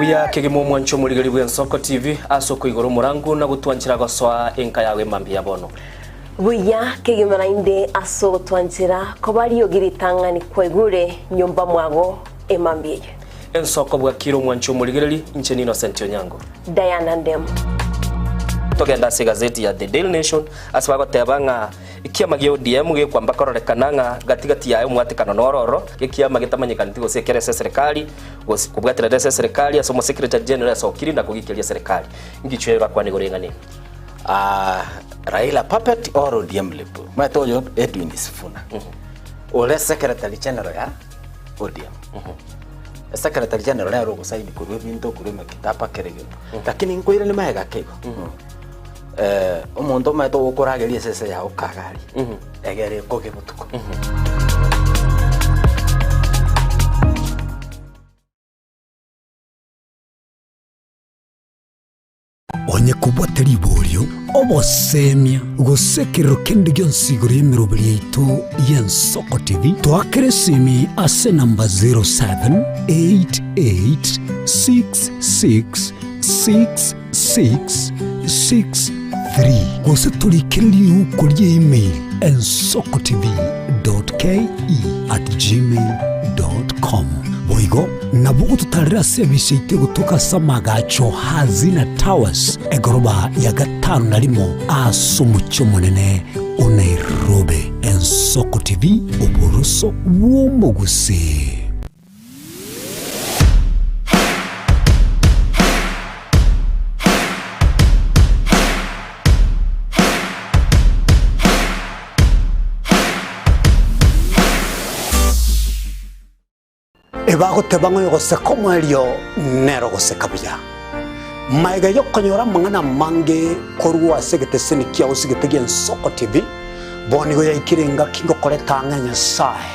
Mbuya kegima omwancho omorigeri bw'Ensoko TV ase okoigora omorangu na gotwanchera gosoa enka yao emambia ya bono. Buya kegima naende ase ogotwanchera koba riogi ritang'ani kwaigure nyomba mwago emambia eye. Ensoko bwakire omwancho omorigereri, inche n'Innocent Onyango. Diana Ndemo. Togende ase egazeti ya The Daily Nation ase bagoteba ng'a ekiama gia ODM gekwamba kororekana ng'a gati gati yaye omwatekano noro ororo, ekiama getamanyekaneti gose ekere ase eserekari gose kobwaterera ase eserekari ase omosekretary general asokire na kogikeria eserekari. Ngichwe orakwane igoro y'eng'ana eye. Ah, Raila puppet or ODM lip. Omanyete oyo Edwin Sifuna. Ore secretary general ya ODM. Secretary general nere ogosaini korwa ebinto korwa emekitaba kera egento. Lakini nkoiranie magega ake igo. Eh, omonto omanyete ogokorageria esese yago kagaria. Egere ekoge botuko. Onye kobwate riborio, obosemia, gose ekerero kende gionsi igoro y'emeroberi yaito y'Ensoko TV, toakere esimi ase enamba 0788666663 gose torikere riuko rie email ensokotv.ke@gmail.com. Boigo nabo ogototarera ase ebisa yaito egotoka ase amagacho Hazina Towers, egoroba ya gatano na rimo ase omochie omonene o Nairobi. Ensoko TV, oboroso bw'omogusii. Ebagoteba ng'a oyogoseka omoerio nere ogoseka buya. Magega y'okonyora amang'ana amange korwa ase egeteseni kiao ase egete gi'Ensoko TV, bono nigo yaikire engaki ngokoreta ang'e Nyasae.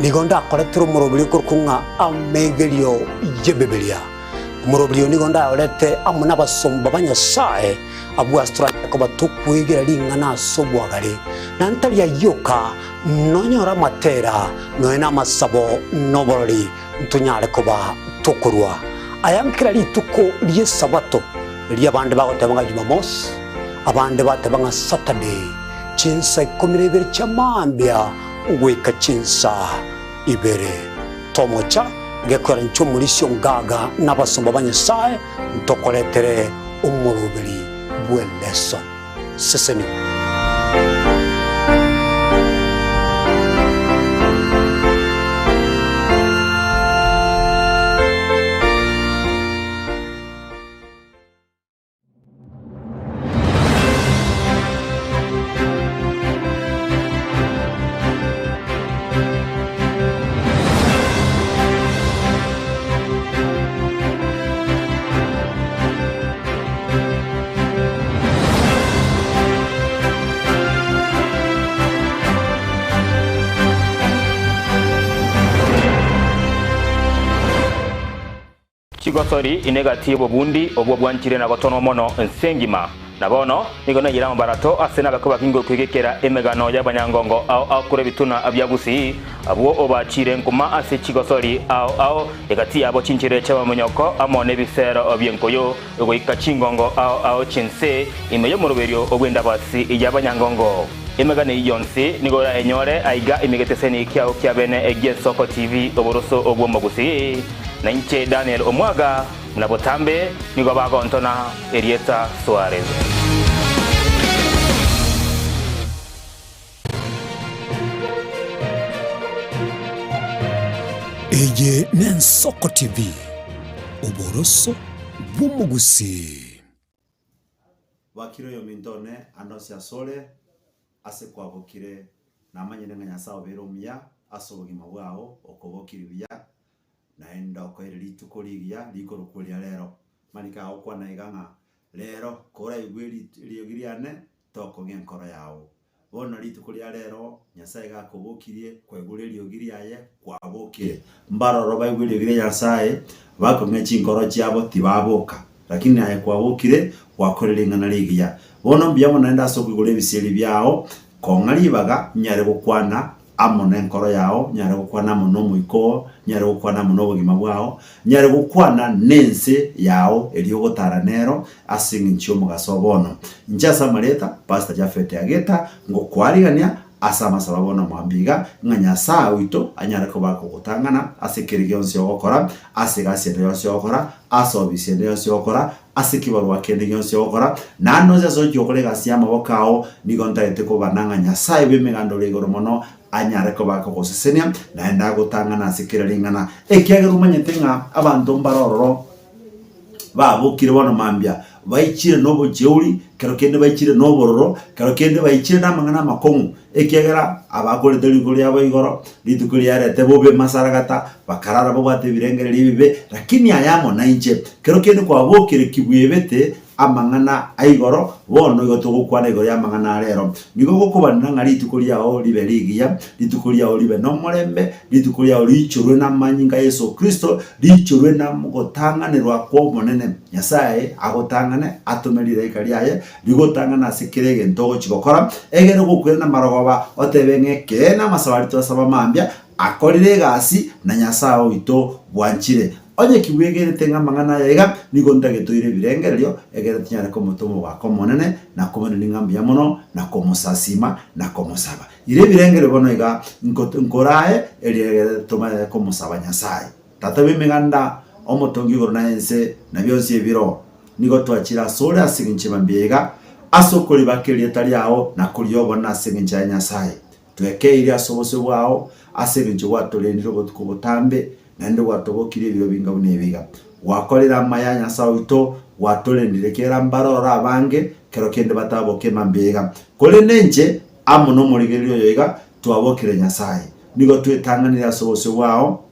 Nigo ndakoretere omoroberio okorokwa ng'a Amegerio y'Ebibilia. Omoroberio oyo nigo ndayorete amo nabasomba ba Nyasae, abwo ase toranyare koba tokwegera ring'ana ase obwagare, na ntari ayio oka, Nonyore amatera, nonya namasabo, na oborori, ntonyare koba tokorua aya nkera rituko ri'Esabato, erio abande bagoteba ng'a Jumamosi, abande bateba ng'a Saturday, chinsa ikomi na ibere chia mambia goika chinsa ibere. Tomocha gekoera inche omorisia ongaga na abasomba ba Nyasae ntokoretere omoroberi bw'elesson. Sesenigwa. Chigosori ine gati y'obobundi obwo bwanchire na gotonwa mono ense engima. Na bono nigo naiyire amabarato ase nabakwe bakinge okwegekera emegano y'abanyangongo ao ao korwa ebituna bia Gusii, abwo obachiire nkuma ase chigosori ao ao, egati yabo chinchera chi'abamonyoko amo nebisero bi'enkoyo, goika chingongo ao ao chi'ense ime y'omoroberio bw'endabasi y'abanyangongo. Emegano eyio yonsi nigo orayenyore aiga ime egeteseni kiao kia bene gi'Ensoko TV oboroso bw'omogusii. Na inche Daniel Omwaga, buna botambe nigo bagontona erieta Suarez. Eye n'Ensoko TV, oboroso bw'omogusii. Bwakire oyominto one ande onsi asore, ase kwabokire, namanyire ng'a Nyasae obeire omuya ase obogima bwao, okobokirie buya, naende okoeire rituko rigiya rikorokwa ria rero. Mariko agokwana iga ng'a rero koraigwe eriogi riane, tokong'a enkoro yao. Bono rituko ria rero Nyasae iga akobokirie, kwaigure eriogi riaye, kwabokire. Mbaroro baigwe eriogi ria Nyasae, bakong'e chinkoro chiabo tibaboka, lakini aye kwabokire, gwakorire ring'ana rigiya. Bono mbuya mono naende ase okoigora ebisieri biao, kong'a ribaga nyare gokwana. amo nenkoro yao, nyare gokwana amo nomoika oo, nyare gokwana amo nobogima bwao, nyare gokwana nense yao eria ogotara nero ase eng'encho y'omogaso o bono. Inche ase amarieta, Pastor Japhet Ageta, ngokwarigania ase amasabo a bono mambia iga, ng'a Nyasae oito anyare koba akogotang'ana ase keri gionsi ogokora, ase egasi ende yonsi ogokora, ase ofisi ende yonsi ogokora, ase ekebarua kende gionsi ogokora, naende onsi ase ochia gokora egasi y'amaboko ao, nigo ntagete kobana ng'a Nyasae bw'Emeganda ore igoro mono anyare koba akogosesenia, naende agotang'ana ase kera ring'ana, ekiagera omanyete ng'a abanto mbare ororo babokire bono mambia, baichire nobocheuri, kero kende baichire nobororo, kero kende baichire namang'ana amakong'u, ekiagera abakorete riko riabo igoro, rituko riarete bobe masaragata, bakarara babwate ebirengererio ebibe, lakini aye amo nainche, kero kende kwabokire kibwebete amang'ana a igoro, bono igo togokwana igoro y'amang'ana a rero. Nigo gokobanera ng'a rituko riao ribe rigiya, rituko riao ribe nomorembe, rituko riao riichorwe namanyinga a Yeso Kristo, riichorwe nagotang'anerwa kw'Omonene. Nyasae agotang'ane, atome rilaika riaye rigotang'ane ase kera egento ogochia gokora, egere gokwera namarogoba, otebe ng'a ekeene amasabo aria twasaba mambia akorire egasi, na Nyasae oito bwanchire. Onye kibwegenete ng'a amang'ana aya iga, nigo ntagete oire ebirengererio, egere tinyare komotoma omogaka omonene, na komoiraneria ng'a mbuya mono, na komosasima, na komosaba. Ira ebirengererio bono iga, nko nkorae, erio egere tomanye komosaba Nyasae. Tata bw'Emeganda, omotongi igoro na ense, na bionsi ebiroo, nigo twachire asore ase engencho y'mambia iga, ase okoribaka erieta riao na koria obonene ase engencho ya Nyasae. Twekeirie ase obosio bwao, ase engencho gwatorendire obotuko botambe, naende gwatobokirie ebiro binga buna ebiga. Gwakorire amaya, Nyasae oito, gwatorendire kera mbaroro abange, kero kende bataboke mambia iga. Korende inche amo nomorigereria oyo iga, twabokire Nyasae. Nigo twetang'anire ase obosio bwao,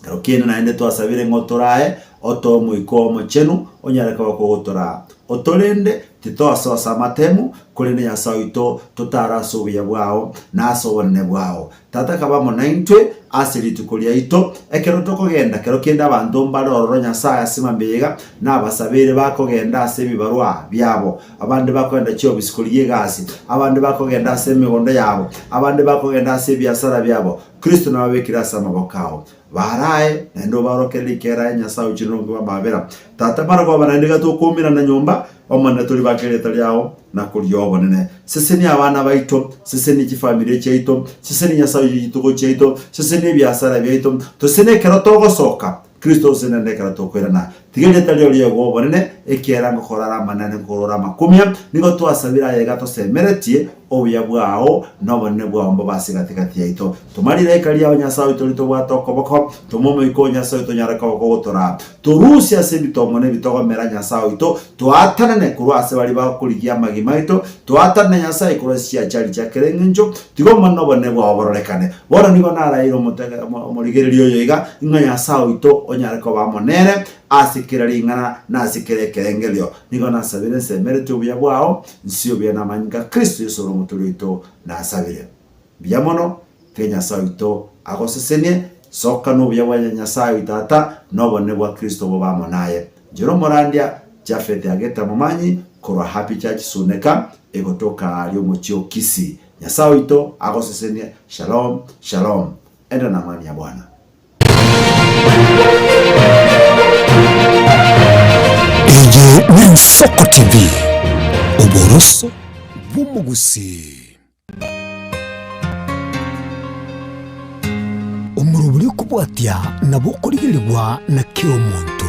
kero kende naende twasabire ng'a otorae, otoe Omoika oo Omochenu, onyare koba kogotoraa. Otorende, titosoa ase amatemu, korende Nyasae oito, totare ase obuya bwao, na ase obonene bwao. Tata kaba amo naintwe ase rituko riaito, ekero tokogenda, kero kende abanto mbare ororo Nyasae ase mambia iga, nabasabeire bakogenda ase ebibarua biabo, abande bakogenda chiofisi korigia egasi, abande bakogenda ase emegondo yabo, abande bakogenda ase ebiasara biabo, Kristo nababekire ase amaboko ao. Barae, naende obaorokererie rikera aye Nyasae ochire nobonge bw'amabera. Tata maragoba naende iga tokoumera nyomba, Omonene toribake erieta riao na koria obonene. Sesenia abana baito, sesenia chifamilia chiaito, sesenia Nyasae oyio chitugo chiaito, sesenia ebiasara biaito, tosesenie ekero togosoka, Kristo osesenie naende ekero tokoirana. Tiga erieta riao riegwe obonene, ekiagera ngokora are amanene nkorora ore amakumia, nigo twasabire aye iga tosemeretie obuya bwao na obonene bwao mbobe ase gati-gati yaito. Toma rilaika riao Nyasae oito ritobwate okoboko, toma Omoika o Nyasae oito onyare koba kogotoraa. Torusie ase ebitongo na ebitogomera Nyasae oito, toatanane korwa ase baria bakorigia amagima aito, toatanane Nyasae korwa ase chiachari chia kera engencho, tiga Omonene obonene bwao bororekane. Bono nigo naraire omorigereria oyo iga, ng'a Nyasae oito onyare koba amo nere ase kera ring'ana na ase kera ekerengerio. Nigo nasabire nsemeretie obuya bwao, nsie obuya namanyinga a Kristo Yeso ore Omotoori oito, nasabire. Mbuya mono, tiga Nyasae oito agosesenie, soka nobuya bwa Nyasae oito Tata, na obonene bwa Kristo bobe amo naye. Inche nomorandia Japhet Ageta Momanyi korwa Happy Church Suneka, egotoka aaria omochie o Kisii. Nyasae oito agosesenie. Shalom, shalom. Enda na amani ya Bwana. Eye n'Ensoko TV, oboroso bw'omogusii. Omorobori okobwatia nabo okorigerigwa na kera omonto.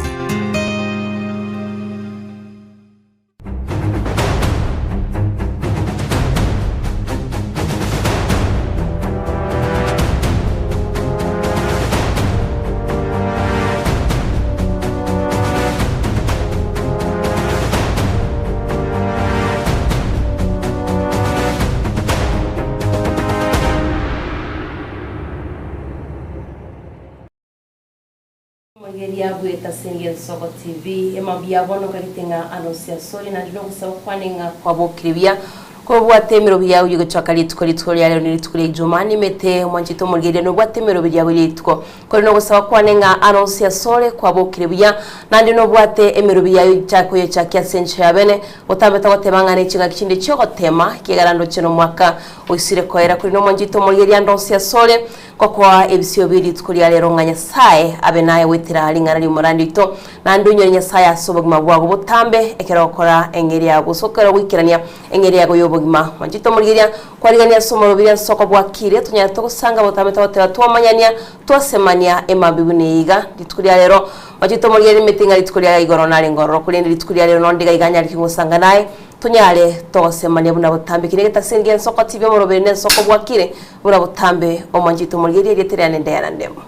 Omorigereria bw'Eta Senge Nsoko TV, emambia ya bono okagete ng'a arosie asore naende nogosaba kwane ng'a kwabokire buya. Kobwate emeroberi yao y'ogochaka rituko rituko ria rero nerituko ria Ijumaa, nimete omwanchete omorigereria nobwate emeroberi yao ria rituko. Korende nogosaba kwane ng'a are onsi asore kwabokire buya, naende nobwate emeroberi yayo ichake koyechakia ase enchera ya bene, otambe togoteba ng'a nechingaki chinde chi'ogoteema, ekiagera ndoche nomwaka oisire koera. Korende omwanchete omorigereria ande onsi asore, Ngokoa ebisio bie rituko ria rero ng'a Nyasae abe naye goetera ring'ana ri'omorandi oito, naende onyore Nyasae ase obogima bwago botambe ekero ogokora eng'eria yago gose ekero ogoikerania eng'eria yago y'obogima. Mwanchete omorigeria kwarigania ase omorobiri ase okobwakire, tonyare togosanga botambe togoteba twamanyania, twasemania emambia buna eye iga. Rituko ria rero, mwanchete omorigeria rimete ng'a rituko ria igoro narenge ororo, korende rituko ria rero nonde iga iga nyareke ngosanga naye, Tonyare togosemania buna botambe kera egetasengi ensoko tibi omoroberi na ensoko bwakire buna botambe omwanchete omorigereria erieta riane ndeyana ndemo.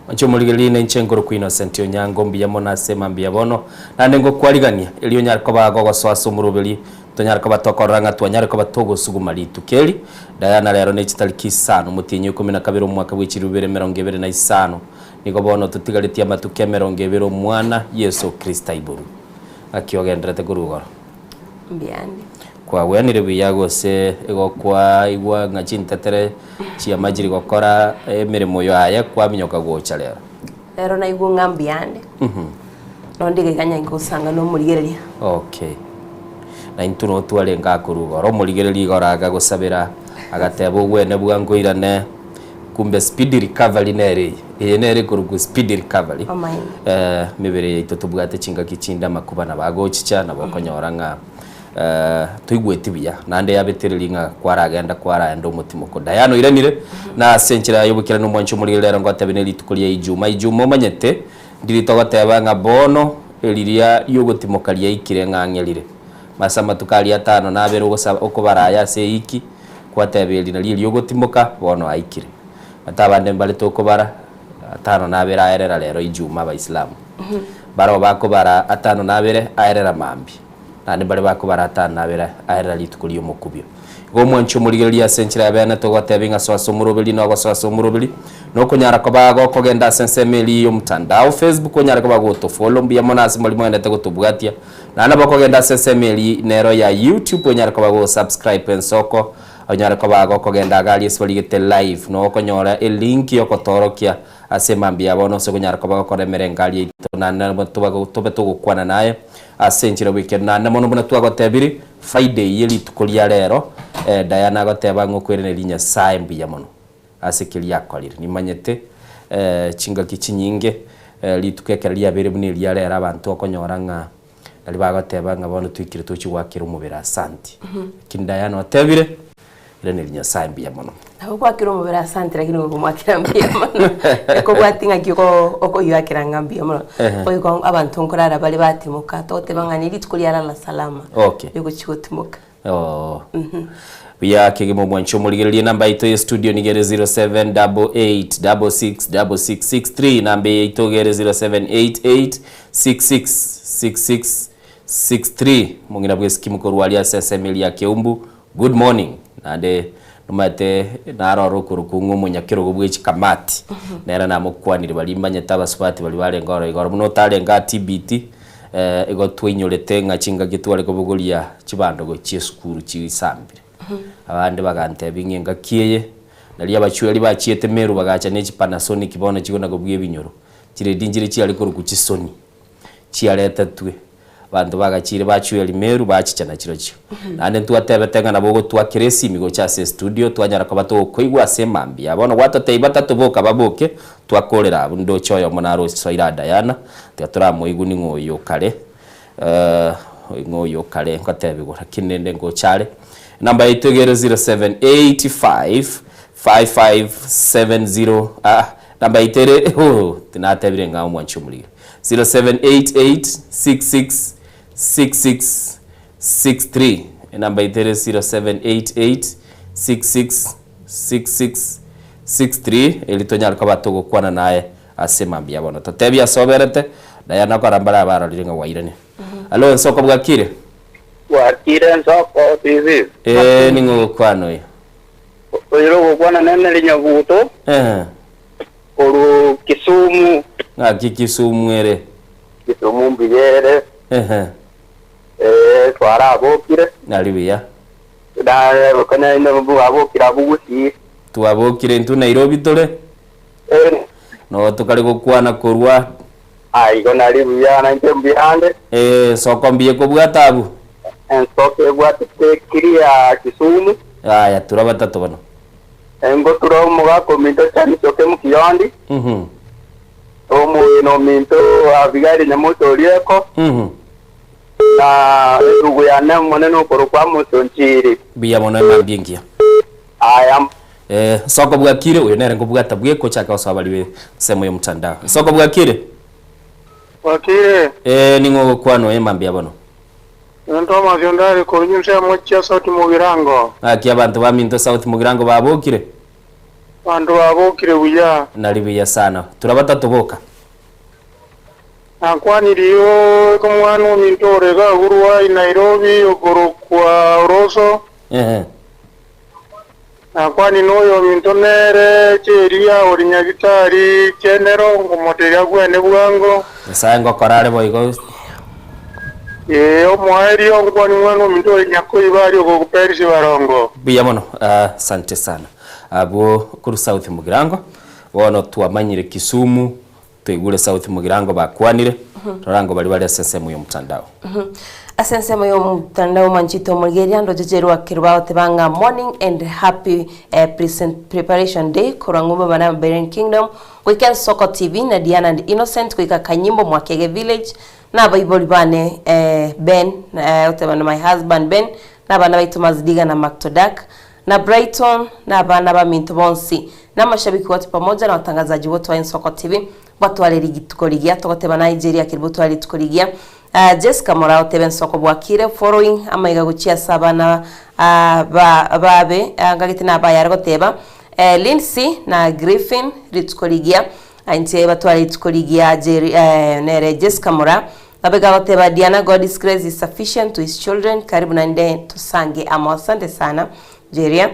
Mwanche omorigereria ine inche nkorokwa Innocent Onyango mbuya mono ase mambia bono naende ngokwarigania erio onyare koba gogosoa ase omoroberi tonyare koba tokorora ng'a twanyare koba togosuguma rituko eri Diana rero ne chitariki isano omotienyi o ikomi na kabere omwaka bwe chilifu bibere emerongo ebere na isano nigo bono totigaretie amatuko emerongo ebere omwana Yeso Kristo aiborwe ng'aki ogenderete korwa igoro. Mbiande. Kwagwenire buya gose igo kwaigwa ng'a chintetere chiamachire gokora emeremo yaye kwaminyoka gocha rero? Rero naigwa ng'a mbiande. Nonde iga iga nyange gosanga nomorigereria. Okay. Na intwe no twarenge akorwa igoro, omorigereria igoro agagosabera agateba ogwene bwango oirane kumbe speedy recovery nere eye. Eye nere ekorokwa speedy recovery. Omaene. Eh, mebere yaito tobwate chingaki chinde amakuba nabo agochicha nabo okonyora ng'a eh, toigweti buya naende yabetereri ng'a kwaragenda kwaraenda omotimoko. Diana oiranire na ase enchera ya obokeranu omwanchi omorigeri rero ngotebe ne rituko ria Ijuma. Ijuma omanyete ndiri togoteba ng'a bono eriria riogotimoka riaikire ng'a ang'e rire. Ase amatuko aria atano na abere ogosaba okobaraya ase eiki kwateba eri nario eriogotimoka bono aikire. Ata abande mbare tokobara atano na abere aerera rero Ijuma Abaisilamu. Barabwo bakobara atano na abere aerera mambia, naende mbare bakobara atano na abere aerera rituko ri'omokubio. Igo omwanchi omorigereria ase enchera ya bene togotebia ng'a soa ase omoroberi na ogosoa ase omoroberi nokonyara koba gokogenda ase ensemo eria y'omtandao Facebook onyare koba gotofollow mbuya mono ase mori moendete gotobwatia naende nabo okogenda ase ensemo eria nero ya YouTube onyare koba gosubscribe ensoko Onyare koba gokogenda iga aria ase barigete live, na okonyora elink yogotoorokia ase emambia ya bono ase okonyara koba gokora emerengari yaito naende nabo toba tobe togokwana naye ase enchera bwekero. Naende mono buna twagotebiri, Friday ye rituko ria rero, Diana agoteba ng'a okoiraneria Nyasaye mbuya mono ase keria akorire. Nimanyete chingaki chinyinge rituko ekero riabeire buna eria rero abanto okonyora ng'a Nario bagoteba ng'a bono toikire tochie goakera omobere asanti. Lakini Diana otebire, iraneria Nyasaye mbuya mono. Nabo gwakera omobere asante lakini gokomwakera mbuya mono. Ekobwati ng'aki oko okoyoakera ng'a mbuya mono. Ehe. Boigo abanto nkorara bare batimoka, togoteba ng'a ne rituko riarara salama. Okay. Rigochia gotimoka. Oo. Buya kegima omwanchi omorigererie enamba yaito ye studio nigo ere 0788666663 namba eye yaito iga ere 0788666663 omong'ina bwa esikimu korwa aria ase ensemo eria ya Keumbu good morning naende nomanyete naroro okorokwa ng'a omonyakerogo bwe chikamati nere namokwanire baria mbanyete abasubati baria barenge oro igoro buna otarenge aa TBT Igo twainyorete ng'a chingaki tware kobogoria chibandogo chi'esukuru chisambire. Abande bagantebia ng'a engaki eye nario abachweri bachiete Meru bagacha ne chipanasonic bono chikona kobua ebinyoro. Chiredio nchire chiare korokwa chisoni, chiaretetwe, abanto bagachire bachweri Meru bachicha nachirochio. Naende ntwatebete ng'a nabo ogotwakera esimi gocha ase estudio twanyara koba togokoigwa ase emambia. Bono gwatotebia batato boka baboke, Twakorera abwo ndoche oyomo naro osoire aa Diana, tiga toramoigwe ning'o oyo okare ng'o oyo okare ngotebigwa lakini rende ngocha are. Enamba yaito iga ere 0785 5570 aa enamba yaito ere ooh tinatebire ng'a omwanchi omorige 0788 66 66 63 enamba yaito ere 0788 66 66 63 erio tonyare koba togokwana naye ase mambia bono. Totebie ase oberete, Diana okora mbare abarorire ng'a gwairania. Hallo ensoko bwakire? Bwakire ensoko TV. Ee, ning'o ogokwana oyo? Oyore ogokwana nene rinyabuto Ehe. korwa Kisumu. Ng'aki Kisumu ere? Kisumu mbuya ere. Ehe. Ee, twarabokire. Nari buya. Naye konya inde bwabokire abwo gusii. Twabokire intwe Nairobi tore. Eh. Noo tokare gokwana korwa. Ah, igo nari buya nainche mbuya ande. Eh, soko mbuya ekobwata abwo. Ensoko ebwatete clear Kisumu. Yaya, tura batato bono. Ngotura omogaka ominto Charles Okemu Kiyondi. Mhm. Omoino ominto Abigaili Nyamoto Orieko. Mhm. Na endugu yane omonene okorokwa Amos Onchiri. Mbuya mono emambia engiya. Aya. Eh, soko bwakire oyo nere nkobwata bweka ochake gosoa baria be ensemo ya omotandao. Soko bwakire? Bwakire. Eh, ning'o ogokwana oyo emambia bono? Intwe amasio ndare korwa chinsemo chia South Mugirango. Ng'aki abanto baminto South Mugirango babokire? Abanto babokire buya. Nari buya sana. Tura batato boka. Nakwanirie omwana ominto ore iga agurwa i Nairobi okorokwa Oroso. Ehe. Nakwani noyominto nere Cheria ore Nyagitari General, nkomoteria agwene bwango. Nyasae ngokora are boigo. Ee, omoerio nkwani mwana ominto ore Nyakoiba aria ogokuperisia barongo. Buya mono, asante sana. Abwo korwa South Mugirango, bono twamanyire Kisumu, Toigure South Mugirango bakwanire, rora ngo baria bare ase ensemo y'omotandao. Ase ensemo y'omotandao mwanchete omorigereria ndoche rwake bagoteba ng'a morning and happy eh, present preparation day korwa ng'umba bana Beren Kingdom goika Ensoko TV na Diana and Innocent goika Kanyimbo Mwakege Village na abaibori bane eh, Ben eh, oteba na my husband Ben na abana baito Mazidiga na Mactodak na Brighton na abana baminto bonsi na amashabiki wote pamoja na watangazaji wote wa Ensoko TV batware rituko rigiya togoteba Nigeria keri botware rituko rigiya uh, Jessica Morao tebe Ensoko bwakire following amaiga gochia ase abana uh, ba, babe uh, ngagete na abayare goteba eh, Lindsay na Griffin rituko rigiya inche batware rituko rigiya Jerry, eh, nere Jessica Mora Nabega goteba Diana God's grace is sufficient to his children karibu naende tosange amo asante sana Jeria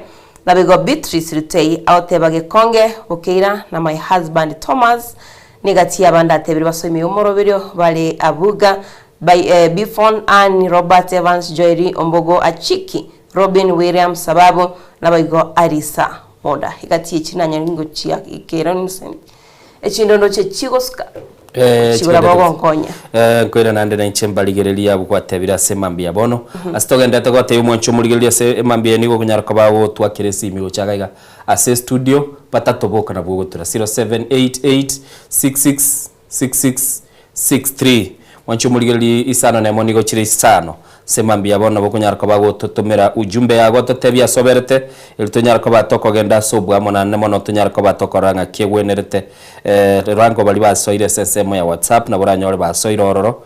Nabego Beatrice Rutei agoteba Gekonge Bokeira na my husband Thomas nigati y'abande atebire basoime omoroberio bare Abuga by eh, Bifon Ann Robert Evans Joeri Ombogo Achiki Robin William Sababu naboigo Arisa Moda igati echi nanyari ngochia ikera Innocent echindondo chigosuka Eh, chigora chigenderete. bogonkonya. Eh, nkoira naende nainche mbarigererie abwo gwatebire ase emambia bono. Ase togenderete gotebia omwancho omorigereria ase emambia eye nigo okonyara koba gotwakera esimi gocha iga iga ase estudio batato boka nabwo ogotura 0788666663. Mwanche omorigereria isano na emo nigo chire isano ase emambia bono nabo okonyara koba gototomera ujumbe yago ototebie ase oberete eri tonyare koba tokogenda ase oboamo naende mono tonyare koba tokorora ng'aki egwenerete. Rora nko baria basoire ase ensemo ya WhatsApp nabo oranyore basoire ororo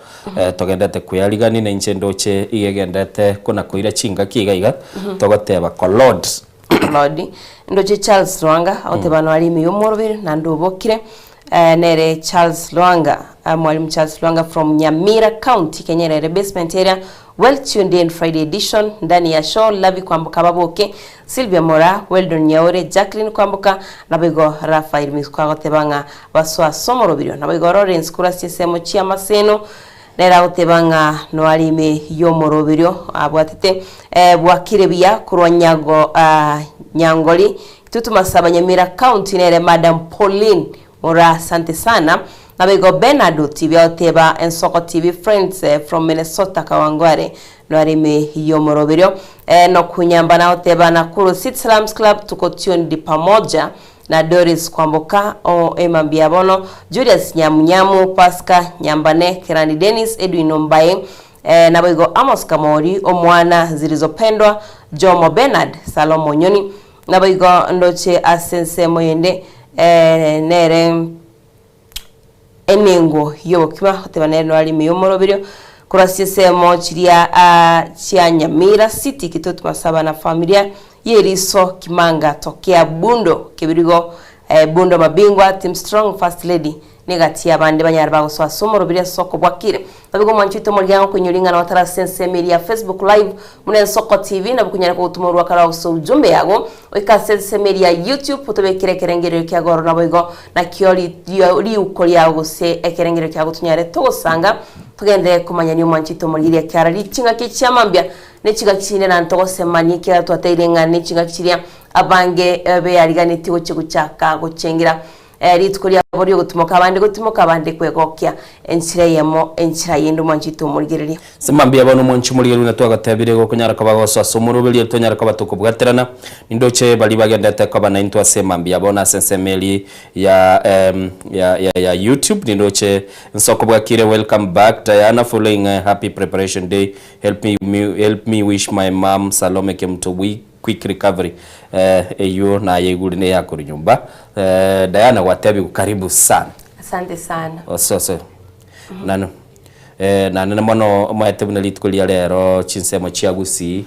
togendete koyarigani na inche ndoche iga egendete kona koira chingaki iga iga togoteba kolod. Lodi. Ndoche Charles Lwanga agoteba noare ime y'omoroberi naende obokire nere Charles Lwanga Mwalimu Charles Lwanga from Nyamira County Kenyerere basement area well tuned in Friday edition ndani ya show Lavi Kwamboka baboke Sylvia Moraa Weldon Nyaore Jacqueline Kwamboka naboigo Raphael Misuko agoteba ng'a basoa ase omoroberio naboigo Lawrence korwa ase chinsemo chi'amaseno Nere agoteba ng'a noare ime y'omoroberio abwatete bwakire buya korwa nyago Nyangori Kitutu Masaba Nyamira County nere Madam Pauline Moraa asante sana Naboigo Bernard Otibi agoteba Ensoko TV friends from Minnesota Kawangware noare ime y'omoroberio Nokunyamba nagoteba Nakuru City Salams Club tuko tuned pamoja na Doris Kwamboka o Emambia bono, Julius Nyamunyamu, Pasca Nyambane, Kerandi Dennis, Edwin Ombae, naboigo Amos Kamori, Omwana Zilizopendwa, Jomo Bernard, Salomo Onyoni, naboigo ndoche ase ensemo yende nere Emengo y'obokima goteba nere noare ime y'omoroberio korwa ase chinsemo chiria chia Nyamira City, Kitutu Masaba na familia y'eriso Kimanga tokea Bundo Kebirigo Bundo Mabingwa Team Strong First Lady negati y'abande banyare bagosoa ase omoroberio ase okobwakire. Naboigo omwanchi oito omorigia gokoinyora ing'ana otare ase ensemo eria ya Facebook Live buna Ensoko TV nabo konyare kogotuma orwaka rwa gose ujumbe yago oike ase ensemo eria ya YouTube otobekere ekerengererio kiago ororo naboigo Nakio riuko riao gose ekerengererio kiao gotonyare togosanga, togende komanyania omwanchete omorigereria kiara riching'aki chia mambia. Ne chingaki chinde naende togosemania ekiagera twateire ng'a ne chingaki chiria abange beyariganetie gochia gochaka gochengera rituko riabo ri'ogotimoka abande gotimoka abande kwegokia enchera eyemo enchera yende omwanchete omorigereria. Ase mambia bono omonche omorigereria buna twagotebire igo okonyara koba gosoa ase omoroberio tonyare koba tokobwaterana. Nindoche baria bagendete koba naintwe ase mambia bono ase ensemo eria ya ya ya ya YouTube nindoche Nsoko bwakire welcome back Diana following a happy preparation day help me help me wish my mum Salome Kemuto quick recovery eh eywo nayeigure neyakorwa nyomba eh Diana gwatebiwa karibu sana. Asante sana. Osose nano eh nanene mono omaete buna rituko ria rero chinsemo chia Gusii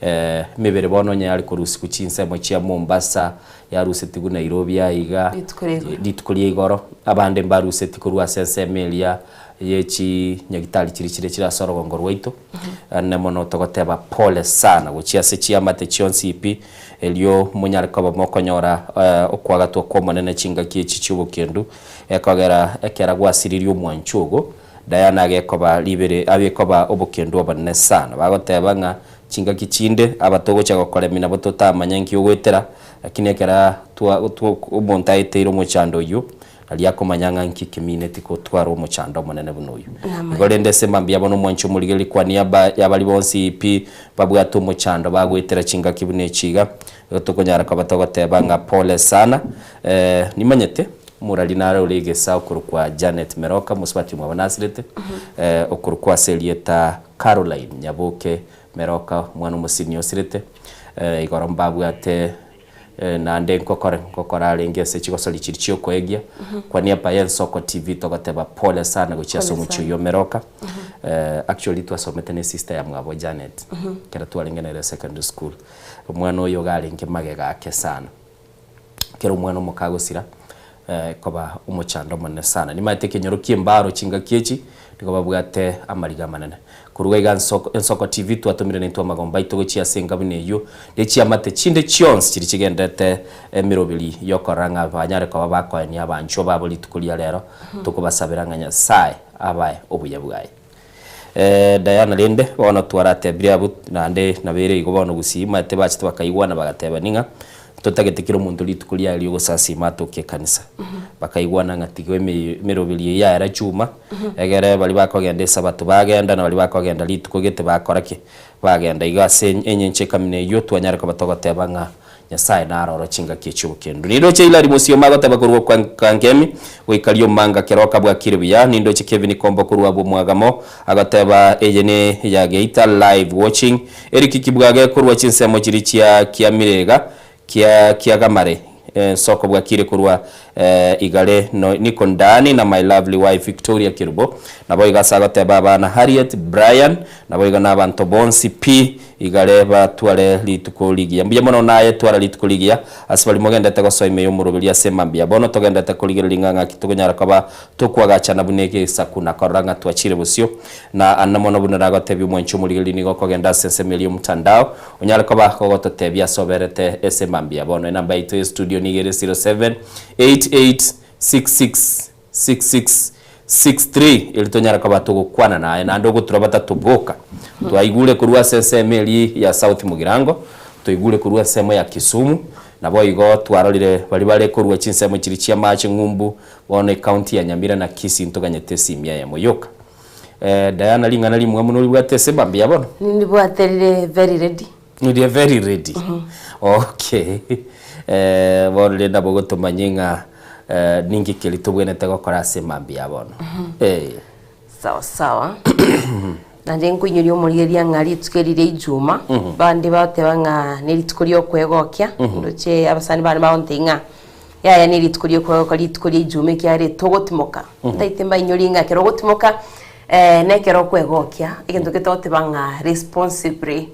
eh emebere bono onye yare korusiwa chinsemo chia Mombasa yarusetigwe Nairobi aiga Rituko ria igoro. rituko ria igoro abande mbaruseti korwa ase ensemo eria ye chinyagitari chiria chire chire ase orogongo rwaito Ande mono togoteba pole sana gochia ase chiamate chionsi pi, erio monyare koba mokonyora okwagatwa kw'Omonene chingaki echi chi'obokendu, ekogera ekera gwasiririe omwancho ogo, Diana agekoba ribere agekoba obokendu obonene sana. Bagoteba ng'a chingaki chinde aba togochia gokoremia nabo totamanya nki ogoetera, lakini ekera twa twa omonto aeteire omochando oyio, Aria akomanya ng'a nki kemineti gotwara omochando omonene buna oyio. Igo rende ase mambia bono omwanche omorigereria kwa niaba y'abaria bonsi pi babwate omochando bagoetera chingaki buna echi iga, igo tokonyara koba togoteba ng'a pole sana. Nimanyete omorari nare ore egesa okorokwa Janet Meroka mosubati omwabo nasirete, okorokwa ase erieta Caroline Nyaboke Meroka omwana omosini osirete, igoro mbabwate Naende nkokore nkokora arenge ase chigosori chiria chiokoegia kwa niaba ya Ensoko TV togoteba pole sana gochia ase Pole omochie sana. oyio Omeroka. Actually twasomete ne sister ya mwabo Janet ekero twarenge nere secondary school. Omwana oyo iga arenge magega ake sana. Ekero omwana omoke agosira koba omochando omonene sana. Nimanyete ekenyoro kia embaro chingaki echi nigo babwate amariga amanene. Korwa iga Ensoko Ensoko TV twatomire naintwe amagomba aito gochia ase enka buna eyio, ne chiamate chinde chionsi chiria chigenderete emeroberi y'okorora ng'a banyare koba bakoenia abanchwa babo rituko ria rero, tokobasabera ng'a Nyasae abae obuya bwaye. Diana rende bono twaratebirie abwo naende nabeire igo bono gusii omanyete bachete bakaigwana bagatebani ng'a totagete kera omonto rituko riaye riogosasima atoke ekanisa. Bakaigwana ng'a tiga emeroberi eyio yaera chuma egere baria bakogenda esabato bagenda na baria bakogenda rituko gete bakora ki? Bagenda. Igo ase enyencho ekamina eyio twanyare koba togoteba ng'a Nyasae naroro chingaki echi'obokendu. Nindoche Hilary Musioma agoteba korwa kwa Kangemi goika Riomanga keroka bwakire buya. Nindoche Kevin Kombo korwa abwo Mwagamo agoteba eye ne ya Geita live watching. Eric Kibwage korwa chinsemo chiria chia Kiamirega kia Kiagamare ensoko bwakire korwa Igare no niko ndani na my lovely wife Victoria Kerubo. Naboigo ase agoteba abana Harriet, Brian naboigo na abanto bonsi pi Igare batware rituko rigiya. Mbuya mono naye twara rituko rigiya ase baria mogendete gosoa ime y'omoroberi ase mambia. Bono togenderete korigereria ng'a ng'aki tokonyara koba tokwagachana buna egesaku na korora ng'a twachire bosio. Na ande mono buna nagotebia omwanchi omorigereria nigo okogenda ase ensemo eria y'omotandao onyare koba gogototebia ase oberete ase mambia. Bono enamba yaito ye studio nigo ere 078866 6663 erio tonyare koba togokwana naye naende ogotura batato boka. Twaigure korwa ase ensemo eria ya South Mugirango, twaigure korwa ensemo ya Kisumu, naboigo twarorire baria bare korwa chinsemo chiria chia Mache Ng'umbu, bono ecounty ya Nyamira na Kisii ntoganyete esimi eyemo yoka. Diana ring'ana rimwamu noribwate ase mambia bono? Nindibwate rire very ready. Rire very ready. Okay. Bono rende nabo ogotomanyia ng'a ninki keria tobwenerete gokora ase mambia ya bono. Sawa sawa. Naende nkoinyoria omorigereria ng'a rituko eri ria ijuma, bande bagoteba ng'a nerituko ria okwegokia, ndoche abasani bane bagontebia ng'a yaya nerituko ria okwegokia rituko ria ijuma ekiagera togotimoka. Ntaete mbainyorie ng'a ekero ogotimoka Nekero okwegokia, egento getogoteba ng'a responsibly.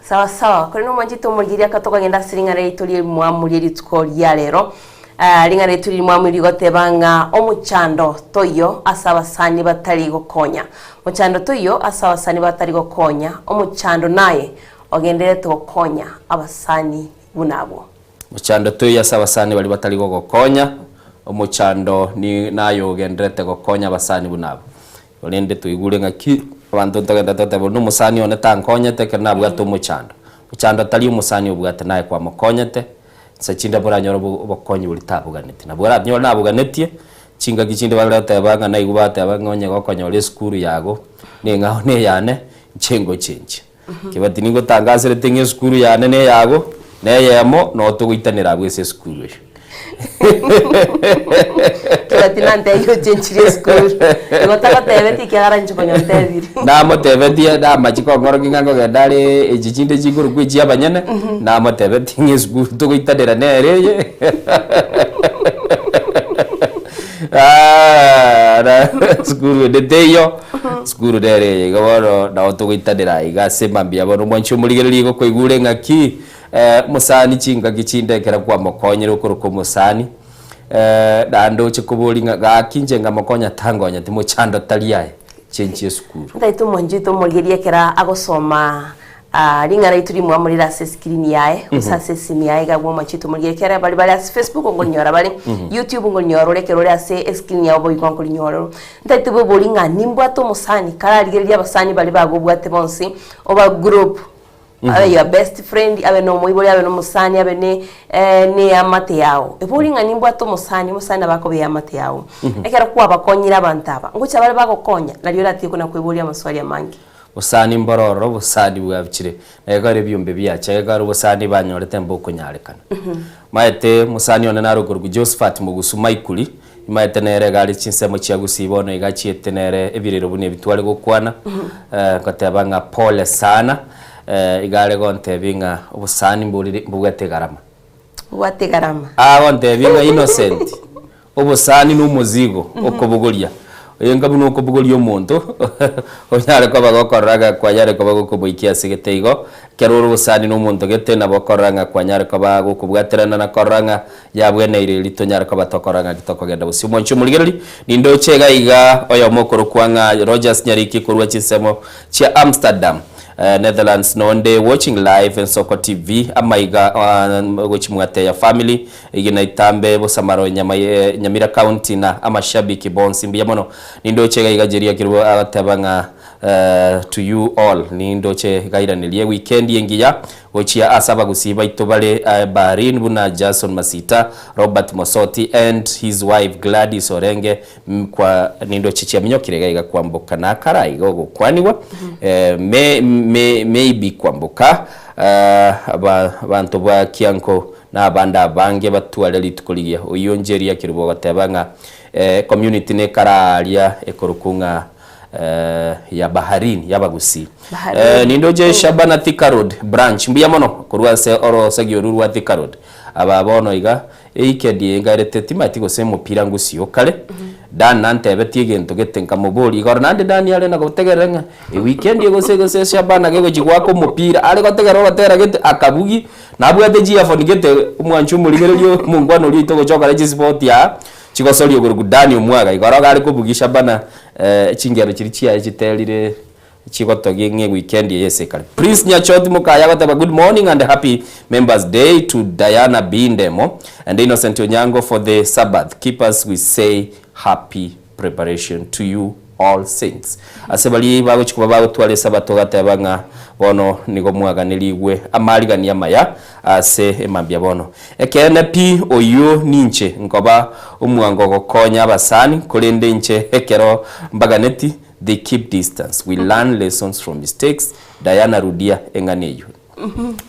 Sawa sawa, korende omwanchete omorigereria aka tokogenda ase ring'ana riaito ri'erimwamu rie rituko ria rero. Ring'ana riaito ri'erimwamu rigoteba ng'a omochando toiyo ase abasani batari gokonya. Mochando toiyo ase abasani batari gokonya, omochando naye ogendererete gokonya abasani buna abwo. Mochando toiyo ase abasani baria batari gogokonya, omochando ni naye ogendererete gokonya abasani buna abwo. Korende toigure ng'aki. Abanto ntogende totebe onde omosani one tankonyete ekero nabwate omochando. Mochando tari omosani obwate naye kwamokonyete, nse chinde moranyore obo obokonyi boria taboganeti. Nabo oranyore naboganetie, chingaki chinde bare goteba ng'a naigwe bateba ng'a onye gokonyora esukuru yago, neng'ao na eyane, inche ngochenchia. Kebati ningotangaserete ng'a esukuru yane na eyago, na eyemo, noo togoitanera abwo ase esukuru eyio. Kebati nantebie ochenchirie esukuru. Igo tagotebetie ekiagera inche konya ontebirie. Namotebetie namache kong'orokia ng'a nkogenda are echi chinde chikorokwa echia abanyene, namotebetie ng'a esukuru togoitanera nere eye. Esukuru ende teiyo, esukuru nere eye igo bono nabo togoitanera iga ase mambia bono omwanchi omorigereria igo koigure ng'aki Omosani chingaki chinde ekero kwamokonyire okorokwa omosani, naende oche koboria ng'a gaki inche ngamokonya tangonyeti mochando tari aye, chenchia esukuru. Ntaete omwanchete omorigereria ekero agosoma ring'ana riaito rimwamorere ase escreen yaye gose ase esimi yaye iga abwo omwanchete omorigereria ekero baria bare ase Facebook nkorinyora bare, YouTube nkorinyora ore ekero ore ase escreen yao boigo nkorinyora ore. Ntaete bweborie ng'a nimbwate omosani kararigererie abasani baria bagobwate bonsi oba group. Abe your best friend, abe na omoibori, abe na omosani, abe ne ne eamate yao. Ebori ng'a nimbwate omosani, omosani nabo akoba eamate yao. Ekero kwabakonyire abanto aba, ngocha bare bagokonya, nario oratige kona kweboria amaswali amange. Obosani mboro ororo, obosani bwabichire, na gekogera ebiombe biacha, gekogera obosani banyorete mbokonyarekana. Maete mosani one nare okorokwa Josephat Mogusu Maikuri, nimaete nere iga are chinsemo chia Gusii bono iga achiete nere ebirero buna ebi tware gokwana, ngoteba ng'a pole sana, iga are gontebia ng'a obosani mborire mbobwate egarama. Bobwate egarama. Agontebia ng'a Innocent, Obosani na omozigo okobogoria, oyenga buna okobogoria omonto onyare koba gokorora ng'a kwanyare koba gokomoikia ase gete igo, ekero ore obosani na omonto gete nabo okorora ng'a kwanyare koba gokobwaterana na korora ng'a yabweneire erio tonyare koba tokorora ng'aki tokogenda bosio. Omwanchi omorigereria, nindoche iga iga oyomo okorokwa ng'a Rogers Nyariki korwa chinsemo chia Amsterdam. Netherlands nonde watching live Ensoko TV amaiga gochi Mwateya family Rigena itambe bosamaro nyama Nyamira county na amashabiki bonsi mbuya mono nindoche iga iga Jeria Kerubo agoteba ng'a to you all nindoche gairanerie weekend engiya gochia ase abagusii baito bare Bahrain buna Jason Masita, Robert Mosoti and his wife Gladys Orenge kwa nindoche chiaminyokire iga iga kwamboka nakara iga ogokwanigwa maybe kwamboka abanto ba Kianko Na abande abange batware rituko rigiya. Oyio Njeria Kerubo ogoteba ng'a community nekara aaria ekorokwa ng'a ya Baharini y'Abagusii. Nindoche Shabana Thika Road branch mbuya mono korwa ase orosegi oru rwa Thika Road. Aba bono iga eikendi eye ngarete timanyeti gose omopira ngusii okare. Dan nantebetie egento gete nkamoboria igoro naende Dan are na gotegerera ng'a ewikendi eye gose gose Shabana gegochia goaka omopira are gotegerera ogotera gete akabugia Nabwate chiafoni gete omwanchi omorigereria omongwana oria oito ogocha okora chisipoti aa chigosoria okorokwa Dani omwaga igoro iga are kobugia Shabana chingero chiria chiaye chiterire chigotogia ng'a ewikendi eye ase ekare. Prince Nyachoti Mokaya agoteba good morning and happy members day to Diana B Ndemo and Innocent Onyango for the Sabbath keepers we say happy preparation to you all saints. Ase baria bagochia koba bagotwara esabato gateba ng'a bono nigo mwaganerigwe amarigani amaya ase emambia bono. Ekeene pi oyio ninche nkoba omwango gokonya abasani korende inche ekero mbaganeti they keep distance we learn lessons from mistakes Diana rudia eng'ana eyio.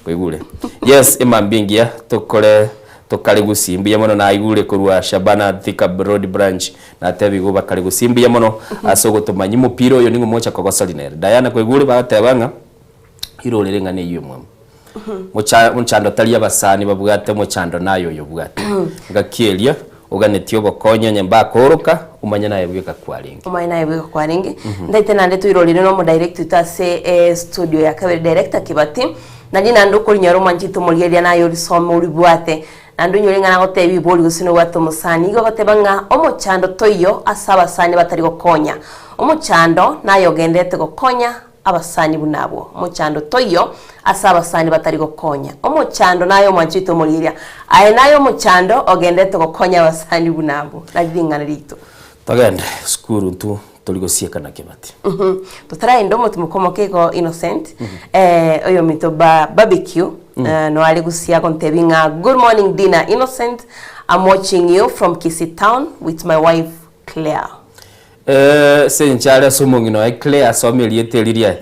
Koigure. Yes, emambia engiya tokore tokare gusii mbuya mono naigure korwa Shabana Thika Road Branch natebigwe bakare gusii mbuya mono ase ogotomanyi mopira oyo ning'o mocha kogosori nere. Diana koigure bagoteba ng'a irorere ng'a neyio emwamu. Mocha mochando tari abasani babwate omochando naye oyo obwate. Ngaki eria Oganetie obokonyi onye mbakoroka, omanye naye bweka kwarenge. Omanye naye bweka kwarenge. Ntaete naende toirorire na omodirect oito ase estudio ya kabere Director Kibati, naende naende okorinyora omwanchete omorigereria naye orisome oribwate, naende onyore ng'a nagotebie ibori gose nobwate omosani. Igo agoteba ng'a omochando toiyo ase abasani batari gokonya. Omochando naye ogendererete gokonya abasani buna abwo. Omochando toiyo ase abasani batari gokonya. Omochando naye omwanchete omorigereria. Aye naye omochando ogenderete gokonya abasani buna abwo. Nari ring'ana riaito. Togende sukuru intwe Tori gosieka na kebati. Totaraenda omotimoko omoke igo Innocent, eh, oyominto ba barbecue eh, noare gusia agontebia ng'a good morning Dina Innocent, I'm watching you from Kisii town with my wife Claire. Eh, ase enchara are ase omong'ina oye Claire asome erieta eri riaye.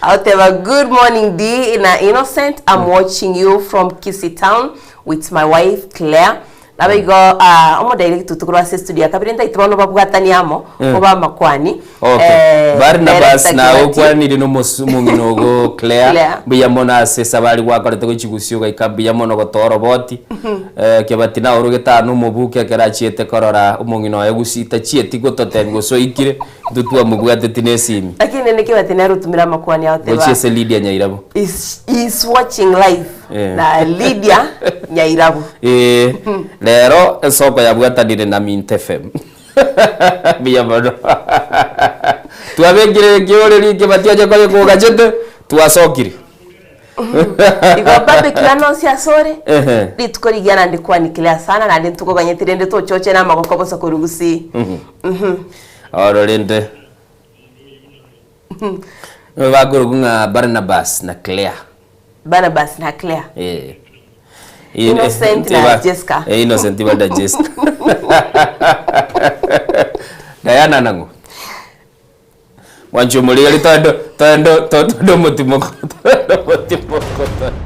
Agoteba good morning Dee na Innocent, I'm watching you from Kisii town with my wife Claire. Nabo igo ah, omodirect oito korwa ase estudio ya kabere ntaete bono babwatanie amo obe amakwani. Okay. Eh, Barnabas Director nawe Kibati. okwanire na omos- omong'ina ogo Claire Claire. mbuya mono ase esabari gwakorete gochia gusii ogaika mbuya mono gotoa oroboti Eh, Kebati naye orogete aa na omobuke ekero achiete korora omong'ina oye gusii tachieti gototebia gose oikire intwe twamobwateti na esimi Lakini nene Kibati nere otumire amakwani agoteba gochia ase Lydia Nyairabo. is, is watching live Eh. na Lydia Nyairabu. Ee, rero esoko yabwatanire na Mint FM. Mbuya mono. Twabekire ekeoreri Kebati ache kore kogachete, twasokire. Igo barbecue ande onsi ase ore, Ehe. rituko rigiya naende kwanikire sana naende ntokoganyeti rende tochoche na amagoko bosa korwa gusii. Oro rende bakorokwa ng'a Barnabas na Claire. Barnabas na Claire. Eh. Innocent na Jessica. Eh, Innocent banda Jessica. Diana nang'o? Mwanchi omorigari toende toende toende omotimoko toende omotimoko toende.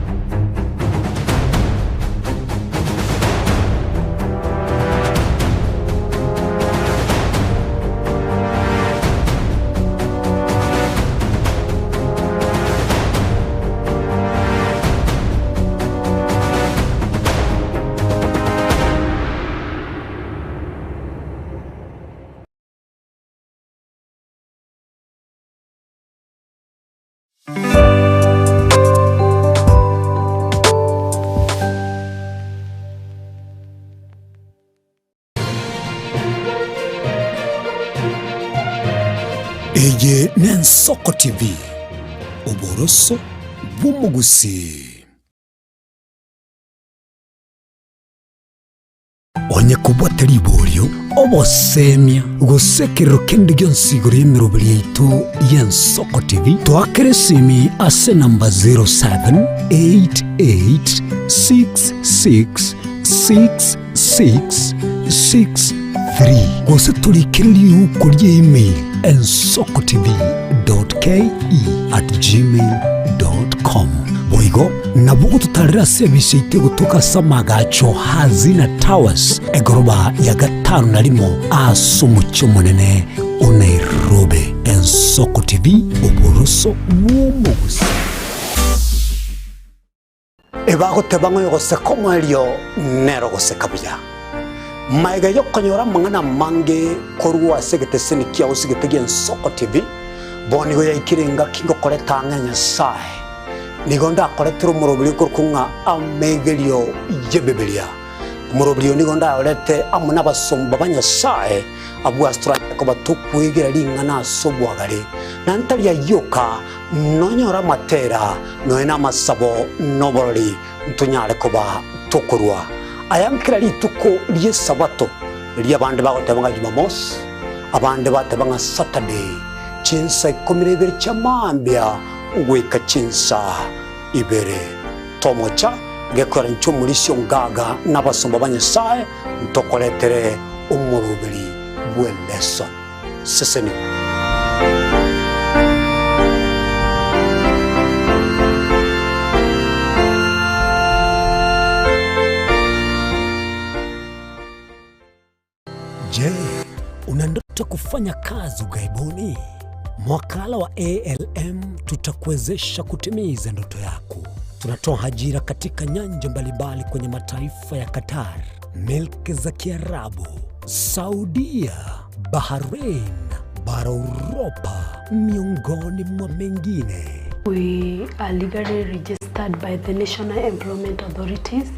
Eye n'Ensoko TV, oboroso bw'omogusii. Onye kobwate riborio, obosemia, gose ekerero kende gionsi igoro y'emeroberi yaito y'Ensoko TV, toakere esimi ase enamba 0788666663 gose torikere riuko ria email ensokotv.ke@gmail.com. Boigo nabo ogototarera ase ebise yaito egotoka ase amagacho Hazina Towers, egoroba ya gatano na rimo ase omochie omonene o Nairobi. Ensoko TV, oboroso bw'omogusii. Ebagoteba ng'a oyogoseka omoerio nere ogoseka buya. Magega y'okonyora amang'ana amange korwa ase egeteseni kiao sigete gi'Ensoko TV, bono nigo yaikire engaki ngokoreta ang'e Nyasae. Nigo ndakoretere omoroberio okorokwa ng'a Amegerio y'Ebibilia. Omoroberio oyo nigo ndayorete amo nabasomba ba Nyasae, abwo ase toranyare koba tokwegera ring'ana ase obwagare, na ntari ayio oka, Nonyore amatera, nonya namasabo, na oborori, ntonyare koba tokorua aya nkera rituko ri'Esabato, riria abande bagoteba ng'a Jumamosi, abande bateba ng'a Saturday, chinsa ikomi na ibere chia mambia goika chinsa ibere. Tomocha gekwera inche omorisia ongaga na abasomba ba Nyasae ntokoretere omoroberi bw'eleson. Seseni. Je, una ndoto kufanya kazi ughaibuni? Mwakala wa ALM tutakuwezesha kutimiza ndoto yako. Tunatoa ajira katika nyanja mbalimbali kwenye mataifa ya Qatar, milki za Kiarabu, Saudia, Bahrain, bara Uropa, miongoni mwa mengine. We are legally registered by the National Employment Authorities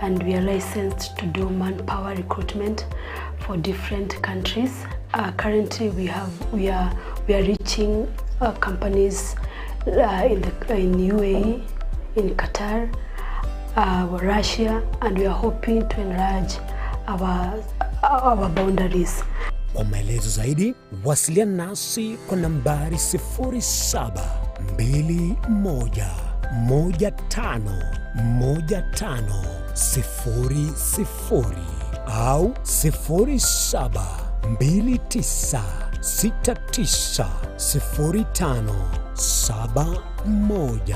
and we are licensed to do manpower recruitment for different countries. Currently we have we are we are reaching companies in the in UAE, in Qatar, Russia and we are hoping to enlarge our our boundaries. Kwa maelezo zaidi wasiliana nasi kwa nambari 0721151500 au 0729690571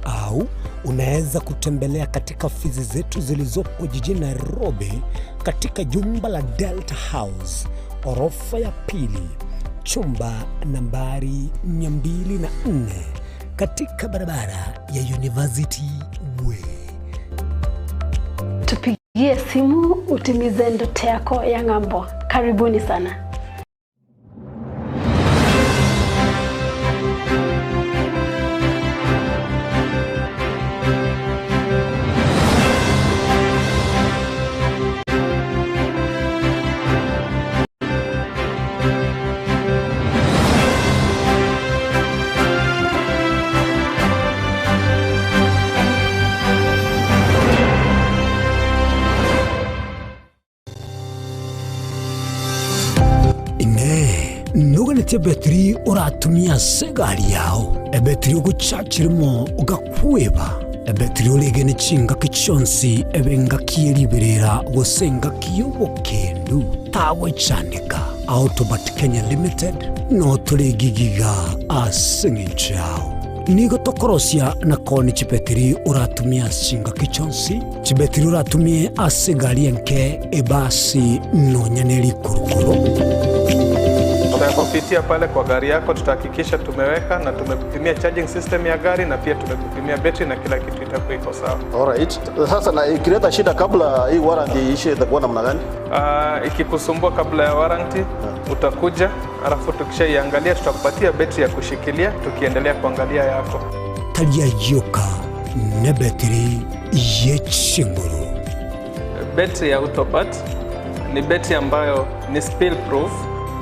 au unaweza kutembelea katika ofisi zetu zilizopo jijini Nairobi katika jumba la Delta House orofa ya pili chumba nambari 204 katika barabara ya University Way. Tupigie simu utimize ndoto yako ya ng'ambo. Karibuni sana. Inee, noganeti ebetiri oratumia ase egari yao, ebetiri ogochachirimo ogakweba, ebetiri oregene chingaki chionsi ebe engaki ye riberera gose engaki y'obokendu, tagwechandeka. Autobat Kenya Limited notoregigiga ase eng'encho yao. Nigo tokorosia na koni chibetiri oratumie ase chingaki chionsi, chibetiri oratumie ase egari enke, ebasi, nonya ne rikurukuru. Tutakupitia pale kwa gari yako, tutahakikisha tumeweka na tumekupimia charging system ya gari na pia tumekupimia betri na kila kitu itakuwa iko sawa. Alright. Sasa na ikileta shida kabla hii warranty iishe itakuwa namna gani? Ikikusumbua kabla ya warranty utakuja, alafu tukishaiangalia tutakupatia betri ya kushikilia tukiendelea kuangalia yako. Taria yoka nebetiri yechinguru. Betri ya Autobat ni betri ambayo ni spill proof,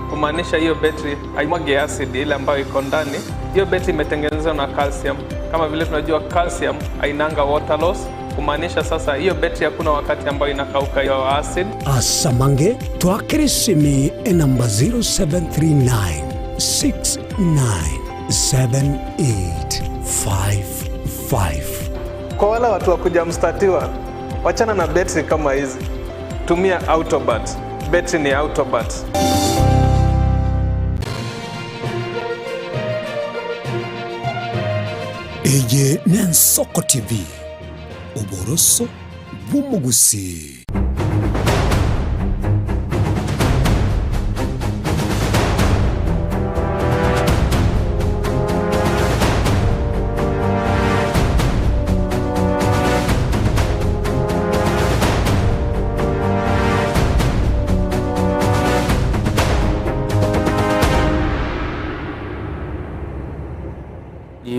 kumaanisha hiyo betri haimwagi acid ile ambayo iko ndani. Hiyo betri imetengenezwa na calcium. Kama vile tunajua calcium hainanga water loss, kumaanisha sasa hiyo betri hakuna wakati ambayo inakauka hiyo acid. Asamange twakirisimi enamba 0739 697855. Kwa wale watu wa kuja mstatiwa, wachana na betri kama hizi, tumia Autobat. Betri ni Autobat. Eye n'Ensoko TV, oboroso bw'omogusi.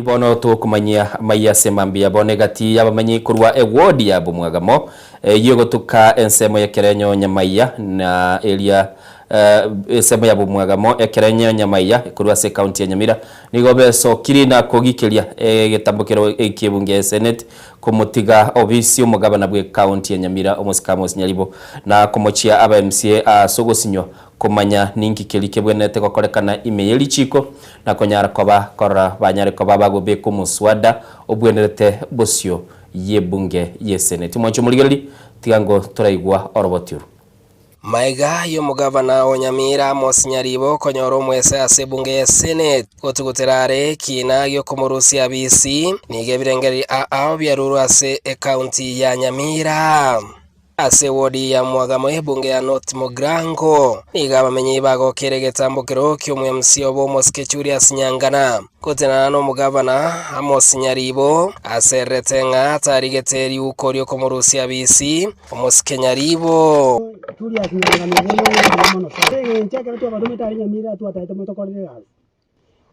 Bono tukumanyia maiya semambia bone gati yabamenyi kurwa ewodi ya bumwagamo yegotuka ensemo ya kerenyo nyamaiya na eria ensemo ya bumwagamo ekerenyo nyamaiya kurwa se county ya Nyamira nigo besokiri na kogikeria getambukiro ekibunge senate kumutiga obisi omugabana bwe county ya Nyamira omusikamos Nyaribo na kumuchia aba MCA asogosinywa kumanya ninki keri kebwenete gokorekana ime yerichiko na konyara koba korora banyare koba bagobeka omuswada obwenerete bosio yebunge ye senate mwancho murigereri tigango turaigwa oroboti oru. Maiga y'omugavana o Nyamira Amos Nyaribo konyora omwese ase ebunge ya Senate gotugutera are ekina giokomorusia abisi nigo ebirengeri ao biarurwe ase ekaunti ya Nyamira ase wodi ya mwagamo ebunge ya North Mogrango niga abamenyi bagokere egetambokero kia omwMC obo omosike Julius Nyangana gotenana na omugavana Amos Nyaribo aserete ng'a tarigete riuko riokomorusia abisi omosike Nyaribo. Julius Nyangana nene mono enche ekero twabatomete are Nyamira twataete motokorere egasi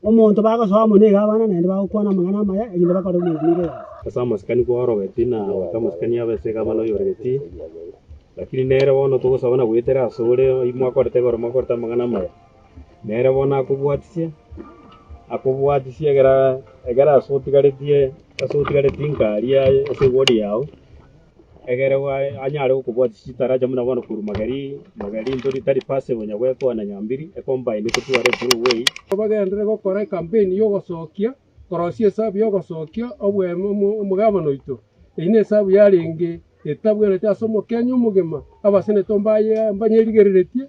omonto bagosoa mono iga abana naende bagokwana amang'ana amaya erinde bakore omorimo egasi. Ase amasikani kwarogeti na goika amasikani abese gavana oyorogeti lakini nere bono togosaba na goetera ase ore mwakorete igoro mwakorete amang'ana amaya nere bono akobwatisia akobwatisia egera egera ase otigaretie ase otigaretie nkari aye ase eward yago. Egere anyare gokobwatia chitaracha buna bono korwa mageri, mageri ntori tari passable nyagwekoa na nyambiri, ecombine totware through way. Bagenderere gokora ecampaign y'ogosokia, korosia esabu y'ogosokia obwemo omogabana oito. Eyio nesabu yarenge etabwenereti ase omokenya omogima, abaseneto mbaye mbanyerigereretie,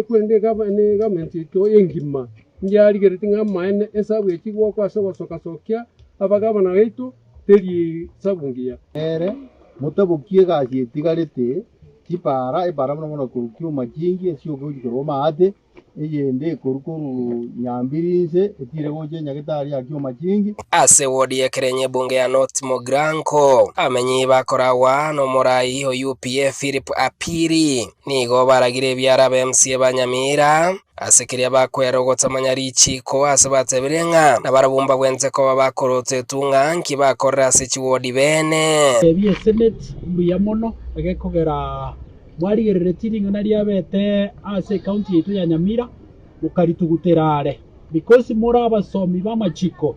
Korende egavment yaito engima yarigeretie ng'a amaene esabu eye chigokwa ase ogosoka-sokia abagavana baito teri esabu engiya. Nere motabokie egasi etigarete chipara, epara buna bono korwa kioma chingi esioke gochia korwa maate, eyende ekorwa korwa nyambiri inse etire gocha enyagetari ya kioma chingi. Ase wodi y'ekerenyo ebunge ya North Mugirango, abamenyi bakoragwa nomorai o UPA Philip Apiri nigo baragire ebiara aba MCA ba Nyamira ase keria bakwera ogotamanya richiko ase batebire ng'a nabarabwo mbagwente koba bakorotetwe ng'a nki bakorire ase chiwodi bene. Tebia eseneti mbuya mono egekogera mwarigereretie ring'ana riabete ase ecounty yaito ya Nyamira mokaritugutera are. Because more abasomi b'amachiko,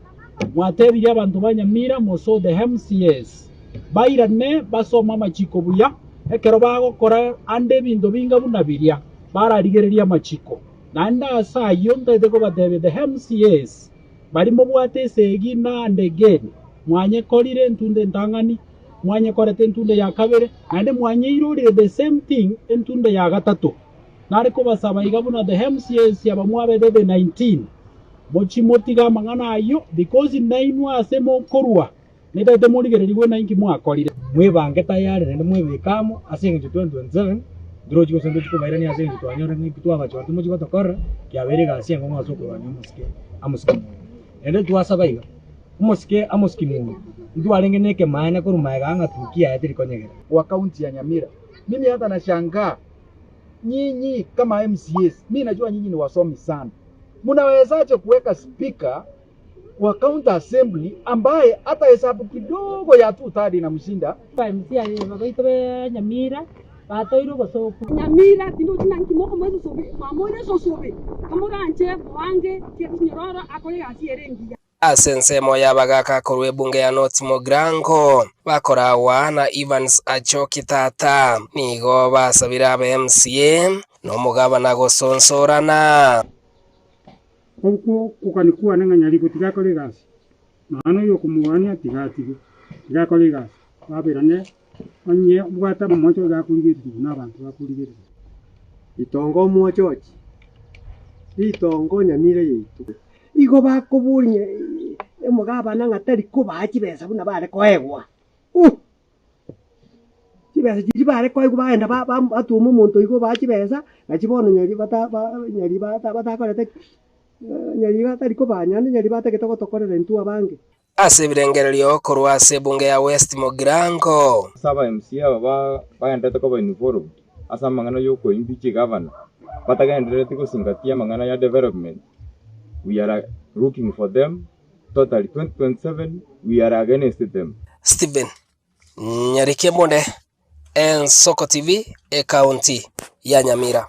mwatebirie abanto ba Nyamira moso the MCAs bairane basome amachiko buya, ekero bagokora ande ebinto binga buna biria, bararigererie amachiko. Naende ase ayio ntaete kobatebia the MCAs baria mobwate esegi na and again, mwanyekorire entunde entang'ani, mwanyekorete entunde ya kabere, naende mwanyeirorire the same thing entunde ya gatato. Nare kobasaba iga buna the MCAs aba mwabete the 19 mochie motige amang'ana ayio because nainwe ase mokorwa netaete morigererigwe na inki mwakorire. Mwebange tayari naende mwebeke amo ase eng'encho 2027 ntirochi gose ntochi kobairania ase eng'encho twanyorire ng'a eki twabachorete mochie gotokorera kiabeire egasi enkong'u ase okorwania omosike Amos Kimunya. Naende twasaba iga, omosike Amos Kimunya ntwarenge na ekemaene korwa magega ng'a tuki yaye teri konyegera. Wa county ya Nyamira. Mimi hata nashangaa nyinyi kama MCAs, mi najua nyinyi ni wasomi sana, mnawezaje kuweka speaker wa county assembly ambaye hata hesabu kidogo ya two third inamshinda? MCA baito be Nyamira batoirwe obosoku. Nyamira tindochi nanki mokomoa esusubi mwamoire esusubi kamoranche moange kinyororo akore egasi ere engiya. Ase ensemo y'abagaaka korwa ebunge ya North Mugirango, bakoragwa na Evans Achoki Tata, nigo basabire abe MCA na omogabana gosonsorana. Okwo okogania kwane ng'a nyariko tiga akore egasi, nonya noyo okomogania tiga atige, tiga akore egasi, baberane onye obwate amamocho iga akorigereria buna abanto bakorigereria. Ritongo omwochochi, ritongo nyamira yaito. Igo bakoboria omogabana ng'a tari kobaa chibesa buna bare koegwa. Uh! Chibesa chiria bare koegwa bagenda ba- ba batwoma omonto igo obaa chibesa, nachi bono nyari bata ba nyari bata batakorete ki? Nyari batari kobaa naende nyari batagete gotokorera intwe abange. Ase ebirengererio korwa ase ebunge ya West Mugirango. Ase aba MCA aba bagendererete koba involved ase amang'ana ya okoimpeach egavana, batagenderereti gosingatia amang'ana ya development, we are looking for them totally 2027 we are against them. Stephen Nyariki Embunde, Ensoko TV, Ekaunti ya Nyamira.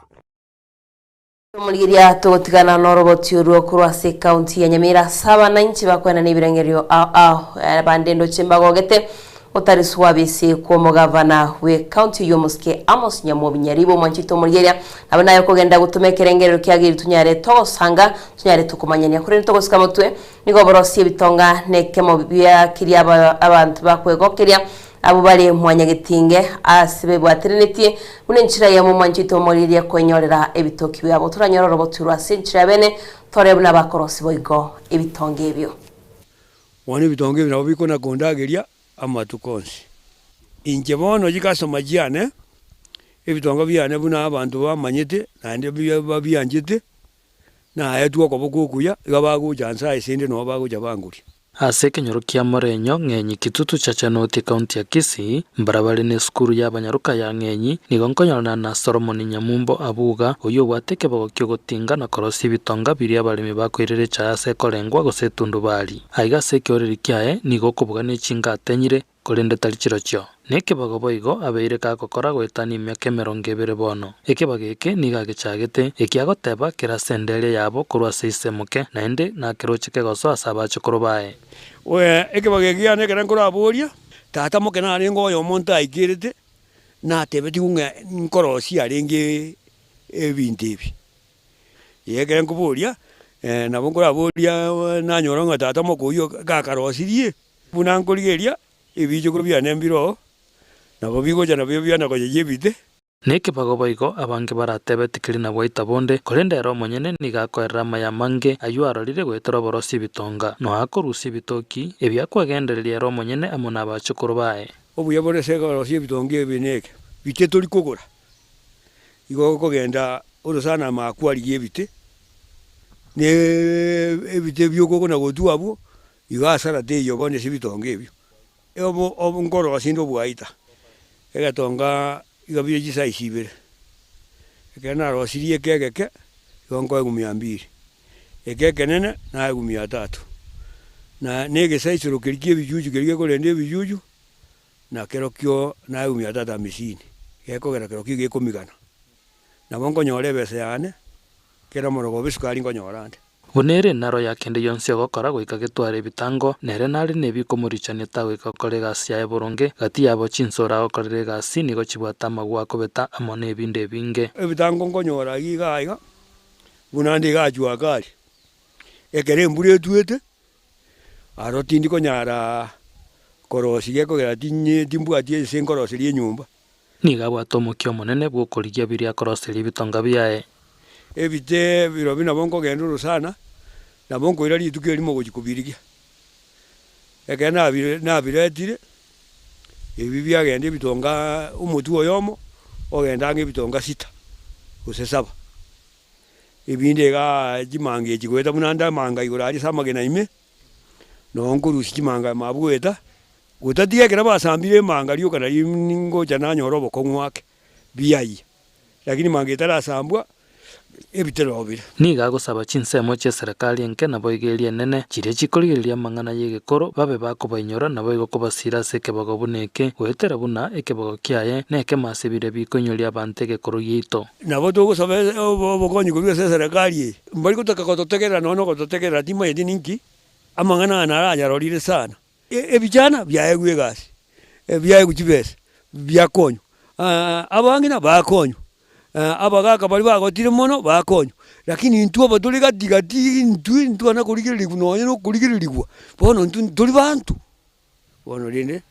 Omorigeria togotigana noroboti orwo korwa ase ekaunti ya Nyamira ase abanainchi bakoenana ebirengererio ao ao abande ndoche mbagogete otari swabisi kw'omogavana bw'ekaunti oyio omosike Amos Nyamwobi Nyaribo omwanchete omorigeria nabo naye okogenda gotoma ekerengerero kiageire tonyare togosanga tonyare tokomanyania korende togosika motwe nigo oborosie ebitonga nekemo bia keria abanto bakwegokeria Abwo bare mwanyagetinge ase bebwateranetie, buna enchera eyemo mwanchete omorigereria kwenyorera ebitoki biabo. Toranyore orogotu rwa ase enchera ya bene, tore buna abakorosi boigo ebitonge ebio. Bono ebitonge ebi nabo bikona kondageria amatuko onsi. Inche bono chikasoma chiane, ebitonga biane buna abanto bamanyete naende babianchete, Naetwe okoboko okuya, iga bagocha nse aye ase inde nabo bagocha bangoria. Ase ekenyoro kia Morenyo, Ng'enyi, Kitutu Chacha North Ekaunti ya Kisii, mbarabare nesukuru y'abanyaroka ya Ng'enyi, nigo nkonyorana na Solomon Nyamumbo Abuga, oyio obwate ekebogo ki'ogotinga na korosia ebitonga biria abaremi bakoirera echae ase ekorengwa gose etundubari. Aiga ase ekeoreri kiaye nigo okobuga ne chinga atenyire, korende tari chirochio. Nekebago boigo abeire gagokora goetania emiaka emerongo ebere bono. Ekebago eke nigo agechagete, ekiagoteba kere ase enderia yabo korwa ase ise moke, naende nakeroche kegosoa ase abachokoro baye. Ekebago eke kiane ekero nkoraboria, Tata moke narenge oyomo ntaikerete, natebetigwe ng'a nkorosia arenge ebinto ebi. Ekero nkoboria, nabo nkoraboria nanyora ng'a tata moke oyio gakarosirie, buna nkorigereria ebichokoro biane mbire oo, nabo bigocha nabio biana koyeyia ebite. Nekebago boigo abange baratebe tikeri na bwaita bonde, korende ere omonyene nigo akoerera amaya amange ayio arorire goetera oborosia ebitonga, noa akorusia ebitoki, ebi akwegendereria ere omonyene amo nabachokoro baye. Obuya bore ase ekorosia ebitonga ebi neke, bite tori kogora, igo okogenda orosana amakwa arigie ebite, ne ebite biokogona gotwa abwo, igo asara teiyo bono ase ebitonga ebio. Obo obo nkorosia inde obwaita, egetonga iga bire chisize ibere, ekero narosirie eke egeke, igo nkoegwa mia mbiri, eke ekenene naegwa mia tatu, na na egesaisero keria kia ebichuchu keria gekorenda ebichuchu, na kerokio naegwa mia tatu hamsini, gekogera kerokio gekomigana. Nabo nkonyora ebesa yane, kera omorogoba esukari nkonyora nde. Buna ere naro ya kende gionsi ogokora goika getware ebitango, nere nare nebi komorichania tagoika gokora egasi yaye boronge, gati yabo chinsoro agokorera egasi nigo chibwate amagwa akobeta amo nebinde ebinge. Ebitango nkonyora ayio iga iga, buna nde iga jua kali, ekero embura etwete, aro tindi konyara korosia gekogera tinye timbwati ase nkoroseria enyomba. Nigo abwate omokia omonene bw'okorigia biria akoroseria ebitonga biaye. Ebite birobio nabo nkogenda orosana, nabo nkoira rituko erimo gochia kobirigia. Ekero nabire nabiretire, ebi biagenda ebitonga omotwe oyomo, ogenda ang'e ebitonga sita, gose saba. Ebinde igaa chimanga echi goeta buna nde amanga igoro aria ase amagena ime, noo nkorusia chimanga ime abwo goeta. Gotatiga ekero basambire emanga rioka nario ngocha nanyora obokong'u ake, biayia, lakini manga etarasambwa ebitero bire. Nigo agosaba chinsemo chi'eserekari enke naboigo eria enene, chiria chikorigereria amang'ana y'egekoro, babe bakobainyora naboigo kobasiira ase ekebago buna eke, goetera buna ekebago kiaye nekemo ase biria bikoinyoria abanto egekoro giaito. Nabo togosaba obokonyi korwa ase eserekari eye, mbari gotaka gototegerera nonya nogototegerera timanyeti ninki, amang'ana aya naranyarorire sana. Ebichana biaegwe egasi, biaegwe chibesa, biakonywa, abang'ina bakonywa, abagaka baria bagotire mono bakonywa, lakini intwe aba tore gati gati intwe ntwana korigererigwa nonye na okorigererigwa, bono intwe ntori banto. Bono rende,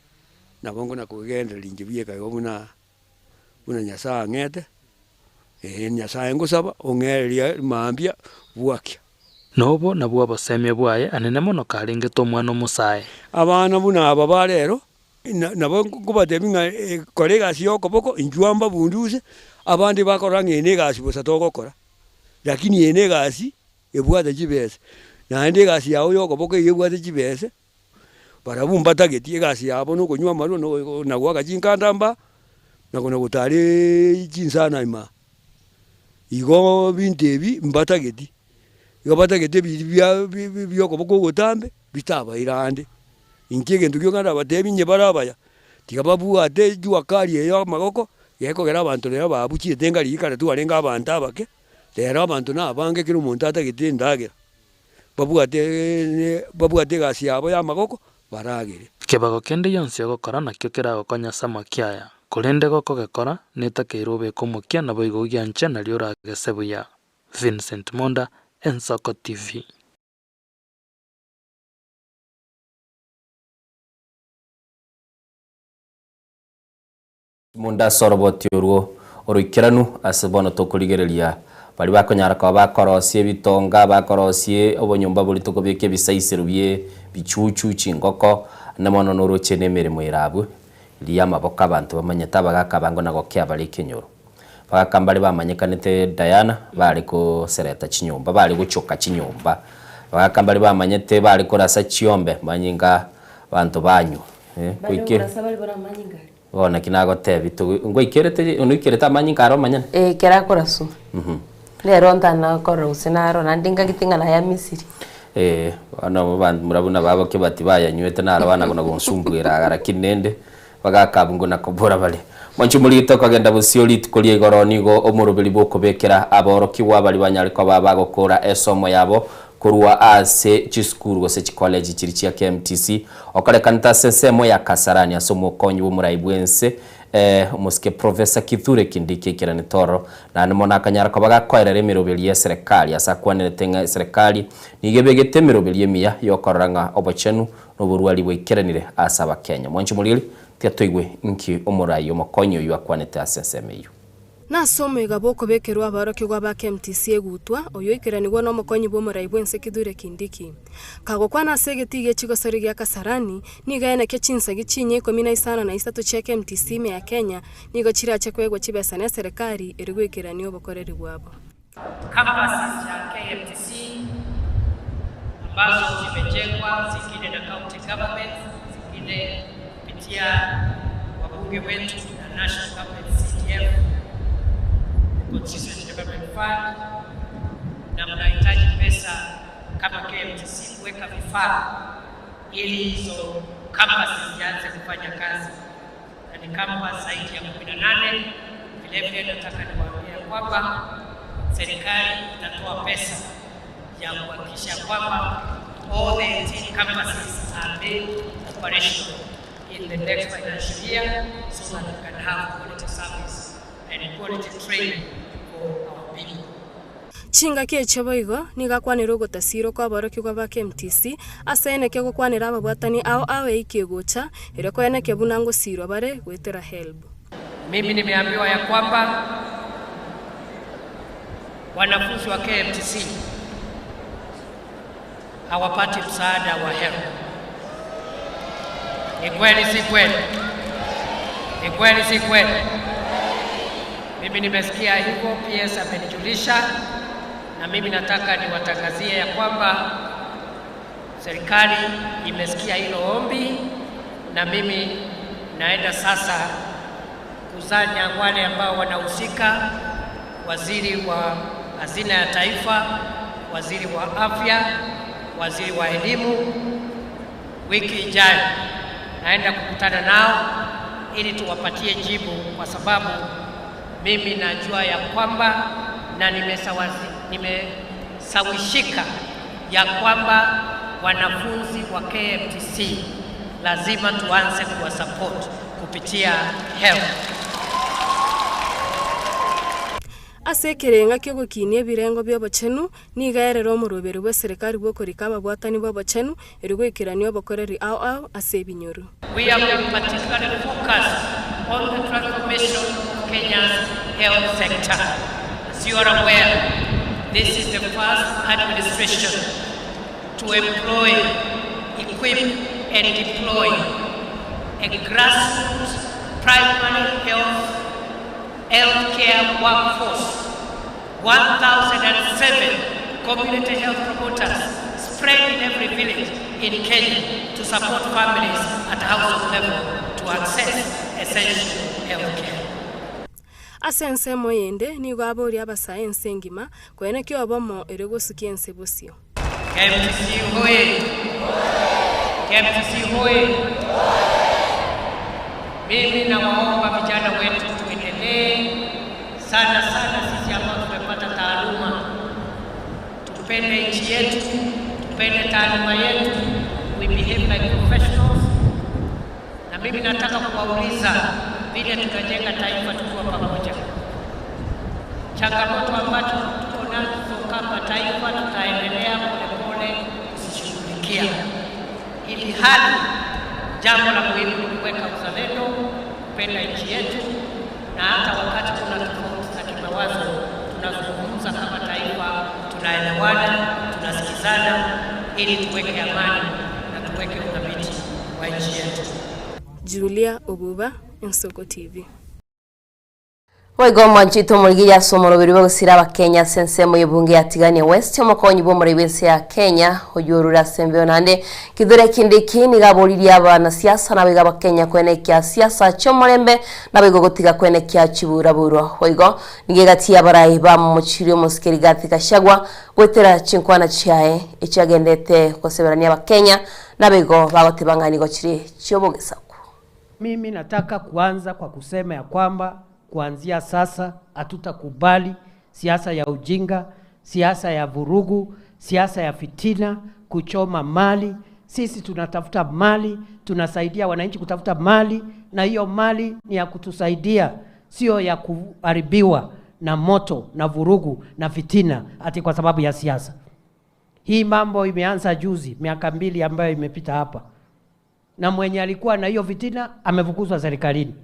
nabo nkona kogendereria inche buya ekaigo buna buna Nyasaye ang'ete, ee Nyasaye ngosaba ong'ererie mambia bwakia. Nobo nabwo obosemia bwaye anene mono karengete omwana omosae. Abana buna aba ba rero, nabo nkobatebia ng'a kora egasi ya okoboko, inchuo mbabunduse, abande bakorora ng'a eye negasi bosa togokora, lakini eye negasi ebwate chibesa, naende egasi yago ya okoboko eywo ebwate chibesa, barabwo mbatageti egasi yabo nokonywa amarwa na goaka chinkanda mba, na kona gotara chinsana ime aa. Igo binto ebi mbatageti, igo batagete ebiri bia biokoboko ogotambe bitabaire ande. Inki egento gioka ndabatebi inye bare abaya, tiga babwate jua kali eye ya amagoko, gekogera abanto rero babuchiete enga riria kare twarenge abanto abake, rero abanto na abange kera omonto atagete endagera, babwate babwate egasi yabo ya amagoko baragere. Kebago kende gionsi ogokora nakio keragokonye ase amakia aya, korende gokogekora netakeire obeke omokia naboigo ogianche nario oragese buya. Vincent Monda, Ensoko TV. Monda ase oroboti orwo oroikeranu, ase bono tokorigereria baria bakonyara koba bakorosia ebitonga, bakorosie obonyomba boria tokobeka ebisaisero bie bichuchu, chingoko, na mono noroche na emeremo ere abwo, eria y'amaboko abanto bamanyete abagaka abango na gokea bare ekenyoro. Abagaka mbare bamanyekanete Diana, bare kosereta chinyomba, bare gochoka chinyomba. Abagaka mbare bamanyete bare korasa chiombe, manyinga abanto banywa, eh, Bare goikera. okorasa bare bare amanyinga aria. Bono naki nagotebi, togo ngoikerete onoikerete amanyinga aro omonyene? Ee, ekero akoraswa. Nere ontana korora gose narora, naende ngagete ng'a naya Misiri. Ee, bono abwo abanto mura buna babokia bati bayanywete naro bana buna gonsumbuera iga lakini rende bagaka abwo nguna kobora bare. Mwanche omorigete okogenda bosio rituko ria igoro nigo omoroberi bw'okobekera aborokigwa baria banyare koba bagokora esomo yabo. Korwa ase chisukuru gose chikoleji chiria chia KMTC, okorekanete ase ensemo ya Kasarani ase omokonyi bw'omorai bw'ense omosike Professor Kithure Kindiki aikerane ororo, naende mono akanyara koba gakoerera emeroberi y'eserekari ase akwanerete ng'a eserekari nigo ebegete emeroberi emiya y'okorora ng'a obochenu na oborwari bwaikeranire ase Abakenya. Mwanche omoriri, tiga toigwe inki omorai omokonyi oyio akwanete ase ensemo eyio. Nase omoiga bw'okobekerwa aborokigwa ba KMTC egutwa, oyio oikeranigwa nomokonyi bw'omorai bw'ense Kithure Kindiki. Kagokwana ase egetii gie chigosori gia Kasarani, nigo aenekia chinsagi chinyia ikomi na isano na isato chia KMTC ime ya Kenya nigo chirache koegwa chibesa neserekari eri goikerania obokoreri bwabo. Campuses ya KMTC ambazo zimejengwa zingine na county governments, zingine kupitia wabunge wetu na national government CDF, the Constituency Development Fund, na mnahitaji pesa kama KMTC kuweka vifaa ili hizo campuses zianze kufanya kazi, na ni campus zaidi ya 18. Vile vile nataka niwaambie kwamba serikali itatoa pesa ya kuhakikisha kwamba all the 18 campuses are made operational in the next financial year so that we can have quality service and quality training for our people. Chingaki echio boigo nigo akwanire ogotasirwa kw'aborokigwa ba KMTC ase eneke gokwanera ababwatani ao ao eiki egocha, erio koenekia buna ngosirwa bare goetera HELB. Mimi nimeambiwa ya kwamba wanafunzi wa KMTC hawapati msaada wa HELB. Ni kweli si kweli? Ni kweli si kweli? Mimi nimesikia hivyo, PS amenijulisha, na mimi nataka niwatangazie ya kwamba serikali imesikia hilo ombi, na mimi naenda sasa kusanya wale ambao wanahusika, waziri wa hazina ya taifa, waziri wa afya, waziri wa elimu. Wiki ijayo naenda kukutana nao ili tuwapatie jibu, kwa sababu mimi najua ya kwamba na nimesawishika ya kwamba wanafunzi wa KMTC lazima tuanze kuwasupport kupitia HELB. Ase ekerenga ki'ogokinia ebirengo bi'obochenu, nigo aerere omoroberi bw'eserekari bw'okorika ababwatani b'obochenu, erio goikerania obokoreri ao ao ase ebinyoro. We have been particularly focused on the transformation of Kenya's health sector. As you are aware, this is the first administration to employ, equip and deploy a grassroots primary healthcare workforce, 1,007 community health promoters spread in every village in Kenya to support families at household level to access essential healthcare. Ase ensemo eyende nigo aboria abasae ense engima koenekia obomo erio gosukia ense bosio. KMTC hoye! KMTC hoye! Mimi nawaomba vijana wetu tuendelee sana sana, sisi ambao tumepata taaluma, tupende nchi yetu, tupende taaluma yetu, we behave like professionals. Na mimi nataka kuwauliza vile tunajenga taifa tukiwa pamoja, changamoto ambacho tuko nazo kama taifa tutaendelea polepole kuzishughulikia, ili hali jambo la muhimu ni kuweka uzalendo, kupenda nchi yetu, na hata wakati kuna tofauti za kimawazo tunazungumza kama taifa, tunaelewana, tunasikizana ili tuweke amani na tuweke uthabiti wa nchi yetu. Julia Obuba, Ensoko TV. Boigo omwanchete omorigereria ase omoroberi bw'ogosira Abakenya ase ensemo y'ebunge ya Tigania West, omokonyi bw'omorei bw'ense ya Kenya oyio orure ase embeo naende Kithure Kindiki nigo aboririe abanasiasa naboigo Abakenya koenekia siasa chi'omorembe naboigo gotiga koenekia chiburaburwa. Boigo nigo egati y'abarai bamomochirie omosike Rigathi Gachagua goetera chinkwana chiaye echiagendete goseberania Abakenya naboigo bagoteba ng'a nigo chire chi'obogesaku. Mimi nataka kuanza kwa kusema ya kwamba kuanzia sasa hatutakubali siasa ya ujinga, siasa ya vurugu, siasa ya fitina, kuchoma mali. Sisi tunatafuta mali, tunasaidia wananchi kutafuta mali, na hiyo mali ni ya kutusaidia, sio ya kuharibiwa na moto na vurugu na fitina ati kwa sababu ya siasa. Hii mambo imeanza juzi, miaka mbili ambayo imepita hapa, na mwenye alikuwa na hiyo fitina amefukuzwa serikalini,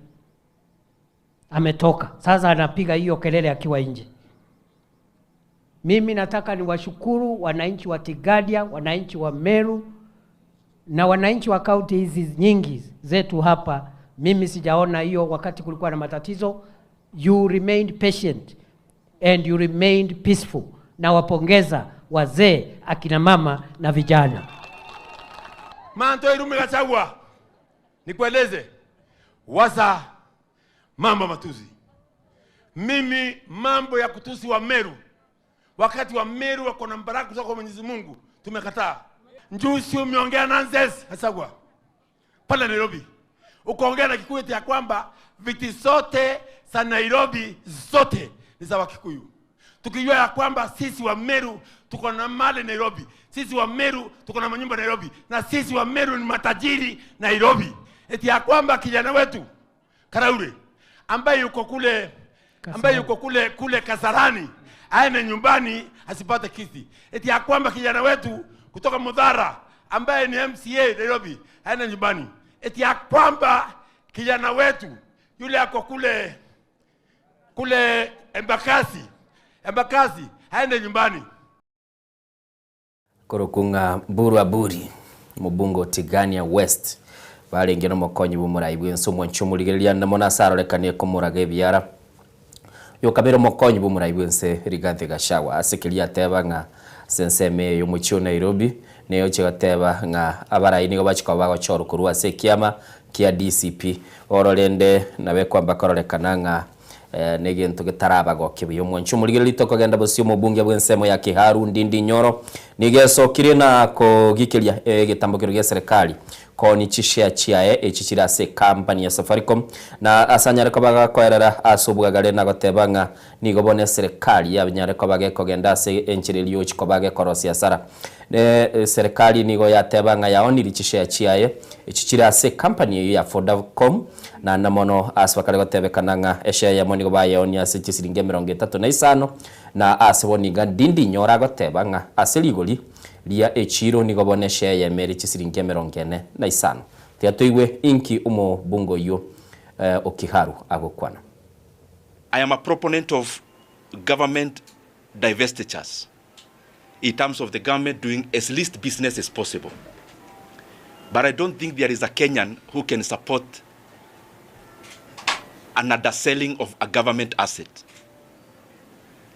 ametoka. Sasa anapiga hiyo kelele akiwa nje. Mimi nataka niwashukuru wananchi wa Tigadia, wananchi wa Meru na wananchi wa kaunti hizi nyingi zetu hapa. Mimi sijaona hiyo wakati kulikuwa na matatizo. You remained patient and you remained peaceful. Nawapongeza wazee, akina mama na vijana. Manto Irumi Gachagua, nikueleze wasa mambo matusi. Mimi mambo ya kutusi wa Meru, wakati wa Meru wako na baraka kutoka kwa Mwenyezi Mungu, tumekataa. Njusi umeongea nonsense Gachagua pale Nairobi, ukaongea na Kikuyu eti ya kwamba viti zote za Nairobi zote ni za Wakikuyu, tukijua ya kwamba sisi wa Meru tuko na mali Nairobi, sisi wa Meru tuko na manyumba Nairobi, na sisi wa Meru ni matajiri Nairobi. Eti ya kwamba kijana wetu Karaure ambaye yuko kule ambaye yuko kule kule Kasarani aende nyumbani asipate kiti. Eti ya kwamba kijana wetu kutoka Mudhara ambaye ni MCA Nairobi aende nyumbani. Eti ya kwamba kijana wetu yule ako kule kule Embakasi Embakasi aende nyumbani. Korokwa ng'a Mburu Aburi, omobunge o Tigania West, barenge na omokonyi bw'omorai bw'ense omwanchi omorigereria na mono ase arorekanie komoraga ebiara. Yokabere omokonyi bw'omorai bw'ense Rigathi Gachagua ase keria ateba ng'a ase ensemo eye y'omochie o Nairobi neyochia goteba ng'a abarai nigo bachia koba bagochorwa korwa ase ekiama kia DCP. Oro rende nabo ekwamba kororekana ng'a negento getarabagokia buya. Omwanchi omorigereria tokogenda bosio omobunge bw'ensemo ya Kiharu Ndindi Nyoro nigo esokire na kogikeria egetambo kero gia serikali koni chishare chiaye echi chire ase ekampani ya Safaricom na ase anyare koba gakoerera ase obwagare na goteba ng'a nigo bono eserikali yanyare koba gekogenda ase enchera eria ochi koba gekorosia asara. Ne serikali nigo yateba ng'a yaoniri chishare chiaye echi chire ase ekampani eywo ya Vodacom naende mono ase bakare gotebekana ng'a eshare eyemo nigo bayeonia ase chisiringi emerongo etato na isano na ase bono iga Ndindi Nyoro agoteba ng'a ase rigori ria echiro nigo bono eshare eyemo ere chisiringi emerongo ene na isano. Tiga toigwe inki omobunge oyio o Kiharu agokwana. I am a proponent of government divestitures in terms of the government doing as least business as possible. But I don't think there is a Kenyan who can support an underselling of a government asset.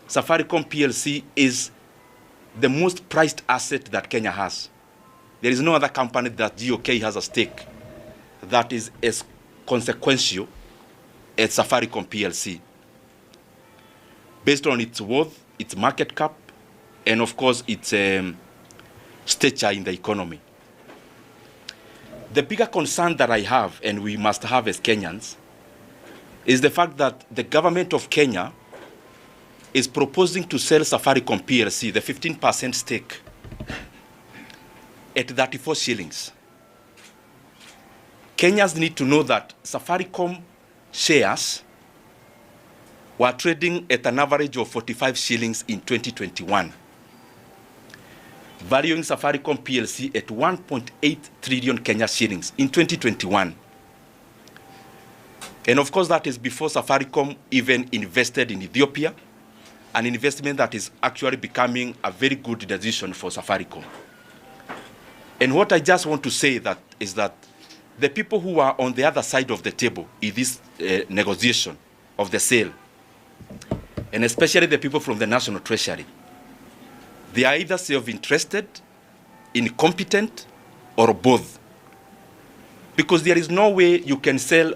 Safaricom PLC is the most prized asset that Kenya has. There is no other company that GOK has a stake that is as consequential as Safaricom PLC. Based on its worth, its market cap, and of course its stature in the economy. The bigger concern that I have, and we must have as Kenyans, is the fact that the government of Kenya is proposing to sell Safaricom PLC, the 15% stake, at 34 shillings. Kenyans need to know that Safaricom shares were trading at an average of 45 shillings in 2021, valuing Safaricom PLC at 1.8 trillion Kenya shillings in 2021. And of course, that is before Safaricom even invested in Ethiopia, an investment that is actually becoming a very good decision for Safaricom. And what I just want to say that is that the people who are on the other side of the table in this negotiation of the sale, and especially the people from the National Treasury, they are either self-interested, incompetent, or both. Because there is no way you can sell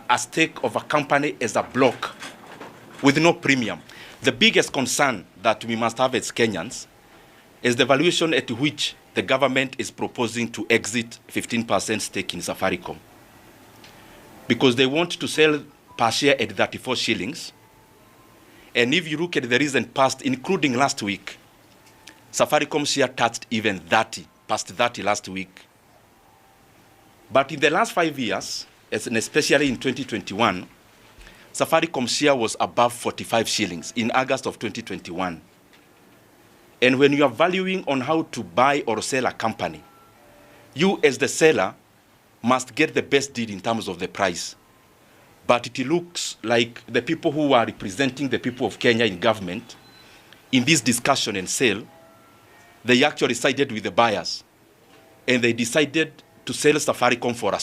a stake of a company as a block with no premium. The biggest concern that we must have as Kenyans is the valuation at which the government is proposing to exit 15% stake in Safaricom. Because they want to sell per share at 34 shillings. And if you look at the recent past, including last week, Safaricom share touched even 30, past 30 last week. But in the last 5 years, and especially in 2021, Safaricom share was above 45 shillings in August of 2021. And when you are valuing on how to buy or sell a company, you as the seller must get the best deal in terms of the price. But it looks like the people who are representing the people of Kenya in government in this discussion and sale, they actually sided with the buyers and they decided to sell Safaricom for a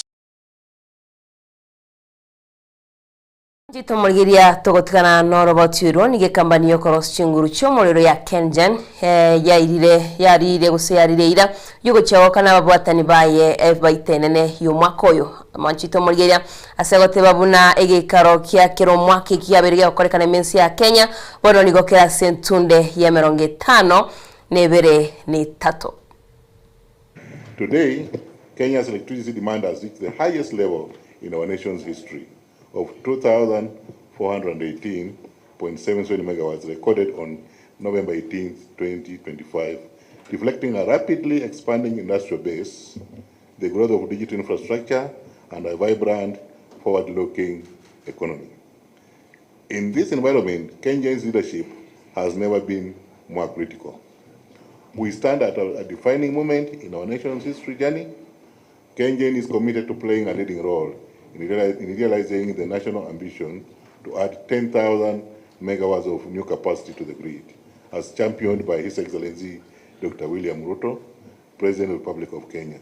Nchitomorigeria togotigana noroboti orwo nigo ekambani yokorosia chinguru chi'omorero ya KenGen eh, yairire yarire gose yarire eira yogochia goakana ababwatani baye eh, baita enene y'omwaka oyo. Mwanchitomorigeria ase goteba buna egeikaro kia kera omwaka eki kiabeire gegokorekana ime ense ya Kenya bono nigo kere ase entunde y'emerongo etano na ebere na etato. Today, Kenya's electricity demand has reached the highest level in our nation's history of 2,418.77 megawatts recorded on November 18, 2025, reflecting a rapidly expanding industrial base, the growth of digital infrastructure, and a vibrant, forward-looking economy. In this environment, Kenya's leadership has never been more critical. We stand at a, a defining moment in our nation's history journey. KenGen is committed to playing a leading role in, reali in realizing the national ambition to add 10,000 megawatts of new capacity to the grid, as championed by His Excellency Dr. William Ruto, President of the Republic of Kenya.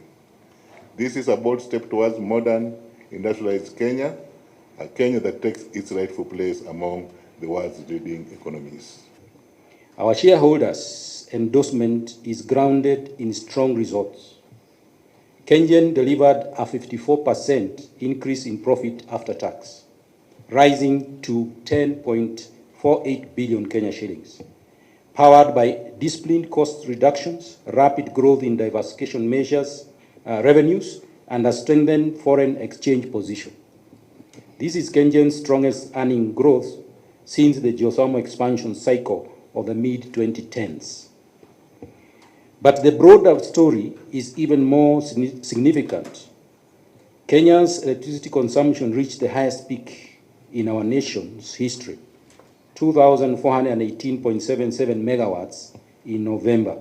This is a bold step towards modern, industrialized Kenya, a Kenya that takes its rightful place among the world's leading economies. Our shareholders' endorsement is grounded in strong results. KenGen delivered a 54% increase in profit after tax, rising to 10.48 billion Kenya shillings, powered by disciplined cost reductions, rapid growth in diversification measures, uh, revenues, and a strengthened foreign exchange position. This is KenGen's strongest earning growth since the geothermal expansion cycle of the mid-2010s. But the broader story is even more significant. Kenya's electricity consumption reached the highest peak in our nation's history, 2,418.77 megawatts in November,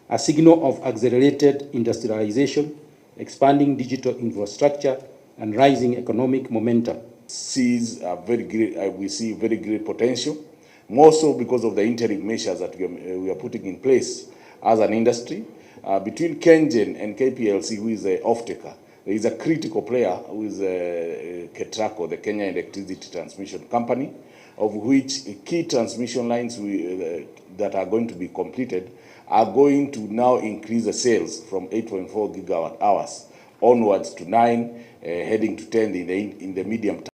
a signal of accelerated industrialization, expanding digital infrastructure, and rising economic momentum. Sees a very great, uh, we see very great potential, more so because of the interim measures that we are, uh, we are putting in place as an industry. Uh, between KenGen and KPLC, who is the off-taker, there is a critical player who is uh, Ketraco, the Kenya Electricity Transmission Company, of which key transmission lines we, uh, that are going to be completed are going to now increase the sales from 8.4 gigawatt hours onwards to 9, uh, heading to 10 in the, in the medium term.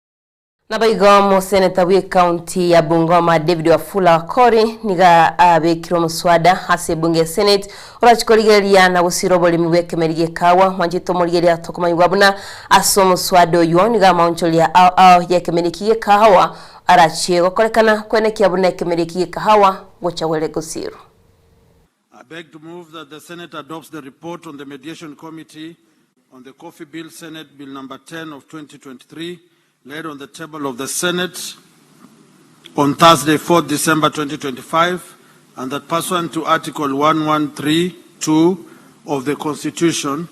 Naboigo omoseneta bw'ecounty ya Bungoma David Wafula Wakori niga abekire omoswada ase ebunge ya Senate orachi korigereria na gosira oboremi bw'ekemeri gi'ekawa mwanchete omorigereria tokomanyigwa buna ase omoswada oywo niga amaonchoria ao ao y'ekemeri eki gi'ekahawa arachie gokorekana kwenekia buna ekemeri eki gi'ekahawa gocha gwere gosirwa. I beg to move that the Senate adopts the report on the Mediation Committee on the Coffee Bill Senate Bill number 10 of 2023 laid on the table of the Senate on Thursday, 4th December 2025, and that pursuant to Article 1132 of the Constitution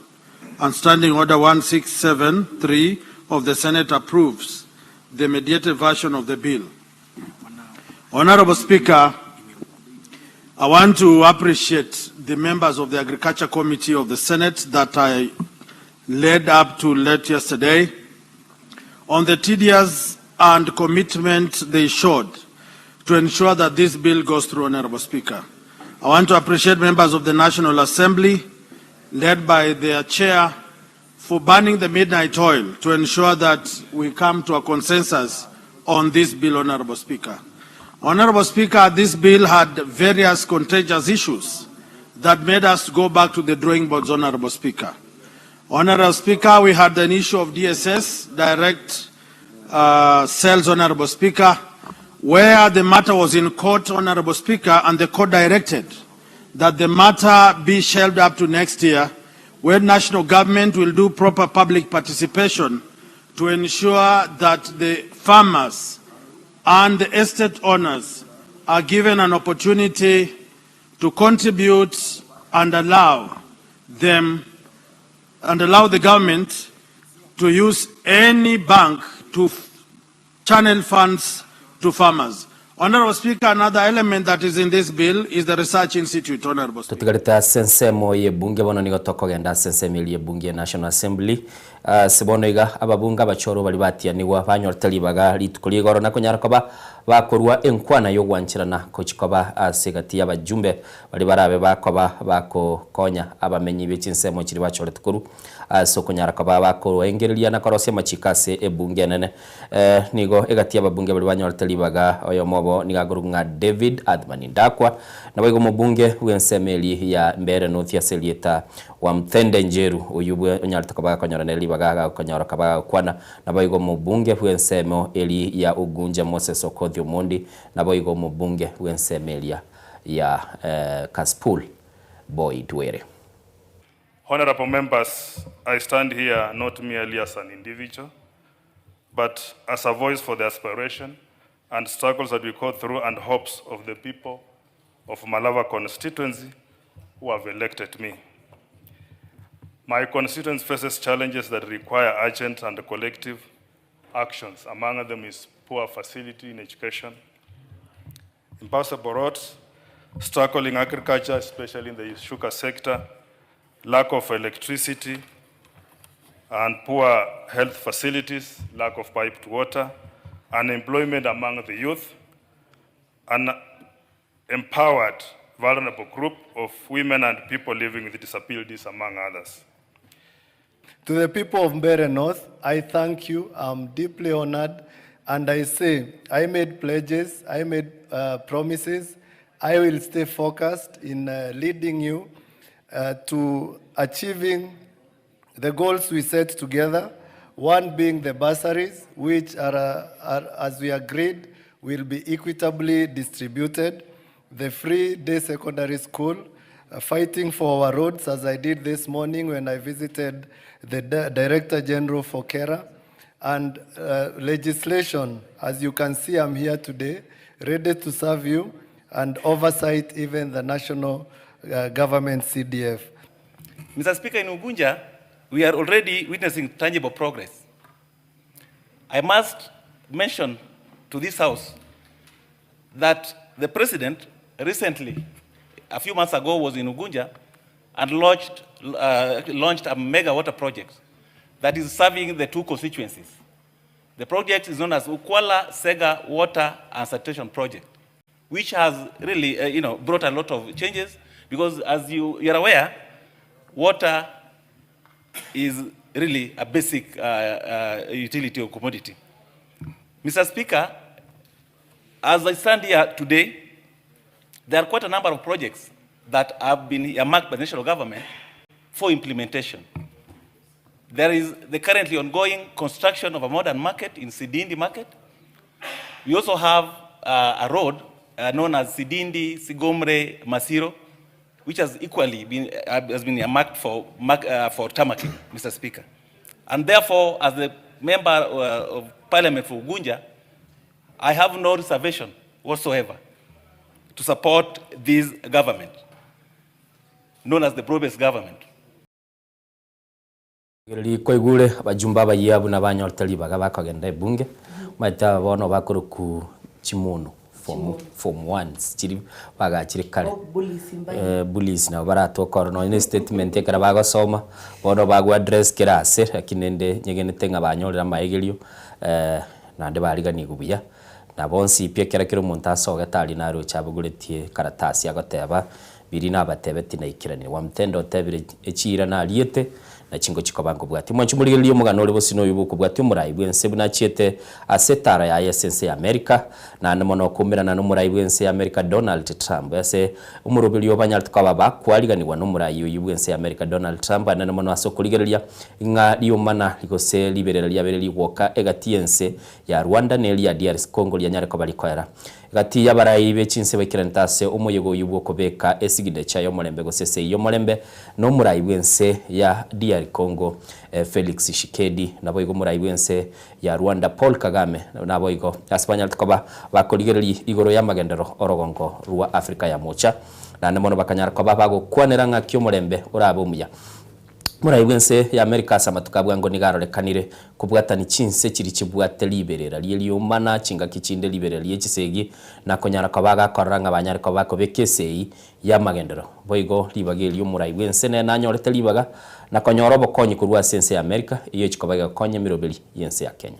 and Standing Order 1673 of the Senate approves the mediated version of the bill. Honorable Speaker, I want to appreciate the members of the Agriculture Committee of the Senate that I led up to late yesterday on the tedious and commitment they showed to ensure that this bill goes through, Honorable Speaker. I want to appreciate members of the National Assembly, led by their chair, for burning the midnight oil to ensure that we come to a consensus on this bill, Honorable Speaker. Honorable Speaker, this bill had various contentious issues that made us go back to the drawing boards, Honorable Speaker. Honorable Speaker, we had an issue of DSS, direct uh, sales, Honorable Speaker, where the matter was in court, Honorable Speaker, and the court directed that the matter be shelved up to next year when national government will do proper public participation to ensure that the farmers and the estate owners are given an opportunity to contribute and allow them and allow the government to use any bank to channel funds to farmers. Honorable Speaker, another element that is in this bill is the Research Institute, Honorable Speaker. Totigarete ase ensemo y'ebunge bono nigo tokogenda ase ensemo eria y'ebunge ya National Assembly. Ase bono iga ababunge abachorwa baria batianigwa banyorete ribaga rituko ria igoro na konyara koba bakorua enkwana y'ogwancherana gochia koba ase egati y'abajumbe baria barabe bakoba bakokonya abamenyi be chinsemo chiria bachorete korwa ase okonyara koba bakoengereria na korosia amachiko ase ebunge enene. Nigo egati y'ababunge baria banyorete ribaga oyomo obo nigo akorokwa ng'a David Athmani Ndakwa, naboigo omobunge bw'ensemo eria ya Mbeere North ase erieta Wamthende Njeru, oyio bwe onyarete koba gakonyora nere ribaga agakonyora koba gagokwana, naboigo omobunge bw'ensemo eria ya Ugunja Moses Okothi Omondi, naboigo omobunge bw'ensemo eria ya Kasipul Boyd Were. Honourable members, I stand here not merely as an individual, but as a voice for the aspiration and struggles that we go through and hopes of the people of Malava constituency who have elected me. My constituency faces challenges that require urgent and collective actions. Among them is poor facility in education, impassable roads, struggling agriculture, especially in the sugar sector, lack of electricity, and poor health facilities, lack of piped water, unemployment among the youth, an empowered vulnerable group of women and people living with disabilities, among others. To the people of Mbeere North, I thank you. I'm deeply honored. And I say, I made pledges, I made promises. I will stay focused in leading you to achieving the goals we set together, one being the bursaries, which are, as we agreed, will be equitably distributed, the free day secondary school, fighting for our roads, as I did this morning when I visited the Director General for KeRRA, and legislation. As you can see, I'm here today, ready to serve you and oversight even the national government CDF. Mr. Speaker, in Ugunja, we are already witnessing tangible progress. I must mention to this House that the President recently, a few months ago, was in Ugunja and launched a mega water project that is serving the two constituencies. The project is known as Ukwala Sega Water and Sanitation Project, which has really brought a lot of changes because, as you're aware, water is really a basic utility or commodity. Mr. Speaker, as I stand here today, there are quite a number of projects that have been earmarked by the national government for implementation. There is the currently ongoing construction of a modern market in Sidindi market. We also have a road known as Sidindi Sigomre Masiro, which has equally been earmarked for tarmacking, Mr. Speaker. And therefore, as the member of Parliament for Ugunja, I have no reservation whatsoever to support this government, known as the broad-based government. Kwaigure abajumbe abayia buna banyorete ribaga bakogenda ebunge maete bono bakoroku chimono form ones chiri bagachire kare. Oh, bullies imbai. Bullies nabo baratokora nonya na statement ekero bagosoma bono bagwa address kera ase lakini ende nyegenete ng'a banyorire amaegerio naende bariganiwa buya na bonsi pi ekero kera omonto asogete aria naroche abagoretie karatasi agoteba biri nabatebeti naikerania Wamtende otebire echira nariete. Na chingo chikoba nkobwatia. Mwanche morigererie omogano ore bosio noyo bw'okobwatia omorai bw'ense buna achiete ase etara yaye ase ense ya Amerika, naende mono okoumerana nomorai bw'ense ya Amerika Donald Trump. Ase omoroberio obanyarete koba bakwariganigwa nomorai oyio bw'ense ya Amerika Donald Trump anene mono ase okorigereria ng'a riomana gose riberera riabeire rigwoka egati y'ense ya Rwanda na eria DRC Congo rianyare koba rikoera. Gati y'abarai be chinse baikeranete ase omoyega oyio bw'okobeka esiginecha y'omorembe gose esegi y'omorembe nomorai bw'ense ya DR Congo Felix Tshisekedi naboigo omorai bw'ense ya Rwanda Paul Kagame naboigo ase banyarete koba bakorigereria igoro y'amagenderero orogongo rwa Africa ya Mocha naende mono bakanyara koba bagokwanera ng'aki omorembe orabe omuya. Morai bw'ense ya Amerika ase amatuko a bwango nigo arorekanire kobwatani chinse chiria chibwate riberera rie riomana, chingaki chinde riberera rie chisegi, na konyara koba agakorora ng'a banyare koba bakobeka esegi y'amagenderero. Boigo ribaga erio omorai bw'ense nere nanyorete ribaga na konyora obokonyi korwa ase ense ya Amerika, eyio echi koba egekonya emeroberi y'ense ya Kenya.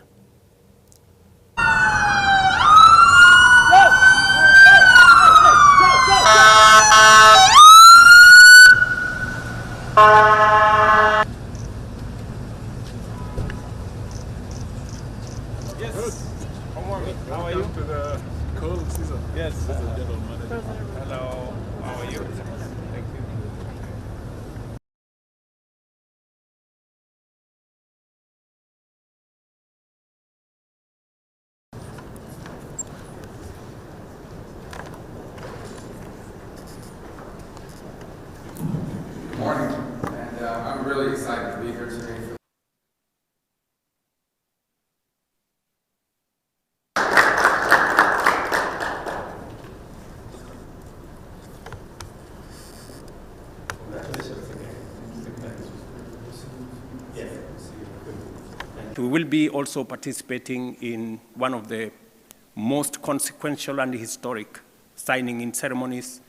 Yes. How are you? To the cold season. Yes. Hello. How are you? Thank you. Good morning, and uh, I'm really excited to be here today. For We will be also participating in one of the most consequential and historic signing in ceremonies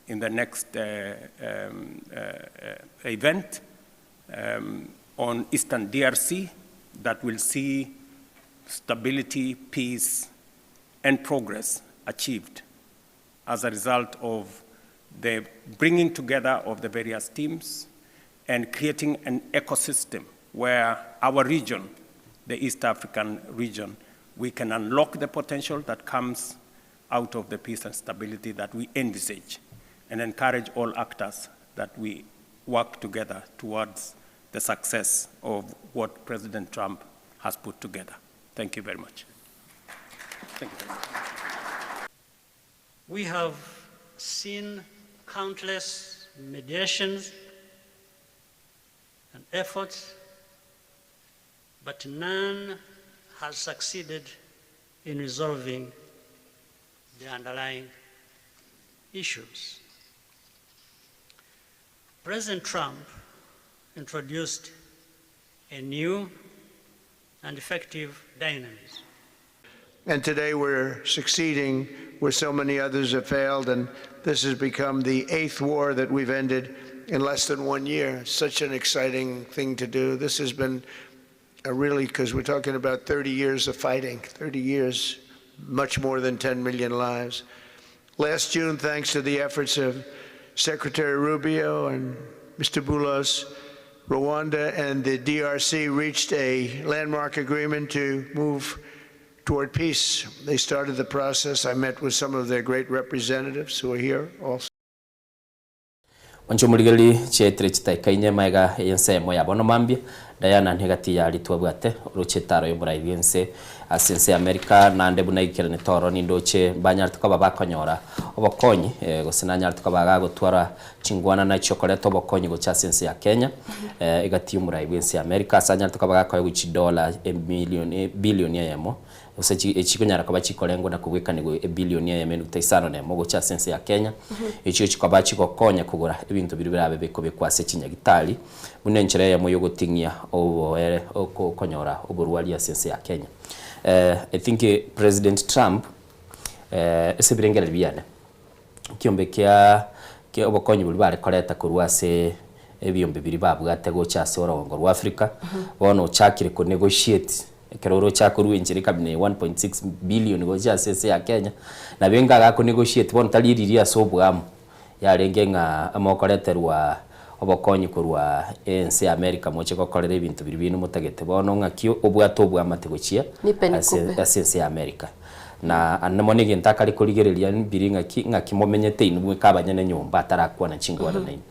in the next uh, um, uh, uh, event um, on Eastern DRC that will see stability, peace, and progress achieved as a result of the bringing together of the various teams and creating an ecosystem where our region, the East African region, we can unlock the potential that comes out of the peace and stability that we envisage and encourage all actors that we work together towards the success of what President Trump has put together. Thank you very much. Thank you very much. We have seen countless mediations and efforts, but none has succeeded in resolving the underlying issues. President Trump introduced a new and effective dynamism. And today we're succeeding where so many others have failed, and this has become the eighth war that we've ended in less than one year. Such an exciting thing to do. This has been a really, because we're talking about 30 years of fighting, 30 years, much more than 10 million lives. Last June, thanks to the efforts of Secretary Rubio and Mr. Boulos, Rwanda and the DRC reached a landmark agreement to move toward peace. They started the process. I met with some of their great representatives who are here also. Onche omorigereria chiaetire chitaika inye magega y'ensemo ya bono mambia, Diana negati ya ritwabwate oroche etaro y'oborai bw'ense ase ense ya America naende buna eikeranete ororo nindoche mbanyarete koba bakonyora obokonyi gose nanyarete koba gagotwara chingwana nachio koreta obokonyi gocha ase ense ya Kenya egati y'omorai bw'ense ya America ase anyarete koba gakoegwa chidola emilion ebilion eyemo Gose echikonyara koba chikorengwa na kobwekanigwa ebilioni eyemo enuguta isano na emo gocha ase ense ya Kenya, echio chikoba chigokonya kogora ebinto biria birabe bikobekwa ase chinyagitari buna enchera eyemo yogoting'ia oboere okonyora oborwari ase ense ya Kenya. I think President Trump ase ebirengererio biane, ekiombe kia kia obokonyi boria bare koreta korwa ase ebiombe biria babwate gocha ase orogongo rwa Africa, bono ochakire ko negotiate Ekero oroche akorua enchera ekabina ya 1.6 billion gochia ase ense ya Kenya, nabo enga agako negotiate bono tari eriria ase oboamo, yarenge ng'a amokoreterwa obokonyi korwa ense ya America moche gokorera ebinto biria bino motagete bono ng'aki obwate obwamate gochia Nipe ase nikupe. ase ense ya America. Na ande mono egento akare korigereria mbiri ng'aki ng'aki momenyete inwe bweka abanyene nyomba atarakwana chingwana nainwe.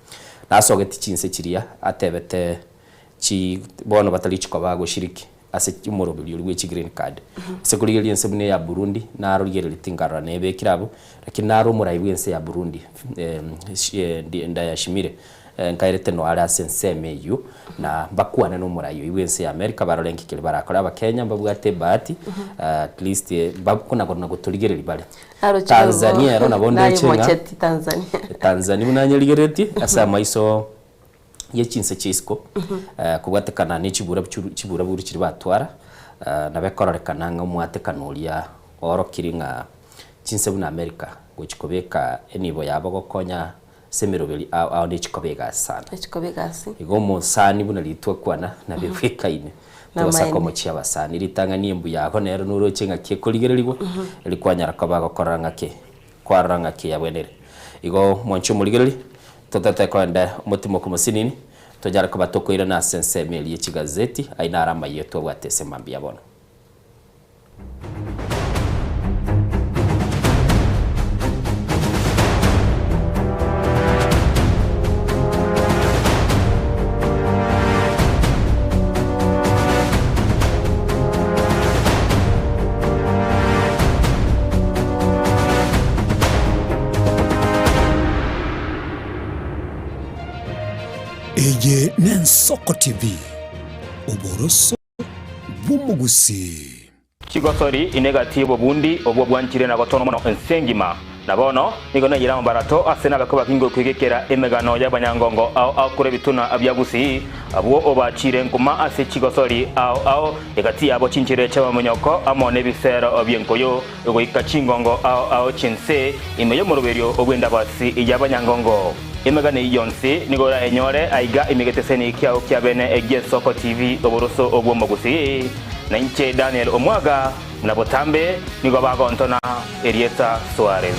Nasogeti chinse chiria atebete chi bono batari koba goshiriki ase omoroberi oria bwe chigreen card. Ase korigereria ense buna eya Burundi, narorigereria tinkarora nebekire abwo, lakini naro omorai bwa ense ya Burundi Ndayishimiye nkaerete noyo are ase ensemo eywo, na mbakwane na omorai oywo bwa ense ya America barore nki keria barakore. Abakenya mbabwate ebahati at least kona gotorigereria bare. Tanzania ero nabo ndoche ng'a Tanzania buna nyerigereretie ase amaiso ye chinse chia isiko, kobwatekana ne chibura chibura buru chiria batwara, nabo ekororekana ng'a omwatekano oria oorokire ng'a chinse buna America gochi kobeka enibo yabo gokonya ase emeroberi ao ao ne chikoba egasi sana. Echikoba egasi. Igo omosani buna ritwakwana nabo ebwekaine togosaka Namaene. omochie abasani ritang'ani embuya yago nero noroche ng'aki ekorigererigwa eri kwanyara koba gokorora ng'aki kwarora ng'aki yabwenire. Igo mwanche omorigereri totete koenda omotimoku mosinini tonyare koba tokoirana ase ensemo eria ye chigazeti ayio naro amayio twabwate ase mambia bono. Eye n'Ensoko TV, oboroso bw'omogusii. Chigosori ine egati y'obobundi obwo bwanchire na gotonwa mono ense engima. Na bono nigo naiyire amabarato ase nabekwa bakingo kwegekera emegano y'abanyangongo ao ao korwa ebituna bia Gusii, abwo obachiire nkuma ase chigosori ao ao, egati yabo chinchera chi'amamonyoko amo nebisero bi'enkoyo, goika chingongo ao ao chi'ense, ime y'omoroberio bw'endabasi y'abanyangongo. Emegano eyio yonsi nigo orayenyore aiga ime geteseni kiao kia bene gi'Ensoko TV oboroso bw'Omogusii. Na inche Daniel Omwaga, buna botambe nigo bagontona erieta Suarez.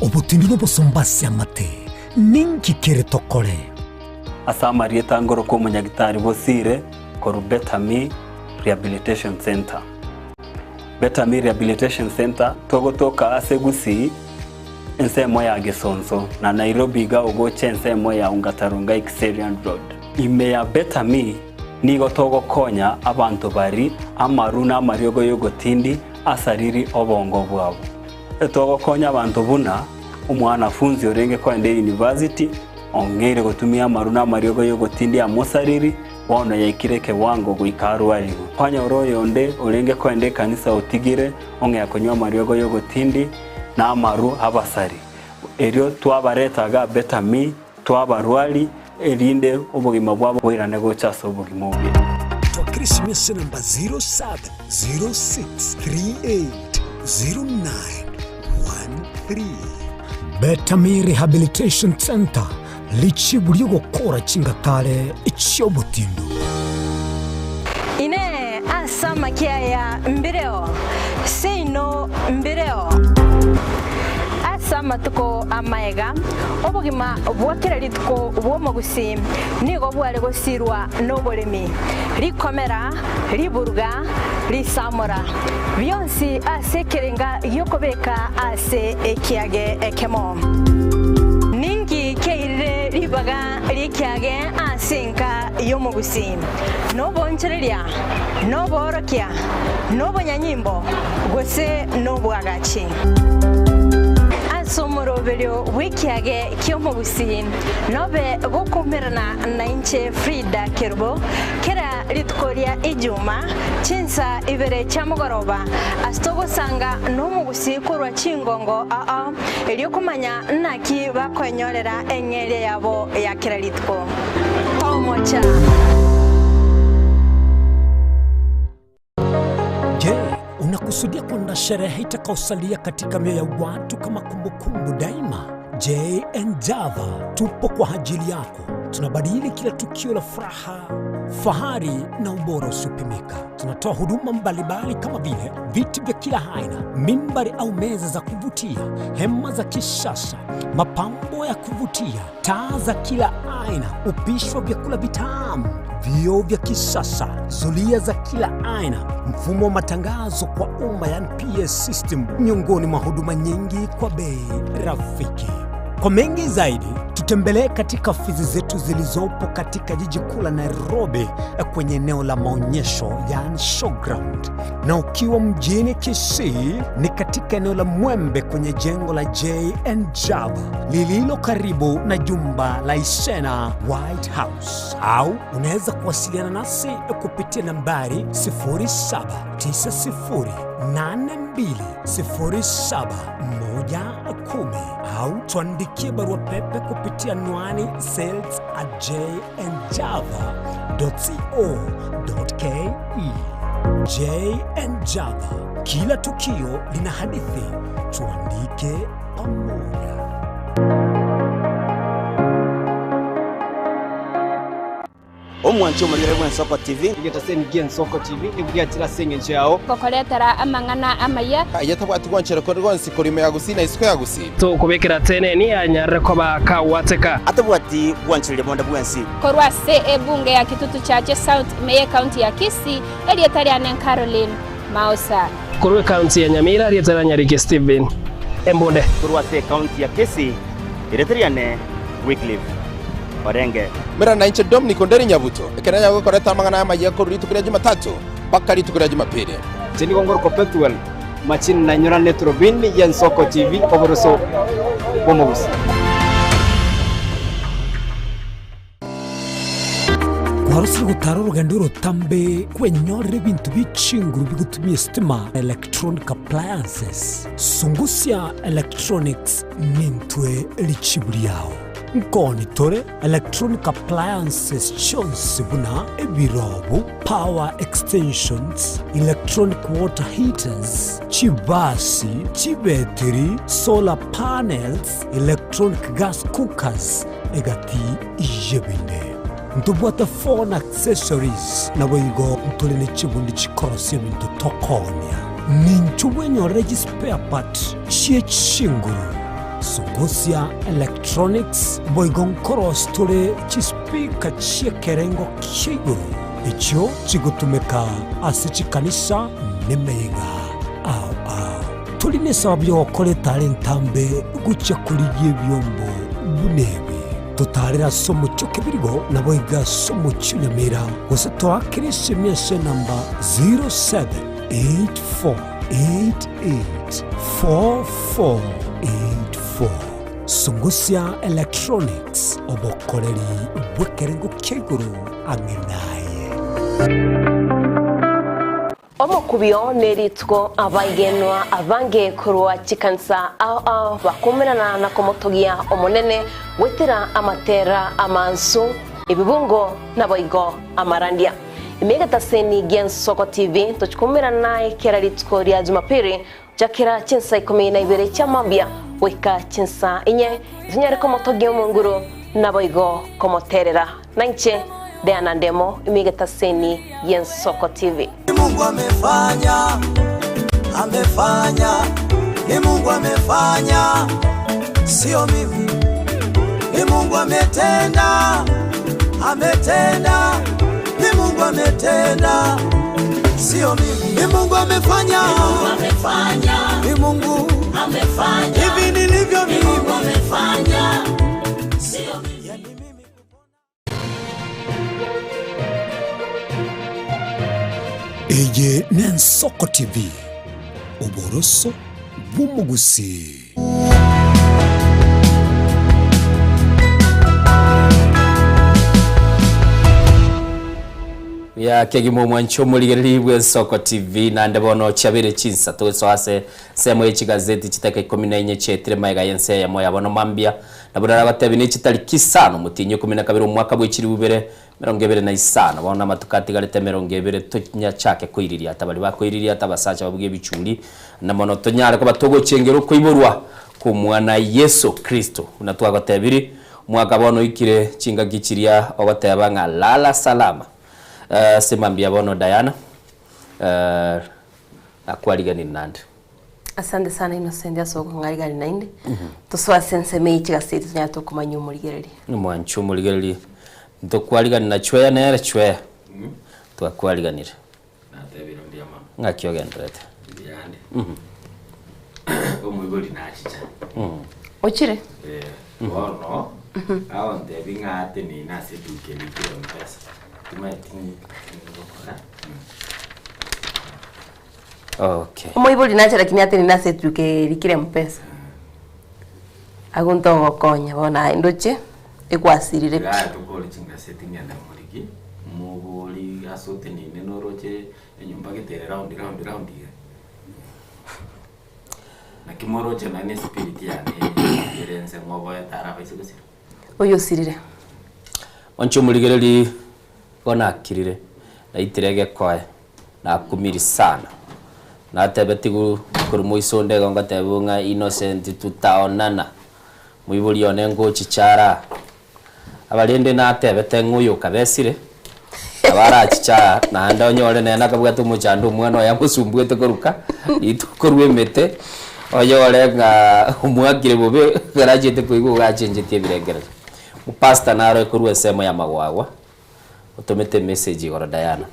Obotindi nobosomba ase amate, ninki kere tokore? Ase amarieta ngorokwa omonyagitari Bosire korwa Better Me Rehabilitation Centre. Better Me Rehabilitation Centre togotoka ase Gusii ensemo ya Gesonso na Nairobi iga ogocha ensemo ya Ongata Rongai Kiserian Road. Ime ya Better Me nigo togokonya abanto bari amaru na amariogo y'ogotindi asariri obongo bwabo. Togokonya abanto buna omwanafunzi orenge koenda eyunivasiti ong'eire gotumia amaru na amariogo y'ogotindi amosariri bono yaikire ekewango goika arwarigwe. Kwanyora oyonde orenge koenda ekanisa otigire ong'ea konywa amariogo y'ogotindi na amaru abasari. Erio twabareta iga Better Me, twabarwari, erinde obogima bwabo boirane gocha ase obogima obuya. Twakera esimi ase enamba 0706380913. Better Me Rehabilitation Centre, richibu ri'ogokora chingatare chi'obotindu. Inee! Ase amakia aya mbireo? Seino mbireo. Ase amatuko amaega, obogima bwa kera rituko bw'omogusii nigo bware gosirwa noboremi, rikomera, riburuga, risamora, bionsi ase ekerenga gi'okobeka ase ekiage ekemo. Ninki kiairire ribaga ri'ekiage ase enka y'omogusii? Noboonchoreria, noboorokia, nobonyanyimbo, gose nobwagachi. Ase omoroberio bw'ekiage ki'omogusii nobe gokoumerana nainche Frida Kerubo kera rituko ria Ijuma chinsa ibere chia mogoroba ase togosanga nomogusii korwa chingongo ao erio komanya naki bakoenyorera eng'eria yabo ya kera rituko. Omocha. Je, unakusudia kuandaa sherehe itakayosalia katika mioyo ya watu kama kumbukumbu daima? J and Java tupo kwa ajili yako. Tunabadili kila tukio la furaha Fahari na ubora usiopimika. Tunatoa huduma mbalimbali kama vile viti vya kila aina, mimbari au meza za kuvutia, hema za kisasa, mapambo ya kuvutia, taa za kila aina, upishi wa vyakula vitamu, vioo vya kisasa, zulia za kila aina, mfumo wa matangazo kwa umma yani PA system, miongoni mwa huduma nyingi kwa bei rafiki. Kwa mengi zaidi tutembelee katika ofisi zetu zilizopo katika jiji kuu la Nairobi kwenye eneo la maonyesho yani showground, na ukiwa mjini Kisii ni katika eneo la Mwembe kwenye jengo la J&N Java lililo karibu na jumba la Isena White House, au unaweza kuwasiliana nasi kupitia nambari 0790820710 au tuandikie barua pepe kupitia anwani sales at jnjava.co.ke. JN Java, kila tukio lina hadithi, tuandike pamoja. Omwanche omorigere bw'Ensoko TV. Egetaseni gi'Ensoko TV nigo giachire ase engencho yao. Gokoretera amang'ana amaya. Aye tabwati gwanchera kore gonsi korwa ime ya Gusii na isiko ya Gusii. Tokobekera teneni anyarire koba kagwateka. Atabwati gwanchereria bonde bwensi. Korwa ase ebunge ya Kitutu Chache South ime y'ecounty ya Kisii, erieta riane Caroline Mausa. Korwa ecounty ya Nyamira, erieta ria Nyariki Stephen Embunde. Korwa ase ecounty ya Kisii, erieta riane Wycliffe Orenge. Mera nainche Dominic Onderi Nyabuto, ekero nyago gokoreta amang'ana amayia korwa rituko ria Jumatatu mpaka rituko ria Jumapili. Inche nigo ngorokwa Pethuel Machini nainyorane eturubini y'Ensoko TV oboroso bw'omogusi. Kwarosire gotara orogendo orotambe kwenyorera ebinto bie chinguru bigotumia esitima, electronic appliances. Sungusia Electronics nintwe richibu riao. Nkoni tore electronic appliances chionsi buna ebirobu, power extensions, electronic water heaters, chibasi, chibetiri, solar panels, electronic gas cookers, egati y'ebinde. Ntobwate phone accessories, naboigo ntore ne chibundi chikorosia ebinto tokoonia. Ninchu bwenyorere chispare part chie chinguru, Sungusia Electronics, boigo nkorosia tore chispeaker chi'ekerengo kia igoro, echio chigotumeka ase chikanisa nemeyega ao ao. Tori nesababu y'ogokora etara entambe gochia korigia ebiombo buna ebi. Totaarere ase omochie o Kebirigo, naboigo ase omochie o Nyamira, gose toakere esemi ase enamba 0784884484. Sungusia Electronics, obokoreri bw'ekerengo kia igoro ang'e naye. Omokubio nerituko abaigenwa abange korwa chikanisa ao ao bakoumerana na komotogia Omonene goetera amatera amansu, ebibungo naboigo amarandia. Ime egetaseni gi'Ensoko TV tochikoumerana naye kera rituko ria Jumapili gochakera chinsa ikomi na ibere chia mambia goika chinsa inye, tonyare komotogia Omonguru naboigo komoterera. Nainche Diana Ndemo, ime egetaseni gi'Ensoko TV. Ni Mungu amefanya, amefanya, ni Mungu amefanya, sio mimi. Ni Mungu ametenda, ametenda, ni Mungu ametenda, sio mimi. Ni Mungu amefanya, Ni Mungu amefanya, ni Mungu amefanya, hivi nilivyo Ni Mungu mimi. amefanya, sio mimi. Eye n'Ensoko TV, oboroso bw'omogusii. Buya kegima omwanchi omorigereria bw'Ensoko TV naende bono chiabeire chinsa togosoa ase ensemo ye chigazeti chitaka ikomi na inye chietire magega y'ense eyemo ya bono mambia nabo narabatebi ne chitariki isano omotienyi ikomi na kabere omwaka bwe chilifu ibere emerongo ebere na isano bono amatuko atigarete emerongo ebere tonyachake koiririata baria bakoiririata abasacha babuge ebichuri na mono tonyare koba togochengera okoiborwa kw'omwana Yeso Kristo buna twagotebiri omwaka bono oikire chingaki chiria ogoteba ng'a lala salama. Ase mambia bono Diana, nakwariganire naende. Asante sana Innocent ase okong'arigania naende. Tosoe ase ensemo eye chigaseti tonyare tokomanya omorigereria. Omwanchi omorigereria, ntokwarigani na chweya nere chweya, twakwariganire. Natebire mbuya mono. Ng'aki ogendererete? Mbuyande. Omoibori nachicha. Ochire? Eh, bono agontebia ng'a atenene ase eduka eria ekero mpesa. Timanyeti ngokora. Okay. Omoibori nache lakini atenene ase etuka erikire mpesa. Agwo ntogokonya bono aye ndoche ekwasirire pi. Iga tokore chingaseti ng'ende morigi, mobori ase oteneine noroche enyomba gete ere round round round iga. Naki moroche nonya na espirit yane ere nse ng'oboete arabaise gosira. Oyio osirire. Onche omorigereri bono akirire, naitire egekoe, nakumiri sana. Natebetigwe korwa moiso onde igo ngotebiwa ng'a Innocent tutaonana, moibori one ngochicha ara. Aba rende natebete ng'a oyo okabesire, nabo arachiche aa, naende onyore nere nakabwate omochando omwana oye amosumbuete korwa ka, rituko korwa emete, onyore ng'a omwakire bobe, ekero achiete koigwa igo achengetie ebirengererio. Omopastor naro korwa ensemo ya magwagwa, otomete emessage igoro Diana,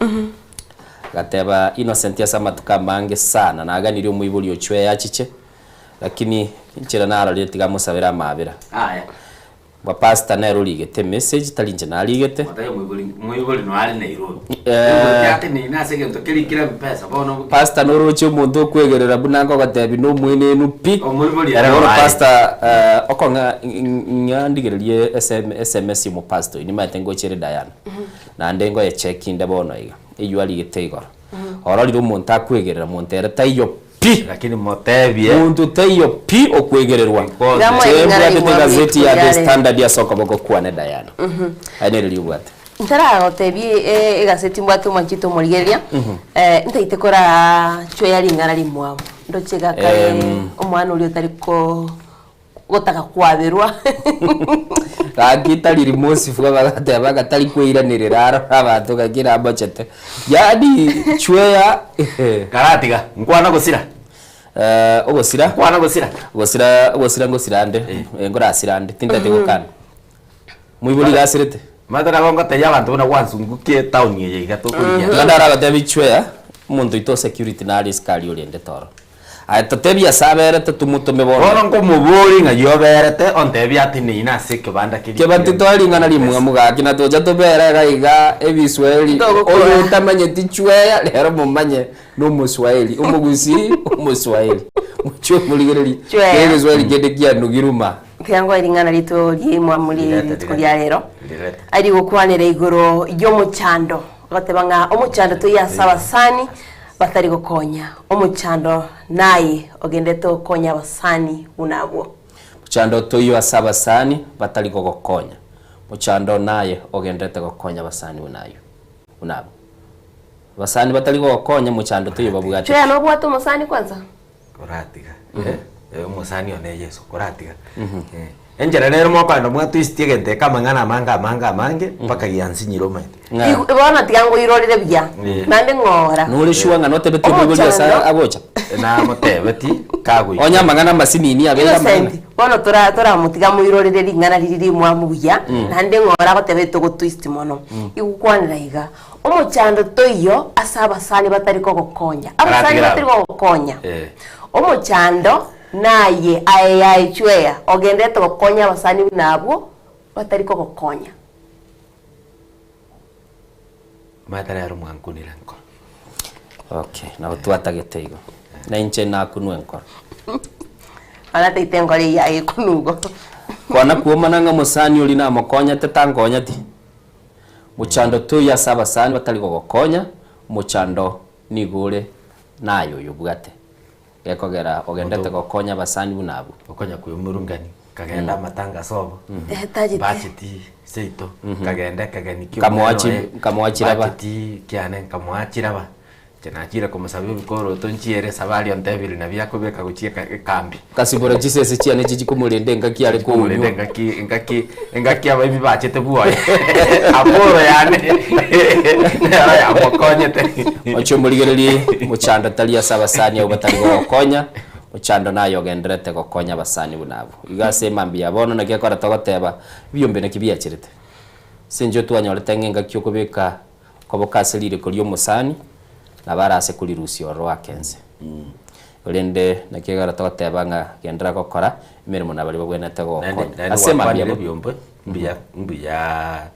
agateba Innocent ase amatuko amange sana naganirie omoibori ochwe achiche, lakini enchera narorire tiga mosabere amaabera. Aya. Pastor nere origete emessage tari inche narigete. Otayo moibori moibori no are Nairobi. Eh. Atenene ase egento keria kera mpesa bono. Pastor noroche omonto okwegerera buna nkogotebia na omwenenu pi. Omoibori Ere bono ere pastor eh, okong'a ng'a ndigererie SM sms ya omopastor oyio nimanyete ngocha ere Diana. Naende ngoye check inde bono iga, eywo arigete igoro. Ororire omonto akwegerera monto ere taiyo pi! Lakini motebie. Monto taiyo pi okwegererwa. Ramwe ring'ana Chebwatete rimwamu egazeti ya The rituko riare. Standard ase okoboko kwane Diana. Aye nere riria obwate. Ntaragotebia egaseti mbwate omwanchete omorigereria, ntaete koraa chweya ring'ana rimwamu, ndoche gakare omwana oria otari ko gotaka kwaberwa. Gaki tari rimosifu abagateba ng'a tari kweiranerera arore abanto gaki namochete. Yaani chweya Karatiga, nkwana gosira. Ogosira. Nkwana gosira. Gosira ogosira ngosira ande, nkorasira ande, tintagete gokana. Moibori iga asirete. Omanyete nabo ngotebia abanto buna gwansungukia etown eye iga tokorigia. Iga naragotebi chweya, omonto oito o security nare isiko aria orendete ororo. Aye totebie ase aberete tomotome bono. Bono nkomoboria ng'ai oberete, ontebie ateneine ase ekebanda keria Keba titoe ring'ana rimwamu gaki na tocha tobere iga iga ebiswahili oyo otamanyeti chweya rero momanye nomoswahili omogusii omoswahili mochie omorigererie Chweya. kera egeswahili kende kianugirwe ma. Tiga ngoe ring'ana rito rimwamu rie rituko ria rero ari gokwanera igoro y'omochando ogoteba ng'a omochando toiyo ase abasani batari gokonya omochando naye ogendete gokonya abasani buna abwo. Mochando toiyo ase abasani batari gogokonya mochando naye ogenderete gokonya abasani buna aywo buna abwo abasani batari gogokonya mochando toiyo babwate Chweya nobwate omosani kwanza? Koratiga eh, omosani one Yeso, koratiga eh. Enchera nere mokogenda mwatwistie egento eke amang'ana amange amange amange mpaka giansinyire omanyete. Igo bono tiga ngoirorere buya, naende ng'ora. Nore sure ng'a notebeti omoibori ase Omochando. agocha? Namotebeti kagoika. Onye amang'ana amasinini abeire amang'ana. Innocent, bono tora toramotiga moirorere ring'ana riria rimwamu buya, naende ng'ora agotebeti togotwist mono. Igokwanera iga, Omochando toiyo ase abasani batari kogokonya. Abasani Aratiga batari kogokonya. Eh. Omochando naye aye yaye chweya ogenderete gokonya abasani buna abwo batari kogokonya. Omanyete rero mwankunire enkoro. Okay, nabo twatagete igo. Na inche nakunwe enkoro. Anataete enkoro eyio aye ekunwa igo. Kwana kwomana ng'a omosani oria namokonyete tankonyeti. Mochando toiyo ase abasani batari gogokonya, omochando nigo ore naye oyobwate. Gekogera ogendete gokonya abasani buna abwo. Okonya kwemurungani, kagenda amatanga sobo, Tacheti. bacheti seito, kagenda ekegeni kia omwana Nkamoa chi oye, nkamoa chiraba. bacheti kiane nkamoa chiraba. Inche nachire komosaba ebikoroto nchiere esabari ontebirie nabio akobeka gochia eka ekambi. Kasibora chisese chiane chichi komorenda engaki are Komorenda kounywa. engaki engaki engaki abaibi bachete bwoye aporo yane nero yamokonyete. Oche omorigererie mochando tari ase abasani abwo batari gogokonya, mochando naye ogendererete gokonya abasani buna abwo. Igo ase emambia ya bono naki ekero togoteba, ebiombe naki biacherete. Ase inche twanyorete ng'a engaki okobeka Koboka ase ririko ri'omosani, nabo arase korirusia ororo ake ense. Korende naki ekero togoteba ng'a genderera gokora emeremo nabaria babwenerete Naende gokonya. naende Ase mambia gwakwanire bo. ebiombe mbuya mbuya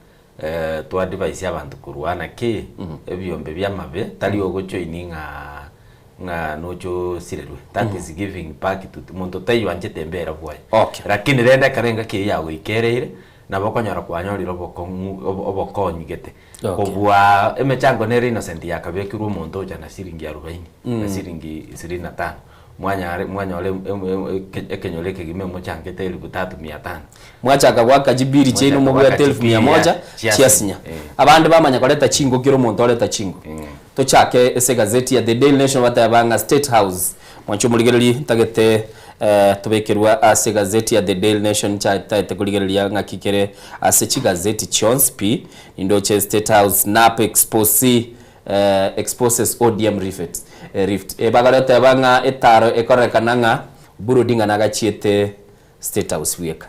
twa advise abanto korwa naki ebiombe bi'amabe tari ogojoini ng'a ng'a noche osirerwe that is giving back to monto taiyo anchete embera bwaye. Okay. Lakini rende ekero engaki eyio yagoikereire nabo okonyora kwanyorire obokong'u obokonyi gete. Okay. Kobua emechango nere innocent yakabekirwe omonto ocha na shilingi arubaini, na Mm. shilingi ishirini na tano, mwanyare mwanyora em- em- em- eke- ekenyoro ekegima emochangete elfu tatu mia tano. Mwachaka goaka chibiri chiaino Mwachaka mobwate goaka elfu mia chibiri moja ya- chiasinya. chiasinya, eh. Abande bamanya koreta chingo kera omonto oreta chingo. Tochake ase egazeti ya The Daily Nation bateba ng'a State House mwanche omorigereria ntagete tobekerwa ase egazeti ya The Daily Nation ntagete korigereria ng'aki kere ase chigazeti chionsi pi. Nindoche State House nap expose exposes ODM rift rift. Bagare goteba ng'a etaro ekororekana ng'a Oburu Odinga nagachiete State House bweka.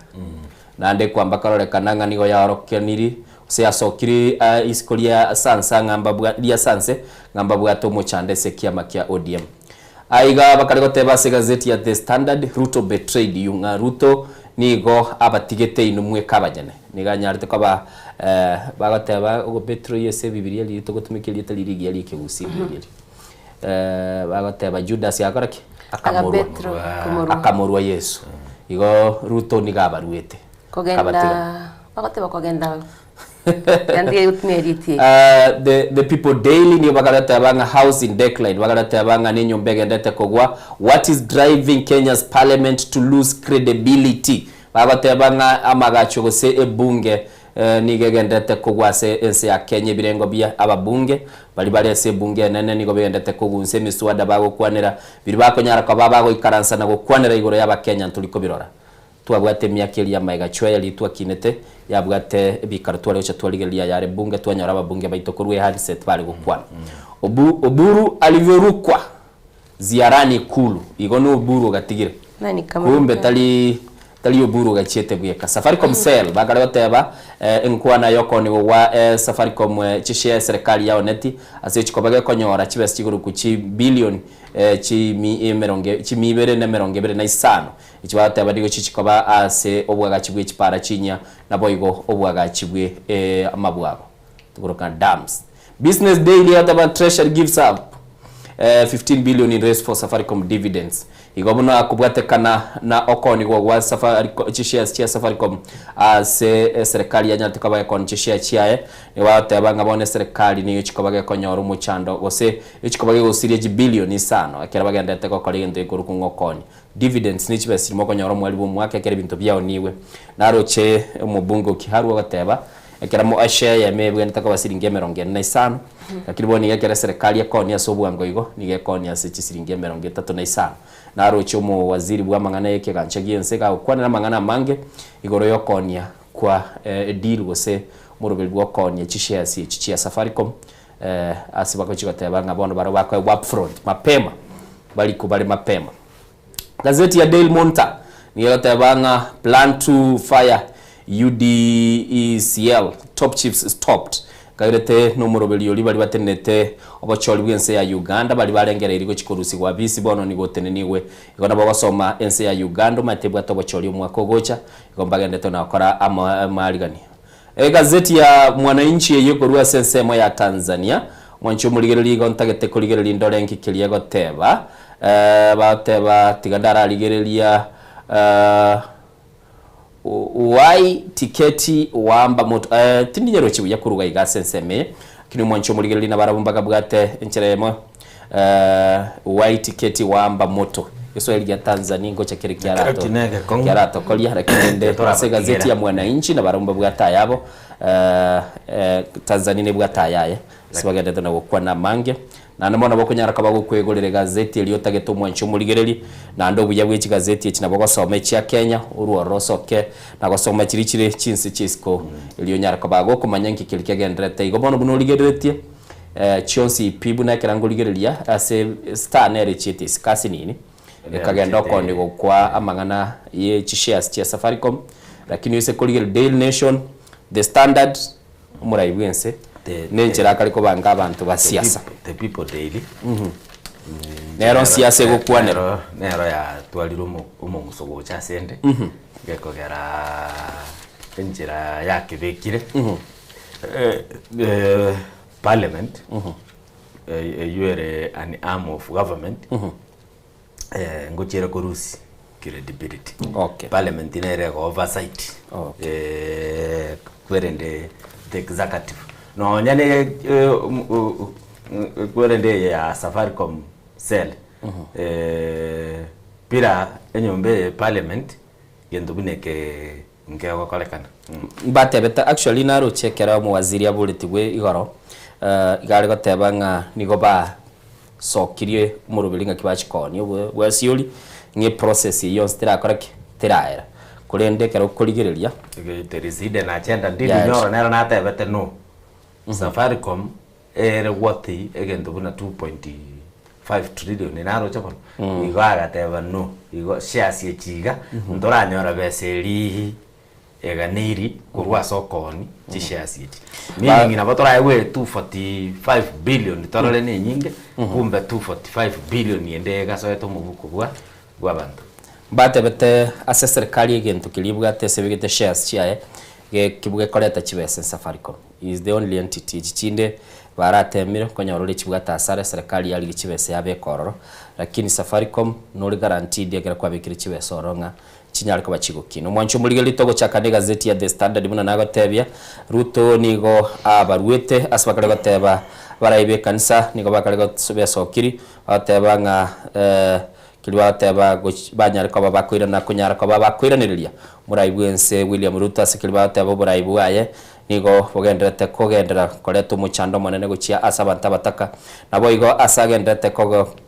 Naende kwamba kororekana ng'a nigo yaorokeraniri gose yasokiri isiko ria sansa ng'a mbabwa ria sanse ng'a mbabwate omochando ase ekiama kia ODM. Aiga bakare goteba ase egazeti ya The Standard, Ruto betrayed you ng'a Ruto nigo abatigete inwe mweka abanyene. Nigo anyarete koba bagoteba ogobetray ase ebibiria riria togotumeka erieta riria rigiya ria ekegusii riria eri. Bagoteba Judas agakora ki? Akamorua. Agabetro, komorua. Akamorua Yeso. Igo Ruto nigo abaruete. Kogenda Akabatiga. bagoteba kogenda Yantige gotumia eriti eri. The the People Daily nigo bakareteba ng'a house in decline, bakareteba ng'a nenyomba egendete kogwa, what is driving Kenya's parliament to lose credibility? Bagoteba ng'a amagacho gose ebunge nigo egendete kogwa ase ense ya Kenya ebirengo bia ababunge baria bare ase ebunge enene nigo begendete kogunsa emiswada bagokwanera biria bakonyara koba bagoikaransa na gokwanera igoro y'abakenya ntori kobirora. Twabwate emiaka eria y'amaega chweya riria twakinete, yabwate ebikaro tware gocha twarigereria ayare bunge twanyora ababunge baito korwa ehandset bare gokwana. Obu Oburu alivyorukwa ziarani ikulu, igo na Oburu ogatigire. Nani kama Kumbe ruka. tari tari Oburu ogachiete bweka. Safaricom sell, bakare goteba enkwana yokoonigwa gwa Safaricom chishare eserekari yaoneti ase chikoba gekonyora chibesa chigurukwa chibillion chimi emerongo chimi ibere na emerongo ebere na isano. Echi bagoteba nigo chichikoba ase obwagachi bwe chipara chinyia, naboigo obwagachi bwe amabwago, tokoroka dams. Business Daily egoteba Treasury gives up 15 billion in race for Safaricom dividends. Igo buna akobwatekana na okoonigwa gwa Safaricom chishares chia Safaricom ase eserekari yanyarete koba gekooni chishare chiaye, nigo bagoteba ng'a bono eserekari nigo echikoba gekonyora omochando gose echikoba gegosiria chibillion isano ekero bagenderete gokora egento gekorokwa ng'a okoonia. Dividends ne chibesa chiria mokonyora omweri bw'omwaka ekero ebinto biaonigwe. Naroche omobunge o Kiharu ogoteba, ekero mo eshare eyemo ebwenerete koba siringi emerongo ene na isano, lakini bono nigo ekero eserekari ekoonia ase obwango igo, nigo ekoonia ase chisiringi emerongo etato na isano. Naroche omowaziri bw'amang'ana y'ekegancha gi'ense gagokwanera amang'ana amange igoro y'okoonia kwa edeal gose omoroberi bw'okoonia chishares echi chia Safaricom, ase bagochia goteba ng'a bono barabwo bakoegwa upfront mapema, barikwe bare mapema. Gazeti ya Daily Monitor nigo egoteba ng'a plan to fire UDECL top chiefs stopped. Kairete nomoroberi oria baria batenenete obochori bw'ense ya Uganda baria barengereirie gochia korusigwa abisi bono nigo otenenigwe. Igo nabo ogosoma ense ya Uganda omanyete ebwate obochori omwaka ogocha igo mbagendete na gokora amaarigania. Egazeti ya Mwananchi eyio ekorwa ase ensemo ya Tanzania, Mwanchi omorigereria igo ntagete korigereria ndore nki keria egoteba. Bagoteba tiga ndararigereria why tiketi wamba moto tindinyerochi buya koruga iga ase ensemo eye, lakini omwanchi omorigereria nabarabwo mbakabwate enchera eyemo why tiketi wamba moto. Egeswahili gia Tanzania ngocha kere Ekero ki na egekong'u. kiaratokoria lakini rende ase Torabatigera. egazeti ya Mwananchi nabarabwo mbabwate ayabo Tanzania nebwate ayaye ase bagenderete na gokwana amange. Naende mono nabo okonyara koba gokwegorera egazeti eria otagete omwanchi omorigereri, naende obuya bwe chigazeti echi nabo ogosoma echia Kenya, orwe ororo osoke na gosoma chiria chire chinse chia isiko erio onyare koba gokomanya nki keria kegendererete. Igo bono buna origereretie chionsi pi buna ekero nkorigereria ase Star nere echiete isiko ase nini, ekagenda okoonigwa kwa amang'ana ye chishares chia Safaricom, lakini ase korigereria Daily Nation, The Standard, Omorai bw'ense nenchera akare kobanga abanto ba siasa. The People Daily. Nero siasa egokwanera. Nero yatwarire omong'uso gocha ase ende, gekogera enchera yakebekire parliament eywo ere an arm of government. Ngochiere korusia credibility. Okay. Parliament nere ego oversight. Okay. Kwerende the executive. Nonya ne kwerende eye ya Safaricom cell. Bila enyomba eye parliament gento buna eke nkegokorekana. Mbatebete actually naroche ekero omowaziri aboretigwe igoro iga are goteba ng'a nigo ba sokirie omoroberi ng'aki bachikoonia bwesiori, ng'a eprocess eyio yonsi terakora ki? Teraera. Korende ekero okorigereria. There is hidden agenda ndiri nyoro nero natebete no. Safaricom ere worth egento buna 2.5 trillion naroche bono. Igo agateba no, igo shares echi iga ntoranyora besa eria Eganeiri korwa ase okooni chishares echi. Meaning nabo toraegwe 245 billion torore ne enyinge, kumbe 245 billion ende egasoete omobuko bwa bw'abanto. Mbatebete ase eserikari egento keria ebwate ase ebegete shares chiaye gekibwa gekoreta chibesa in Safaricom is the only entity echi chinde baratemire okonyora ore chibwate hasara eserikari yarigia chibesa yabeka ororo lakini Safaricom nore guaranteed ekero kwabekire chibesa ororo ng'a Chinyare koba chigokina. Omwancho omorigereria togochaka negazeti ya The Standard buna nagotebia, Ruto nigo abaruete ase bakare goteba abarai b'ekanisa nigo bakare besokiri bagoteba ng'a keria bagoteba banyare koba bakoirana konyara koba bakoiranereria omorai bw'ense William Ruto ase keria bagoteba oborai bwaye Nigo bogendererete kogenderera koreta omochando omonene gochia ase abanto abataka, naboigo ase agendererete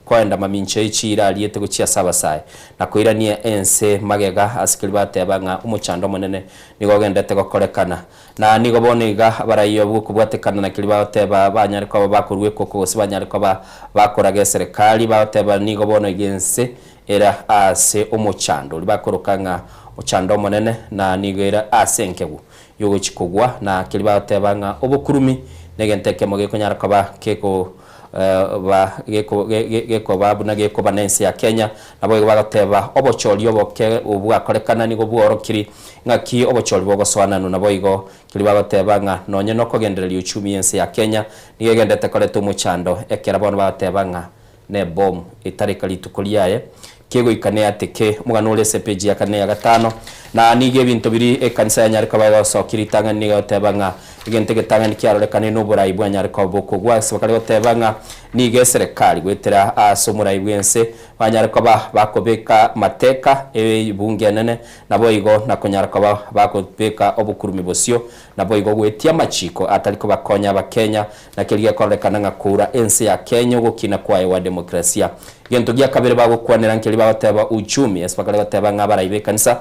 koenda mamincha ye chiira ariete gochia ase abasae, na koirania ense magega ase keria bateba ng'a omochando omonene nigo ogendererete gokorekana. Na nigo bono iga abaraiyo bw'okobwatekana na keria bagoteba banyare koba bakorua ekoko gose banyare koba bakoraga eserekari, bagoteba nigo bono iga ense ere ase omochando oria bakoroka ng'a omochando omonene, na nigo ere ase enkegu. Y'ogochia kogwa, na keria bagoteba ng'a obokurumi negento ekemo gekonyara koba keko ba geko gekoba buna gekoba nense ya Kenya. Naboigo bagoteba obochori oboke obwakorekana nigo bworokiri ng'aki obochori bogosoananwa. Naboigo keria bagoteba ng'a nonye nokogendereria uchumi y'ense ya Kenya nigo egenderete koreta omochando ekero bono bagoteba ng'a nebomu etareka rituko riaye kegoika neateke. Omogano ore ase epeji ya kane ya gatano. Na nigo ebinto biria ekanisa yanyare koba egosokia ritang'ani nigo egoteba ng'a egento egetang'ani kiarorekanire noborai bwanyare koba bokogwa ase bakare goteba ng'a nigo eserekari goetera ase omorai bw'ense banyare koba bakobeka mateka ebunge enene naboigo na konyara koba bakobeka obokurumi bosio naboigo goetia amachiko atari kobakonya abakenya Nakio rigekorekana ng'a koura ense ya Kenya ogokina kwaye gwa demokrasia. Egento gia kabere bagokwanera nkeria bagoteba uchumi ase bakare goteba ng'a abarai b'ekanisa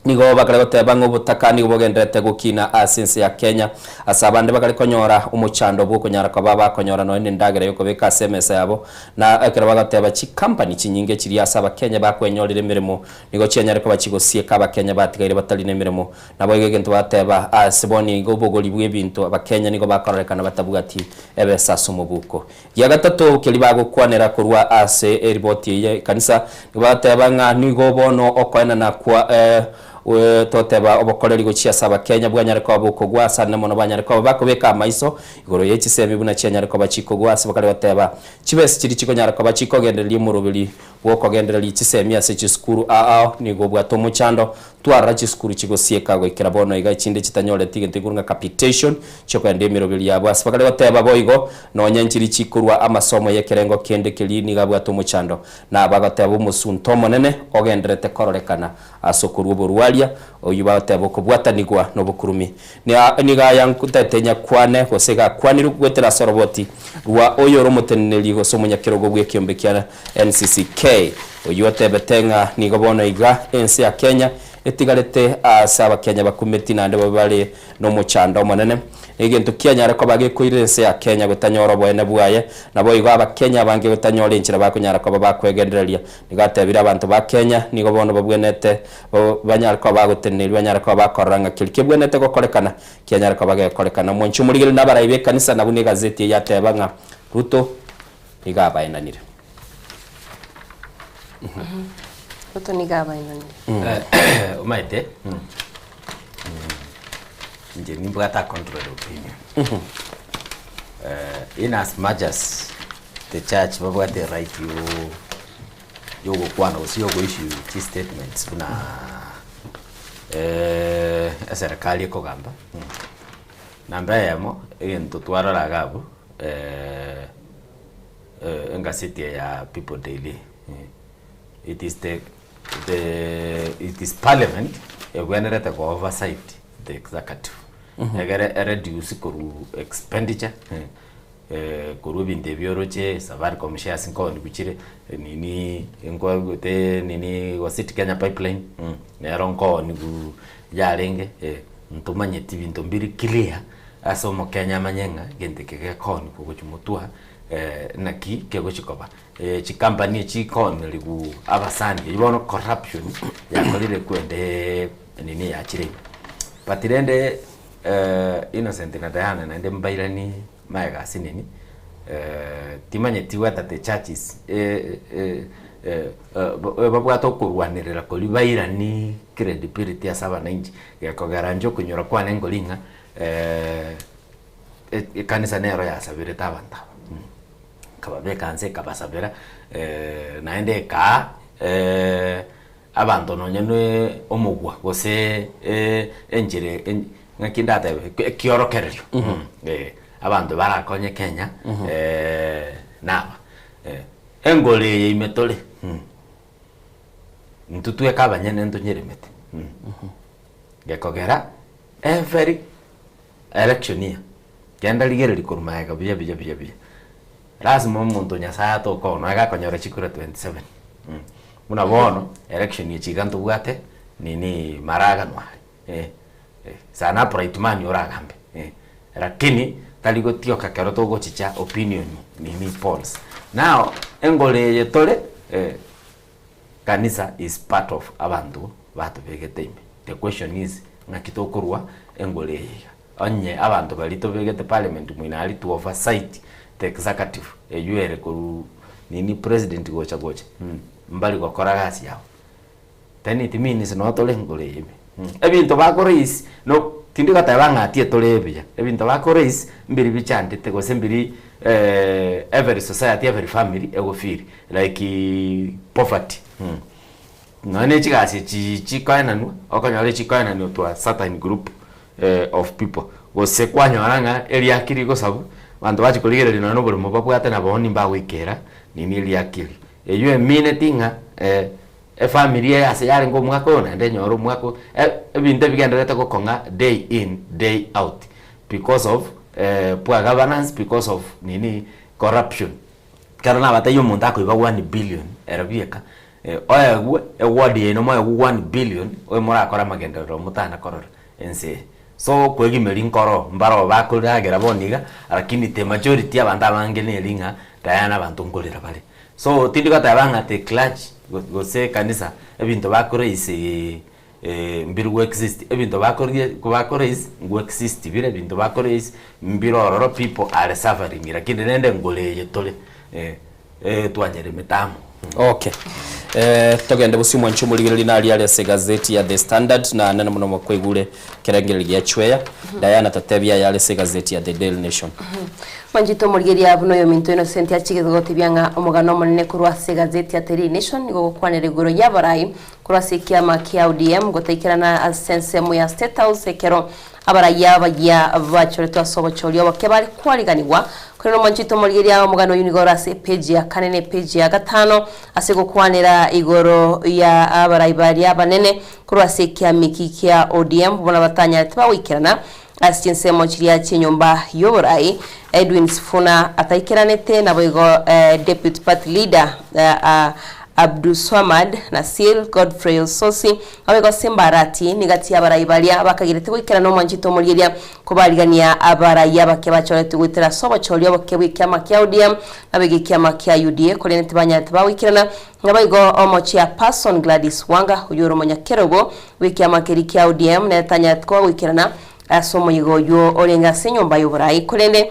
nigo bakare goteba ng'a obotaka nigo bogendererete gokina ase ense ya Kenya ase abande bakare konyora omochando bw'okonyara koba bakonyora nonya nendagera yokobeka ase emesa yabo na ekero bagoteba chikampani chinyinge chiria ase abakenya bakwenyorera emeremo nigo chianyare koba chigosieka abakenya batigaire batari nemeremo Naboigo egento bateba, Ase bono iga obogori bw'ebinto Abakenya nigo bakororekana batabwati ebesa ase omobuko. Gia gatato keria bagokwanera korwa ase eriboti eye y'ekanisa, nigo bagoteba ng'a nigo bono okoenana kwa Toteba obokoreri gochia ase Abakenya bwanyare koba bokogwa ase anene mono banyare koba bakobeka amaiso igoro ye chisemi buna chianyare koba chikogwa ase bakare goteba chibesa chiria chikonyara koba chikogendereria omoroberi bw'okogendereria chisemi ase chisukuru ao nigo obwate omochando twarora chisukuru chigosieka goikera bono iga echinde chitanyoreti egento igoro ng'a capitation chiokogenda emeroberi yabo ase bakare goteba boigo nonya nchiri chikorwa amasomo y'ekerengo kende keria nigo abwate omochando na abagoteba omosunte omonene ogendererete kororekana Ase okorua oborwaria, oyio bagoteba okobwatanigwa nobokurumi. Nigo aya ntete nyakwane, gose gakwanirwe goetera ase oroboti rwa oyore omoteneneri gose omonyakerogo bw'ekeombe kia NCCK, oyio otebete ng'a nigo bono iga ense ya Kenya etigarete aase abakenya bakumeti naende babe bare nomochando omonene. Egento kianyare koba gekoirera ense ya Kenya gotanyora oboene bwaye, naboigo abakenya abange gotanyora enchera bakonyara koba bakwegendereria. Nigo atebire abanto ba Kenya nigo bono babwenete banyare koba bagotenenerwa banyare koba bakorora ng'a keria kebwenete gokorekana kianyare koba gekorekana. Omwanchi omorigereria na abarai b'ekanisa na buna egazeti eye yateba ng'a Ruto nigo abaenanire. Ruto nigo abaenanire. Omanyete inche nimbwate a contrary opinion. In as much as the church babwate eright yo yogokwana gose yogo issue chi statements buna eserekari ekogamba, namba eyemo egento twarora iga abwo engaseti eye ya People Daily, it is the the it is parliament ebwenerete go oversight the executive, egere ereduce korwa expenditure. Korwa ebinto ebi oroche Safaricom shares nkoonigwa chire, nini nkoigwete nini gose Kenya Pipeline nero nkoonigwa yarenge, ntomanyeti binto mbiri clear ase omokenya amanye ng'a egento eke gekoonigwa gochia motwe naki kegochi koba. Chikampani echi chikoonerigwa abasani, eywo bono corruption yakorire kwende nini yachire ime. But rende Innocent na Diana naende mbairanie magega ase nini, timanyeti whether the churches babwate okorwanerera koria bairanie credibility ase abananchi, gekogera inche okonyora kwane nkori ng'a ekanisa nero yasaberete abanto aba, ekababeka nse ekabasabera naende ekaa. Abanto nonya ne omogwa gose enchera ng'aki ndatebe ekiorokererio abanto barakonye Kenya naba engoro eye ime tore intwe tweka abanyene ntonyeremete gekogera every election year genda rigereria korwa magega buya buya buya buya Lasima omonto Nyasaye atoke oo nonya gakonyora chikura 27 buna bono election echi iga ntobwate nini maraganwa are eh, eh, is an upright man oragambe eh, lakini tari gotioka kero togochicha opinion nini polls. Now engoro eye tore eh, kanisa is part of abanto batobegete ime. The question is ng'aki tokorwa engoro eye iga. Onye abanto baria tobegete parliament moino aria to oversight the executive eywo ere korwa nini president gocha gocha mbari gokora gasi yabo then it means noo tore igoro eye ime. Ebinto bako raise no tindi goteba ng'a atie tore buya, ebinto bako raise mbiri bichandete gose mbiri every society every family ego feel like poverty. Nonya ne chigasi echi chikoenanwa, okonyora echikoenanwa to a certain group of people, gose kwanyora ng'a eriaki rigosabwa, abanto bachia korigereria nonya na oboremo babwate nabo bono mbagoikera nini eriaki erio. Eywo emineti ng'a efamiri eye ase yarenge omwaka oyo naende enyore omwaka oyo, ebinto ebigendererete gokong'a day in day out because of poor governance, because of nini corruption. Ekero nabatebia omonto akoiba one billion ere bieka, oegwe eward yaino moegwe one billion oyo morakore amagenderero motana korora ense eye. So okwegimeria nkoro mbaroo bakoragera bono iga lakini the majority abanto abange neri ng'a Diana abanto nkorera bare. So tindi goteba ng'a the clergy gose ekanisa ebinto bakoraise mbiri go exist, ebinto bakoria bakoraise ngo exist bire, ebinto bakoraise mbire ororo people are suffering lakini rende ngore eye tore. Twanyeremete amo. Okay. Eh, togende bosio mwanche omorigereria naria are ase egazeti ya The Standard na nene mono mwakoigure ekerengererio gia Chweya. Diana totebie aya are ase egazeti ya The Daily Nation. Mwanchete omorigereria buna oyominto Innocent achigete gotebia ng'a omogano omonene korwa ase egazeti ya Daily Nation nigo ogokwanera igoro y'abarai korwa ase ekiama kia ODM gotaikerana ase ensemo ya State House ekero Abarayia abayia bachoretwe ase obochori oboke bare kwariganigwa, korende omwanchete omorigereria omogano oyio nigo ore ase epeji ya kane na epeji ya gatano ase gokwanera igoro ya abarai baria abanene korwa ase ekiamiki kia ODM buna batanyarete bagoikerana ase chinsemo chiria chi'enyomba y'oborai Edwin Sifuna ataikeranete naboigo Deputy Party Leader Abdulswamad Nassir, Godfrey Osotsi, naboigo Simba Arati, nigati y'abarai baria bakagerete goikerana omwanchete omorieria kobarigania abarai abake bachoretwe goetera ase obochori oboke bw'ekiama kia ODM naboigo ekiama kia UDA korende tibanyarete bagoikerana naboigo omochairperson Gladys Wanga oyio ore omonyakerogo bw'ekiama keria kia ODM nere tanyarete koba goikerana ase omoyiga oyio orenge ase enyomba y'oborai korende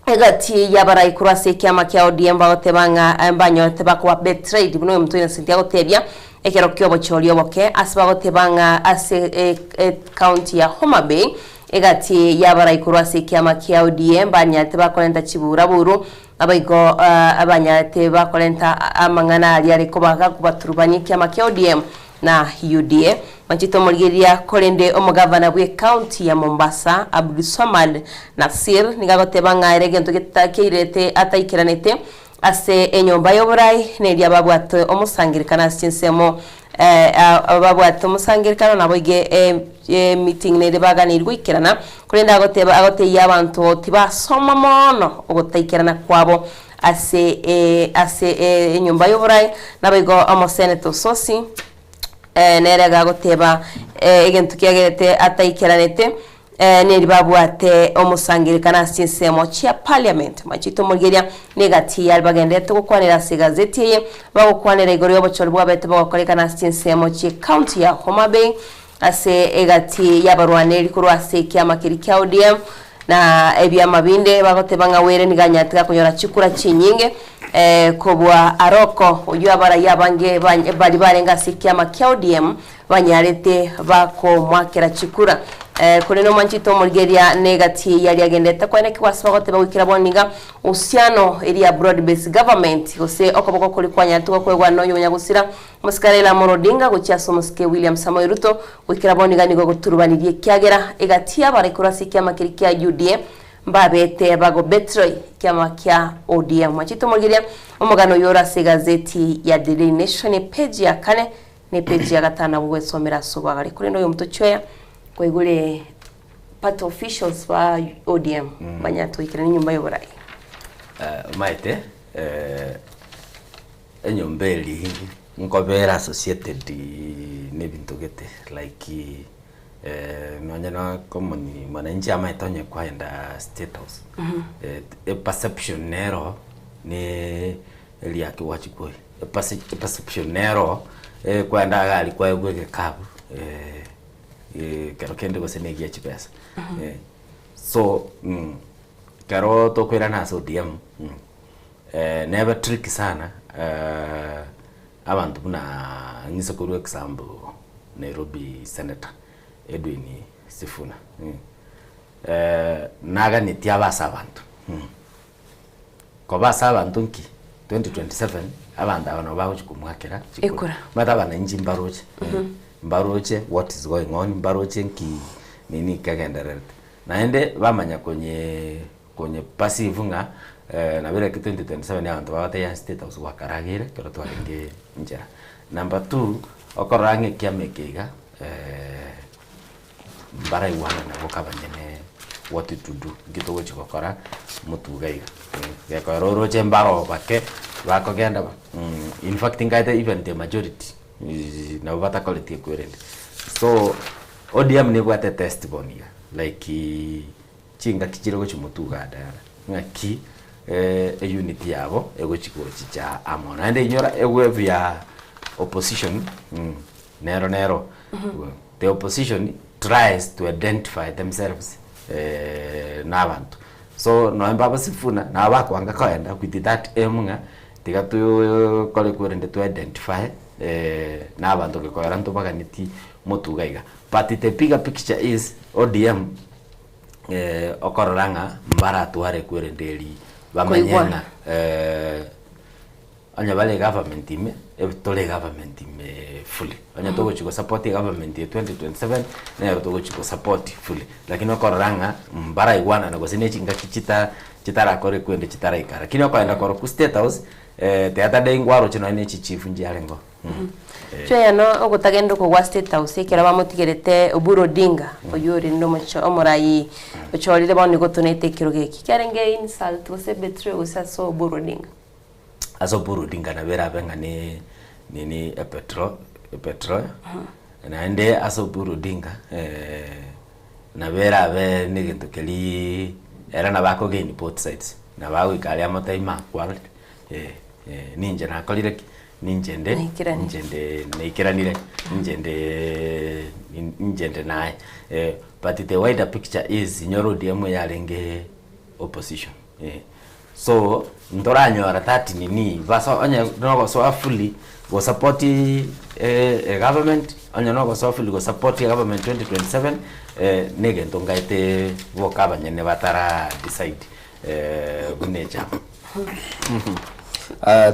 Egati y'abarai korwa ase ekiama kia ODM bagoteba ng'a mbanyorete bakoba betrayed buna oyomonto Innocent agotebia ekero ki'obochori oboke ase bagoteba ng'a ase ecounty ya Homa Bay egati y'abarai korwa ase ekiama kia ODM banyarete bakorenta chiburaburu naboigo banyarete bakorenta amang'ana aria are koba gakobaturubania ekiama kia ODM na UDA. Mwanchete omorigereria korende omogavana bw'ecounty ya Mombasa Abdulswamad Nassir nigo agoteba ng'a ere egento getakeirete ataikeranete ase enyomba y'oborai neria babwate omosangerekano ase chinsemo babwate omosangerekano naboigo emeeting nere baganeirwe goikerana korende agoteba agotebia abanto tibasoma mono ogotaikerana kwabo ase ase enyomba y'oborai naboigo omoseneta Osotsi nere agagoteba egento kiagerete ataikeranete neri babwate omosangererekano ase chinsemo chia parliament. Machete omorigereria negati yari bagendererete gokwanera ase egazeti eye bagokwanera igoro y'obochori bwabete bogokorekana ase chinsemo chie county ya Homa Bay ase egati y'abarwaneri korwa ase ekiama keria kia ODM na ebiama binde bagoteba ng'a Were nigo anyarete gakonyora chikura chinyinge kobua Aroko oyio abarai abange baria barenge ase ekiama kia ODM banyarete bakomoakera chikura. Korende omwanchete omorigereria negati yaria agenderete koenekigwa ase bagoteba goikera bono niga uhusiano eria broad based government gose okoboko koria kwanyarete gokoegwa nonya onyagosira Omosike Raila Amolo Odinga gochia ase omosike William Samoei Ruto goikera bono iga nigo goturubanirie ekiagera egati y'abarai korwa ase ekiama keria kia UDA mbabete bagobetroi ekiama kia ODM. Mwachete omorigereria omogano oyo ore ase egazeti ya The Daily Nation epeji ya kane na epeji ya gatano nabwo gwesomera ase obwagare. Korende oyo omotochweya kwaigure party officials ba ODM banyarete goikerania enyomba y'oborai. Omanyete Enyomba eria nkobera associated nebinto gete like nonye na common mwananchi amaete onye kwaenda state house eperception nero ne eria kiwachi koi eperception nero kwaenda iga aria kwaegwa egekabu ekero kende gose na egia chibesa so ekero tokoirana ase ODM. Nebe tricky sana abanto buna ng'ise korwa example Nairobi senator Edwin Sifuna naganetie abe ase abanto koba ase abanto nki 2027 abanto aba nabo bagochi komwakera chikura. Ekura. Omanyete abananchi mbaroche mbaroche what is going on mbaroche nki nini kegendererete naende bamanya konye Konye perceive ng'a nabo ere 2027 abanto bagotebi ng'a state house gwakarageire ekero twarenge nchera. Number two, okorora ng'a ekiama eke iga mbaraigwane nabo kabanyene what to do, nki togochi gokora motuga iga. Gekogera oroche mbaro bake bakogenda in fact nkaete even the majority nabo batakoreti ekwerende. So ODM nebwate test bono iga like. Chingaki chire gochia motuga Diana, ng'aki eunity yabo egochi gochicha amo. Naende inyora ewave ya opposition nero nero the opposition tries to identify themselves na abanto. So nonya mbabo Sifuna nabo bakoanga koenda with that aim ng'a Tiga tokore kwerende to identify na abanto gekoera ntobaganeti motuga iga. But the bigger picture is ODM okorora ng'a mbaratware kwerende eri bamanye Koigwana. ng'a onye bare egovernment ime, tore egovernment ime fully. Onye togochi gosupport egovernment ya 2027, nero togochi gosupport fully. Lakini okorora ng'a mbaraigwanana gose ne chingaki chita chitarakore kwende chitaraika. Lakini okoenda korokwa state house, the other day nkwaroche nonye ne chichief nchiarenge oo. Chweyano ogotagenda oko gwa State House ekero bamotigerete Oburu Odinga oyio orende omocho omorai ochorire bono nigo otonete ekerogo eki. Kiarenge insult gose betrayal gose ase Oburu Odinga? Ase Oburu Odinga nabo erabe ng'a ne nini epetro epetrol naende ase Oburu Odinga nabo erabe na egento keria ere nabo akogain both sides, nabo agoika aria amotebi makware ninche nakorire ki, ninche nde ninche nde naikeranire, ninche nde ninche nde naye. But the wider picture is inyore ODM yarenge opposition. So ntoranyora that nini baso onye nogosoa fully gosupport egovernment onye nogosoa fully gosupport egovernment 2027 na egento ngaete boka abanyene batara decide buna echama.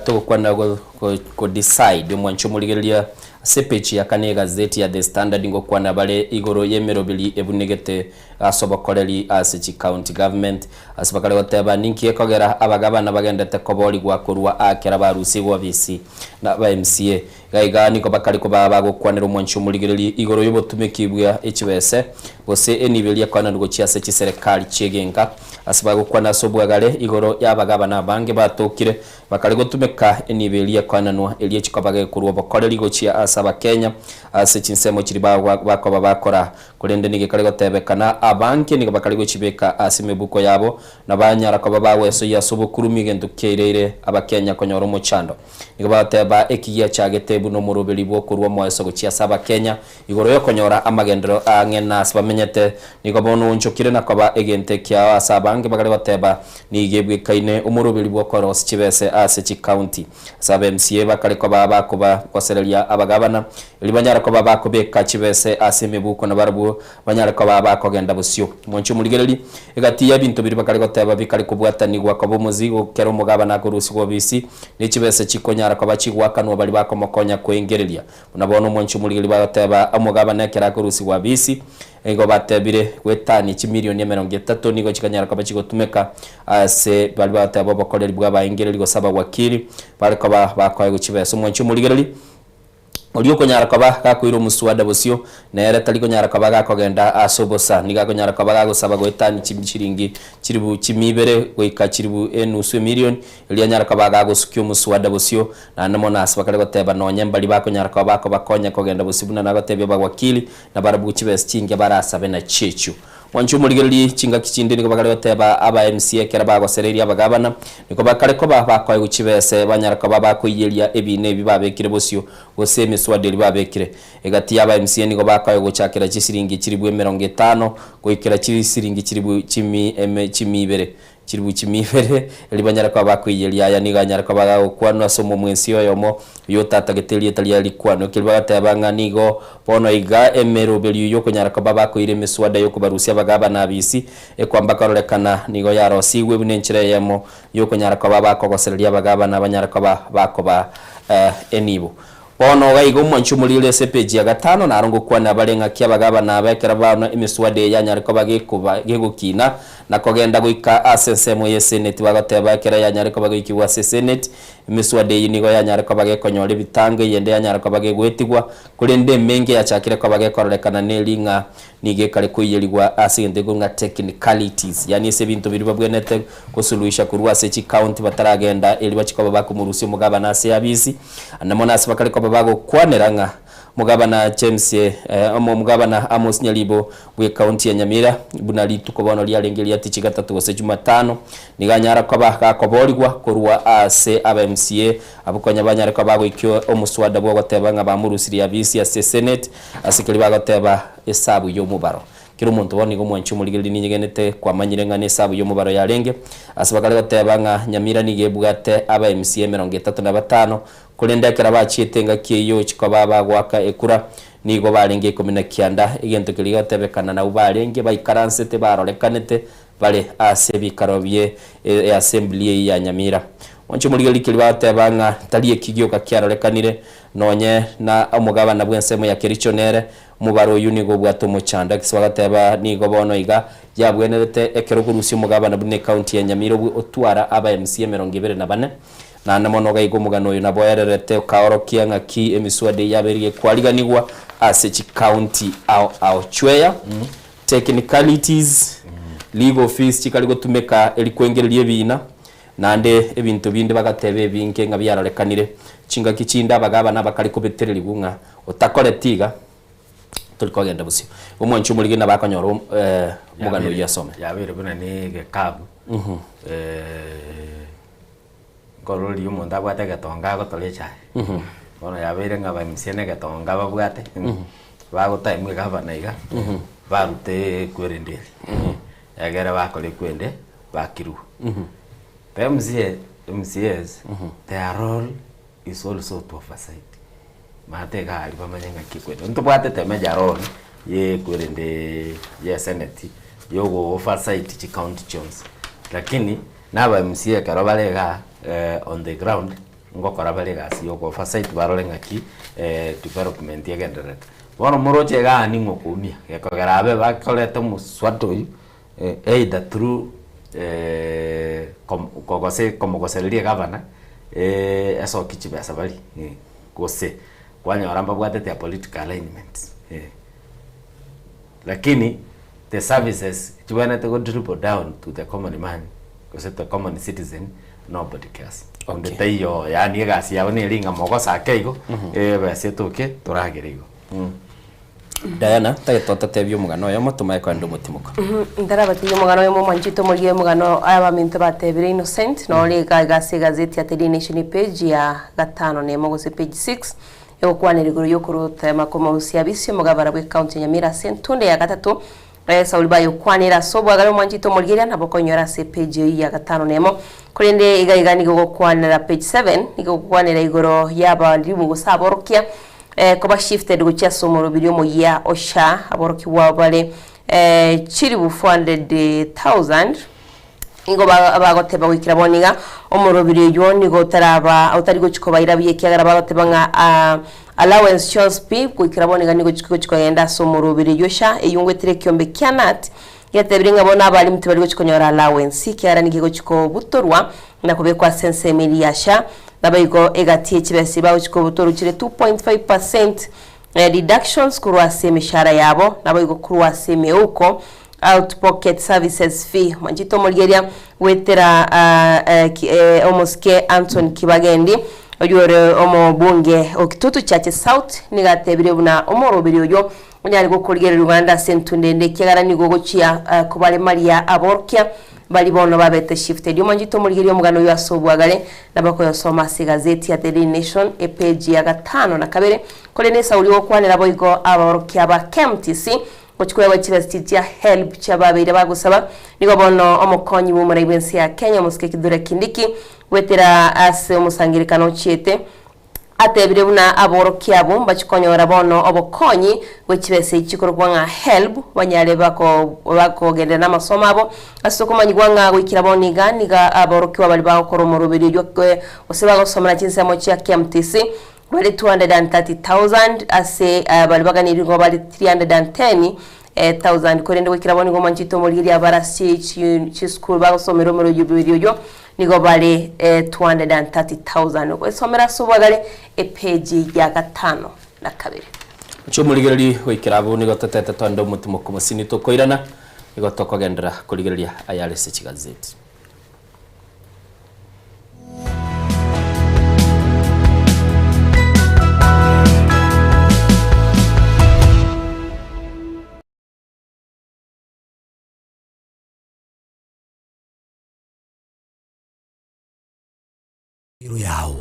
Togokwana go decide omwancho omorigereria ase epeji ya kane egazeti ya The Standard ngokwana bare igoro y'emeroberi ebunegete Ase obokoreri ase chicounty government, ase bakare goteba ninki gekogera abagabana bagendete koborigwa korwa aa kera barusigwe obisi na aba MCA. Iga iga nigo bakare koba bagokwanera omwanchi omorigereri igoro y'obotumeki bwa echibese gose enibo eria ekoenanwa gochia ase chiserekari chi'egenka. Ase bagokwana ase obwagare igoro y'abagabana abange batokire Bakare gotumeka enibo eria ekoenanwa, eria echikoba gekorwa obokoreri gochia ase Abakenya ase chinsemo chiria bakoba bakora. Korende nigo ekare gotebekana abange nigo bakare gochibeka ase emebuko yabo, na banyara koba bagwesoyia ase obokurumi egento kiaireire Abakenya konyora omochando. Nigo bagoteba eki giachagete buna omoroberi bw'okorua omoeso gochia ase Abakenya Igoro y'okonyora amagenderero aang'e na ase bamenyete, nigo bono oonchokire na koba egento ekiao ase abange bagare goteba, Nigo ebwekaine omoroberi bw'okorosia chibese ase chikaunti. Ase aba MCA bakare koba bakoba gosereria abagabana, erio banyare koba bakobeka chibese ase emebuko na barabwo banyare koba bakogenda bosio. Mwanche omorigererie, egati y'ebinto biria bakare goteba bikare kobwatanigwa koba omozigo kera omogabana akorusigwa obisi, ne chibese chikonyara koba chigoakanwa baria bakomokonya koengereria. Buna bono omwanchi omorigeri bagoteba omogabana ekero akorusigwa abisi, nigo batebire goetania chimilioni emerongo etato nigo chikanyara koba chigotumeka ase baria bagoteba obokoreri bwa abaengereri gose abawakili bare koba bakoegwa chibesa. Omwanchi omorigereri oria okonyara koba gakoira omuswada bosio nere tari konyara koba gakogenda ase obosa, nigo akonyara koba gagosaba goetania chiringi chiribu chimia ibere goika chiribu enusu emilioni Erio anyare koba agagosukia omoswada bosio, naende mono ase bakare goteba nonya mbaria bakonyara koba bakobakonya kogenda bosio buna nagotebia abawakili, na barabwo chibesa chingiya barasabe nachiechio. Mwanche omorigererie, chingaki chinde nigo bakare goteba aba MCA ekero bagosereria abagabana, nigo bakare koba bakoegwa chibese banyare koba bakoiyeria ebiina ebi babekire bosio gose emeswada eria babekire. Egati y'aba MCA nigo bakoegwa gochakera chisiringi chilibu emerongo etano goikera chisiringi chilibu chimi eme chimia ibere. Chilifu chimia ibere, erio banyare koba bakoiyeria aya nigo anyare koba agagokwanwa ase omomwensi oyomo oyio otatagete erieta riaye rikwanwe. Keria bagateba ng'a nigo bono iga emeroberio y'okonyara koba bakoira emeswada y'okobarusia abagabana abisi ekwamba kororekana nigo yarosigwe buna enchera eyemo y'okonyara koba bakogosereria abagabana banyare koba bakoba enibo. Bono iga iga omwanchi omoriri ase epeji ya gatano naro ngokwana bare ng'aki abagabana aba ekero bono emiswada eye yanyare koba gekoba gegokina na kogenda goika ase ensemo y'eseneti bagoteba ekero yanyare koba geikigwa ase eseneti emiswada eyio nigo yanyare koba gekonyora ebitango eyende yanyare koba gegoetigwa korende emenge yachakire koba gekororekana neri ng'a nigo ekare koiyerigwa ase egento ekoro ng'a technicalities yaani ase ebinto biria babwenerete gosuluhisha korwa ase chicounty bataragenda erio bachie koba bakomorusia omogabana ase abisi. Ande mono ase bakare koba bagokwanera ng'a Omogabana James Omogabana Amos Nyaribo bw'ecounty ya Nyamira buna rituko bono riarenge ria tichi gatato gose Jumatano nigo anyara koba gakoborigwa korwa ase aba MCA abwo konya banyare koba bagoikia omoswada bw'ogoteba ng'a bamorusirie abisi ase Senate ase keria bagoteba esabu y'omobaro. Kera omonto bono nigo omwanchi omorigereria ninyegenete kwamanyire ng'a nesabu y'omobaro yarenge. Ase bakare goteba ng'a Nyamira nigo ebwate aba MCA 35, korende ekero bachiete engaki eyio chikoba bagoaka ekura nigo barenge 19, egento keria gotebekana nabwo barenge baikaransete barorekanete bare ase ebikaro bie eassembly eyio ya Nyamira. Mwanche omorigereria keria bagoteba ng'a tari eki gioka kiarorekanire nonye na omogabana bw'ensemo ya Kericho nere Omobaro oyio nigo obwate omochando. Ekero bagateba nigo bono iga yabwenerete ekero okorusia omogabana buna ecounty ya Nyamira obwe otwara aba MCA 24. Naende mono iga iga omogano oyo naboererete okaorokia ng'aki emiswada eye yabeire gekwariganigwa ase chicounty ao ao. Chweya, technicalities, legal fees chikari gotumeka eri kwengereria ebiina, naende ebinto binde bagateba ebinge ng'a biarorekanire. Chingaki chinde abagabana bakare kobetererigwa ng'a Otakoreti iga, tori kogenda bosio. Omwanchi omorige nabo akonyora omogano oyio asome. Yabeire buna ne egekabu, nkorora riria omonto abwate egetonga agotora echae. Bono yabeire ng'a abaMCA na egetonga babwate, bagotaimwa egavana iga, barute ekwerende eria, egere bakora ekwende bakirwe. The MCA, MCAs, their role is also to oversight. Maate iga aria bamanye ng'aki ekwende. Ntobwatete major role ye ekwerende ye senate ya ogo oversight chi county chionsi. Lakini na aba MCA ekero bare igaa on the ground, ngokora bare egasi ya ogo oversight barore ng'aki development egendererete. Bono moroche igaa ning'o okoumia, gekogera abe bakorete omoswada oywo either through gose komogosereria egavana esoki chibesa baria gose kwanyora mbabwatete a political alignment Lakini the services chibwenerete go dribble down to the common man gose the common citizen nobody cares. Onde taiyo yaani egasi yabo neri ng'a mogosa ake igo ebesa etoke toragere igo. Diana, tagete otatebie omogano oyomo tomaye kogenda omotimoka. Ntarabatebia omogano oyomo mwanchete omorigie omogano aya abaminto batebire Innocent nore iga iga ase egazeti ya The Daily Nation epage ya gatano na emo gose page 6 egokwanera igoro yokorotema komorusia abisi omogabara bwe county ya Nyamira ase entunde ya gatato Sauli bayokwanera ase obwagare omwanchete omorigeria nabo okonyora ase epage eyio ya gatano na emo korende iga iga nigo ogokwanera page 7 nigo ogokwanera igoro y'abalimu gose aborokia Koba shifted gochia ase omorobiri omoyia o SHA, aborokigwa bare chilifu 400,000 nigo bagoteba goikera bono iga omorobiri oywo nigo otaraba otari gochia kobaira buya ekiagera bagoteba ng'a allowance chionsi pi goikera bono iga nigo chigochia kogenda ase omorobiri oywo SHA eywo ngoetera ekiombe kia KNUT getebire ng'a bono abalimu tibari gochia konyora allowance ekiagera nigo egochia kobutorwa na kobekwa ase ensemo eria ya SHA Naboigo egati ye chibesa bagochia kobutorwa chire 2.5 percent deductions korwa ase emeshahara yabo, naboigo korwa ase emeuko, out pocket services fee. Mwanchete omorigeria goetera omosike Anthony Kibagendi oyio ore omobunge o Kitutu Chache South nigo atebire buna omoroberi oyio onyare gokorigereria Uganda ase entunda ende ekiagera nigo ogochia kobaremaria aborokia Baria bono babete shifted. Omonchete omorigereria omogano oyio ase obwagare, na bakoyosoma ase egazeti ya The Daily Nation, epeji ya gatano na kabere, korende esauri ogokwanera boigo abaorokia ba KMTC gochia koegwa chibesa chia HELB chiababeire bagosaba. Nigo bono omokonyi bw'omorai bw'ense ya Kenya omosike Kithure Kindiki goetera ase omosangererekano ochiete Atebire buna aborokia abwo mbachie konyora bono obokonyi bwe chibesa echi chikorokwa ng'a HELB banyare bakogenderera namasomo abo ase okomanyigwa ng'a goikera bono iga nigo aborokigwa baria bagokora omoroberio oyio gose bagosomera chinsemo chia KMTC bare 230,000 ase baria baganeirie nigo bare 310,000 korende goikera bono nigo omonchete omorigereria abarasi chisukuru bagosomera omoroberio oyio Nigo bare 230,000 ogoesomera ase obwagare epeji ya gatano na kabere. Inche omorigereria goikera abwo nigo totete twande omotimoko mosini tokoirana, nigo tokogenderera korigereria ayare ase chigazeti. Ero yao.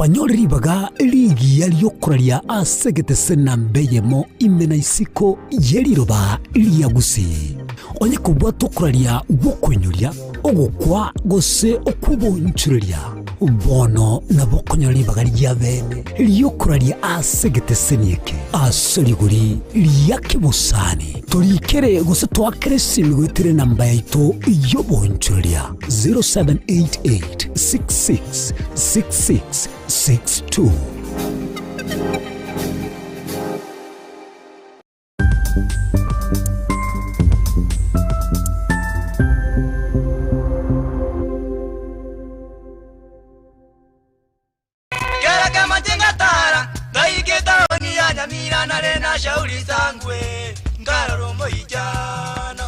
Kwanyore ribaga rigiya ri'okoraria ase egetese namba eyemo ime na isiko ye riroba ria Gusii. Onye kobwate okoraria gw'okoinyoria, ogokwa gose okw'oboonchoreria, bono nabo okonyora ribaga ria bene ri'okoraria ase egeteseni eke ase rigori ria kebosani. Torikere gose toakere esimi goetera enamba yaito y'oboonchoreria 0788 66 66 62. Kera kemache ngatara, ngaika etaoni ya Nyamira nare na Shauri Sangwe, nkarora omoichano.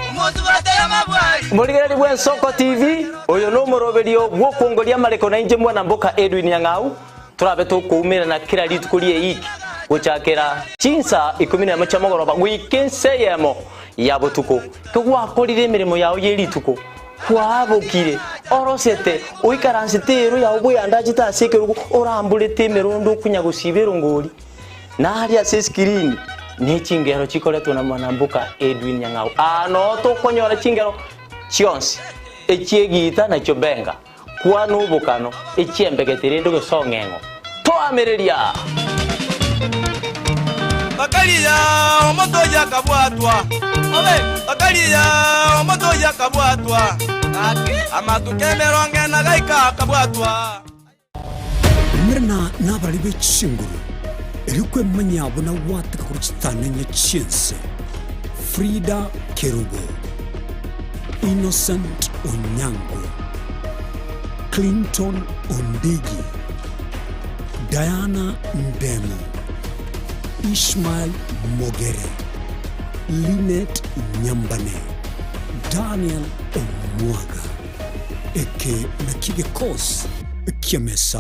Omosubati amabwari. Morigereri bw'Ensoko TV, oyo nomoroberio bw'okwongoria amareko na inche mwana mboka Edwin Nyang'au, Torabe tokoumerana kera rituko ri'eiki, gochakera chinsa ikomi nemo chia mogoroba goika ensa eyemo ya botuko. Kegwakorire emeremo yao ye rituko, kwabokire, orosete, oikaransete eero yao bweandachete ase ekerogo, oramborete emerondo okonya gosiba erongori, na aria ase esikirini ne chingero chikoretwa na mwanamboka Edwin Nyang'au. Aa noo tokonyora chingero chionsi, echi'egiita na chiobenga. Kwana obokano, echiembegete rende gose ong'eng'o. Toamereria! Bakaria omonto oyio akabwatwa, bakaria omonto oyio akabwatwa, amatuko emerongo ena gaika akabwatwa. Umerana nabarari be chinguru, erio kwemanyia buna gwateka korwa chitanenye chi'ense. Frida Kerubo, Innocent Onyango, Clinton Ondigi, Diana Ndemo, Ishmael Mogere, Linet Nyambane, Daniel Omwaga. Eke nakio gekosi ki'emesa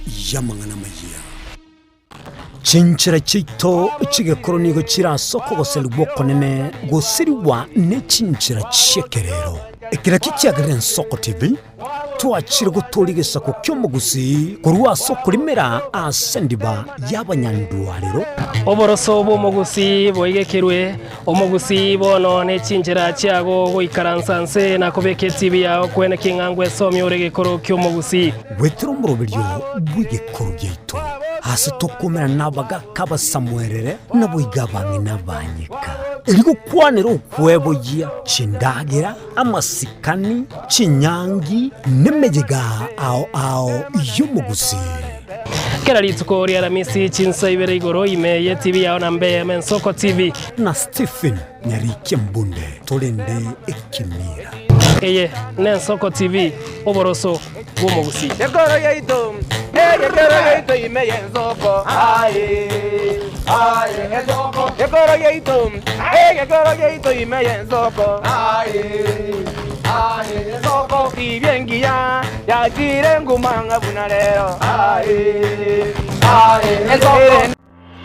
y'amang'ana amayia. Chinchera chiaito chi'egekoro nigo chire ase okogoserigwa okonene gosirigwa ne chinchera chi'ekerero. Eke nakio kiagerire Ensoko TV twachire gotooria egesaku ki'omogusii korwa ase okorimera ase endiba y'abanyandwarero. Oboroso bw'omogusii boigekerwe, omogusii bono ne chinchera chiago goikaransa nse na kobeka etibi yao kwene king'a ngwesomia ore egekoro ki'omogusii. Goetera omoroberio bw'egekoro giaito, aase tokoumera nabagaaka abasamuerere, naboigo abang'ina abanyeka, erio gokwanera okweboyia chindagera, amasikani, chinyangi, nemeyega ao ao y'omogusii. Kera rituko ri'Aramisi chinsa ibere igoro ime y'etibi yao na mbe Mensoko TV. Na Stephen Nyarikia Mbunde torende ekemira. Eye n'Ensoko TV, oboroso bw'omogusii. Gekoro giaito, egekoro giaito ime y'ensoko, aye, aye, ensoko. Gekoro giaito, egekoro giaito ime y'ensoko, aye, aye, ensoko. Tibia engiya yachire nguma ng'a buna rero, aye, aye, ensoko.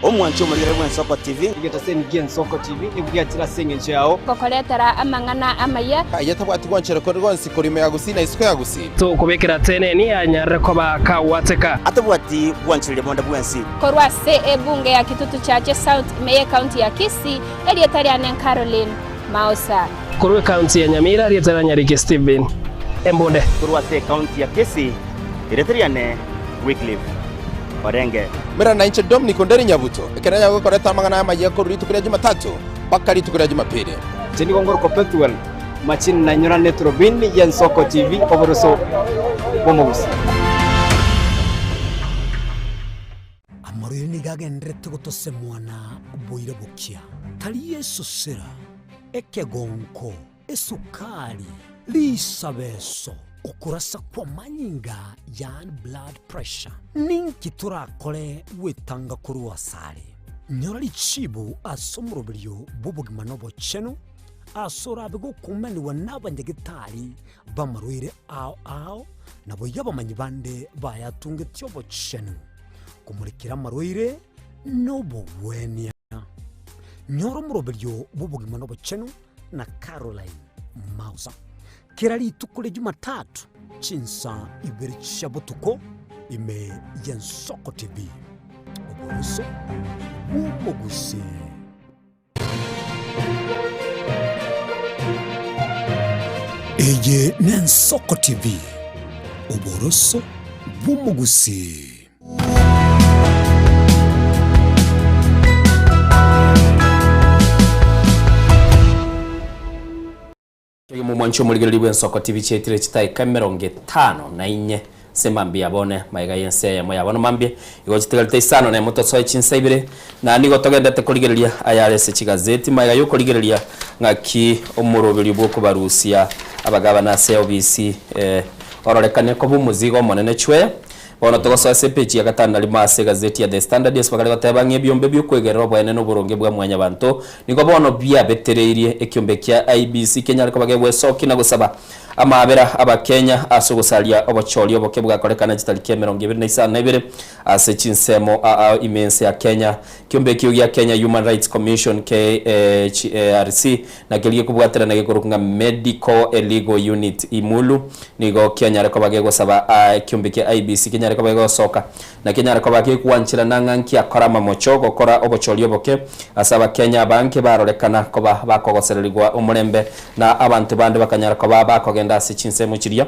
Omwanchi omorigere bw'Ensoko TV. Egetaseni gi'Ensoko TV nigo giachire ase engencho yao. Gokoretera amang'ana amaya. Aye tabwati gwanchera konde gwonsi korwa ime ya Gusii na isiko ya Gusii. Tokobekera teneni anyarire koba kagwateka. Atabwati gwanchereria bonde bwensi. Korwa ase ebunge ya Kitutu Chache South ime y'ecounty ya Kisii, erieta riane Caroline Maosa. Korwa ecounty ya Nyamira, erieta ria Nyariki Stephen Embunde. Korwa ase ecounty ya Kisii, erieta riane Wycliffe Orenge. Mera nainche Dominic Onderi Nyabuto, ekero nyagokoreta amang'ana amayia korwa rituko ria Jumatatu mpaka rituko ria Jumapili. Inche nigo ngorokwa Pethuel Machini na inyora neturubini y'Ensoko TV oboroso bw'omogusii. Amarwaire nigo agendererete gotosemwana boira bokia, tari esosera, ekegonko, esukari, risabeso, okorasa kw'amanyinga yaani blood pressure. Ninki torakore gwetanga korwa asare? Nyora richibu ase omoroberio bw'obogima na obochenu ase orabe gokumanigwa n'abanyagetari b'amarwaire ao ao, naboigo abamanyi bande bayatungetie obochenu, komorekera amarwaire na obogwenia. Nyora omoroberio bw'obogima na obochenu na Caroline Mausa. Kera rituko ria Jumatatu chinsa ibere chia botuko. Ime y'Ensoko TV, oboroso bw'omogusii. Eye n'Ensoko TV, oboroso bw'omogusii. Oyomo omwanchi omorigereria bw'ensoko TV chiaitire chitaika 54 ase mambia bone magega y'ense eyemo ya bono mambia igo chitigarete isano nemo tosoe chinsa ibere na nigo togendete korigereria ayare ase chigazeti magega y'okorigereria ng'aki omoroberio bw'okobarusia abagabana ase obisi ororekane koba omozigo omonene chwe Bono togosoa ase epeji ya gatano na rimo ase egazeti ya The Standard ase bakare goteba ng'a ebiombe bi'okwegerera oboene na oboronge bwa mwanyabanto nigo bono biabetereirie ekiombe kia IEBC kenyare koba gegwesokia na gosaba amaabera Abakenya ase ogosaria obochori oboke bwakorekana chitariki 25 ase chinsemo ao ime ense ya Kenya. Ekiombe ekio gia Kenya Human Rights Commission, KHRC, Nakio gekobwaterana gekorokwa ng'a Medical and Legal Unit Imulu nigo kianyare koba gegosaba ekiombe kia IEBC kenyare koba gegosoka na kenyare koba gegwancherana ng'a nkiakora amamocho gokora obochori oboke ase abakenya abange barorekana koba bakogosererigwa omorembe na abanto bande bakanyara koba bakogenda ase chinsemo chiria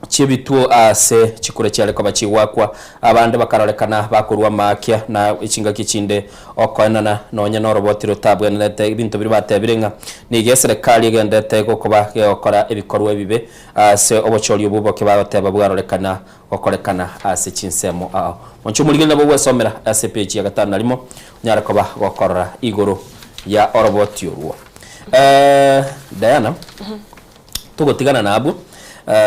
chi'ebituo aase chikura chiare koba chigwakwa, abande bakarorekana bakorua amaakia, na chingaki chinde okoenana nonya noroboti rotabwenerete ebinto biria batebire ng'a nigo eserekari egenderete gokoba gegokora ebikorwa ebibe ase obochori obwo boke bagoteba bwarorekana gokorekana ase chinsemo ao. Monche omorigereria nabo ogwesomera ase epeji ya gatano na rimo onyare koba gokorora igoro ya oroboti orwo. Diana. Togotigana nabwo,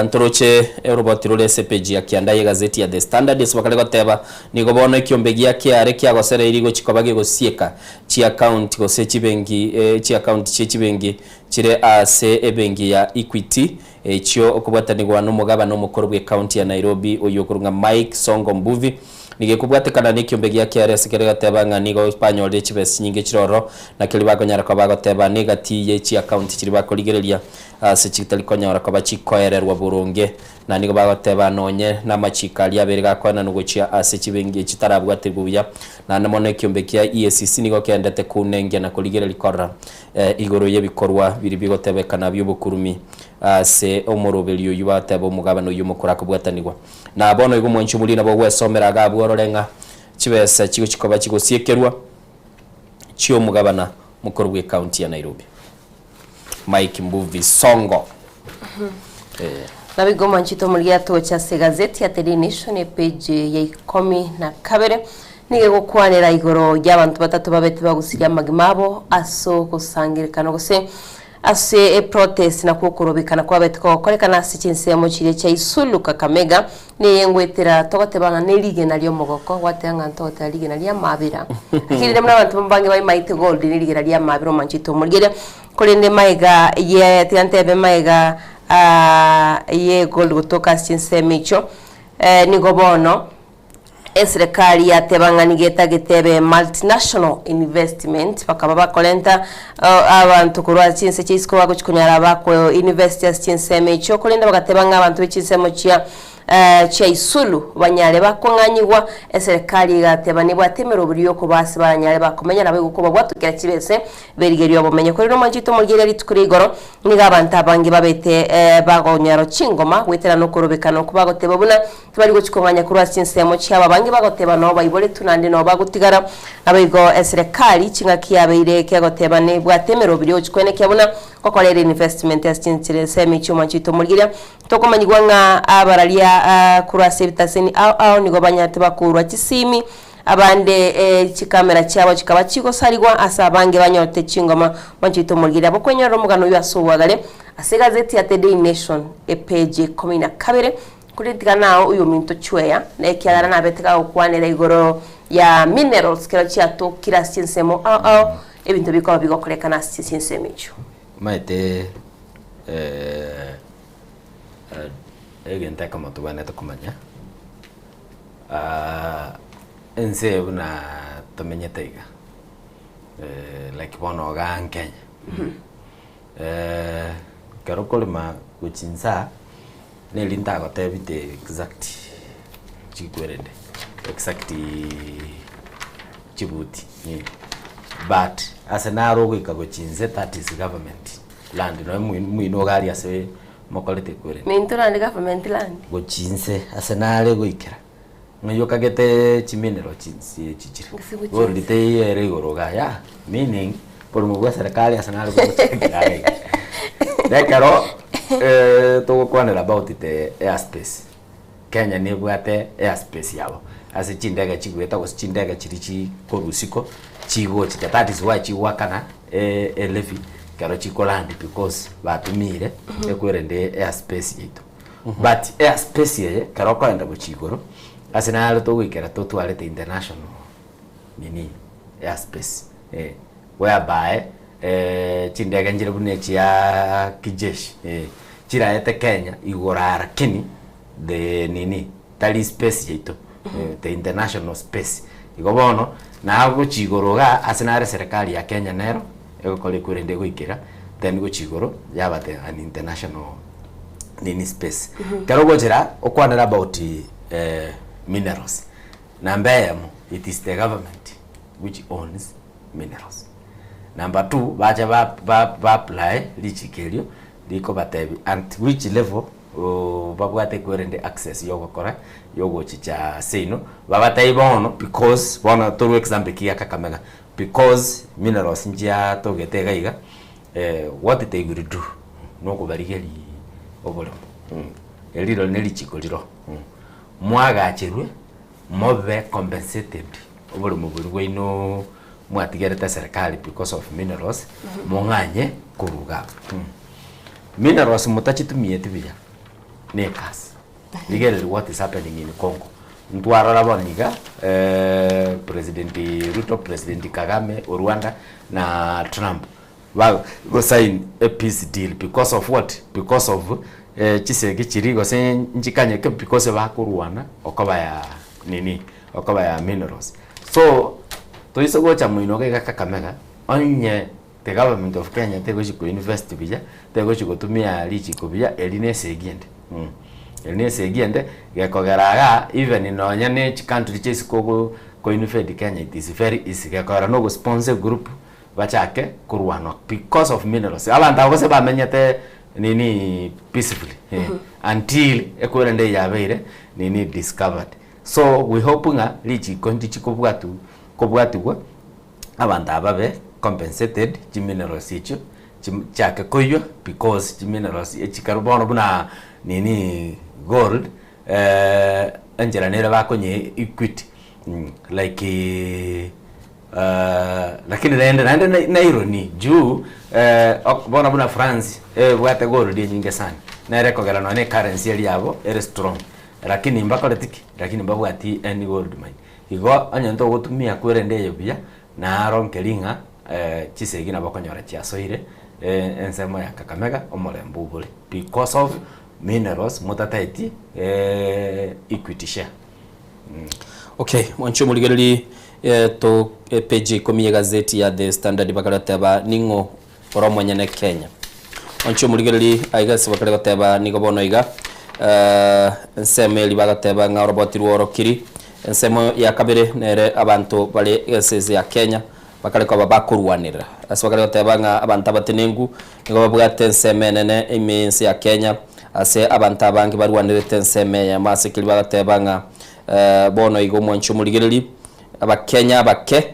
ntoroche oroboti rore ase epeji ya kianda y'egazeti ya The Standard ase bakare goteba, Nigo bono ekiombe gia kiare kiagosereirie gochia koba gegosieka chiakaunti gose chibengi chiakaunti chie chibengi chire ase ebengi ya Equity echio okobwatanigwa nomogabana omokoro bw'ekaunti ya Nairobi oyio okorwa ng'a Mike Sonko Mbuvi. Nigo ekobwatekana nekiombe gia kiare ase kere goteba ng'a nigo banyorire chibesa chinyinge chire ororo, na keria bakonyara koba bagoteba negati ye chiakaunti chiria bakorigereria ase chitari konyora koba chikoererwa boronge, na nigo bagoteba nonye namachiko aria abere gakoenanwa gochia ase chibengi echi chitarabwaterwe buya. Naende mono ekiombe kia EACC nigo keendete kounengia na korigereria korora igoro y'ebikorwa biria bigotebekana bi'obokurumi ase omoroberio oyio bagoteba omogabane oyio omokoro akobwatanigwa. Na bono igo mwanche omorie nabo ogwesomera iga abwo orore ng'a chibesa chigochia koba chigosiekerwa chi'omogabana mokoro bw'ecounty ya Nairobi Mike Mbuvi Sonko. Eh. Nabo igo mwanchete omorigia atoche ase egazeti ya Daily Nation epage ya ikomi na kabere nigo egokwanera igoro y'abanto batato babete bagusirie amagima abo ase ogosangerekana gose Ase eprotest nakwo okorobekana kwabete kogokorekana ase chinsemo chiria chia Isulu, Kakamega, neye ngoetera togoteba ng'a nerigena ri'omogoko, gwateba ng'a ntogoteba rigena ri'amabera. Lakini rende buna abanto mbange baimaete gold nerigena ri'amabera omanchete omorigereria, korende maega ye tiga ntebe maega ye gold gotoka ase chinsemo echio, nigo bono Eserekari yateba ng'a nigo etagete ebe multinational investment, bakaba bakorenta abanto korwa ase chinse chia isiko bagochi konyara bako invest ase chinsemo echio, korende bagateba ng'a abanto be chinsemo chia chia Isulu banyare bakong'anyigwa, eserekari egateba nebwate emeroberi yokoba ase baranyare bakomenya nabo igo kobabwatokera chibese berigerie obomenyo. Korende omwanchete omorigereria rituko ria igoro, nigo abanto abange babete bagonyarwa chingoma goetera nokorobekana okwo bagoteba buna Tibari gochia kong'anya korwa ase chinsemo chiabo abange bagoteba nao baiboretwe naende nao bagotigara. Naboigo eserekari ching'aki yabeire kegoteba nebwate emeroberi ogochia koenekia buna gokora ere investment ase chinchera ensemo echio omwancho oito omorigereria. Tokomanyigwa ng'a abararia korwa ase ebitaseni ao ao nigo banyarete bakourwa chisimi abande chikamera chiabo chikaba chigosarigwa ase abange banyorete chingoma. Omwancho oito omorigereria bokwenyorera omogano oyio ase obwagare ase egazeti ya The Daily Nation epage ya ikomi na kabere. Korende tiga nao oyominto chweya, na ekiagera nabete gagokwanera igoro ya minerals kero chiatokire ase chinsemo ao ao, ebinto bikoba bigokorekana ase chinsemo echio. Omanyete egento ekemo tobwenerete komanya, ense eye buna tomenyete iga, like bono igaa Kenya, ekero okorema gochia inse aa. Neri ntagotebite exact. chikwerende exact chibuti but ase naro ogoika gochia inse that is government land nonya moino iga aria ase mokorete ekwerende. Minto naende government land. Gochia inse ase nare goikera ng'ai okagete chimineral echi chire Gose gochia gold inse. teiyo ere igoro igaa yah meaning oborimo bwa eserekari ase nare gochakera iga iga. Na ekero togokwanera about the air space, Kenya nebwate air space yabo ase chindege chigoeta gose chindege chiria chikorwa isiko chigochicha that is why chigoakana e levy ekero chikolandi because batumire ekwerende air space yaito. But air space eye ekero okoenda gochia igoro ase naro togoikera totwarete international nini air space eh, whereby chindege nchire buna echia kijeshi eh, chiraete Kenya igoro aa lakini the nini tari space yaito the international space. Igo bono nagochia igoro igaa ase nare serikali ya Kenya nero egokora ekwerende egoikera then gochia igoro yaba the an international nini space. Ekero ogochera okwanere about minerals. Namba eyemo, it is the government which owns minerals. Number two, bache ba ba ba apply richiko erio rikobatebia at which level babwate kwerende access yogokora yogochicha seino, babatebie bono because bono torwe example ki ya Kakamega, because minerals nchiatogete iga iga what they will do nokobarigeria oboremo eri rirorio ne richiko riro. Mwagacherwe mobe compensated oboremo boria bwaino mwatigerete eserekari because of minerals, mong'anye korwa iga abwo. Minerals motachitumieti buya ne egasi. Rigereria what is happening in Congo. Ntwarora bono iga President Ruto, President Kagame o Rwanda na Trump Ba go sign a peace deal because of what? Because of chisegi chiria gose nchikanyeke because bakorwana okoba ya nini okoba ya minerals. So toise gocha moino iga iga Kakamega onye the government of Kenya tegochi ko invest buya, tegochi gotumia richiko buya eri ne esegi ende eri ne esegi ende gekogera igaa even nonya ne chicountry chia isiko go ko invade Kenya it is very easy gekogera na ogosponsor egroup Bachake korwanwa because of minerals. Abanto abo gose bamenyete nini peacefully eh, until ekwerende eye yabeire nini discovered. So we hope ng'a richiko ndichi kobwatu kobwatigwa abanto aba babe compensated chiminerals echio chim chake koiywa because chiminerals echi kero bono buna nini gold enchera nere bakonye equity like Lakini rende naende na irony juu bono buna France ebwate gold enyinge sana nere ekogera nonya ne ecurrency eria yabo ere strong lakini mbakoreti ki? Lakini mbabwati any gold mine. Igo onye ntogotumia kwerende eye buya naro nkeri ng'a chisegi nabo okonyora chiasoire ensemo ya Kakamega omorembe obore because of minerals motateti equity share. Okay, mwanche omorigereria eh, to epage ya ikomi y'egazeti ya The Standard bakare goteba ning'o ore omonyene Kenya. Mwanche omorigereria aiga ase bakare goteba nigo bono iga eh, ensemo eria bagoteba ng'a oroboti rworokiri, ensemo ya kabere nere abanto bare ase ense ya Kenya bakare koba bakorwanerera. Ase bakare goteba ng'a abanto abatenenku nigo babwate ensemo enene ime y'ense ya Kenya, ase abanto abange barwanerete ensemo eyemo ase keria bagoteba ng'a bono iga omwanchi omorigereria, Abakenya abake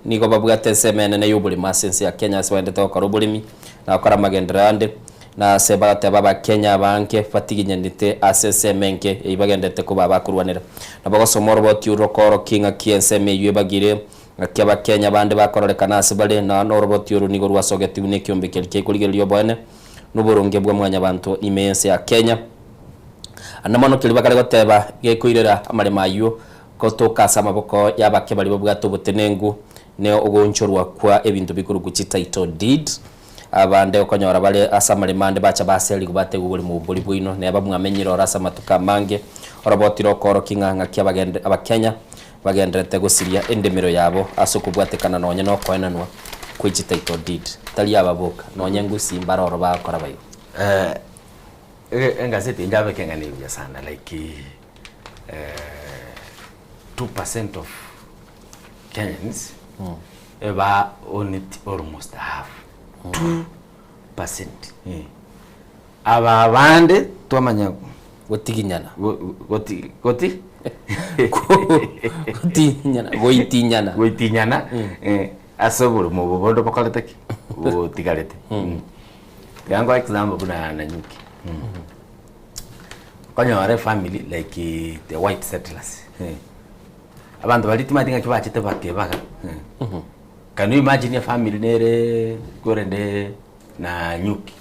nigo babwate ensemo enene y'oboremo ase ense ya Kenya ase bagendete gokora oboremi na gokora amagenderero ande, na ase bagoteba Abakenya abange batiginyanete ase ensemo enke eyio bagendete koba abakorwanera. Nabo gosoma oroboti oro rokoorokia ing'aki ensemo eyio ebagire, ng'aki Abakenya bande bakororekana ase bare, na noroboti oro nigo rwasogetigwe nekiombe keria gekorigereria oboene na oboronge bwa mwanyabanto ime y'ense ya Kenya. Ande mono keria bakare goteba gekoirera amaremo ayio gotoka ase amaboko y'abake baria babwate obotenenku ne ogoonchorwa kwa ebinto bikorokwa chititle deed. Abande okonyora bare ase amaremo ande bacha baserigwa bategwa oborimo obori bwaino, neba mwamenyire oro ase amatuko amange, oroboti rokoorokia ng'a ng'aki abagende Abakenya bagendererete gosiria endemero yabo ase okobwatekana nonye nokoenanwa kwe chititle deed. Tari aba boka, nonye ngusii mbare oro bagokora boigo. Engazeti ende abeke ng'a nebuya sana like. 2% of Kenyans eba own it almost half. 2%. Aba abande twamanya gotiginyana goti goti gotiginyana goitinyana goitinyana ase oboremo obo bonde bokorete ki botigarete. Tiga nkoe example buna Nanyuki. Okonyora efamily like the white settlers abanto baria timanyeti ng'aki bachete bakebaga can you imagine efamily nere korende Nanyuki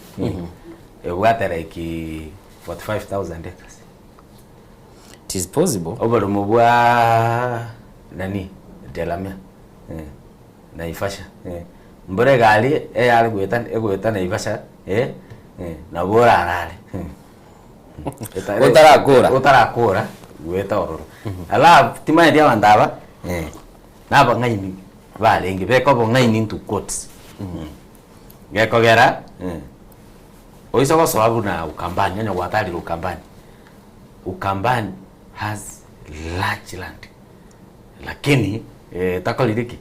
ebwate like 45,000 acres. It is possible. Oboremo bwa nani Delamere eh, Naivasha eh, mbore egari eyare goeta egoeta Naivasha eh, eh, nabo orarare eh. Otarakora. Otarakora goeta ororo. Alafu timanyeti abanto aba eh, nabang'aini barenge beka obong'aini into quotes Gekogera oise gosoa buna Ukambani, onye gwatarire Ukambani, Ukambani has large land lakini etakorire ki?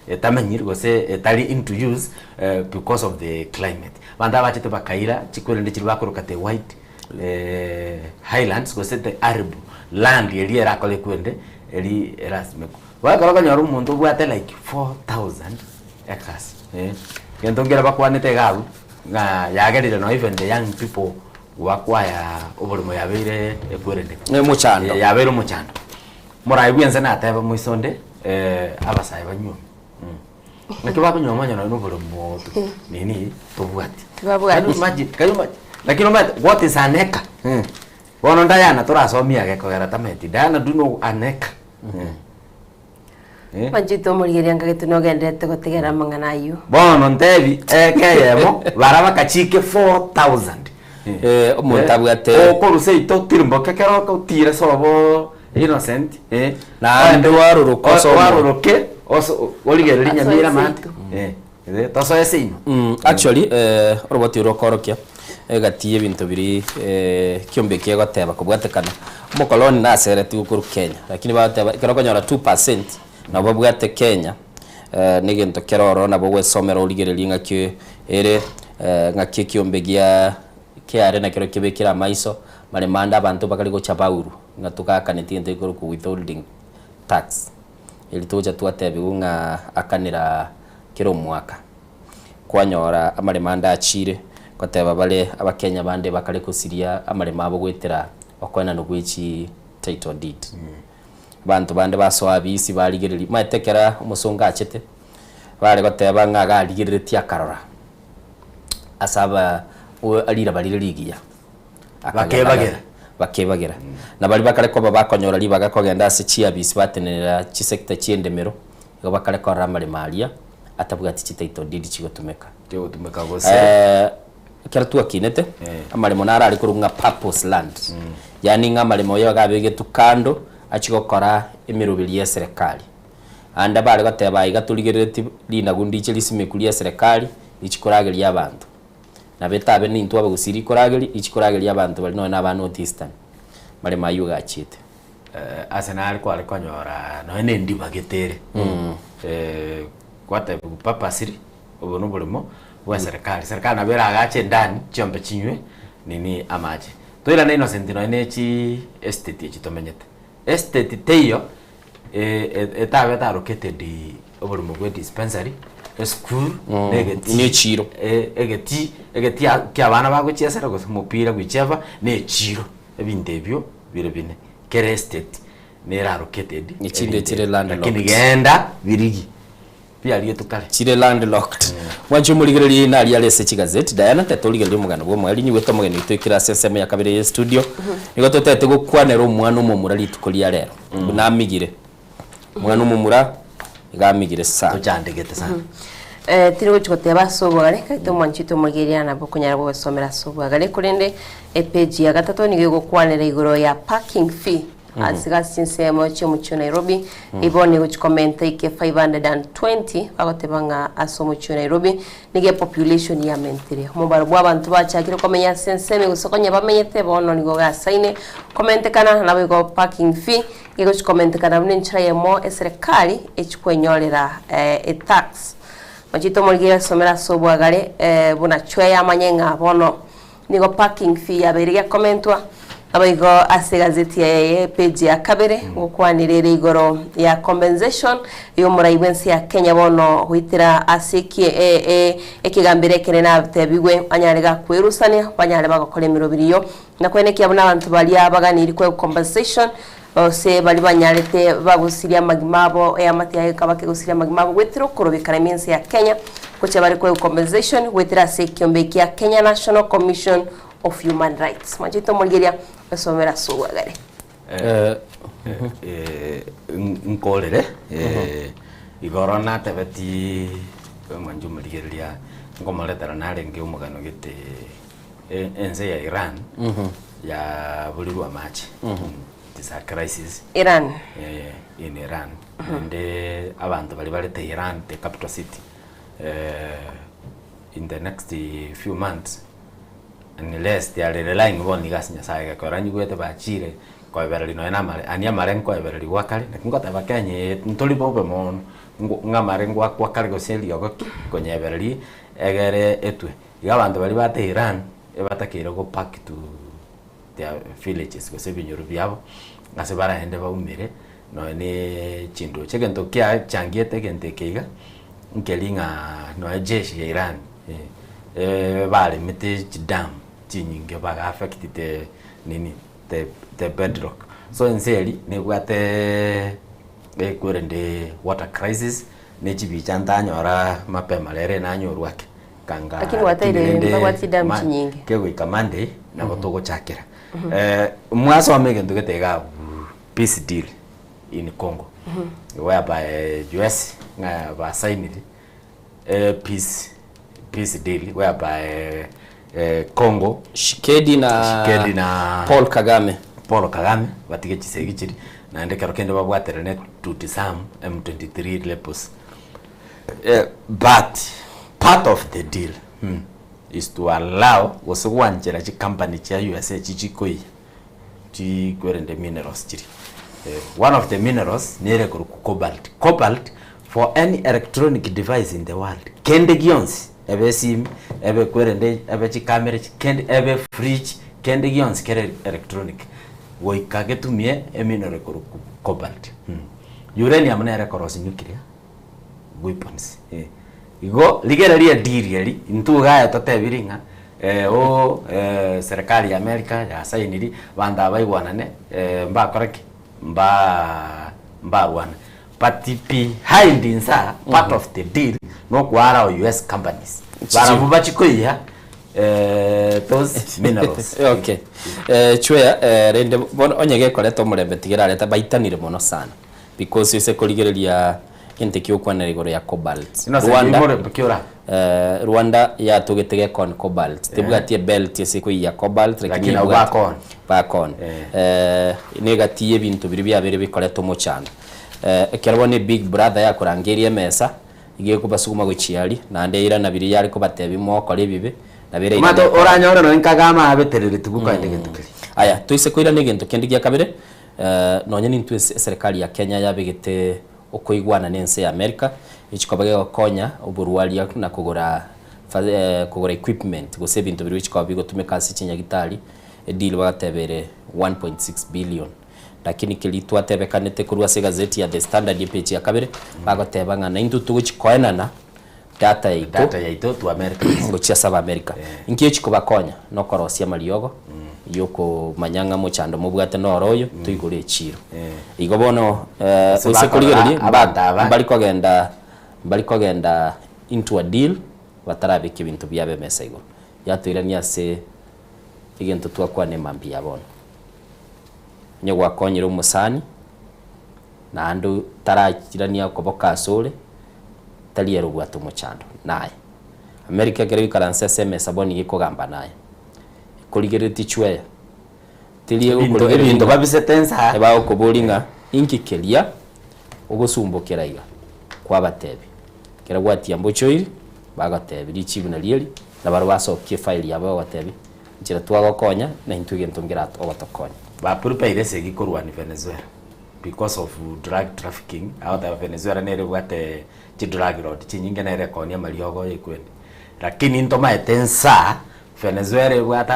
Etamenyiri gose etari into use because of the climate. Abanto abachete bakaira chikorende chiria bakoroka the white highlands gose the arable land eria erakore kwende eri erasimekwa. Bono ekero okonyora omonto obwate like 4000 acres eh, gento nkere bakwanete iga abwo, ng'a yagerire nonya even the young people goakwaya oboremo yabeire ekwerende. Ne omochando. Eh, yabeire omochando. Morai bwense nateba moiso onde abasae banyuome. Naki bakonyuoma onye nonya na oboremo nini tobwati. Tibabwati. Can you imagine, can you imagine? Lakini omanyete what is an acre? Bono Diana torasomia agekogera tamanyeti, Diana do you know an acre? Eh. Manchete omorigereria ngagete nogenderete gotegera amang'ana ayio. Bono ntebi eka eyemo bara bakachike 4000. Eh, omonto abwate- Okorwa seito tirimboke ekero otire sobo Innocent eh. Naende waroroka O- ase omonto. Waroroke oso origererie Asoe Nyamira amaate. seito. Eh, eh, tosoe seino. Actually eh, oroboti oro rokorokia egati y'ebinto biria kiombe kegoteba kobwatekana, omokoloni naseretigwe korwa Kenya, lakini bagoteba ekero okonyora 2% nabo babwate Kenya, na egento kere ororo nabo ogwesomera origererie ng'aki ere ng'aki ekiombe gia kiare nakero kebekire amaiso, maremo ande abanto bakare gocha baurwa, ng'a togakaneti egento gekorokwa withholding tax, eri togocha twatebiwa ng'a akanera kera omwaka. Kwanyora amaremo ande achiire, goteba bare abakenya bande bakare gosiria amaremo abo goetera okoenanwa gwe chi title deed. Abanto bande basoa abisi barigereria, omanyete ekero omosongo achete, bare goteba ng'a iga arigereretie akarora ase aba riraba rire rigiya. Akagenda Bakebagera. Bakebagera. Na baria bakare koba bakonyora ribaga kogenda ase chiabisi batenenera chisector chi'endemero, igo bakare korora amaremo aria atabwati chititle deed chigotumeka. Chigotumeka gose. Ekero twakinete, amaremo naro are korokwa ng'a purpose land, yaani ng'a amaremo aye iga abegetwe kando achie gokora emeroberi ya eserekari. Ande bare goteba aiga torigereretie rinagu ndiche risimekwe ria eserekari richi korageria abanto. Nabo etabe nintwe abagusii rikorageria, richi korageria abanto baria nonya na aba North Eastern, amaremo aywo iga achiete. Ase nare kware konyora nonya na endiba gete ere gwatebiwa purposely obo na oboremo bwa eserekari, serikali nabo eragache endani chiombe chinywe nini amache. Toirane Innocent nonya na echi estate echi tomenyete, estate teiyo etabe etaroketed oboremo bwa edispensary, esukuru na egetii Na echiro. egetii egetii kia abana bagochiesera gose omopira whichever na echiro ebinto ebio bire bine. Kera estate nere allocated Echinde chire landlocked. Lakini genda birigi biarietwe kare. Chire landlocked. Mwanche omorigereria naria are ase chigazeti Diana tete origererie omogano bwa omoerio nyigwete omogeni oito ekero ase ensemo ya kabere ye studio nigo totete gokwanera omwana omomura rituko ria rero buna amigire omwana omomura iga amigire sana Tochandegete sana. Eh, tiri gochi goteba ase obwagare, kaito omwanchete omorigereria nabo okonyara gogosomera ase obwagare, korende Epeji ya gatato nigo egokwanera igoro ya parking fee. Ase ase chinsemo chi'omochie o Nairobi, igo nigo chikomenta ike 520 bagoteba ng'a ase omochie o Nairobi nigo epopulation yamentire. Omobaro bw'abanto bachakire komenya ase ensemo gose konya bamenyete bono nigo gasaine komentekana naboigo parking fee egochikomentekana buna enchera eyemo eserekari echikwenyorera etax. Machete omorigereria asomere ase obwagare buna chweya amanye ng'a bono Nigo parking fee yabeire gekomentwa naboigo ase egazeti eye epage ya kabere gokwanera ere igoro ya compensation yomorai bwense ya Kenya bono goitera ase eki ekegambero ekenene atebigwe anyare gakwerusania banyare bagokora emeroberi eyio na koenekia buna abanto baria baganiri koegwa compensation gose baria banyarete bagusirie amagima abo eamate yaye ekaba kegusirie amagima abo goetera okorobekana ime ense ya Kenya gochia bare koegwa compensation goetera ase ekiombe kia Kenya National Commission of Human Rights. Mwanchete omorigeria osomere ase obwagare. Nkorere igoro natebeti omwanchi omorigereria nkomoretera narenge omogano gete ense ya Iran yaburirwe amache it is a crisis Iran. in Iran naende abanto baria bare Tehran the capital city in the next few months unless they are relying bono iga ase Nyasaye gekogera nyigwete bachire koebereria nonya na amare ania amare nkoebererigwa kare naki ngoteba Kenya eye ntori bobe mono ng'a amare ngoakwa kare gose eriogo ki konyebereria egere etwe. Iga abanto baria ba Tehran ebatakeire go back to their villages gose ebinyoro biabo ase baraende baumere nonya ne chindoche. Egento kiachangiete egento eke iga, nkeri ng'a nonya jeshi ya Iran baremete chidam chinyinge baga affect the nini the the bedrock. So ense eria nebwate ekwerende water crisis ne chibicha ntanyora mapema rero enanyorwa ake. Kanga Lakini gwateire lakini rende mbabwate chidamu ma- chinyinge. kegoika Monday nabo togochakera. Mwasoma egento gete iga abwo peace deal in Congo whereby US ng'a basainire peace peace deal whereby Congo Tshisekedi na Tshisekedi na Paul Kagame. Paul Kagame batige chisegi chiria naende ekero kende babwaterane to disarm M23 rebels. But part of the deal is to allow gose gwanchera chicompany chia USA chichikoiya chikwerende minerals chiria. One of the minerals nere ekorokwa cobalt. Cobalt for any electronic device in the world kende gionsi ebe esimi ebe kwerende ebe chicamera echi kende ebe fridge kende gionsi kere electronic goika getumie emineral ekorokwa cobalt. Uranium nere ekorosia nuclear. weapons eh. Igo rigereria edeal eri intwe iga aye totebiri ng'a oo serikali ya America yasainiri abanto aba baigwanane mbakore ki? Mbaa mbarwane but behind inse aa part of the deal nokoara US companies barabwo bachie koiya those minerals. Okay. Chweya rende bono onye gekoreta omorembe tiga erarete baitanire mono sana. Because ase korigereria gento ekio okwanera igoro ya cobalt. Innocent, Rwanda, imore ki ora? eh, Rwanda yatogete gekon cobalt. Tebwati ebelt ase koiyia cobalt lakini Lakini nabo ebwate- bakon. bakon. Eh, negati y'ebinto biria biabeire bikoreta omochando. Eh, ekero bono ebig brother yakorangeria emesa, iga ekobasuguma gochia aria, naende yairana biria yare kobatebia mokore ebibe, nabo erairane Omanyete ekore. oranyore nonye Kagame abetereretigwe kogenda egento keria. Aya, toise koirana egento kende gia kabere, Nonya nintwe eserekari ya Kenya yabegete okoigwana nense ya America echikoba gegokonya oborwaria na kogora kogora equipment gose ebinto biria bikoba bigotumeka ase chinyagitari edeal bagateba ere 1.6 billion lakini keria twatebekanete korwa ase egazeti ya The Standard epage ya kabere bagoteba ng'a naintwe togochi koenana data yaito Data yaito to Americans. gochia ase Abaamerica. Inki echi kobakonya? Nokorosia amariogo yokomanya ng'a mochando mobwate noro oyo, toigore echiiro. Igo bono Ase ase bakorora korigereria mba abanto aba. mbari kogenda mbari kogenda into a deal batarabeka ebinto biabo emesa igoro. Yatoirania ase egento twakwana emambia ya bono. Onye gwakonyire omosani, naende tarachirania okoboko asore, tari ere obwate omochando naye. America ekero oikaranse ase emesa bono nigo ekogamba naye, ekorigereretie chweya. Teri Ebinto- ebinto babisete ensa. Ebagokoboria ng'a inki keria ogosumbokera iga, kwabatebia. Ekero gwatia mbochoiri, bagotebia richibu nario eri, na barabwo basokia efaili yabo bagotebia, inchera twagokonya, na intwe egento nkera ogotokonya. Ba prepare esegi korwania Venezuela because of drug trafficking, agoteba Venezuela nere ebwate chi drug lord chinyinge nere ekoonia amariogo ekwende. Lakini ntomaete nsa Venezuela ebwate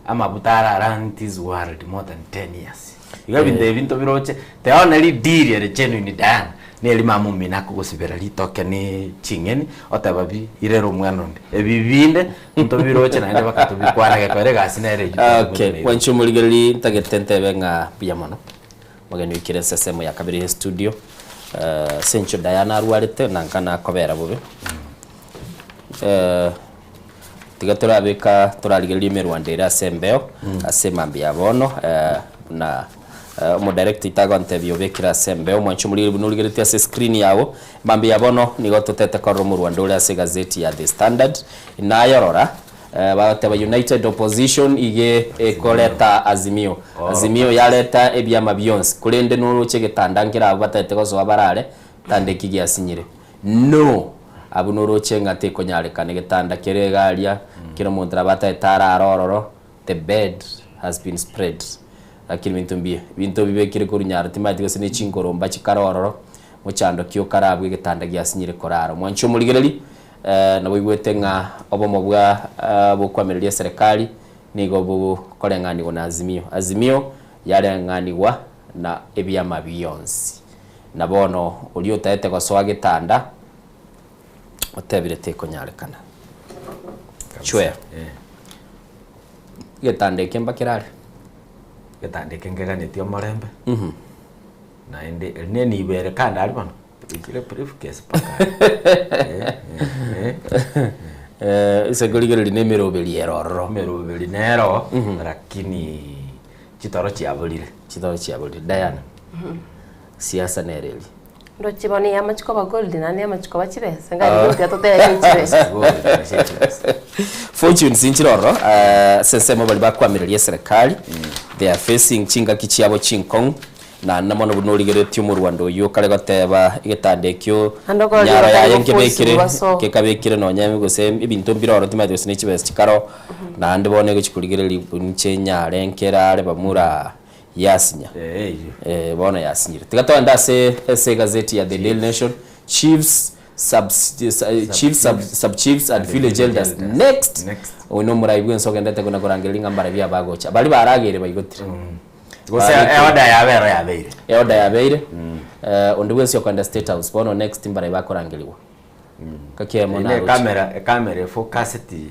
amabuta ara run this world more than 10 years. Igo ebinto ebi ntobiroche, the only deal ere genuine Diana, neri mama omino akogosibera ritoke ne ching'eni, oteba bi, irera omwana onde. Ebi binde, ntobiroche naende mpaka tobikwane gekogera egasi nere eywo Okay, tobwenerete. mwanche omorigereria ntagete ntebe ng'a mbuya mono, omogeni oikire ase esemo ya kabere ya estudio, ase eng'encho Diana arwarete na nka nakobera bobe. Tiga torabeka torarigereria emerwanda ere ase embeo ase emambia ya bono buna omodirector oito agontebia obekire ase embeo omwanche omorigereria buna origereretie ase escreen yago emambia ya bono nigo totete korora omorwanda ore ase egazeti ya The Standard nayorora bagoteba United Opposition ige ekoreta Azimio Azimio yareta ebiama bionsi korende noroche egetanda nkere abwo batagete gosoa barare getanda eki giasinyire No! Abwo noroche ng'a tekonyarekana, egetanda kere iga aria, kera omonto nabo atagete arare ororo, the bed has been spread. Lakini binto mbiya, ebinto bibekire korwa nyaro timanyeti gose ne chingoromba chikare ororo, mochando ki okare abwo egetanda giasinyire korara. Mwanche omorigereri, nabo oigwete ng'a obomo bwa bokoamereria eserekari nigo bokoreng'anigwa na Azimio. Azimio yareng'anigwa na ebiama bionsi. Na bono oria otaete gosoa getanda otebire tekonyarekana. Chwea. Getanda eke mbakere are. Getanda eke nkeganetie omorembe, naende eri ne enibo ere kando aria bono, ichire briefcase mpaka aria eh, eh, eh. Ase korigereria na emeroberi ere ororo. Emeroberi nero, lakini chitoro chiaborire. Chitoro chiaborire. Diana, siasa nere eria. Ndoche bono ya amachiko aba gold naende ya amachiko aba chibesa ngari gotiga totebe chibesa. Fortunes inchire ororo ase ensemo baria bakwamireria eserekari they are facing chingaki chiabo chinkong'u naende mono buna origeretie omorwando oyio okare goteba egetanda ekio Naende okore nyaro bakare yaye goforce nkebekire basoe. nkekabekire nonye gose ebinto mbire ororo timanyeti gose ne chibesa chikare oo naende bono egochi korigereria inche nyare nkerare bamura Yasinya. Eh, bono yasinyire. Tiga togende ase ase egazeti ya The Daily Nation, Chiefs, sub, chiefs, sub, sub chiefs and village elders next. Oyo nomorai bwensi ogendete kona korangereria ng'a mbarabwo abagocha. Baria barageire baigotire. Gose eorder yabo ero yabeire. Eorder yabeire. Eh, onde bwensi okoenda State House bono next mbarai bakorangerigwa. Gaki eyemo Eye ne naroche. ekamera, ekamera efocuseti.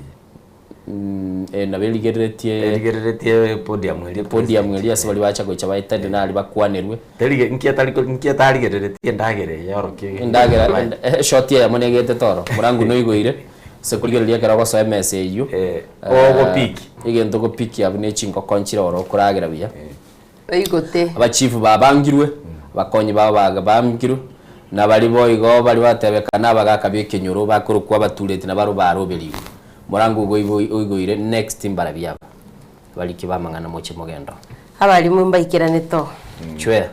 Eh, nabo erigereretie Erigereretie podium eria podium eria ase baria bacha gocha baetane nari bakwanerwe. Terige nki etari nki etarigereretie endagera eye yorokia Endagera eshoti eyemo negetete oro, morangu noigoire, ase korigereria ekero ogosoa emesa eywo, ogopiki. egento ogopiki abwo ne chingoko nchire oro okoragera buya. Oigote. Abachifu babangirwe, abakonyi babo babangirwe, na baria boigo baria batebekana abagaaka b'ekenyoro bakorokwa abatureti nabarobwo baroberigwe. Morango ogo oigoire next mbarabio aba bariki b'amang'ana moche mogendo. Abalimu mbaikerane to. Chwea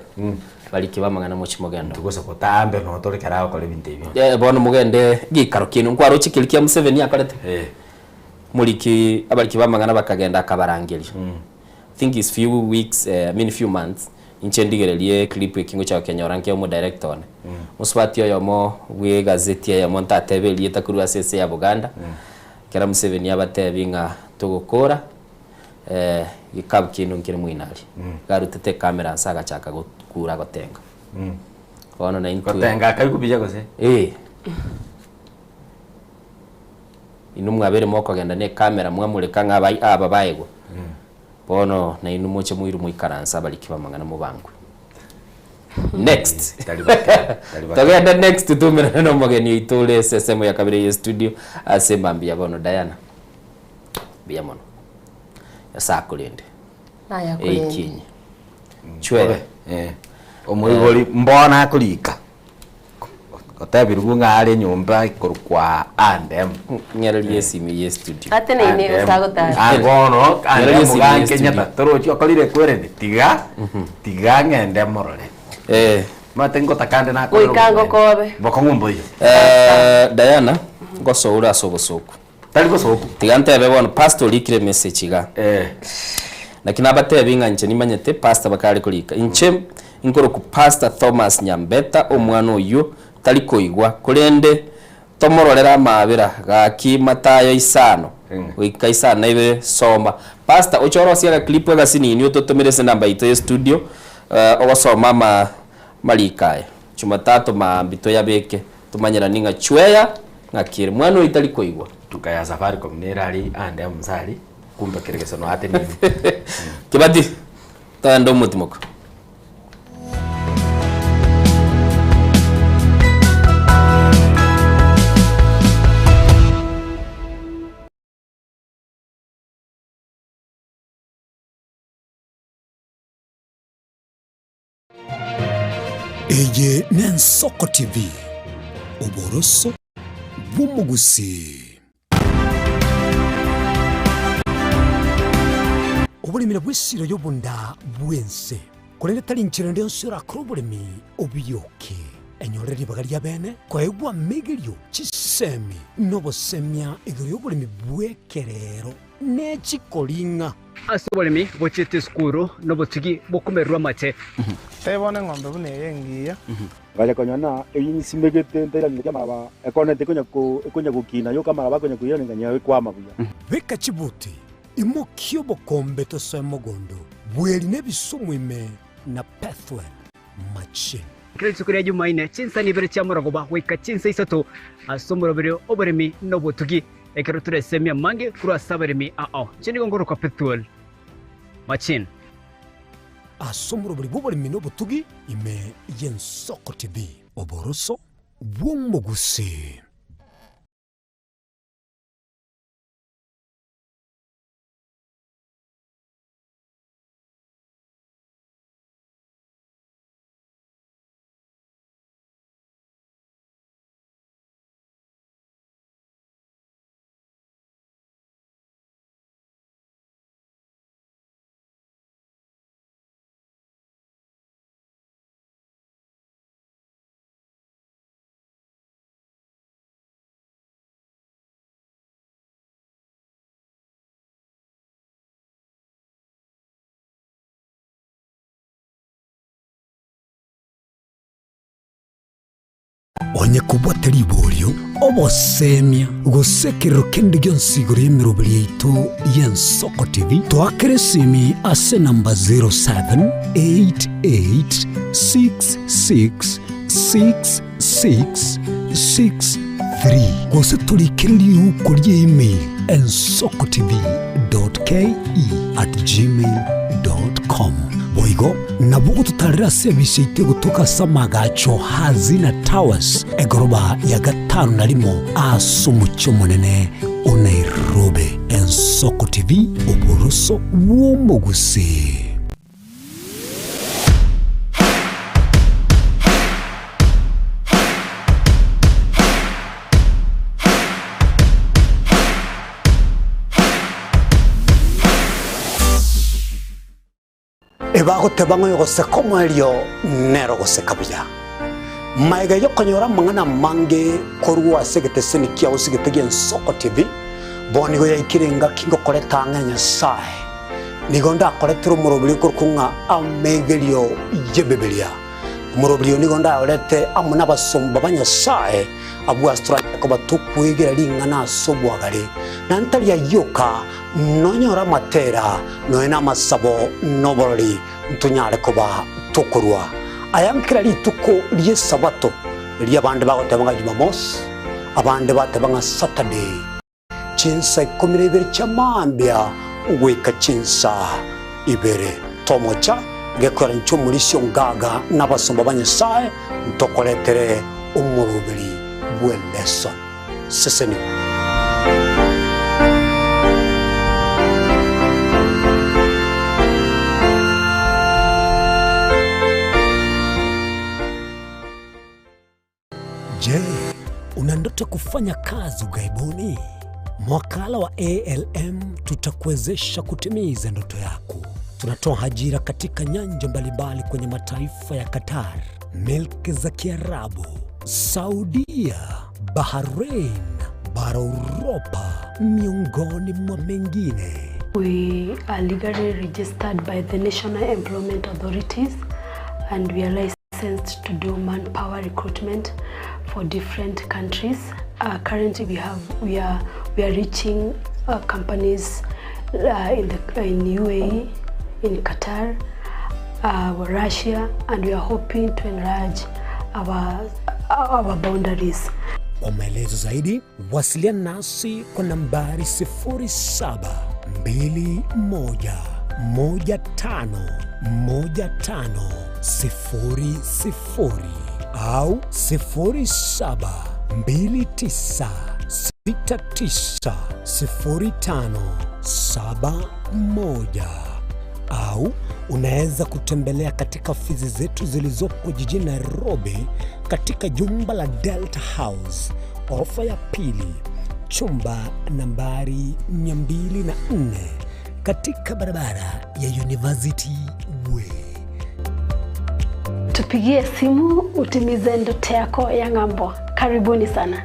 bariki b'amang'ana moche mogendo. Gose botambe noo tore kera agokora ebinto ebio. Eh, bono mogende geikaro kiaino. Nkwaroche keria kia Museveni akorete? Moriki abariki b'amang'ana bakagenda akabarangeria. Think is few weeks I mean few months inche ndigererie clip eki ngocha gokenyora nke omo director one. Mosubati oyomo bwe egazeti eyemo ntatebe erieta korwa ase ense ya Buganda, ekero Museveni abatebi ng'a togokora gekabu kiaino nkere moino aria. Iga arutete ecamera nse agachaka gokura gotenga. Bono naintwe. Gotenga akaigwa buya gose? Eh. Inwe mwabeire mokogenda ne ecamera mwamoreka ng'a abai aba baegwe. Bono nainwe moche moirwe moikaranse abariki b'amang'ana mobangwe. Next. Togende next toumerane na omogeni oito ore ase esemo ya kabere ye studio ase mambia bono Diana. Mbuya mono. Nyasae akorende. Naye akorende. Eikinye. Chwere. Omoibori mbono akorika. Otebirwe ng'a are nyomba ekorokwa A&M. Ng'ererie esimi ye studio. Ateneine gose agotara. Ah, bono Ng'ererie A&M esimi ye gankenyeta studio. torochi okorire kwerende tiga tiga ng'ende morore. Omanyete ngotaka nde nakorire Goika obomaene. ngokobe. Bokong'u mboiyo. Diana, ngosoure ase obosoku. Tari bosoku. Tiga ntebe bono, pastor orikire emessage igaa. Naki nabatebi ng'a inche nimanyete pastor bakare korika. Inche nkorokwa Pastor Thomas Nyambeta omwana oyio tari koigwa korende tomororere amaabera gaki Matayo isano goika isano na ibere soma. Pastor oche orosie agaclip agasinini ototomere ase enamba yaito ye studio ogosoma ama amariko aya. Jumatatu maambia toyabeke tomanyerani ng'a chweya ng'aki ere. Mwana oyio tari koigwa. Duka ya Safaricom nere aria ande omusa aria, kumbe kere gese noyo ateneine. Kibati, togende omotimoko. Eye n'Ensoko TV, oboroso bw'omogusii. Oboremi nabwo esiro y'obonda bw'ense, korende tari nchera ende yonsi orakore oboremi obioke. Enyore ribaga ri'abeene koegwa amegerio, chisemi, na obosemia igoro y'oboremi bw'ekerero ne chikoring'a. Ase oboremi bochiete esukuru nobotugi bokomererwa amache. Tebia bono eng'ombe buna eye engiya. Ngacha konyora na eyio nsimegete ntairaneretie amaraba, ekonete ekonya ko ekonya gokina yoka amaraba akonya koirana nganyora ekwama buya. Beka chibuti, imokia obokombe tosoe mogondo, bweri na ebisumu ime na Pethuel machine. Kera rituko ria Jumaine, chinsa ibere chia morogoba goika chinsa isato ase omoroberio oboremi na obotugi, ekero toresemie amange korwa ase abaremi ao. Inche nigo nkorokwa Pethuel Machine. Ase omoroberi bw'oboremi na obotugi ime y'Ensoko TV. Oboroso bw'omogusii. Onye kobwate riborio, obosemia, gose ekerero kende gionsi igoro y'emeroberi yaito y'Ensoko TV, toakere esimi ase enamba 0788666663 gose torikere riuko rie email ensokotv.ke@gmail.com. Boigo nabo ogototarera ase ebise yaito egotoka ase amagacho Hazina Towers, egoroba ya gatano na rimo ase omochie omonene o Nairobi. Ensoko TV, oboroso bw'omogusii. Ebagoteba ng'a oyogoseka omoerio nere ogoseka buya. Magega y'okonyora amang'ana amange korwa ase egeteseni kiao osigete gi'Ensoko TV, bono nigo yaikire engaki ngokoreta ang'e na Nyasae. Nigo ndakoretere omoroberi okorokwa ng'a Amegerio y'Ebibilia. Omoroberi oyo nigo ndayorete amo nabasomba ba Nyasae, abwo ase toranyare koba tokwegera ring'ana ase obwagare, na ntari ayio oka, Nonyore amatera, nonya namasabo, na oborori, ntonyare koba tokorua aya nkera rituko ri'Esabato, riria abande bagoteba ng'a Jumamosi, abande bateba ng'a Saturday, chinsa ikomi na ibere chia mambia goika chinsa ibere. Tomocha gekoera inche omorisia o ngaga na abasomba ba Nyasae, ntokoretere omoroberi bw'eleson. Sesenigwa. ndoto ya kufanya kazi ughaibuni? Mwakala wa ALM tutakuwezesha kutimiza ndoto yako. Tunatoa ajira katika nyanja mbalimbali kwenye mataifa ya Qatar, milki za Kiarabu, Saudia, Bahrain, bara Uropa, miongoni mwa mengine. We are legally registered by the National Employment Authorities and we are licensed to do manpower recruitment for different countries. Currently we have we are we are reaching companies in the in UAE, in Qatar, Russia and we are hoping to enlarge our our boundaries. Kwa maelezo zaidi wasiliana nasi kwa nambari 0721151500 au 0729690571 au unaweza kutembelea katika ofisi zetu zilizopo jijini Nairobi katika jumba la Delta House, orofa ya pili, chumba nambari 204 katika barabara ya University Way. Tupigie simu utimize ndoto yako ya ng'ambo. Karibuni sana.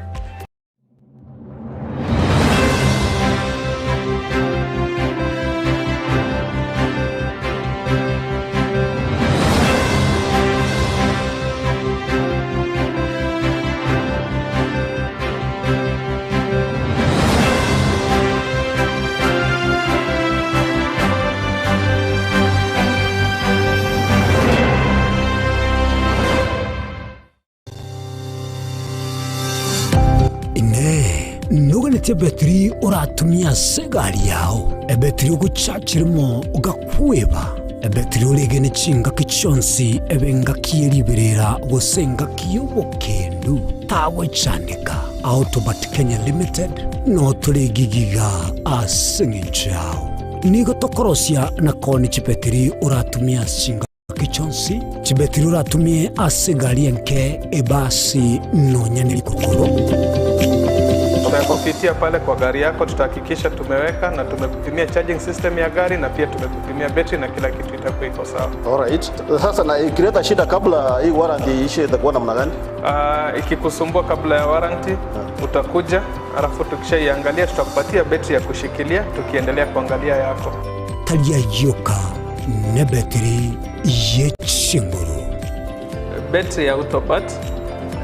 Inee! Noganeti ebetiri oratumie ase egari yao, ebetiri ogochachiremo ogakweba, ebetiri oregene chingaki chionsi ebe engaki ye riberera gose engaki y'obokendu? Tagwechandeka. Autobat Kenya Limited noo tore gigiga ase eng'encho yao. Nigo tokorosia na koonia chibetiri oratumie ase chingaki chionsi, chibetiri oratumie ase egari enke, ebasi, nonya nerikokoro. Tutakupitia pale kwa gari yako, tutahakikisha tumeweka na tumekupimia charging system ya gari na pia tumekupimia betri na kila kitu itakuwa iko sawa. Alright. Sasa na ikileta shida kabla hii warranty iishe itakuwa namna gani? Ikikusumbua kabla ya warranty utakuja, alafu tukishaiangalia tutakupatia betri ya kushikilia tukiendelea kuangalia yako. Tari ayioka nebetiri ye chinguru. Betri ya Autopat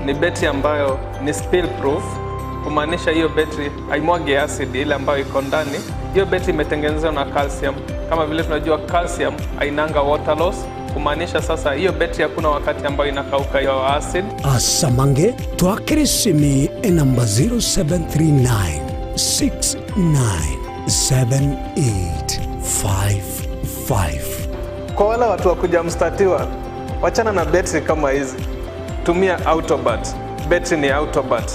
ni betri ambayo ni spill proof, kumaanisha hiyo betri haimwagi acid ile ambayo iko ndani. Hiyo betri imetengenezwa na calcium. Kama vile tunajua calcium hainanga water loss, kumaanisha sasa hiyo betri hakuna wakati ambayo inakauka hiyo acid. Asamange twakere esimi enamba 0739 697855. Kwa wale watu wa kuja mstatiwa, wachana na betri kama hizi, tumia Autobat. Betri ni Autobat.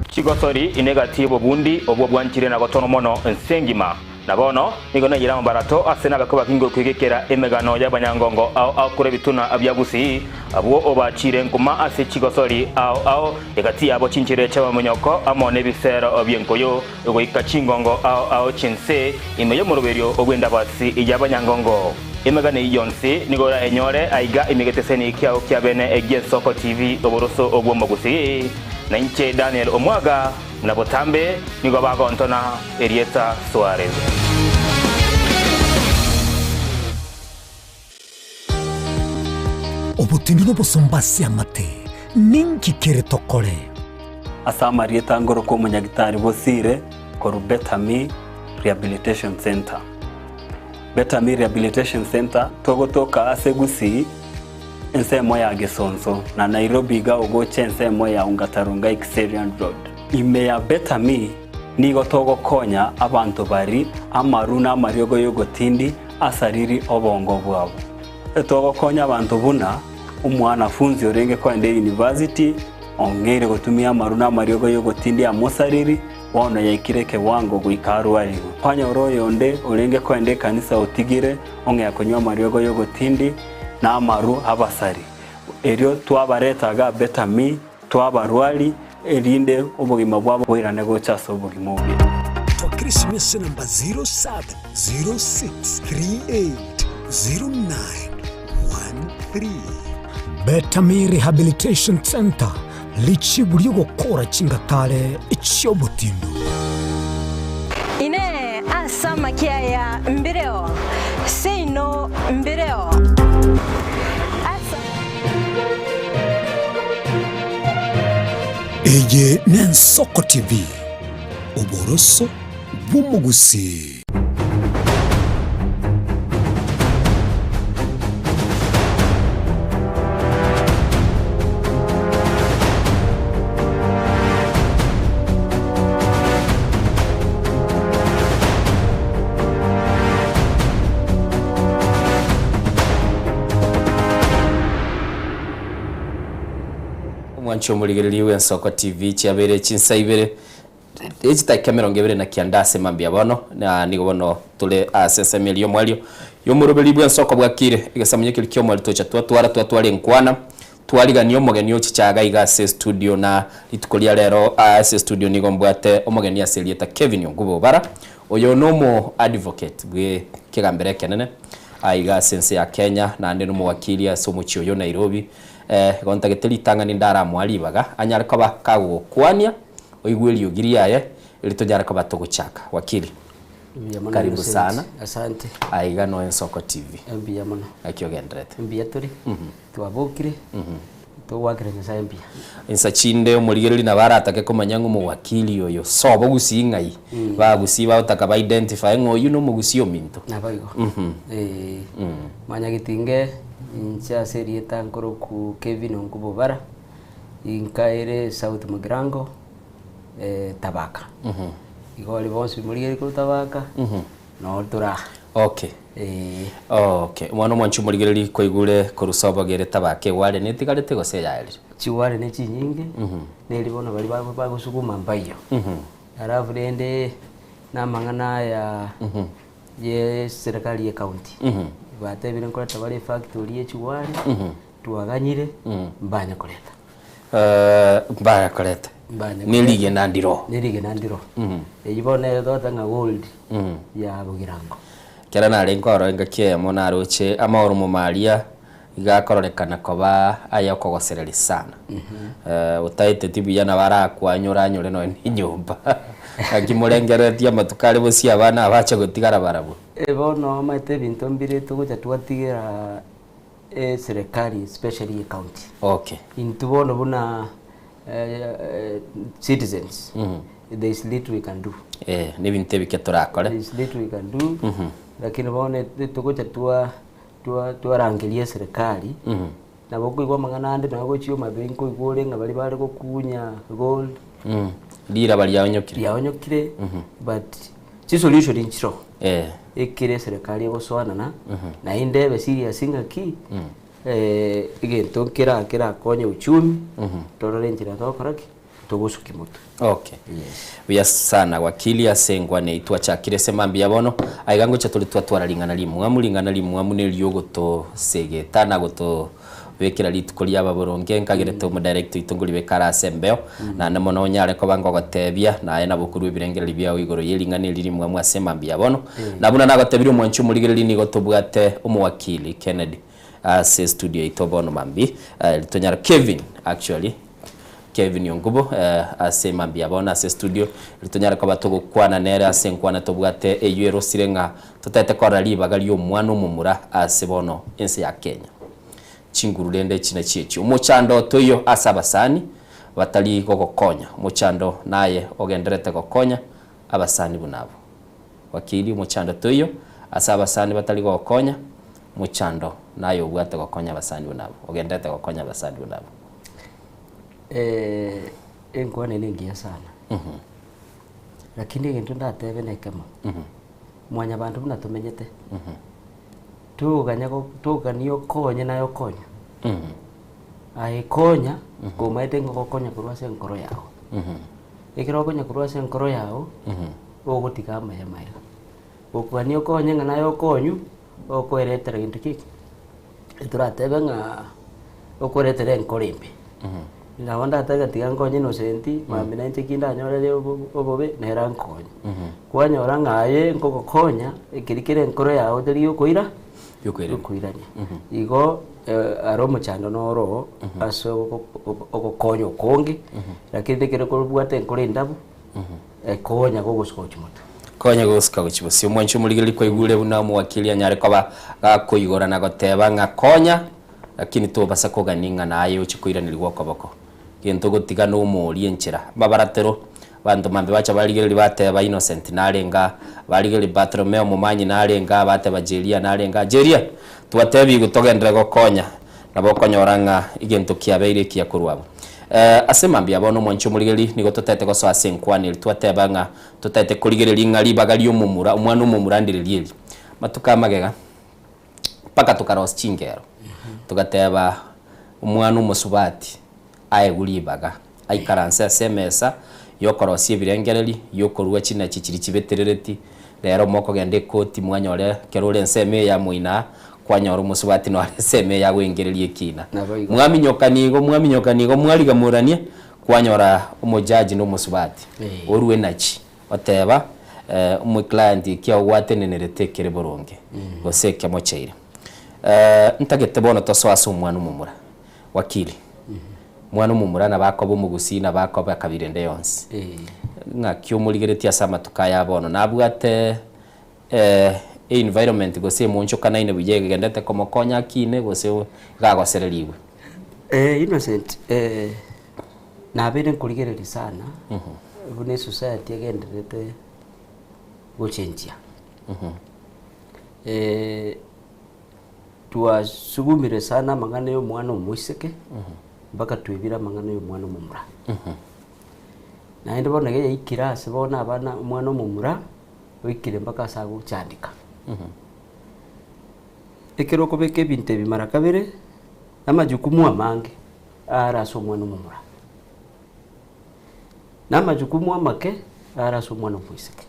Chigosori inegati obobundi obwo bwanchire na gotono mono ensengima na bono nigo nayira mabarato ase nabako bakingo kwigekera emegano y'abanyangongo ao ao kure bituna bya Gusii abwo obachire nkuma ase chigosori ao ao egati yabo chinchere chabamonyoko amo n'ebisero byenkoyo ogoika chingongo ao ao chinse ime y'omoroberio ogwendabasi y'abanyangongo emegano eyio yonsi nigo enyore aiga imigeteseni kiao kia bene egie Nsoko TV oboroso obwomo Gusii na inche Daniel Omwaga na botambe nigo bagontona Erieta Suarez. Obotindi nobosomba ase amate, ninki kere tokore? Ase amarieta ngorokwa omonyagitari Bosire korwa Better Me Rehabilitation Centre. Better Me Rehabilitation Centre togotoka ase Gusii ensemo ya Gesonso na Nairobi iga ogocha ensemo ya Ongata Rongai Kiserian Road. Ime ya Better Me nigo togokonya abanto bari amaru na amariogo y'ogotindi asariri obongo bwabo. Togokonya abanto buna omwanafunzi orenge koenda university ong'eire gotumia amaru na amariogo y'ogotindi amosariri bono yaikire ekewango goika arwariwe. Kwanyora oyonde orenge koenda ekanisa otigire ong'ea konywa amariogo y'ogotindi na amaru abasari. Erio twabaretaga Better Me. Twabarwari, erinde obogima bwabo boirane gocha ase obogima obuya. Twakire esimese namba 0706380913. Betami Rehabilitation Centre, richibu ri'ogokora chingatare chi'obotindu. Inee! Ase amakia aya mbireo? Seino mbireo. Ase. Eye n'Ensoko TV, oboroso bw'omogusii. Omwanchi omorigereria bw'Ensoko TV chiabeire chinsa ibere Echidakika 29 ase mambia bono, na nigo bono tore ase ensemo eria y'omwario y'omoroberi bw'ensoko bwakire. Egesamunyo keria ki'omwario tocha twatwara twatwara enkwana, twarigania omogeni ochicha iga iga ase estudio na rituko ria rero ase estudio nigo mbwate omogeni ase erieta Kevin Ongubo Obara, oyo nomo advocate bwe kegambero ekenene aiga ase ense ya Kenya naende nomowakili ase omochie oyo Nairobi. Igo ntagete ritang'ani ndaramoa ribaga anyare koba kagogokwania. Oigwe eriogi riaye, erio tonyare koba togochaka. Wakili, Mbuya mono karibu Innocent. sana. Asante. Aiga no Ensoko TV. Mbuya mono. Naki ogenderete? Mbuya tore. Twabokire. Togwakera Nyasaye mbuya. Insa chinde omorigereria nabo aratake komanya ng'a omowakili oyo sobo gusii ng'ai. Bagusii bagotaka ba identify ng'a oyio nomogusii ominto. Naboigo. Eh, Mwanyagetinge inche ase erieta nkoroku Kevin Onkubo Obara. Inkaire South Mugirango, Tabaka. Igo aria bonsi morigererie korwa Tabaka, noo tore aa. Okay. Okay. Omwana omwanchi omorigereria kwaigure korwa sobo gere Tabaka egware netigarete gose eyaerire? Chigware ne chinyinge, neri bono baria bagosuguma mbaiyo. Alafu rende na amang'ana aya ye serikali ye county, batebire nkoreta bare efactory ye chigware. Twaganyire, mbanye koreta. Mbaya koreta. Mbanye Ne rigena ndiro. Ne rigena ndiro. Eyio bono nere togoteba ng'a gold ya Bogirango. Ekero narenge ororo engaki eyemo naroche amaoromo maria iga akororekana koba aya okogosereria sana. Otaeteti buya nabo arakwanyore anyore nonya na enyomba. Naki morengereretie amatuko are bosio abana abache gotigara barabwo. Bono omanyete ebinto mbire togocha twatigera eserekari especially ye county. Okay. Intwe bono buna citizens there is little we can do. Eh, nebinto ebike torakore. There is little we can do. Lakini bono togocha twa twa twarangeria eserekari nabo okoigwa amang'ana ande nabo gochia omabe nkoigwa ore ng'a baria bare gokunya gold. Riraba riaonyokire. Riaonyokire but chisolution nchiroo. Eh. Ekere eserekari egosoanana, naende ebe serious ng'aki, egento nkera kerakonye uchumi, torore enchera togokora ki? Togosukia motwe. Okay. Buya sana wakili ase engwana eyio twachakire ase mambia bono, aiga ngocha tore twatwara ring'ana rimwamu, ring'ana rimwamu nerio ogotosegeta na goto Bekera rituko riaba boronge, nkagerete omodirect oito ngoribeka are ase embeo, naende mono onyare koba ngogotebia, naye nabo okorua ebirengererio biao igoro ye ring'ana eri rimwamu ase mambia ya bono. Na buna nagotebirie omwanchi omorigereria nigo tobwate omowakili Kennedy ase estudio yaito bono mambia, tonyare Kevin actually, Kevin Ongubo ase mambia ya bono ase estudio, erio tonyare koba togokwana nere ase enkwana tobwate eyio erosire ng'a totaete korora ribaga ri'omwana omomura ase bono ense ya Kenya. Chinguru rende echi nachio echi, Omochando toiyo ase abasani batari gogokonya, omochando naye ogendererete gokonya abasani buna abwo. Wakili, omochando toiyo ase abasani batari gogokonya, omochando naye obwate gokonya abasani buna abwo, ogendererete gokonya abasani buna abwo. Enkwana eye nengiya sana, lakini egento ndatebe nekemo, mwanyabanto buna tomenyete, Toganya togania okonye naye okonya. Aye konya, komaete ng'a ogokonya korwa ase enkoro yao. Ekero okonya korwa ase enkoro yao, ogotiga amaya maya. Gokogania okonye ng'a naye okonywa, okoeretera gento ki? Toratebe ng'a okoeretera enkoro embe. Nabo ndatebe tiga nkonye Innocent, mambia nainche ki ndanyorere obo- obobe, nere ankonye. Kwanyora ng'a aye nkogokonya, ekeri kere enkoro yago teri yokoira, yokoirania. Igo aro omochando noro oo, ase ogo- ogokonya okonge, lakini ekero kobwate enkoro endabu, ekonya gogosuka gochia motwe. Konya gosuka gochia bosio. Omwanchi omorigereria kwaigure buna omowakili anyare koba gakoigora na goteba ng'a konya, lakini tobasa kogania ng'a naye oche koiranerigwa okoboko. Gento gotiga nomorie enchera. Mbabaratero, abanto mambia bacha barigereria bateba Innocent narenge aa, barigereria Bartolomeo omomanyi narenge aa, bateba Jeria narenge aa. Jeria! Twatebigwe togenderere gokonya, nabo okonyora ng'a egento kiabeire ekiya korwa abwo. Ase mambia bono omwanchi omorigereria nigo totaete gosoa ase enkwana eri twateba ng'a totaete korigereria ng'a ribaga ri'omomura, omwana omomura ndiriria eri. Amatuko amagega. Mpaka tokarosia chingero, togateba omwana omosubati aegwe ribaga, aikaranse ase emesa yokorosia ebirengereri, yokorua chinachi chiria chibeterereti, rero mokogenda ekoti mwanyore ekero ore ensemo eye ya moino aa, kwanyora omosubati nore ensemo eye agoengereria ekina. Naboigo. Mwaminyokania igo mwaminyokania igo mwarigamorania, kwanyora omojaji na omosubati, orue enachi. Oteba, Omoclient ekiao gwatenenerete ekere boronge, gose ekemocheire. Ntagete bono tosoe ase omwana omomura, wakili. Mwana omomura nabo akoba omogusii nabo akoba ekabira ende yonsi. Ng'aki omorigeretie ase amatuko aya abono? Nabwate environment gose emonchokanaine buya egendete komokonya akine gose iga agosererigwe? Innocent, Nabeire nkorigereria sana buna esociety egendererete gochenjia. Twasugumire sana amang'ana ya omwana omoiseke mpaka twebire amang'ana ya omwana omomura. Naende bono iga yaikire ase bono abana omwana omomura oikire mpaka ase agochandeka. Ekero okobeka ebinto ebi mara kabere, amajukumu amange. Are ase omwana omomura, na amajukumu amake are ase omwana omoiseke.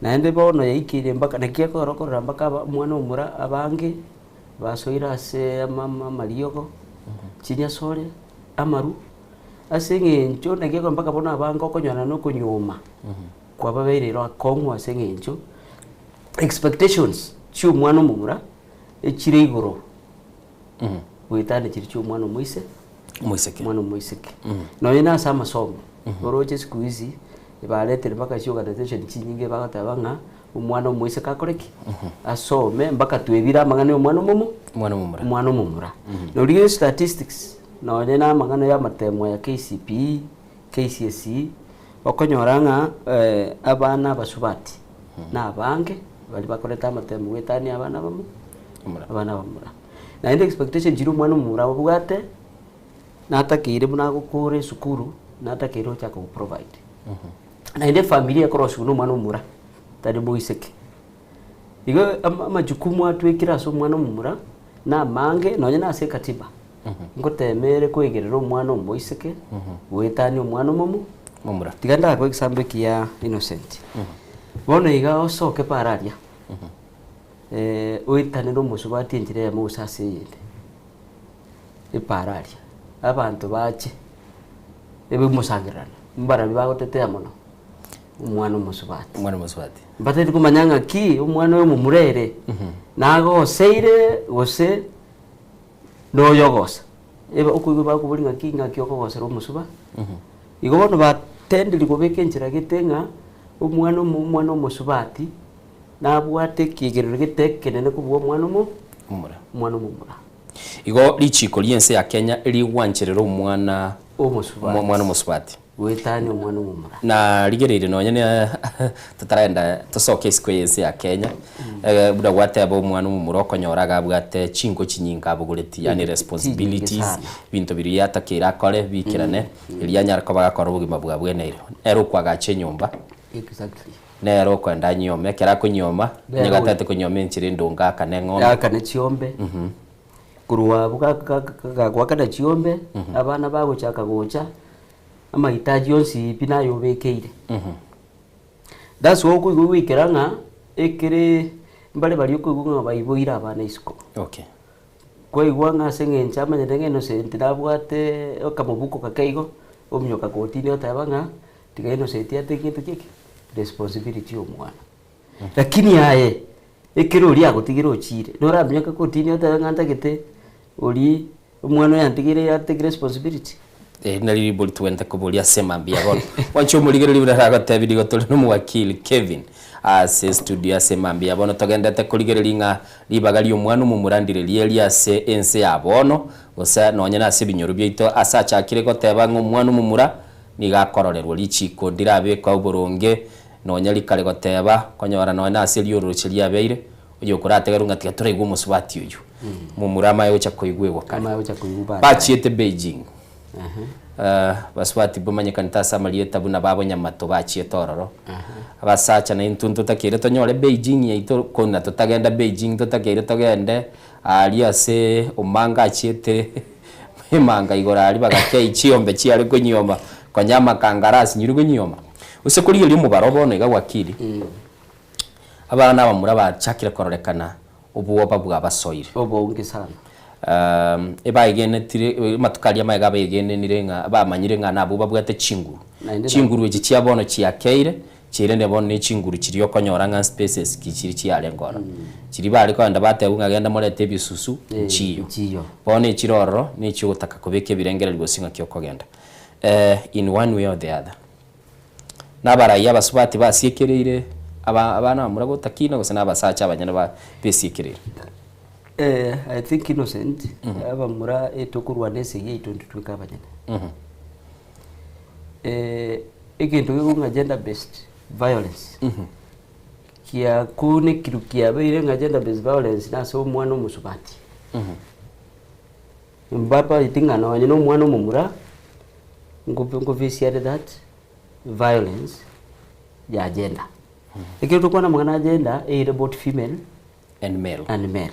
Naende bono yaikeire mpaka naki ekogera okorora mpaka aba omwana omomura abange basoire ase ama ama amariogo, chinyasore, amaru, ase eng'encho naki ekogera mpaka bono abange okonyora na okonyuoma kwababeire ero akong'u ase eng'encho expectations chia omwana omomura echire igoro. Goetania chiria chia omwana omoise, Omoiseke. omwana omoiseke. Nonye na ase amasomo, oroche siku hizi, baretire mpaka chiorganization chinyinge bagoteba ng'a omwana omoiseke akore ki? Asome mpaka twebire amang'ana ya omwana omomo, Omwana omomura. omwana omomura. Norigereria statistics, nonye na amang'ana ya amatemo aya KCPE, KCSE, okonyora ng'a abana abasubati na abange baria bakorete amatemo goetania abana abamo, abana abamura. Naende expectation chiria omwana omomura abwate, natakeire buna agokora esukuru, natakeire gochaka go provide. Naende efamiri ekorosiwa na omwana omomura, tari moiseke. Igo ama- amajukumu atwekire ase omwana omomura, na amange nonye na ase ekatiba, ngotema ere koigerera omwana omoiseke, goetania omwana omomo, Momura. Tiga ndakoe example ekiya Innocent. Bono iga osoke para aria, oetanere omosubati enchera eyemo gose ase eyende, epara aria, abanto bache, ebe omosangererano, mbarabwo bagotetea mono, omwana omosubati. Omwana omosubati. Mbatari komanya ng'aki omwana oyo omomura ere, nagoseire gose noyogosa. Ebe okoigwa bakoboria ng'aki ng'aki okogosera omosuba, igo bono batendiri kobeka enchera gete ng'a omwana omo omwana omosubati. Nabwate ekiigerero gete ekenene kobua omwana omo, Omomura. omwana omomura. Igo richiiko ri'ense ya Kenya rigwancherera omwana Omosubati. omwana omosubati. Goetania omwana omomura. Na rigereire nonye ne totaragenda tosoke isiko y'ense ya Kenya, eh, buna gwateba omwana omomura okonyora iga abwate chinko chinyinge abogoretie, yaani Chinyinge responsibilities, sana. ebinto biria atakeire akore biikerane, erio anyare koba agakora obogima bwabweneire. Nere okoagacha enyomba. Exactly. Nere okoenda anyiome, ekero akonyioma, onye Nere gatagete konyioma enchera endonge aakane eng'ombe. Aakane chiombe, korwa abwo ga- ga- ga- gagoakana chiombe, abana bagochaka gocha, amahitaji onsi pi naye obekeire. That's why okoigwa goikera ng'a ekere mbare baria okoigwa ng'a baiboire abana isiko. Okay. Kwaigwa ng'a ase eng'encho amanyete ng'a Innocent nabwate akamobuko gake igo, ominyoka kotini oteba ng'a tiga Innocent ate gento ki eke? Responsibility ya omwana. Lakini aye, ekero oria agotigire ochire, noraminyoke kotini otebe ng'a ntagete oria omwana oyo antigire atake responsibility? Eri nario ribori togwenerete koboria ase mambia bono. Mwanche omorigereria buna nagotebirie igo tore nomowakili Kevin ase estudio ase mambia bono togenderete korigereria ng'a ribaga ri'omwana omomura ndire rieri ase ense ya bono gose nonye nase ebinyoro biaito ase achakire goteba ng'a omwana omomura nigo akororerwa richiko ndirabekwa oboronge nonya rikare goteba konyora nonye nase riororoche riabeire oyokorategerwe ng'a tiga toraigwe omosubati oyio. Momura amaye gocha koigwegwa kare. Amaye gocha koigwa baadaye. Bachiete Beijing. Basubati bamanyekanete ase amarieta buna babo Nyamato bachiete ororo. Abasacha naintwe ntotakeire tonyore Beijing yaito kona totagenda Beijing totakeire togende aria ase Omanga achiete emanga igoro aria bagakei chiombe chiare konyioma konya amakangara asinyire konyioma. Gose korigereria omobaro bono iga wakili, abana abamura bachakire kororekana obwoba bwabasoire. Obonge sana. Ebaegenetire, amatuko aria amaya abaegenenire ng'a bamanyire ng'a nabwo babwate chinguru. Naende na- Chinguru echi chia bono chiakeire, chiairende bono ne chinguru chiria okonyora ng'a spaces ki chiri chiarenge ororo. Chiria bare kogenda batebwa ng'a genda morete ebisusu, Eh, nchiyo. nchiyo. Bono echire ororo, na echiogotaka kobeka ebirengererio gose ng'aki okogenda. In one way or the other. Nabarai abasubati basiekereire aba abana abamura gotakina gose nabasacha abanyene ba besiekereire? Eh, I think Innocent, abamura etokorwana esegi yaito intwe tweka abanyene. Eh, egento gekong'a ng'a gender based violence, kiakunekirwe kiabeire ng'a gender based violence nase omwana omosubati. Mbabaeti ng'a nonye na omwana omomura, nko nkoface are that violence ya gender. Ekero tokwana amang'ana a gender, eire both female And male. and male.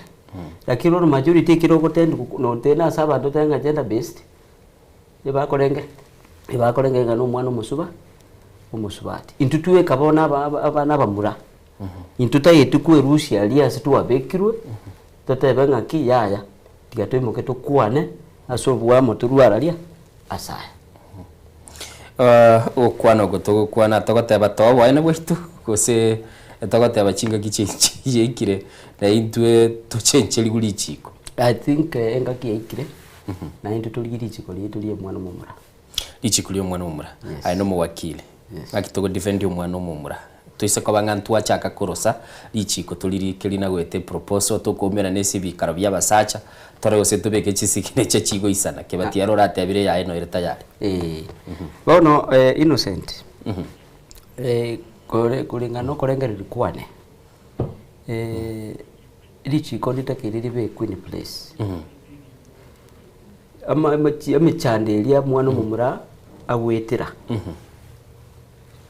Lakini bono majority ekero ogotend notenda ase abanto otebe ng'a gender based, ebakorenge ebakorenge ng'a na omwana omosuba omosubati. Intwe tweka bono aba aba abana abamura, intwe tageti kwerusia aria ase twabekirwe, totebe ng'aki yaya, tiga toimoke tokwane ase oboamo torue araria ase aya. Ogokwana oko togokwana togoteba toa oboene bwaito gose togoteba chingaki chiaikire na intwe tochencherigwe richiko? I think engaki yaikire naintwe torigie richiko riaito ria omwana omomura. Richiko ria omwana omomura. Aye nomowakili, ng'aki togo defend omwana omomura? Toise koba ng'a ntwachaka korosa richiko toririke rinagoete eproposal tokoumerana ase ebikaro bia abasacha tore gose tobeke chisignature chigoisana kebati ere oratebire yaye noere tayari. Eeh bono Innocent, kore koreng'ana na okorengereria kwane, richiko nditakeire ribekwe in place. Ama amachi emechando eria omwana omomura agoetera.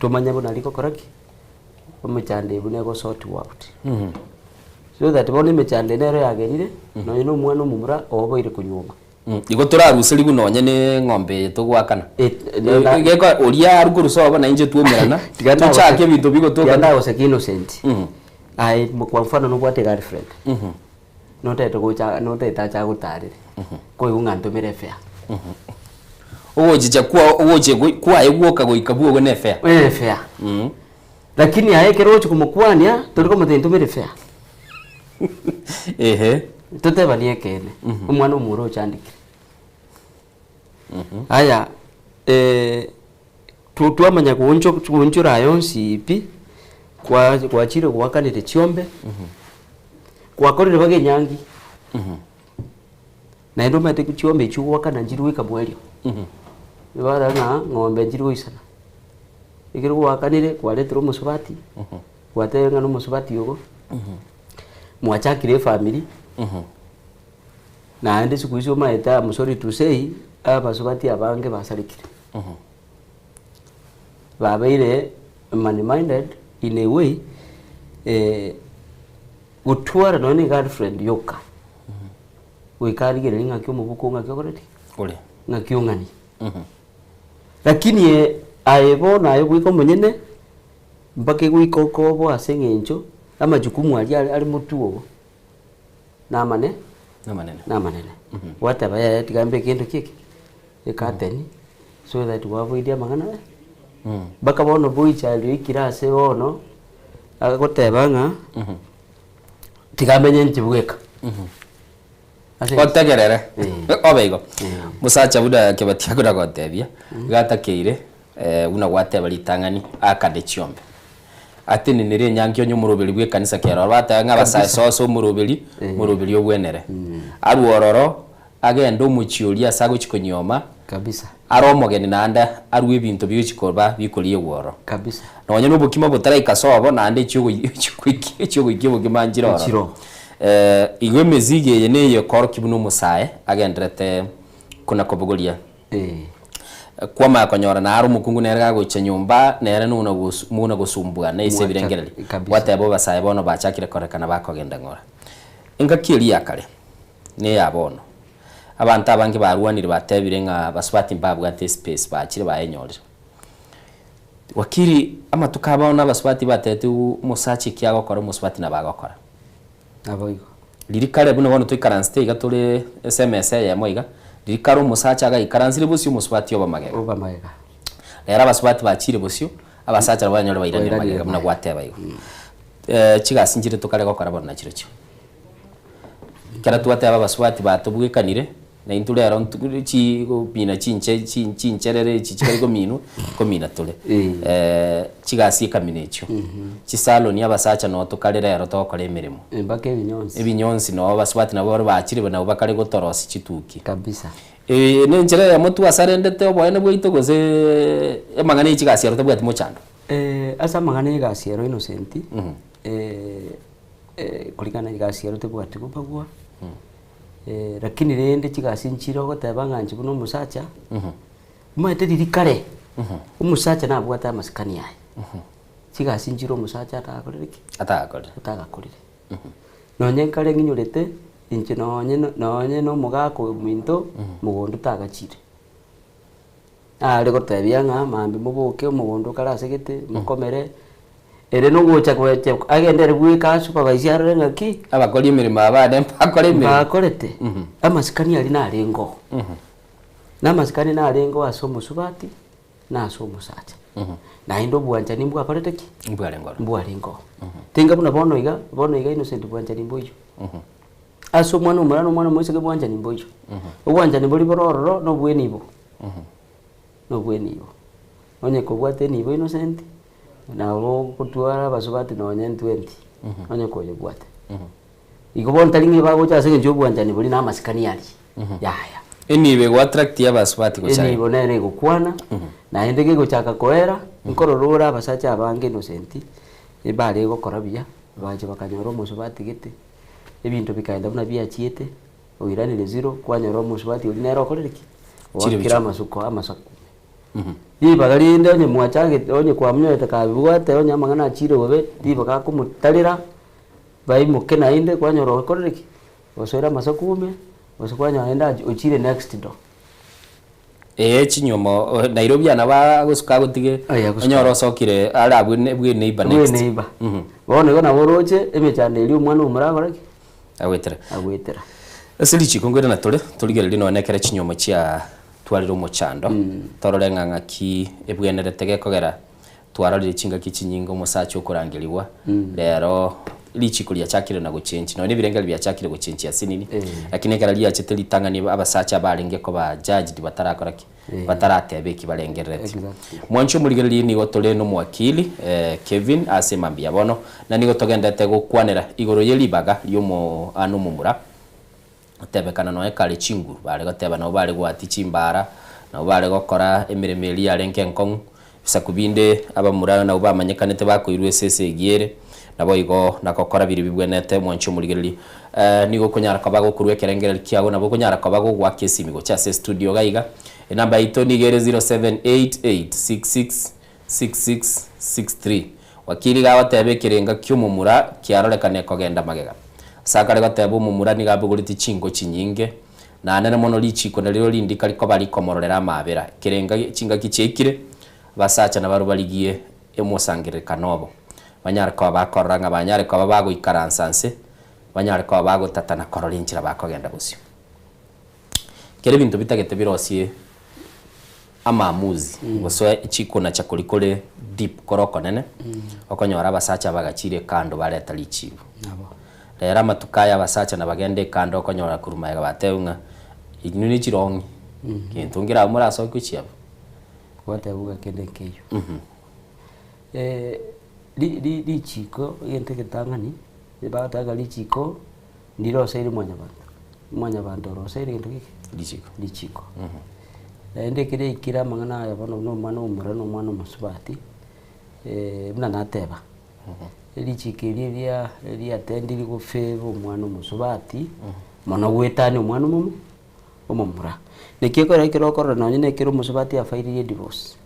Tomanye buna rigokora ki? Emechando eye buna ego sort out. So that bono emechando eye nero yagerire, nonye na omwana omomura oboire konyuoma. Igo toraruserigwe nonye na eng'ombe eye togoakana. Geko oria arwe korwa sobo na inche twaumerana, tochake ebinto bigotoka. Tiga ndagoseke Innocent, aye kwa mfano nobwate egirlfriend, notagete gocha notagete ache agotarere, koigwa ng'a ntomere efare. Ogochicha kwao ogochia kwaye gwoka goika bwogo ne efare. Eh, efare. Lakini aye ekero ogochia komokwania, tori komotebia ntomere efare. Ehe. Totebanie ekeene, omwana omomura ochandekire. Aya twamanya gooncho goonchora aya onsi pi, kwa gwachire gwakanire chiombe, gwakorire mpaka enyangi, naende omanyete chiombe echio ogwakana nchiri goika mwerio, nibarora ng'a ng'ombe nchiri goisana. Ekero gwakanire kwaretire omosubati, gwatebire ng'a na omosubati ogo, mwachakire efamiri. Naende siku hizi omanyete I'm sorry to say, abasubati abange basarekire. Babeire money minded in a way, gotwara nonye na egirlfriend yoka, goika arigererie ng'aki omobuko ng'aki okoreti ki? Ore. Ng'aki ong'ani. Lakini aye bono aye goika omonyene, mpaka egoika okoboa ase eng'encho, amajukumu aria are motwe ogo, namane. Namanene. Namanene. Gwateba yaya tiga mbeke egento ki eke, ecurtain, so that gwaboirie amang'ana aya. Mpaka bono boicha riikire ase bono, agoteba ng'a, tiga amenye inche bweka. Ase Otegerere obe igo. Mosacha buna Kebati akona gotebia, gatakeire buna gwateba ritang'ani akane chiombe. Atenenere enyangi onye omoroberi bw'ekanisa kero oro bateba ng'a abasae Kabisa. soa ase omoroberi, omoroberi obwenere. Arwe ororo, agende omochie oria ase agochia konyioma, Kabisa. are omogeni naende arue ebinto bigochia koba bikoriegwa ororo. Kabisa. Nonye na obokima botaraika sobo naende echiogoikia echiogoikia obokima nchire ororo. Nchire. Igo emezigo eye neye ekorokia buna omosae agenderete kona kobogoria. Kwamanya konyora naro omokungu nere gagocha nyomba nere nuna muna gosumbua na ase ebirengererio. Gwateba abasae bono bachakire korekana bakogenda ng'ora. Engaki eria ya kare na eya bono, abanto abange barwanire batebire ng'a basubati mbabwate espace bachire bayenyorire. Wakili amatuko aya bono abasubati batebete omosacha eki agokora omosubati nabo agokora. Naboigo. Riria kare buna bono toikaransete iga tore ase emesa eyemo iga, riria kare omosacha agaikaransire bosio omosubati oba magega. Oba magega. Rero abasubati bachire bosio, abasacha nabo banyore bairanire magega buna gwateba igo. Chigasi nchire tokare gokora bono nachirochio. Ekero twateba abasubati batobwekanire, na intwe rero nto chi gomina chinche chi chincherere echi chikari kominwa, nkomina tore. Chigasi ekamina echio, chisaloni abasacha noo tokare rero togokora emeremo. Mpaka ebinyonsi. Ebinyonsi noo abasubati nabo bare bachire nabo bakare gotorosia chituki. Kabisa. Na enchera eyemo twasarendete oboene bwaito gose amang'ana ya chigasi ero tabwati mochando? Ase amang'ana ya egasi ero Innocent, kulingana na egasi ero tebwati gopagua. Lakini rende chigasi nchire ogoteba ng'a inche buna omosacha, omanyete riria kare, omosacha nabwate amasikani aye. Chigasi nchire omosacha atagakorire ki? Atagakorire. Atagakorire. Nonye nkare ng'inyorete, inche nonye nonye na omogaka ominto, mogondo tagachire. Are gotebia ng'a mambia moboke omogondo okare ase gete, mokomere, ere nogocha gocha agende ere bweka asupervise arore ng'aki. Abakori emeremo aba bande mbakore emeremo. Mbakorete, amasikani aria narenge oo. Na amasikani narenge oo ase omosubati, na ase omosacha. Naende obwanchani mbwakorete ki? Mbwarenge ororo. Mbwarenge oo. Tinga buna bono iga, bono iga Innocent bwanchani mboiyo. Ase omwana omomura na omwana omoiseke bwanchani mboiyo. Obwanchani boria bore ororo na obwenibo. Na obwenibo. Onye kobwate enibo Innocent, nabo ogotwara abasubati nonye ntwenty, onye koyebwate. Igo bono tari ng'a bagocha ase eng'encho ya obwanchani boria na amasikani aria, yaya. Enibo ego attract abasubati gocha aye. Enibo nere egokwana, naende gegochaka koera, nkorora ore abasacha abange Innocent, ebare gokora buya, bacha bakanyora omosubati gete, ebinto bikaenda buna biachiete, oiranire zero, kwanyora omosubati oria nere okorire ki? Chire Oakire bichwa. amasuko amasaku. Ribaga rinde onye mwachagete onye kwamonyorete kabibwate onye amang'ana achire bobe, ribaga akomotarera, baimoke naende kwanyora okorire ki? Osoire amasaku ime, gose kwanyora naende achi ochire next door. Ee chinyuomo Nairobi aya nabo agosuka agotige Aye, agosuka. onyore osokire are abwo ne bwe neighbour Bwe next. neighbour. Bono igo nabo oroche emechando eria omwana omomura agokora ki? Agwetera. Agwetera. Ase richiko nkoirana tore, torigererie nonya nekero chinyuomo chia twarire omochando, torore ng'a ng'aki ebwenerete gekogera twarorire chingaki chinyinge omosacha okorangerigwa, rero richiko riachakire na gochenchi, nonya ebirengererio biachakire gochenchi asinini, lakini ekero riachete ritang'ani abasacha abarenge koba judged batarakora ki? Batarateba eki barengereretie. Mwanche omorigererie nigo tore nomowakili Kevin ase mambia bono, na nigo togenderete gokwanera igoro ye ribaga ri'omoana omomura. Gotebekana nonya kare chinguru bare goteba nabo bare goatia chimbaara, nabo bare gokora emeremo eria yarenge enkong'u, ebisaku binde abamura nabwo bamanyekanete bakoirwa ase esegi ere, naboigo na gokora biria bibwenerete mwanche omorigereria. Nigo okonyara koba gokorwa ekerengererio kiago, nabo okonyara koba gogoaka esimi gocha ase estudio iga iga, enamba yaito nigo ere 0788666663. Wakili iga agoteba ekerenga ki'omomura kiarorekane kogenda magega. Ase akare goteba omomura nigo abogoretie chinko chinyinge, na nere mono richiko nario rindika rikoba rikomororera amaabera. Ekerenga chingaki chiaikire, abasacha nabarobwo barigie omosangererekano obo, banyare koba bakorora ng'a banyare koba bagoikaransa nse. Banyare koba bagotatana korora enchera bakogenda bosio. Kera ebinto bitagete birosie amaamuzi gose chikonacha koria kore deep kore okonene, okonyora abasacha bagachire ekando bareta richibu. Rero amatuko aya abasacha nabagende ekando okonyora korwa magega batebiwa ng'a inwe ne chirong'i, gento nkere abwo morasoke gochia abwo. Gwatebiwa ng'a kende nkeiyo. Richiko egento egetang'ani, bagoteba ng'a richiko ndiroseire mwanyabanto, mwanyabanto oroseire egento geke? Richiko. Richiko. Naende ekero yaikire amang'ana aya bono buna omwana omomura na omwana omosubati, buna nateba, richiko erio ria riatendiri gofavour omwana omosubati, mono goetania omwana omomo omomura. Naki ekero ekero okorora nonye na ekero omosubati afairirie edivorce,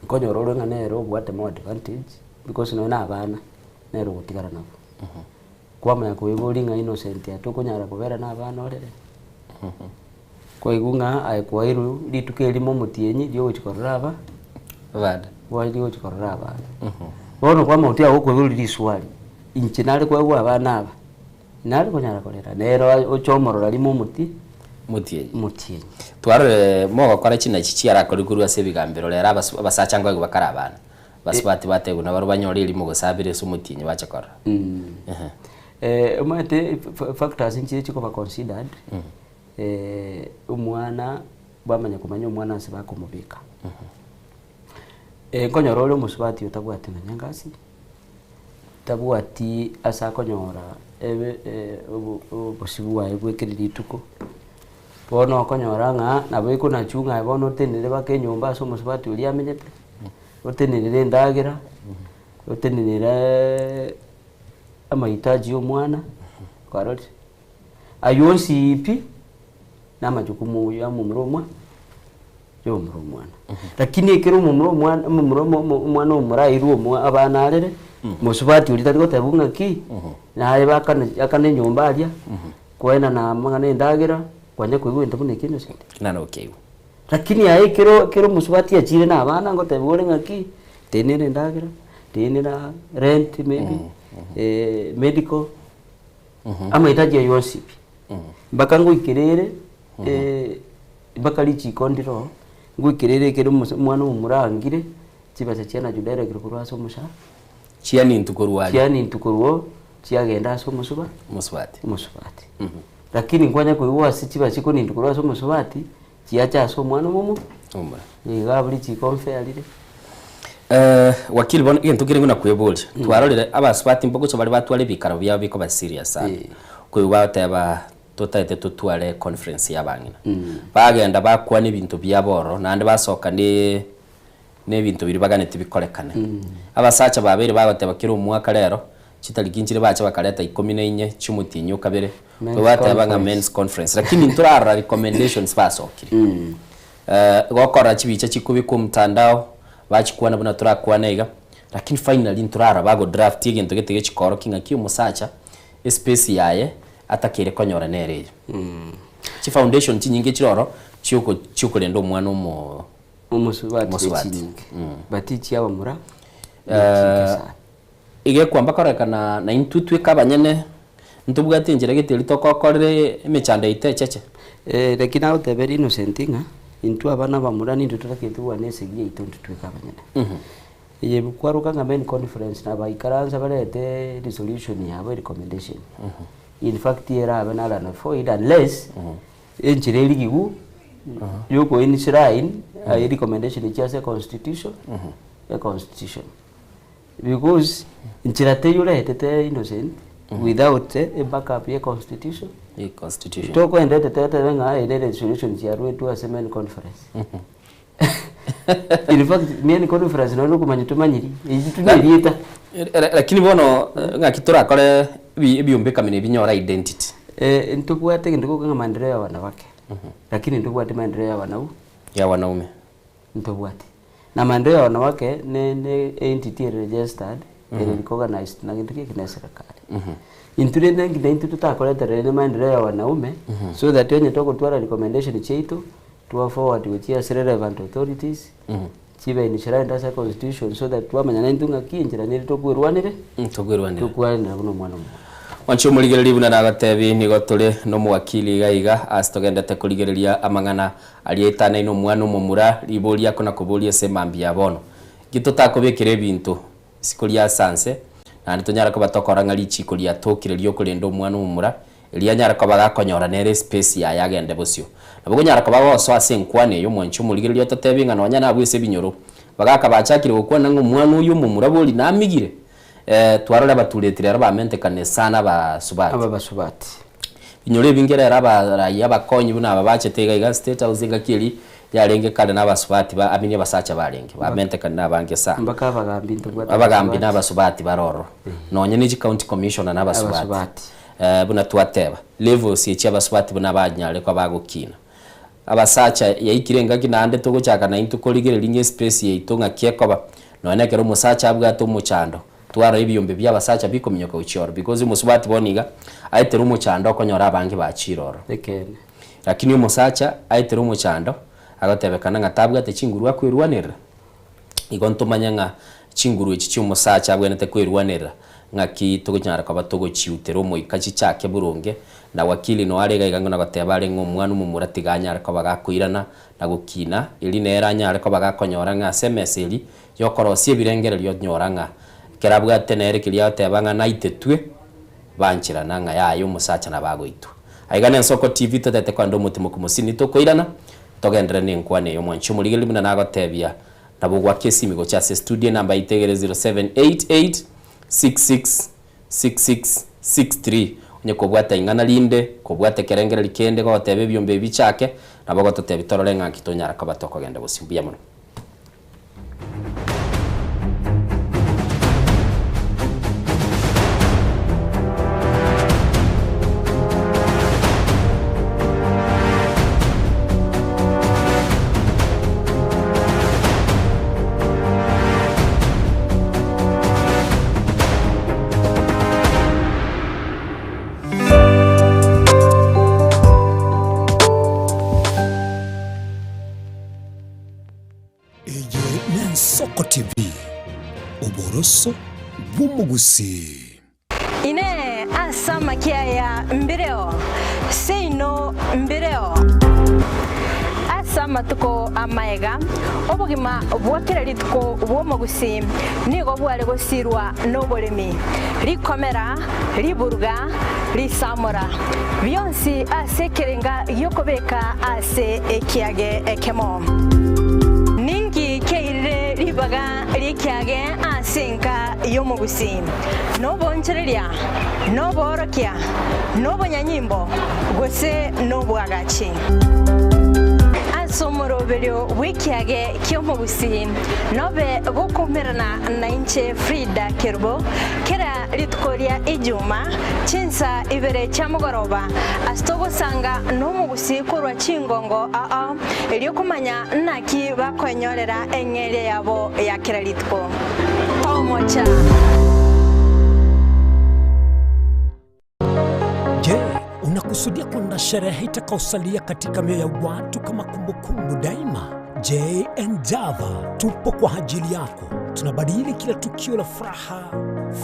Nkonyora ore ng'a nere obwate more advantage because nonye na abana nere ogotigara nabwo. Kwamanya koiboria ng'a innocent aa tokonyara kobera na abana orere? Kwaigwa ng'a aye kwairwe rituko erimo omotienyi riogochia korora aba Abana. Riogochia korora abana. Bono kwamanya gotwara gokoiboria riswali, inche nare koegwa abana aba, Nare konyara korera, nere oche omorora rimo omotie, Motienyi. Motienyi. Twarorire mogokora chinachi chiarakorwe korwa ase ebigambero rero abasu abasacha nkoegwa bakare abana, basubati bategwe nabarobwo banyore erimo gose abere ase omotienyi bache korora. Ehe. Omanyete factors nchire chikoba considered, omwana bamanya komanya omwana ase bakomobeka. Nkonyora ore omosubati otabwati nonya egasi. Tabwati ase akonyora ebe obosio bwaye bwa ekero rituko, bono okonyora ng'a nabo ekonachwa ng'a bono otenenere mpaka enyomba ase omosubati oria amenyete, otenenere endagera, otenenereee amahitaji ya omwana, kwarorire? Aywo onsi pi, na amajukumu ya omomura omwa. Yomura omwana. Lakini ekero omomura omwana omomura omo omo omwana omomura airwe omo abana arere, mosubati oria tari gotebwa ng'aki, naye bakane akane enyomba aria, koenana amang'ana ya endagera, kwanya koigwa egento buna ekio Innocent. Naro okeigwa. Lakini aye ekero ekero omosubati achire na abana ngotebiwa ore ng'aki, tenena endagera, tenena rent maybe, medical, amahitaji aywo onsi pi, mpaka ngoikerere. Mpaka richiko ndiro, ngoikerere ekero omos omwana omomura aangire, chibesa chiana chidarekire korwa ase omosa. Chianintu korwa aria. Chianintu korwa oo, chiagenda ase omosuba Omosubati. omosubati. Lakini nkwanya koigwa ase chibesa chikonintu korwa ase omosubati, chiacha ase omwana omomo Omomura. Iga abwo richiko mfair rire. Wakili bono egento kere buna kweboria, twarorire abasubati mbogocha bare batwara ebikaro biabo bikoba serious sana, koigwa bagoteba Totaete totware conference y'abang'ina. Bagenda bakwana ebinto biabo ororo naende basoka ne nebinto biria baganeti bikorekane. Abasacha babeire bagoteba kera omwaka rero, chitariki nchire bacha bakareta ikomi na inye chiomotienyi o kabere, Men's tobateba ng'a conference. men's conference. Lakini ntorarora recommendations basokire. Igo okorora chibicha chikobekwa omtandao, bachikwana buna torakwane iga, lakini finally ntorarora bagodraft egento gete gechikorokia ng'aki omosacha, espace yaye atakeire konyora nere eye. Chifoundation chinyinge chire oro chioko chiokorenda omwana omo Omosubati omosubati. chinyinge but chiabamura nechinke sana. Igekwamba korekana na intwe tweka abanyene ntobwate enchera gete eria tokokorera emechando yaito echeche. Lakini nagoteberia Innocent ng'a intwe abana abamura nintwe totakeire tobwane esegi yaito intwe tweka abanyene. Eye kwaroka ng'a men conference nabaikaransa barete resolution yabo recommendation. In fact erabe null and void unless enchera erigigu yoko enshrine aye recommendation echio ase econstitution econstitution. Because nchera teiyo oretete Innocent without ebackup ya econstitution. Econstitution. Tokoendete totebe ng'a ere resolution chiaruetwe ase men conference. In fact, men conference nonya okomanya tomanyiri, eki tu nerieta. Lakini bono ng'aki torakore ebi ebiombeka-mino ebi binyore identity. Ntobwate egento gokwa ng'a maendeleo ya wanawake, lakini ntobwati maendeleo ya wanau Ya wanaume. Ntobwati. Na maendeleo ya wanawake ne ne entity ere registered, ere recognized na gento ki eke na eserekari. Intwe rende nki naintwe totakorete rende maendeleo ya wanaume, so that onye togotwara recommendation chiaito, Twa forward gochia ase relevant authorities, chibe enshrined ase constitution so that twamanya naintwe ng'aki enchera nere tokwerwanere, Tokwerwanera. tokwanera buna omwana omomura. Mwanche omorigereria buna nagotebi nigo tore nomowakili iga iga ase togendete korigereria amang'ana aria aetanaine omwana omomura riboria akona koboria ase emambia ya bono. Inki totakobekera ebinto isiko ria ase anse naende tonyare koba tokora ng'a richiko riatokire riokorenda omwana omomura erio anyare koba gakonyora nere espace yaye agende bosio. Nabo okonyara koba gosoa ase enkwana eye omwanche omorigereria ototebi ng'a nonya nabwo ase ebinyoro bagaka bachakire gokwana ng'a omwana oyio omomura bori namigire Eh, twarora abatureti rero bamentekane sana abasubati. Aba basubati. Binyoro ebinge rero abarai abakonyi buna aba bachete iga iga State House engaki eria yarenge kare na abasubati ba I mean abasacha barenge, bamentekane na abange sana. Mpaka abagambi ntobwate Abagambi na abasubati. abasubati bare ororo. Nonye ne chicounty commissioner na abasubati. Abasubati. Eh, buna twateba, levels echi abasubati buna banyare koba bagokina. Abasacha yaikire engaki naende togochaka naintwe korigereria ng'a espace yaito ng'aki ekoba, nonya na ekero omosacha abwate omochando, twarora ebiombe bia abasacha bikominyoka gochia ororo because omosubati bono iga aetere omochando okonyora abange bachire ororo. Ekeene. Lakini omosacha aetere omochando, agotebekana ng'a tabwate chinguru akwerwanerera, igo ntomanye ng'a chinguru echi chia omosacha abwenerete kwerwanerera, ng'aki togonyara koba togochiutera omoika chichake boronge, na wakili noyo are iga iga ng'a goteba are ng'a omwana omomura tiga anyare koba gakoirana na gokina, eri nere anyare koba gakonyora ng'a ase emesa eria yokorosia ebirengererio onyora ng'a ekero abwate nere keria agoteba ng'a naitetwe, bancherana ng'a yaya omosacha nabo agoitwa. Aiga na Ensoko TV totete kogenda omotimoku mosini tokoirana, togenderere na enkwana eye omwanchi omorigereria buna nagotebia Nabo goaka esimi gocha ase studio enamba yaito egere 0788666663 onye kobwate ing'ana rinde, kobwate ekerengereri kende gogoteba ebiombe ebi bichake, nabo ogototebia torore ng'a nki tonyara koba tokogenda bosio. Mbuya mono. Eye n'Ensoko TV, oboroso bw'omogusii. Inee! Ase amakia aya mbireo? Seino mbireo. Ase amatuko amaega, obogima bwa kera rituko bw'omogusii nigo bware gosirwa noboremi, rikomera, riburuga, risamora, bionsi ase ekerenga gi'okobeka ase ekiage ekemo. Ninki kiairire ribaga ri'ekiage ase enka y'omogusii? Noboonchoreria, noboorokia, nobonyanyimbo, gose nobwagachi. Ase omoroberio bw'ekiage ki'omogusii nobe gokoumerana nainche Frida Kerubo kera rituko ria Ijuma chinsa ibere chia mogoroba ase togosanga nomogusii korwa chingongo ao erio komanya naki bakoenyorera eng'eria yabo ya kera rituko. Omocha. Je, unakusudia kuandaa sherehe itakayosalia katika mioyo ya watu kama kumbukumbu daima? JN Java tupo kwa ajili yako. Tunabadili kila tukio la furaha,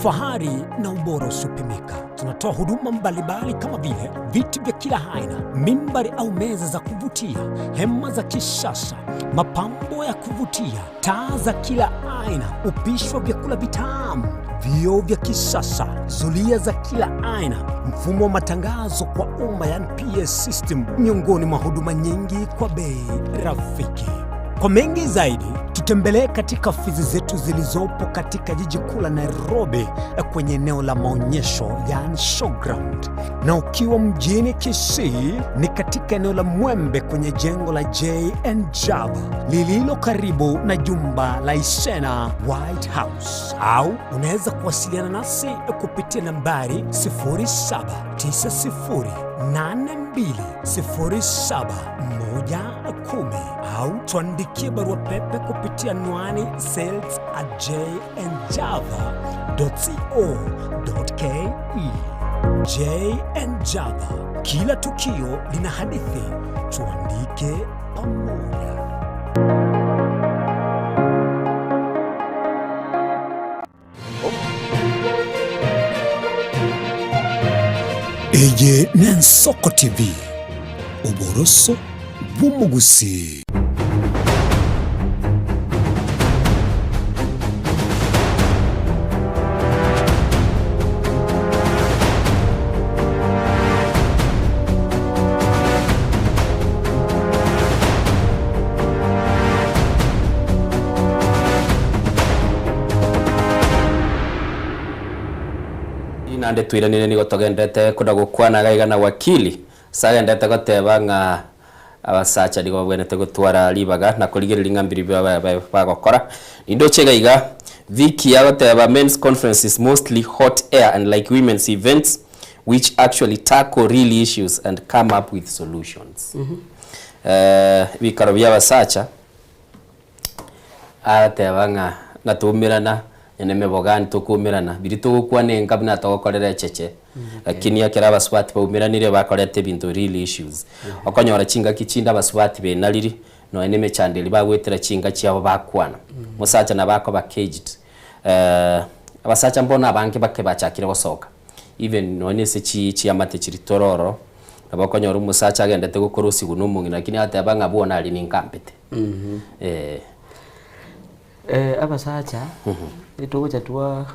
fahari na ubora usiopimika. Tunatoa huduma mbalimbali kama vile viti vya kila aina, mimbari au meza za kuvutia, hema za kisasa, mapambo ya kuvutia, taa za kila aina, upishi wa vyakula vitamu, vioo vya kisasa, zulia za kila aina, mfumo wa matangazo kwa umma yani PS system, miongoni mwa huduma nyingi kwa bei rafiki. Kwa mengi zaidi, tutembelee katika ofisi zetu zilizopo katika jiji kuu la Nairobi kwenye eneo la maonyesho yani showground, na ukiwa mjini Kisii ni katika eneo la Mwembe kwenye jengo la JN Java lililo karibu na jumba la Isena White House, au unaweza kuwasiliana nasi kupitia nambari 0790820710 au tuandikie barua pepe kupitia anwani sales at jnjava.co.ke. JN Java, kila tukio lina hadithi, tuandike pamoja. Eye n'Ensoko TV, oboroso bw'omogusii. Naende toiranire nigo togenderete koda gokwana iga iga na wakili, ase agenderete goteba ng'a abasacha nigo babwenerete gotwara ribaga na korigereria ng'a mbiri bagokora. Nindoche iga iga Vicky agoteba men's conference is mostly hot air unlike women's events which actually tackle real issues and come up with solutions. Ebikaro bia abasacha Agateba ng'a natoumerana onye nemeboga ntokoumerana, biria togokwana enka buna togokorera echeche, lakini ekero abasubati baumeranire bakoreta ebinto real issues. Okonyora chingaki chinde abasubati benariri, nonya na emechando eria bagoetera chinka chiabo bakwana. Omosacha nabo akoba caged. Abasacha mbono abange bake bachakire gosoka, even nonya na ase chi chiamate chiria tore ororo, nabo okonyora omosacha agendete gokora osigo na omong'ina lakini agateba ng'a bono aria ninkampete. Eh. Abasacha nitogocha twa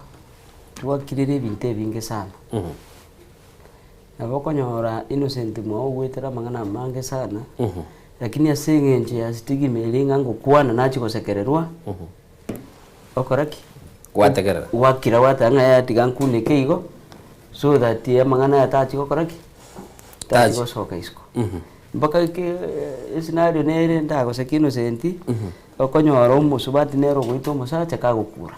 twakirera ebinto ebinge sana. Nabo okonyora Innocent mwao ogwetera amang'ana amange sana, lakini ase eng'encho ya stigma eria ng'a ngokwana nachia gosekererwa, okora ki? Gwategerera. Gwakira gwateba ng'a yaya tiga nkuneke igo, so that amang'ana aya tachia gokora ki? Tachia gosoka isiko. Mpaka eke escenario nere ndagoseka Innocent, okonyora omosubati nere ogoita omosacha kagokura.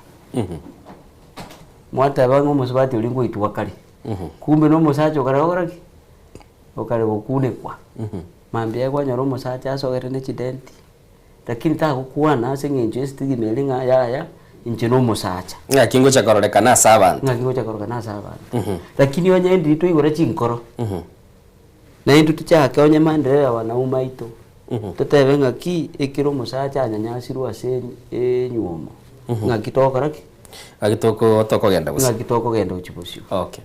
Mwateba ng'a omosubati oria ngoitwa kare, kumbe na omosacha okare gokora ki? Okare gokunekwa. Mambia aye kwanyora omosacha asogete ne chidenti, lakini tagokwana ase eng'encho estigma eria ng'a yaya inche na omosacha. Ng'aki ngocha kororekana ase abanto. Ng'aki ngocha kororekana ase abanto. Lakini onye ndiri twaigora chinkoro. Na intwe tochake onye maendeleo ya wanaume aito, totebe ng'aki ekero omosacha anyanyasirwe ase enywomo, ng'aki togokora ki? Ng'aki toko tokogenda bosio. Ng'aki tokogenda gochia bosio. Okay.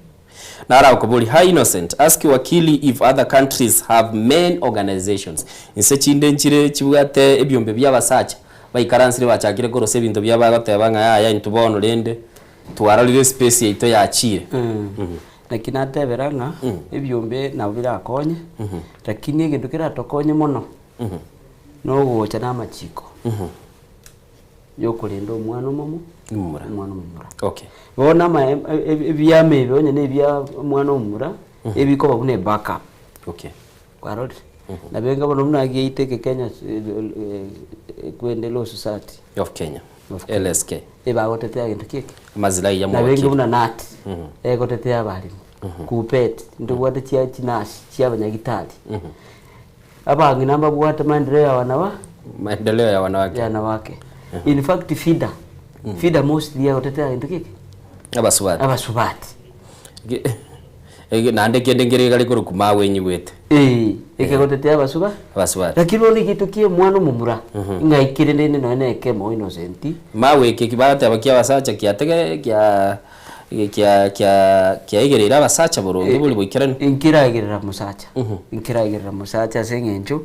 Naro akoboria, Hi Innocent, ask Wakili if other countries have men organizations. Inse chinde nchire chibwate ebiombe bia abasacha baikaransire bachakire korosia ebinto biabo bagoteba ng'a yaya intwe bono rende twarorire espace yaito yachire. Naki natebera ng'a ebiombe nabo birakonye, lakini egento keratokonye mono nogocha na amachiko yokorenda omwana omomo Omomura. omwana omomura. Okay. Bono ama ebiama ebi onye na ebia omwana omomura, ebikoba buna ebackup. Okay. Kwarorire? Nabo enga bono buna giaito eke Kenya kwende Law Society. Of Kenya. LSK. Ebagotetea gento ki eke? Amazilai ya Nabo enga omowakili. buna KNUT, egotetea abarimu, KUPPET, ntobwate chia chinurse, chia abanyagitari. Abang'ina mbabwate maendeleo ya wanawa Maendeleo ya wanawake. ya wanawake. In fact FIDA, FIDA mostly egotetea gento ki eke? Abasubati. Abasubati. Ege naende kende nkere kare korokwa mawe enyigwete. Ee, ekegotetea abasuba. Abasubati. Lakini bono egento kia omwana omomura, ng'ai kere rende nonya na ekemo Innocent. Mawe eke ki bagoteba kia abasacha kiatege kia kia kia kiaigereire abasacha boronge bori boikeranu. Nkeragerera mosacha, nkeragerera mosacha ase eng'encho,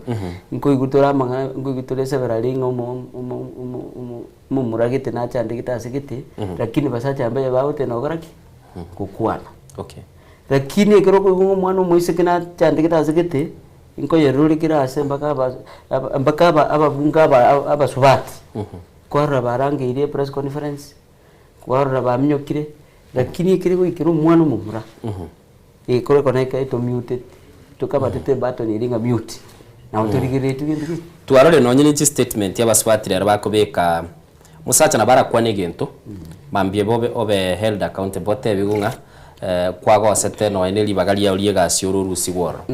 nkoigwa tore amang'ana nkoigwa tore eseberari ng'a omo omo omo omo omomura gete nachandegete ase gete, lakini basacha mbaye bagoteba nokora ki? Gokwana. Okay. Lakini ekero okoigwa ng'a omwana omoiseke nachandegete ase gete, nkoyerora kera ase mpaka aba aba mpaka aba ababunge aba abasubati, kwarora barangeirie epress conference, kwarora baminyokire, lakini ekere goikera omwana omomura, egekoro ekero na etomuteti, tokabatete ebutton eria ng'a mute, nabo torigereretie gento ki? Twarorire nonye ne chistatement abasubati rero bakobeka Omosacha nabo arakwane egento, mambia bobe obe held accountable otebigwe ng'a kwagosete nonya ne ribaga riao ria egasi ore orusigwe ororo.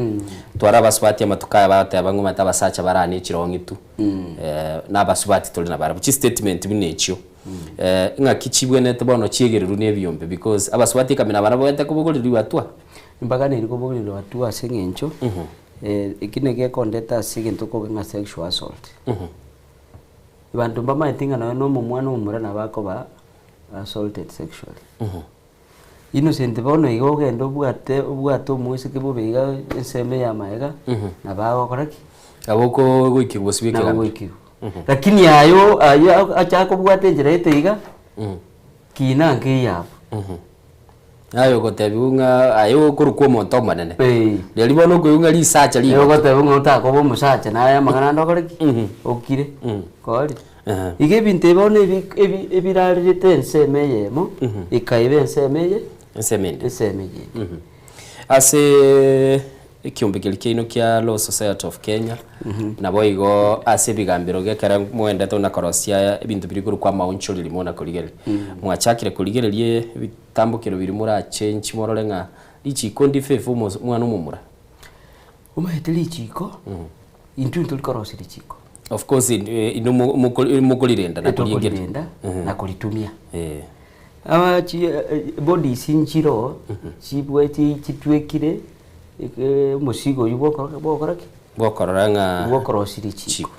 Twara abasubati amatuko aya bagoteba ng'a omanyete abasacha barane echirong'i tu, na abasubati tore nabarabwo. Chistatement buna echio, ng'aki chibwenerete bono chiegererwe na ebiombe because abasubati ekamina barabwo bagete kobogoreria hatua. Mbaganeri kobogoreria hatua ase eng'encho, eki naki gekondeta ase egento okoba ng'a sexual assault. Abanto mbamaeti ng'a nonya na omomwana omomura nabo akoba assaulted sexually. Innocent bono iga ogende obwate obwate omoiseke bobe iga ensemo ya maega, nabo agokora ki? Nabo okogoikigwa gose bwa Nabo ekegambi. ogoikigwa. Lakini aye aye achake kobwata enchera gete iga, kina nkeiyo abwo. Aye ogotebiwa ng'a aye okorokwa omonto omonene. Riaria bono okoigwa ng'a risacha Aye rigoto. ogotebiwa ng'a otakoba omosacha naye amang'ana ande okore ki? Okire. Kori. Iga ebinto ebi bono ebi ebi ebirarerete ensemo eyemo, ekaiba ensemo eye, Ensemo ende. ensemo eyende. Ase ekiombe keria kiaino kia Law Society of Kenya, naboigo ase ebigambero gekero moendete buna korosia ebinto biria korokwa amaonchoreri mona korigereria. Mwachakire korigereria ebitambokero biria morachange morore ng'a richiko ndife omos omwana omomura. Omanyete richiko, intwe ntori korosia richiko. Of course inwe mokorirenda na koriengereria. Tokorirenda na koritumia. Aba chi bodies nchiroo chibwe chitwekire omosigo oywo bwokoro bwokora ki? Bwokorora ng'a Bwokorosia richiko.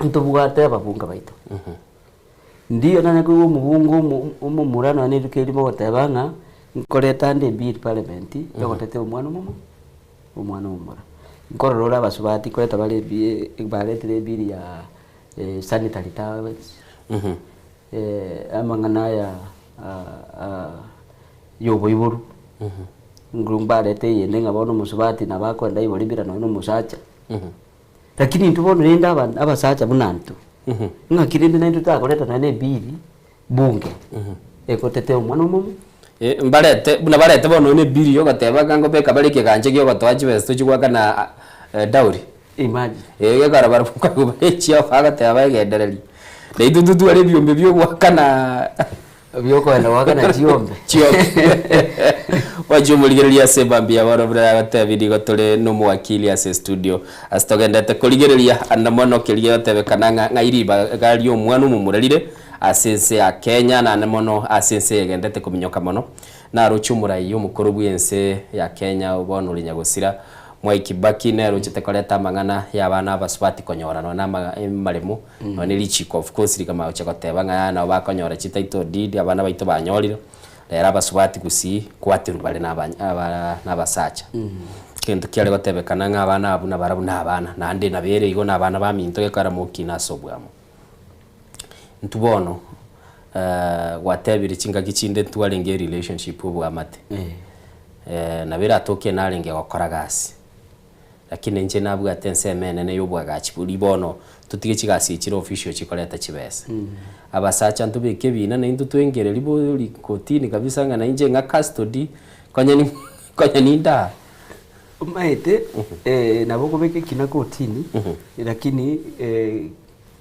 Ntobwate ababunge baito. Ndiyo nanye koigwa omobunge omo omomura nonye na rituko erimo ogoteba ng'a nkoreta nde ebill parliament yogotetea omwana omomo omwana omomura. Nkorora ore abasubati nkoreta bare ebi baretire ebill ya sanitary towels, amang'ana aya ya oboiboru, nguru mbarete eyende ng'a bono omosubati nabo akoenda aibore bila nonye na omosacha. Lakini intwe bono rende aba abasacha buna intwe, ng'aki rende naintwe totakoreta nonye na ebili bunge egotetea omwana omomo. Mbarete buna barete bono nonye na ebili yogoteba ng'a ngobeka bare ekegancha kia ogotoa chibesa tochia goakana dowry. Imagine. Gekogera barabwo nkoigwa bare echio bagoteba baegendererie. Na intwe totware ebiombe bia ogoakana Biokoenda goakana chiombe. Chiombe. Gwancha omorigereria ase emambia ya bono buna yagotebia nigo tore na omowakili ase estudio ase togenderete korigereria ande mono keria gegotebekana ng'a ng'ai ribaga ria omwana omomura rire ase ense ya Kenya naende mono ase ense egenderete kominyoka mono. Naroche omorai omokoro bw'ense ya Kenya bono ore nyagosira Mwai Kibaki nere ochete koreta amang'ana ya abana abasubati konyora nonya na ama amaremo nonya ne richiko of course rikamanya gochia goteba ng'a yaya nabo bakonyora chi title deed abana baito banyorire, rero abasubati gusii kwaterwa bare na aba aba na abasacha. Egento kiare gotebekana ng'a abana abwo nabarabwo na abana, naende nabo ere igo na abana baminto gekogera mokina ase obwamo. Intwe bono gwatebire chingaki chinde ntwarenge erelationship obwamate, nabo eratoke narenge gokora gasi, lakini inche nabwate ensemo enene ya obwagachi boria bono totige chigasi echi chire official chikoreta chibesa. Abasacha ntobeke ebina naintwe twengereri bori kotini kabisa ng'a nainche ng'a custody konya ni konya ninde aa. Omanyete nabo okobeka ekina kotini lakini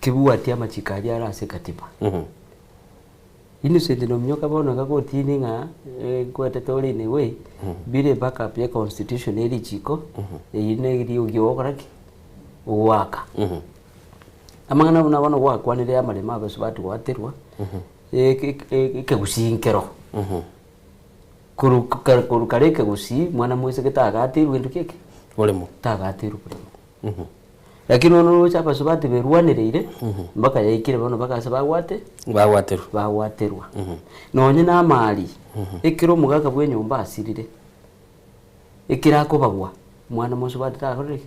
Kebwati amachiko aria are ase ekatiba. Innocent nominyoka bono iga gotini ng'a nkwetete ore in a way, bire backup ya constitution ya richiko, eyio neri ogokora ki? Ogoaka. Amang'ana buna bono gwakwanire amaremo abasubati goaterwa, ekegusii nkero. Korwa kare ekegusii, mwana moiseke tagateirwe gento ki eke? Boremo. Tagateirwe boremo. Lakini bono oroche abasubati berwanereire mpaka yaikire bono mpaka ase bagwate Bagwaterwa. bagwaterwa. Nonye na amari, ekero omogaka bwa enyomba asirire, ekero akobagwa, omwana mosubati takorire ki?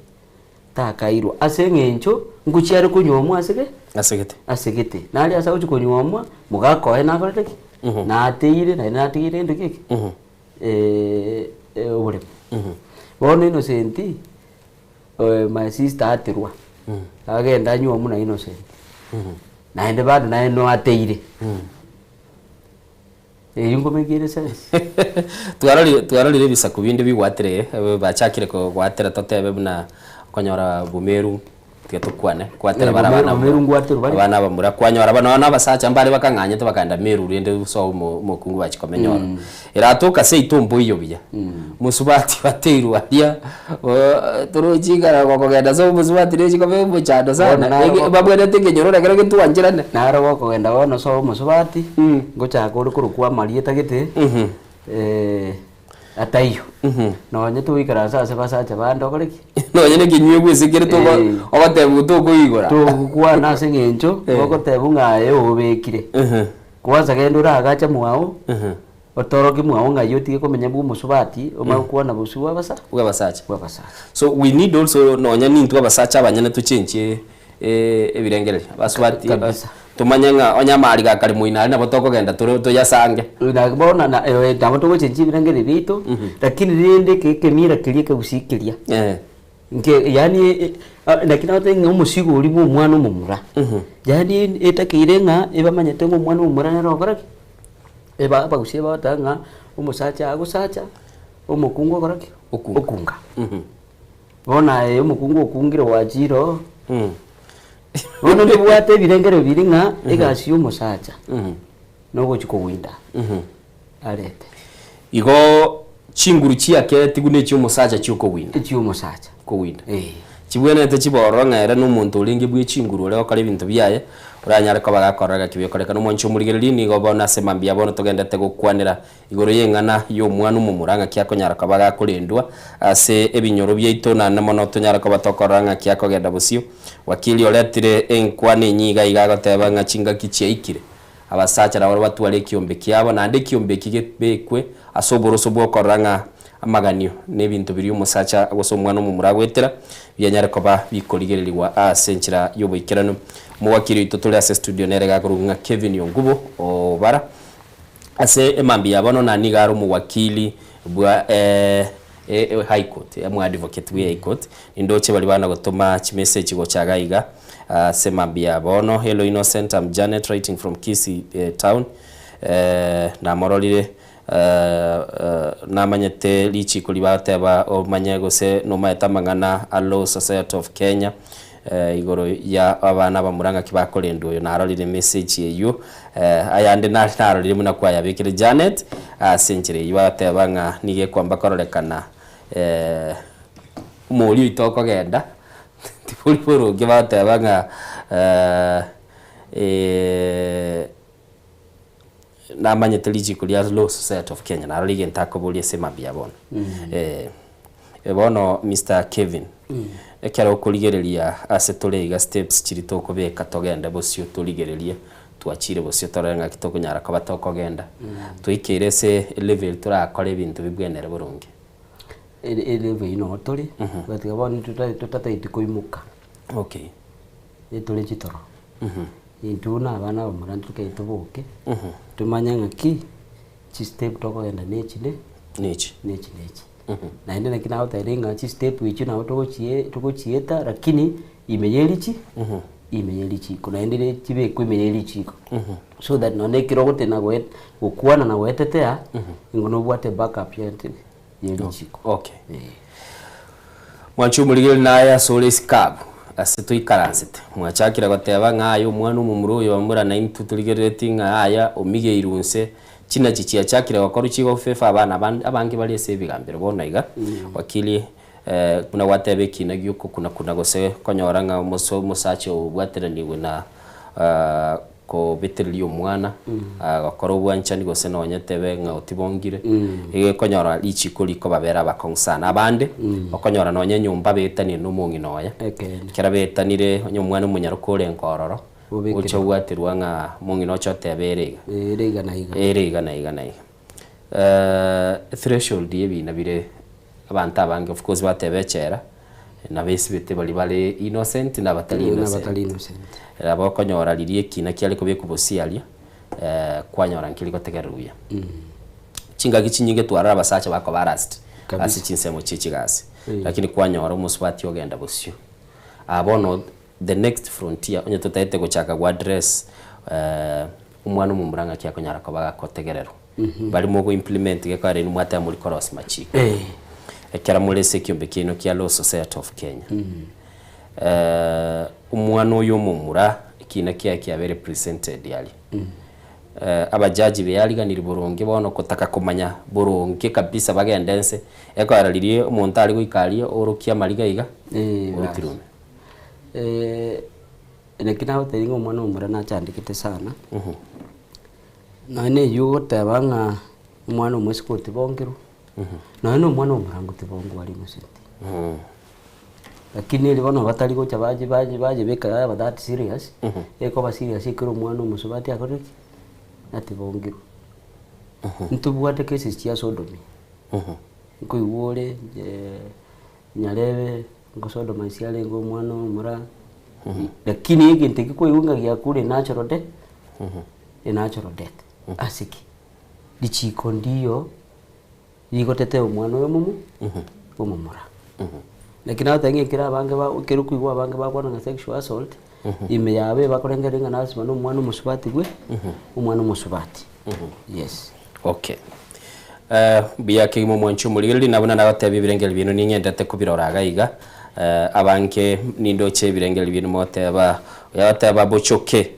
Takairwa ase eng'encho ngochia are konyuomwa ase ge? Ase gete. Ase gete. Naria ase agochia konyuomwa, mogaka oye nakorete ki? Nateire naende natigire gento ki eke? Oboremo. Bono Innocent. My sister aterwa, agenda anywe buna Innocent, naende bado naye noateire. Eyio nkomekire sense. Twarorire twarorire ebisaku binde bigwatire bachakire goatera totebe buna okonyora Bomeru tiga tokwane kwatera bare abana Bomeru ngwaterwa bare. abana abamura kwanyora nonya na abasacha mbare bakang'anyete bakaenda Meru rende sobo omokungu bachia komenya ororo. Eratoka seito mboiyo buya, mosubati bateirwe aria, torochi ekero gokogenda ase omosubati ne chikobe omochando Bono sana, naro ege babwenerete ekenyoro ekero getwancherane. Naro gokogenda bono sobo omosubati, ngochaka ore korokwa amarieta gete, ataiyo. Nonye togoikaransa ase basacha bande okore ki? Nonye na ekenywa bwese kere togo ogotebiwa tokoigora. Togokwana ase eng'encho, ogotebiwa ng'a aye obekire. Kwanza genda oragache mwao. Otorokie mwao ng'ai otige komenya bwa omosubati, omanye gokwana bosio bwa abasa Bwa abasacha. Bwa abasacha. So we need also nonya nintwe abasacha abanyene tochenchie ebirengererio. Abasubati Kabisa. tomanye ng'a onye amariga akare moino aria nabo tokogenda tore toyasange. Na bono na nabo togochenchia ebirengererio biaito, lakini rende eke ekemira keria ekegusii keria, nke yaani naki nagotebia ng'a omosigo oria bwa omwana omomura, yaani etakeire ng'a ebamanyete ng'a omwana omomura nere ogokora ki? Eba abagusia bagoteba ng'a omosacha agosacha, omokungu okora ki? Okunga. Bono aye omokungu okungire gwachire oo, bono ndibwate ebirengererio biria ng'a egasi ya omosacha nogochia kowinda arete. Igo chinguru chiaketigwe na echiomosacha chiokowinda. Echiomosacha. Kowinda. Chibwenerete chibe ororo ng'a ere nomonto orenge bwe chinguru ore gokora ebinto biaye, oranyare koba gakorora gaki biokorekana. Omwanchi omorigereria nigo bono ase mambia bono togenderete gokwanera igoro y'eng'ana y'omwana omomura ng'aki akonyara koba gakorendwa ase ebinyoro biaito naende mono tonyare koba tokorora ng'aki akogenda bosio. Wakili oretire enkwana enyia iga iga agoteba ng'a chingaki chiaikire Abasacha nabarabwo batware ekiombe kiabo, naende ekiombe eki gebekwe ase oboroso bw'okorora ng'a amaganio na ebinto biria omosacha gose omwana omomura agoetera bianyare koba bikorigererigwa ase enchera y'oboikeranu. Omowakiri oito tore ase estudio nere gakorokwa ng'a Kevin Ongubo Obara. Ase emambia ya bono na nigo are omowakili bwa High Court, omoadvocate bwe High Court. Nindoche baria bana gotoma chimessage gocha iga iga ase mambia ya bono. Hello Innocent, I'm Janet writing from Kisii town. Namororire namanyete richiko ribateba omanye gose nomaete amang'ana a Law Society of Kenya igoro ya abana abamura ng'aki bakorendwa oyo narorire message eywo ayande nare narorire buna kwayabekire Janet ase enchera eywo agateba ng'a nigo ekwamba kororekana omooria oito okogenda tibori boronge bagoteba ng'a namanyete richiko ria Law Society of Kenya narorire egento akoboria ase mambia bono. Bono Mister Kevin, ekero okorigereria ase tore iga steps chiria tokobeka togende bosio torigererie twachire bosio torore ng'aki tokonyara koba tokogenda, twaikeire ase elevel torakore ebinto bibwenere boronge. Elevel eyio noo tore, gatiga bono totataeti koimoka. Okay. Etore chitoro. Intwe buna abana abamura ntokei toboke, tomanye ng'aki chistep tokogenda na echi ne Nechi. nechi nechi. Naende naki nagotebirie ng'a chistep echio nabo togochie togochieta lakini ime ye richi ime ye richiko naende re chibekwe ime ye richiko. So that nonye ekero ogotena goe gokwana na goetetea, nigo nobwate backup ya ye richiko. Okay. Mwanche omorigereria naye ase ore isiko abwo, ase toikaransete, mwachakire goteba ng'a aye omwana omomura oyo bamura naintwe torigereretie ng'a aya omigeirwe inse, chinachi chiachakire gokorwa chigofefa abana abande abange bare ase ebigambero bono iga, wakili buna gwateba ekina giokokuna kuna gose konyora ng'a omoso omosacha obwateranigwe na kobetereria omwana, gokora obwanchani gose nonye tebe ng'a otibongire, igo ekonyora richiko rikobabera abakong'u sana. Abande, okonyora nonye enyomba beetanie na omong'ina oye, ekero beetanire onye omwana omonyaroka orenge ororo, ocha obwaterwa ng'a omong'ina oche oteba ere iga, Ere iga na iga. ere iga na iga na iga. Threshold ya ebina bire abanto abange of course bateba echela, nabesibete baria bare innocent na abatari innocent. Nabatari innocent. Nabo okonyora riria ekina kiare kobekwa bosio aria, kwanyora nkeri gotegererwa buya. Chingaki chinyinge twarora abasacha bakoba harassed ase chinsemo chie chigasi, lakini kwanyora omosubati ogenda bosio. Aa bono the next frontier onye totaete gochaka go address omwana omomura ng'aki akonyara koba gakotegererwa. Baria mogo implement gekogera inwe mwateba mori korosia machiko. Ekero more ase ekiombe kiaino kia Law Society of Kenya, omwana oyo omomura ekina kiaye kiabeire presented aria, abajaji beariganirie boronge bono kotaka komanya boronge kabisa bagende nse, ekogera riria omonto are goika aria orokia amariga iga, orutirwe ime. Naki nagotebia ng'a omwana omomura nachandegete sana. Nonya na eywo ogoteba ng'a omwana omoiseke otibongerwe, nonya na omwana omorango otibongwa are innocent. Lakini eri bono batari gocha bache bache bachebeka yaba that serious, ekoba serious ekero omwana omosubati akorire ki? Atibongerwe. Ntobwate cases chia sodomy, nkoigwa ore nyarebe ngosodomize arenge omwana omomura, lakini egento ekio kwaigwa ng'a giakure natural death, a natural death. Ase ki? Richiko ndiyo rigotetea omwana oyo omomo omomura. Lakini nagoteba ng'a ekero abange ba ekero okoigwa abange bakwana ng'a sexual assault, ime yabo ebakorengereria ng'a lasima na omwana omosubati bwe, omwana omosubati, yes. Okay. Eh, mbuya kegima omwanchi omorigereria na buna nagotebia ebirengererio biaino ning'endete kobirora iga iga. Eh, abange nindoche ebirengererio biaino mogoteba, oyo agoteba bochoke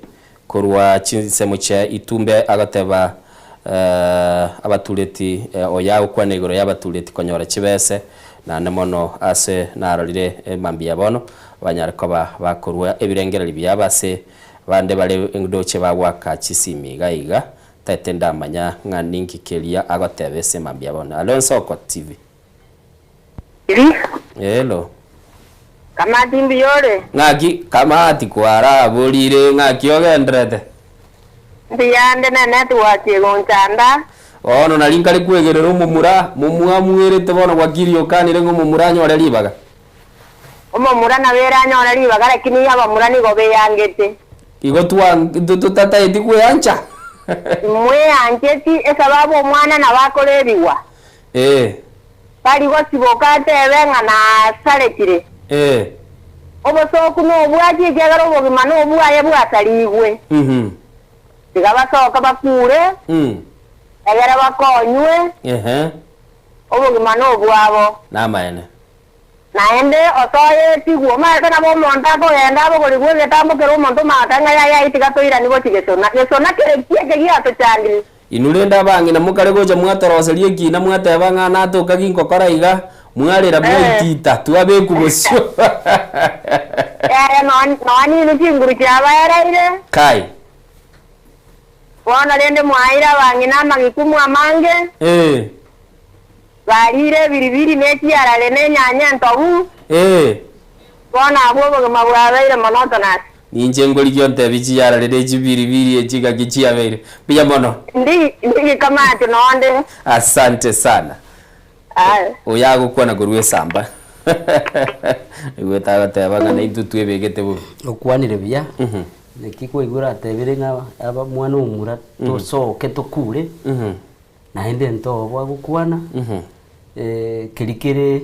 korwa chinsemo chia itumbe agoteba eh, abatureti eh, oyo agokwana igoro y'abatureti konyora chibese, naende mono ase narorire emambia bono, banyare koba bakorua ebirengererio biabo ase bande bare ndoche bagoaka chisimi iga iga. Taete ndamanya ng'a ninki keria agoteba ase mambia bono. Alo Nsoko TV. Hello. Kamati mbuya ore? Ng'aki Kamati kwaraborire ng'aki ogenderete? Mbuya ande ne network egonchanda. Bono nari nkare kwegerera omomura, momwamwerete bono gwakiri okanire ng'a omomura anyore ribaga. Omomura nabo ere anyore ribaga lakini abamura nigo beyangete. Igo totataeti kweancha. Timweancheti, esababu omwana nabo akorebigwa. Ee. Tari gosiboka atebe ng'a nasarekire. Ee. Obosooku nobwaki, ekiagera obogima nobwaye bwasarigwe. Tiga basoke bakure, egere bakonywe, obogima nobwabo. Namaene. Naende osoetigwe, omanyete nabo omonto akogenda abogorigwe egetambo kera omonto omanyete ng'a yaya aye tiga toiranie gochia gesona. Gesona kere ki eke giatochandire? Inwe rende abang'ina mokare gocha mwatoroseria ekiina mwateba ng'a natoka ginkokora iga, mwarera mwaitita, twabekwa bosio. Yaya nonya ninwe chinguru chiabaereire. Kai. Bono rende mwaeire abang'ina amagikumu amange. Ee. Bariire ebiribiri, ne chiarare, ne enyanya entobu. Ee. Bono abwo obogima bwabeire monotonous. Ninche ngorigia ontebi chiarare ne chibiribiri echi gaki chiabeire. Mbuya mono. Ndi ndigikamache nonde. Asante sana. Aye. Oyo agokwana korwa esamba. Naigwete agoteba ng'a naintwe twebegete bobe. Okwanire buya, naki kwaigwa oratebire ng'a aba mwana omomura tosoke tokure. Naende ntobo agokwana, keria kere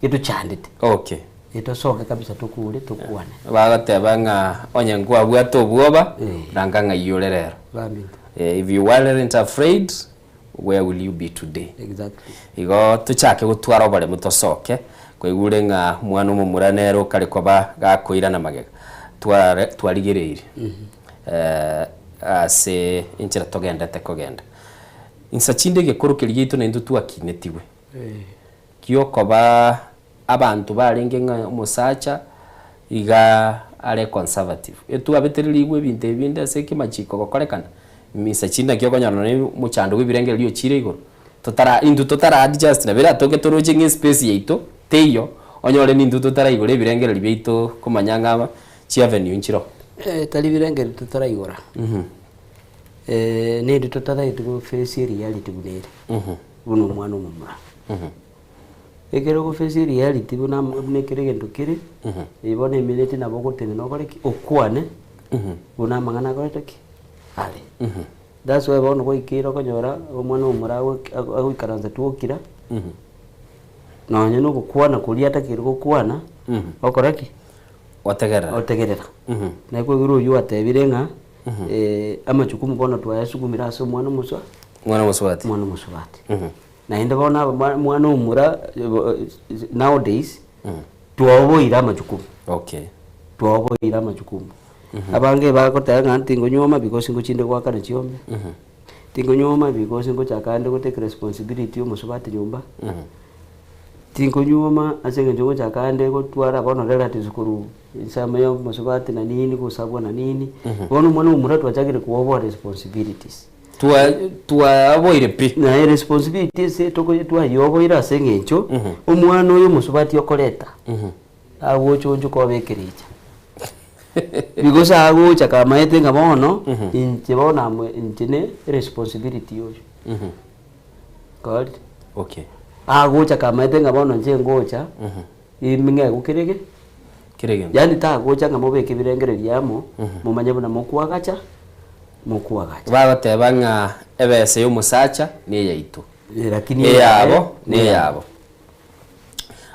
getochandete. Okay. Etosoke kabisa tokure tokwane. Bagoteba ng'a onye nkwabwate obwoba, ranga ng'ai ore rero. Baminto. If you weren't afraid, where will you be today? Exactly. Igo tochake gotwara oboremu tosoke, kwaigure ng'a omwana omomura nere okare koba gakoirana magega. Tware twarigereirie ase enchera togendete kogenda. Insa chinde egekoro keria giaito naintwe twakinetigwe, giokoba abanto barenge ng'a omosacha iga are conservative. Etwabetererigwe ebinto ebi binde ase ekemachiko gokorekana, insa chinde naki okonyora nonye omochando bwa ebirengererio ochire igoro, totara intwe totara adjust nabo eratoke toroche ng'a espace yaito teiyo, onyore nintwe totaraigora ebirengererio biaito komanya ng'a chiavenue nchiroo. Tari birengererio totaraigora. Nindi totaraeti go face ereality buna ere, buna omwana omomura. Ekero ogo face ereality buna buna ekero egento kere, eye bono emineti nabo ogotenena okore ki? Okwane, buna amang'ana akorete ki? Are. That's why bono gwaikeire okonyora omwana omomura agoik agoikaransa tu okira, nonye na ogokwana koria atakeire gokwana, okora ki? Otegerera. Otegerera. Naye kwegera oywo atebire ng'a. Amachukumu bono twayasugumire ase omwana omosa, Omwana omosubati. omwana omosubati. Naende bono aba mwa- mwana omomura nowadays twaoboire amachukumu. Okay. Twaoboire amachukumu. Abange bagoteba ng'a tingonyuoma because ngochinde goakana chiombe, tingonyuoma because ngochaka ande go take responsibility ya omosubati nyomba. Tinkonyuoma ase eng'encho ngochaka ande gotwara bono relatives korwa ensemo ya omosubati na nini gosabwa na nini, bono omwana omomura twachakire koboa responsibilities. Twa twaboire pi. Naye responsibility ase toko twayoboire ase eng'encho, omwana oyo omosubati okoreta, agocha onchoka obe ekerecha. Because agocha kamaete ng'a bono, inche bono amo inche ne responsibility ya oyo. Korire. Okay. Agocha kamaete ng'a bono inche ngocha, ime ng'egwe kere ge, Kere egento. yaani tagocha ng'a mobeke ebirengererio amo, momanye buna mokoagacha, mokoagacha. Bagoteba ng'a ebesa ya omosacha ne eyaito, Lakini eyabo ne eyabo.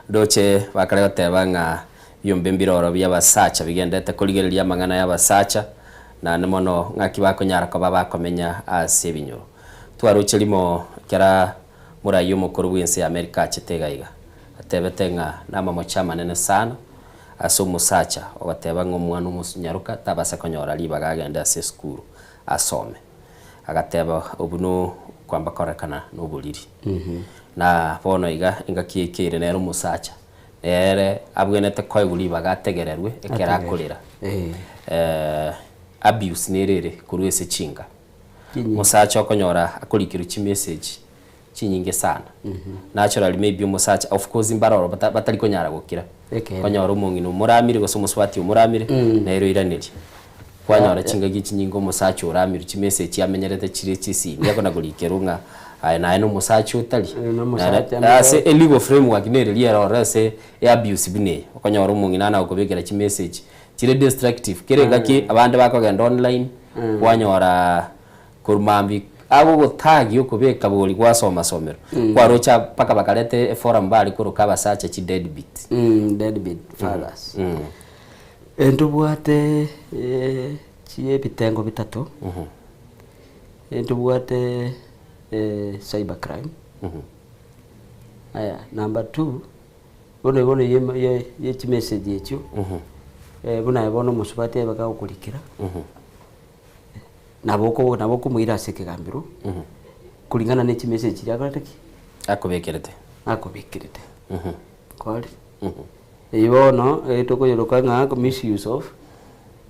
Ndoche bakare goteba ng'a ebiombe mbiroro bi'abasacha bigenderete korigereria amang'ana y'abasacha, naende mono ng'aki bakonyara koba bakomenya ase ebinyoro. Twaroche rimo ekero moraia omokoro bw'ense ya America achete iga iga, atebete ng'a namamocho amanene sana ase omosacha ogoteba ng'a omwana omonyaroka tabasa konyora ribaga agende ase esukuru asome. Agateba obwo no kwamba korekana noboriri. Na bono iga engaki yaikeire nere omosacha, nere abwenerete koegwa ribaga ategererwe ekero akorera. Abuse nere ere korwa ase chinka. Omosacha okonyora akorikerwa chimessage chinyinge sana. Naturally maybe omosacha of course mbare oro batari konyara gokira. Ekeene. Okonyora omong'ina omoramire gose omosubati omoramire, nere oiraneria. Kwanyora chingaki chinyinge omosacha oramirwe chimessage amenyerete chire chisimi akona korikerwa ng'a aye naye na omosacha otari. Nomosacha Naende ase e legal framework nere riera ororo ase e abuse buna eye. Okonyora omong'ina ana gokobekera chimessage chire destructive kera engaki abande bakogenda online kwanyora korwa mambia agogotagia okobeka bori gwasoma somerwa kwaroche mpaka bakareta eforum bare koroka abasacha chi deadbeat. Deadbeat fathers. Ntobwate ebitengo bitato, ntobwate cyber crime, aya number two, bono bono ye ye chimessage echio, buna aye bono omosubati aye bakagokorikera, nabo oko nabo okomoira ase ekegambero, kulingana ne chimessage chiria akorete ki? Akobekerete. Akobekerete. Kore. Eyio bono tokoyeroka ng'a misuse of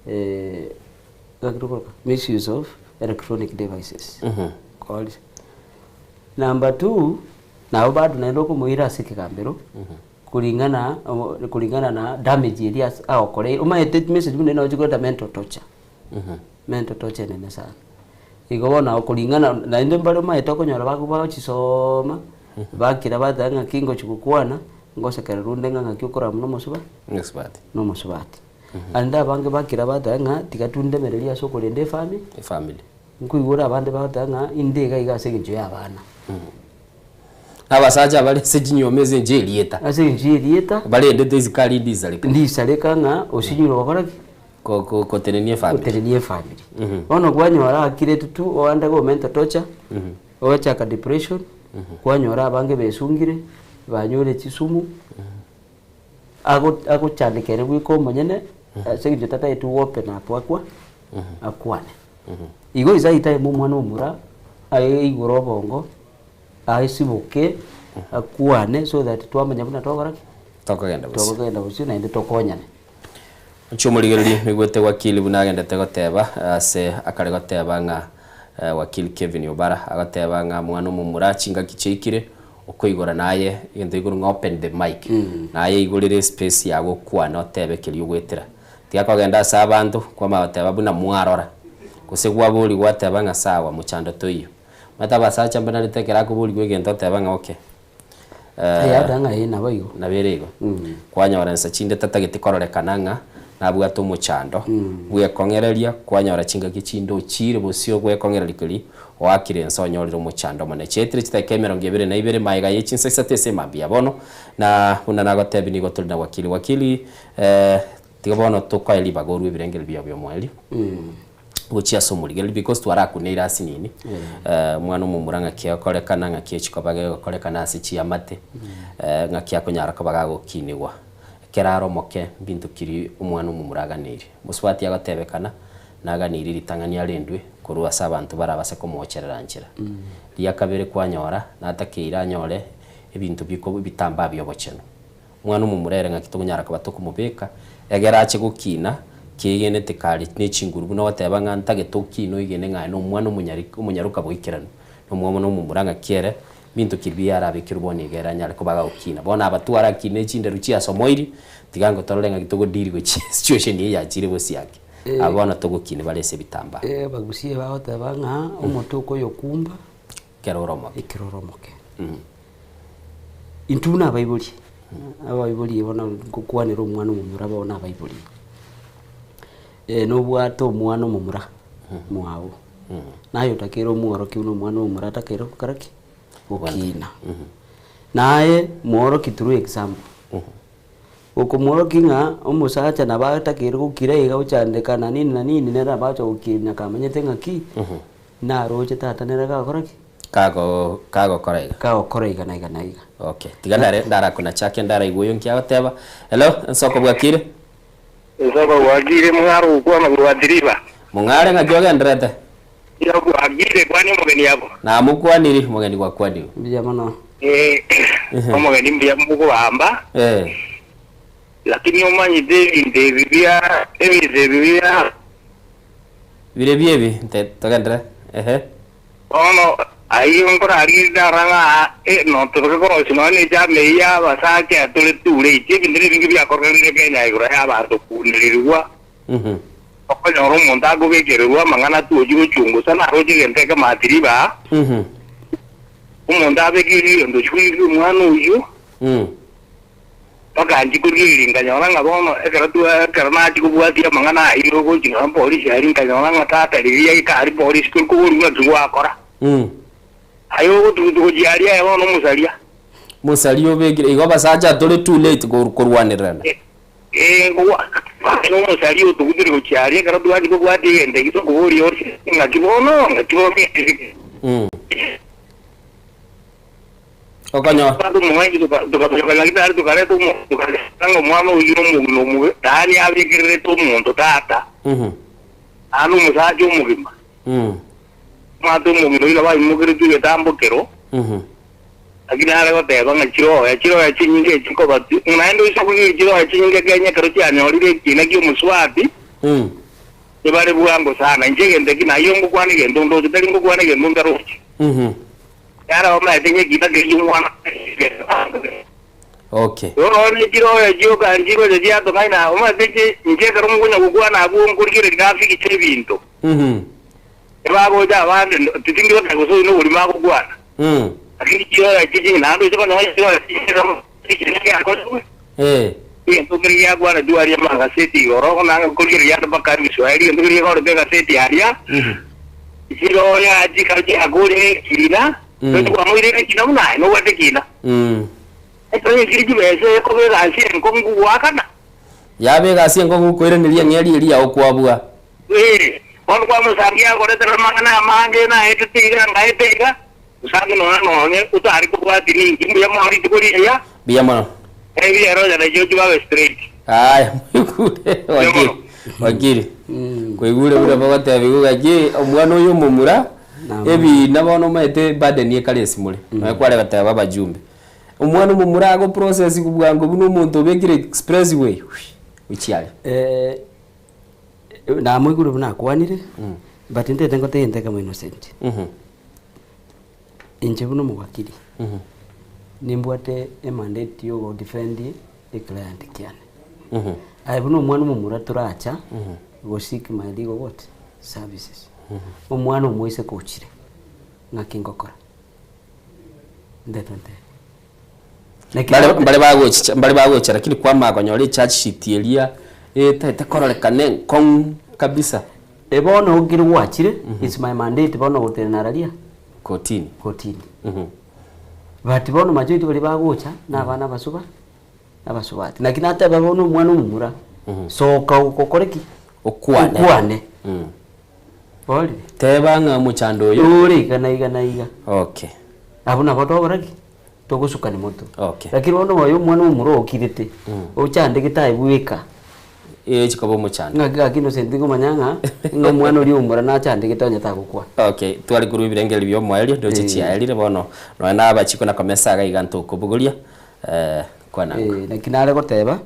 gaki tokoroka misuse of electronic devices. Kore. Number two, nabo bado naende okomoira ase ekegambero, kulingana kulingana na damage eria ase agokoreire, omanyete message buna eye nabo chikoreta mental torture, mental torture enene sana. Igo bono nabo kulingana naende mbare omanyete okonyora bago bagochisooma, bakira bateba ng'aki ngochi gokwana, ngosekerera onde ng'a ng'aki okorama na omosuba Omosubati. na omosubati. Naende abange bakira bateba ng'a tiga tundemererie ase okorenda efami Efamily. Nkoigure abande bagoteba ng'a inde iga iga ase engencho y'abana. Abasacha abare ase chinyomba ase engencho y'erieta. Ase engencho y'erieta. Barendete isiko aria ndisareka. Ndisareka ng'a osinyire gokora ki? Gotenenia efamiri. Gotenenia efamiri. Bono kwanyora akireti tu oande go mental torture, ogachaka depression, kwanyora abange besungire, banyure chisumu, agochandeka ere bweka omonyene, ase eng'encho tatageti go open up akwa akwane. Igo is high time omwana omura aigure obongo, aesiboke, akwane so that twamanya buna togokora ki? Tokogenda bosio. Tokogenda bosio naende tokonyane. Inche omorigereria naigwete wakili buna agendete goteba ase akare goteba ng'a wakili Kevin Obara agoteba ng'a mwana omomura chingaki chiaikire Okoigora naye egento igoro ng'a open the mic, naye igorere espace ya gokwana otebe keria ogoetera. Tiga kogenda ase abanto kwamanya goteba buna mwarora, gose gwaboria gwateba ng'a sawa mochando toiyo. Omanyete abasacha mbanarete ekero akoborigwa egento oteba ng'a okay Eyada ng'a ee nabo igo. Nabo ere igo. Kwanyora insa chinde tatageti kororekana ng'a nabwate omochando bwekong'ereria, kwanyora chingaki chinde ochiire bosio bwekong'ereria keria Oakire ense onyorire omochando omonene. Chiaetire chidakika emerongo ebere na ibere magega ye chinsa isato ase emambia ya bono, na buna nagotebia nigo tore na wakili. Wakili, eh, tiga bono tokoe ribaga orue ebirengererio biao bi'omoerio gochia ase omorigereria because twarakuneire ase nini, eh, omwana omomura ng'aki agokorekana, ng'aki echikoba gegokorekana ase chiamate, eh, ng'aki akonyara koba gagokinigwa. Ekero are omoke, mbinto kiri omwana omomura aganeirie. Mosubati agotebekana, Naganirie ritang'ani arendwe korwa ase abanto barabase komoocherera nchera. Ria kabere kwanyora, natakeire anyore ebinto biko ebitambaa bi'obochenu. Omwana omomura ere ng'aki tokonyara koba tokomobeka, egere ache gokina, kiegenete kare ne chinguru buna ogoteba ng'a ntagete okine oigene ng'a aye nomwana omonyari omonyaroka boikeranu. Nomwana omomura ng'aki ere, Mbinto ki biya arabekerwe bono iga ere anyare koba agokina? Bono abatware akine chinderu chiasomoirie, tiga ango torore ng'aki togodeal gochia situation eye yachire gosiakia. Aba bono togokina bare ase ebitambaa. Abagusie bagoteba ng'a omote okoyokumba. Ekero ore omoke. Ekero ore omoke. Intwe buna abaibori, abaibori bono ngokwanera omwana omomura bono abaibori, nobwate omwana omomura mwago, naye otakeire omworokia buna omwana omomura atakeire gokora ki? Gokina. Naye mworoki through example, okomworokia ng'a omosacha nabo atakeire gokira iga ochandeka na nini na nini nere nabo agocha gokina kamanyete ng'aki, naroche tata nere gakora ki? Kago kagokora iga. Kagokora iga na iga na iga. Okay, tiga ndare ndarakuna chake ndaraigwa oyo nki agoteba. Hello, ensoko bwakire? Ensoko bwakire mong'are ogokwana korwa Athi-River. Mong'are ng'aki ogenderete? Mbuya bwakire, kwania omogeni abwo. Namokwaniri, omogeni gwakwanirwe. Mbuya mono. Eh, omogeni mbuya mokobamba. Eh. Lakini omanyete ebinto ebi bia ebinto ebi bia Bire biebi, nte togenderere. Ehe. Bono ayio nkorarigereria ndarora ng'a notoroke korosia nonya ne chama eyio y'abasacha tore too late. Ebinto nebinge biakorekanire Kenya igoro y'abanto kounererigwa, okonyora omonto akobekererwa amang'ana tochi gochungusa naroche egento ekemo at riba, omonto abekeire egento ochia koiga omwana oyio, Mpaka inche korigereria nkanyora ng'a bono ekero twa ekero nachia kobwatia amang'ana ayio gochia nonya polisi aria nkanyora ng'a tata riria yaika aria polisi tori koborigwa ng'aki gwakora. Aye ogotugutu gochia aria aye bono omosaria. Mosaria obekire igo abasacha tore too late korwanererana. Ee nkogwa aye nomosaria otugutire gochia aria ekero twachia kobwatia egento ekio tokoboria ore ng'aki bono ng'aki bono. Okonyora. Omoendi togasoka nyagetari tokareta tokareta ng'a omwana oyio nomogima omobe, yaani abekererete omonto tata, naende omosacha omogima. Omwate omogima oyio nabo aimokeretwe egetambo kero, lakini are goteba ng'a chiroya, chiroya chinyinge echi nkoba ti, naende oise korigereria chiroya chinyinge Kenya ekero chianyorire ekiina ki'omosubati, ebare bwango sana. Inche egento eki nayio ngokwana egento ndoche, tari ngokwana egento ntaroche. Yara omanyete ng'a ekiina keria omwana Okay. Bono ne chiroyo chioka nchigocha chiatong'aina, omanyete inche inche ekero mokonya gokwana abwo nkorigereria nafikiche ebinto. Ebagocha abande titindi goteba gose oyo noborimo agokwana. Lakini chiroyo echi chingi naende oche konyora chiroyo ekiina giakorigwe. Egento keria giakwanetwe aria amagaseti igoro, na nkorigereria ande mpaka Ebiswahili, egento keria gekorete egaseti aria, chiroya chikaba chiakorire ekiina, mm. kwamoirire ekiina buna aye nobwate ekiina. Ekero gekire chibesa ekoba egasi enkong'u goakana. Yaba egasi enkong'u koiraneria eng'eria eria yao kwabua. Ee, bono kwamosangia agoretera amang'ana amange naetete iga ngaeta iga, Musangi nonya nonye otari kobwatia ninki mbuya mono rituko riria. Mbuya mono. Ebiya ronya na chiochi babe straight. Aya mwaigure wakili wakili kwaigure buna bagotebiwa gaki omwana oyo omomura ebina bono omanyete burden ekare esimore nonya kware goteba abajumbe omwana omomura ago process bwango buna omonto obekire express way gochia are. Namoigure buna akwanire, but ntete ngotebie egento ekemo Innocent. Inche buna omowakili, nimbwate emandate ya ogodefend eclient kiane. Aye buna omwana omomura toracha go seek my legal what? Services. Omwana omoiseke ochire, ng'aki ngokora? Ndete ntebie. Naki Mbare mbare bagochicha mbare bagocha lakini kwamanya konyora echarge sheet eria etaete kororekana enkong'u kabisa. E bono ekero gwachire, it's my mandate bono gotenena araria Kotini. kotini. But bono majority baria bagocha na abana abasuba abasubati. Naki nateba bono omwana omomura, soka okore ki? Okwane. Okwane. Orire. Teba ng'a omochando oyo. Ore iga na iga na iga. Okay. Abwo nabo tokora ki? Togosukani motwe. Okay. Lakini bono oyo omwana omomura okirete, ochandegete aye bweka. Ee chikoba omochando. Ng'aki gaki Innocent ngomanya ng'a ng'a omwana oria omomura nachandegete onye tagokwana. Okay, tware korwa ebirengererio bia omoerio, ndoche chiaerire bono nonya na abachiko na komesa iga iga ntokobogoria kwana Eh, naki nare goteba,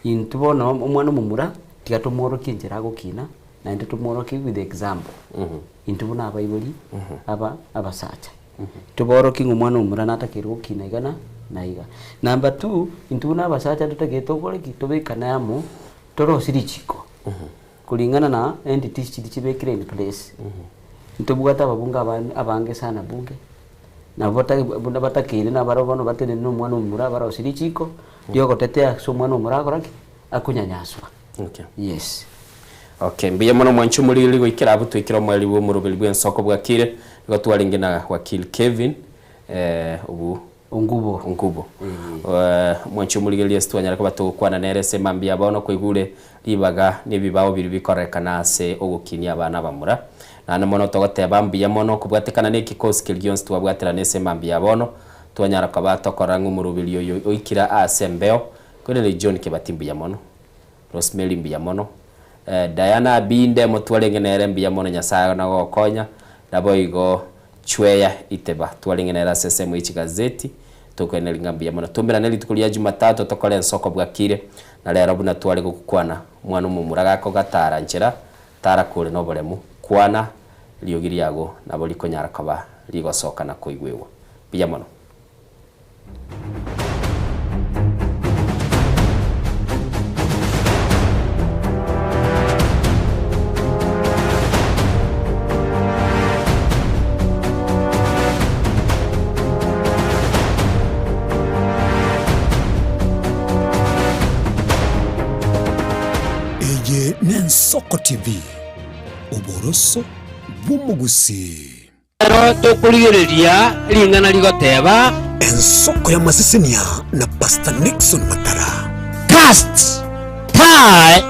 intwe bono omwana omomura, tiga tomworokie enchera agokina, naende tomworokie with example. Intwe buna abaibori, aba abasacha. Toborokie ng'a omwana omomura natakeire gokina iga na na iga. Number two, intwe buna abasacha ntotagete tokore ki? Tobekane amo, torosie richiko, kulingana na entities chiria chibekire in place. Ntobwate ababunge abange sana bunge. Nabo bata buna batakeire nabarabwo bono batenene na omwana omomura abarosie richiko riogotetea ase omwana omomura agora ki? Akonyanyaswa. Okay. Yes. Okay, mbuya mono mwanche omoriri goikera abwo twaikire omoerio bw'omoroberi bw'ensoko bwakire, nigo twarenge na Wakili Kevin eh, obu Ongubo. Ongubo. Eh, mwanche omorigereria ase twanyara koba togokwana nere ase mambia bono kwaigure ribaga na ebibao biria bikorekana ase ogokinia abana abamura. Naende mono togoteba mbuya mono kobwatekana na ekikosi keria gionsi twabwaterana ase mambia bono, twanyara koba tokora ng'a omoroberi oyo oikire ase embeo, Korende John Kebati mbuya mono. Rosemary mbuya mono. Diana Abinde motwarenge nere mbuya mono Nyasaye nagokonya. Naboigo Chweya Iteba twarenge nere ase ensemo ye chigazeti tokoeneria ng'a mbuya mono. Tomerane rituko ria Jumatatu tokore ensoko bwakire na rero buna tware gokwana omwana omomura gakogatara nchera tara kore noboremu kwana riogi riago nabo rikonyara koba rigosoka na koigwegwa. Mbuya mono. Eye n'Ensoko TV, oboroso bw'omogusii. Ekero tokorigereria ring'ana rigoteba. Ensoko y'amasesenia na Pastor Nixon Matara. Cast thy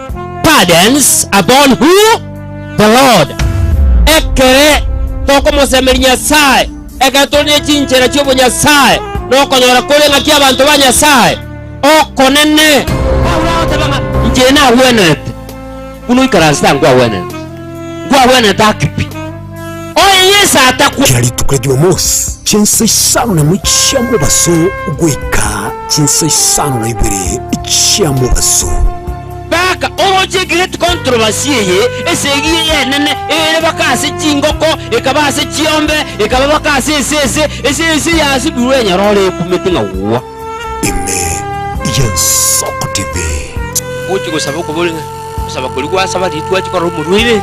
burdens upon who? The Lord. Ekere tokomosemeria Nyasae, ekero tore ne chinchera chi'obonyasae, nokonyora kore ng'aki abanto ba Nyasae okonene. Paulo agoteba ng'a inche nagwenerete buna oikaransete aa nkwagwenerete. Nkwagwenerete ake pi. Oye Yeso atakwa. Kera rituko ria Jumamosi, chinsa isano nemo chia mobaso goika chinsa isano na ibere chia mobaso. Baka oroche great controversy eye, esegi eye enene ere baka ase chingoko, ekaba ase chiombe, ekaba baka ase esese, esese yasibirwe enyororo ekumete ng'a gwa. Ime y'Ensoko TV. Gochia gosaba okobori ng'a gosaba koria gwasaba riria twachia korora omorwaire,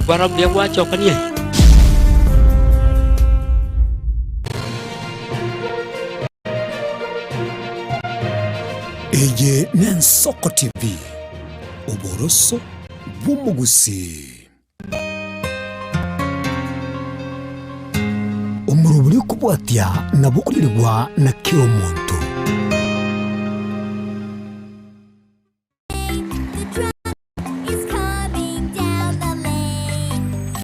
kwarora mbuya gwachokania aye. Eye n'Ensoko TV, oboroso bw'omogusii. Omorobori okobwatia nabo okoririgwa na kera omonto.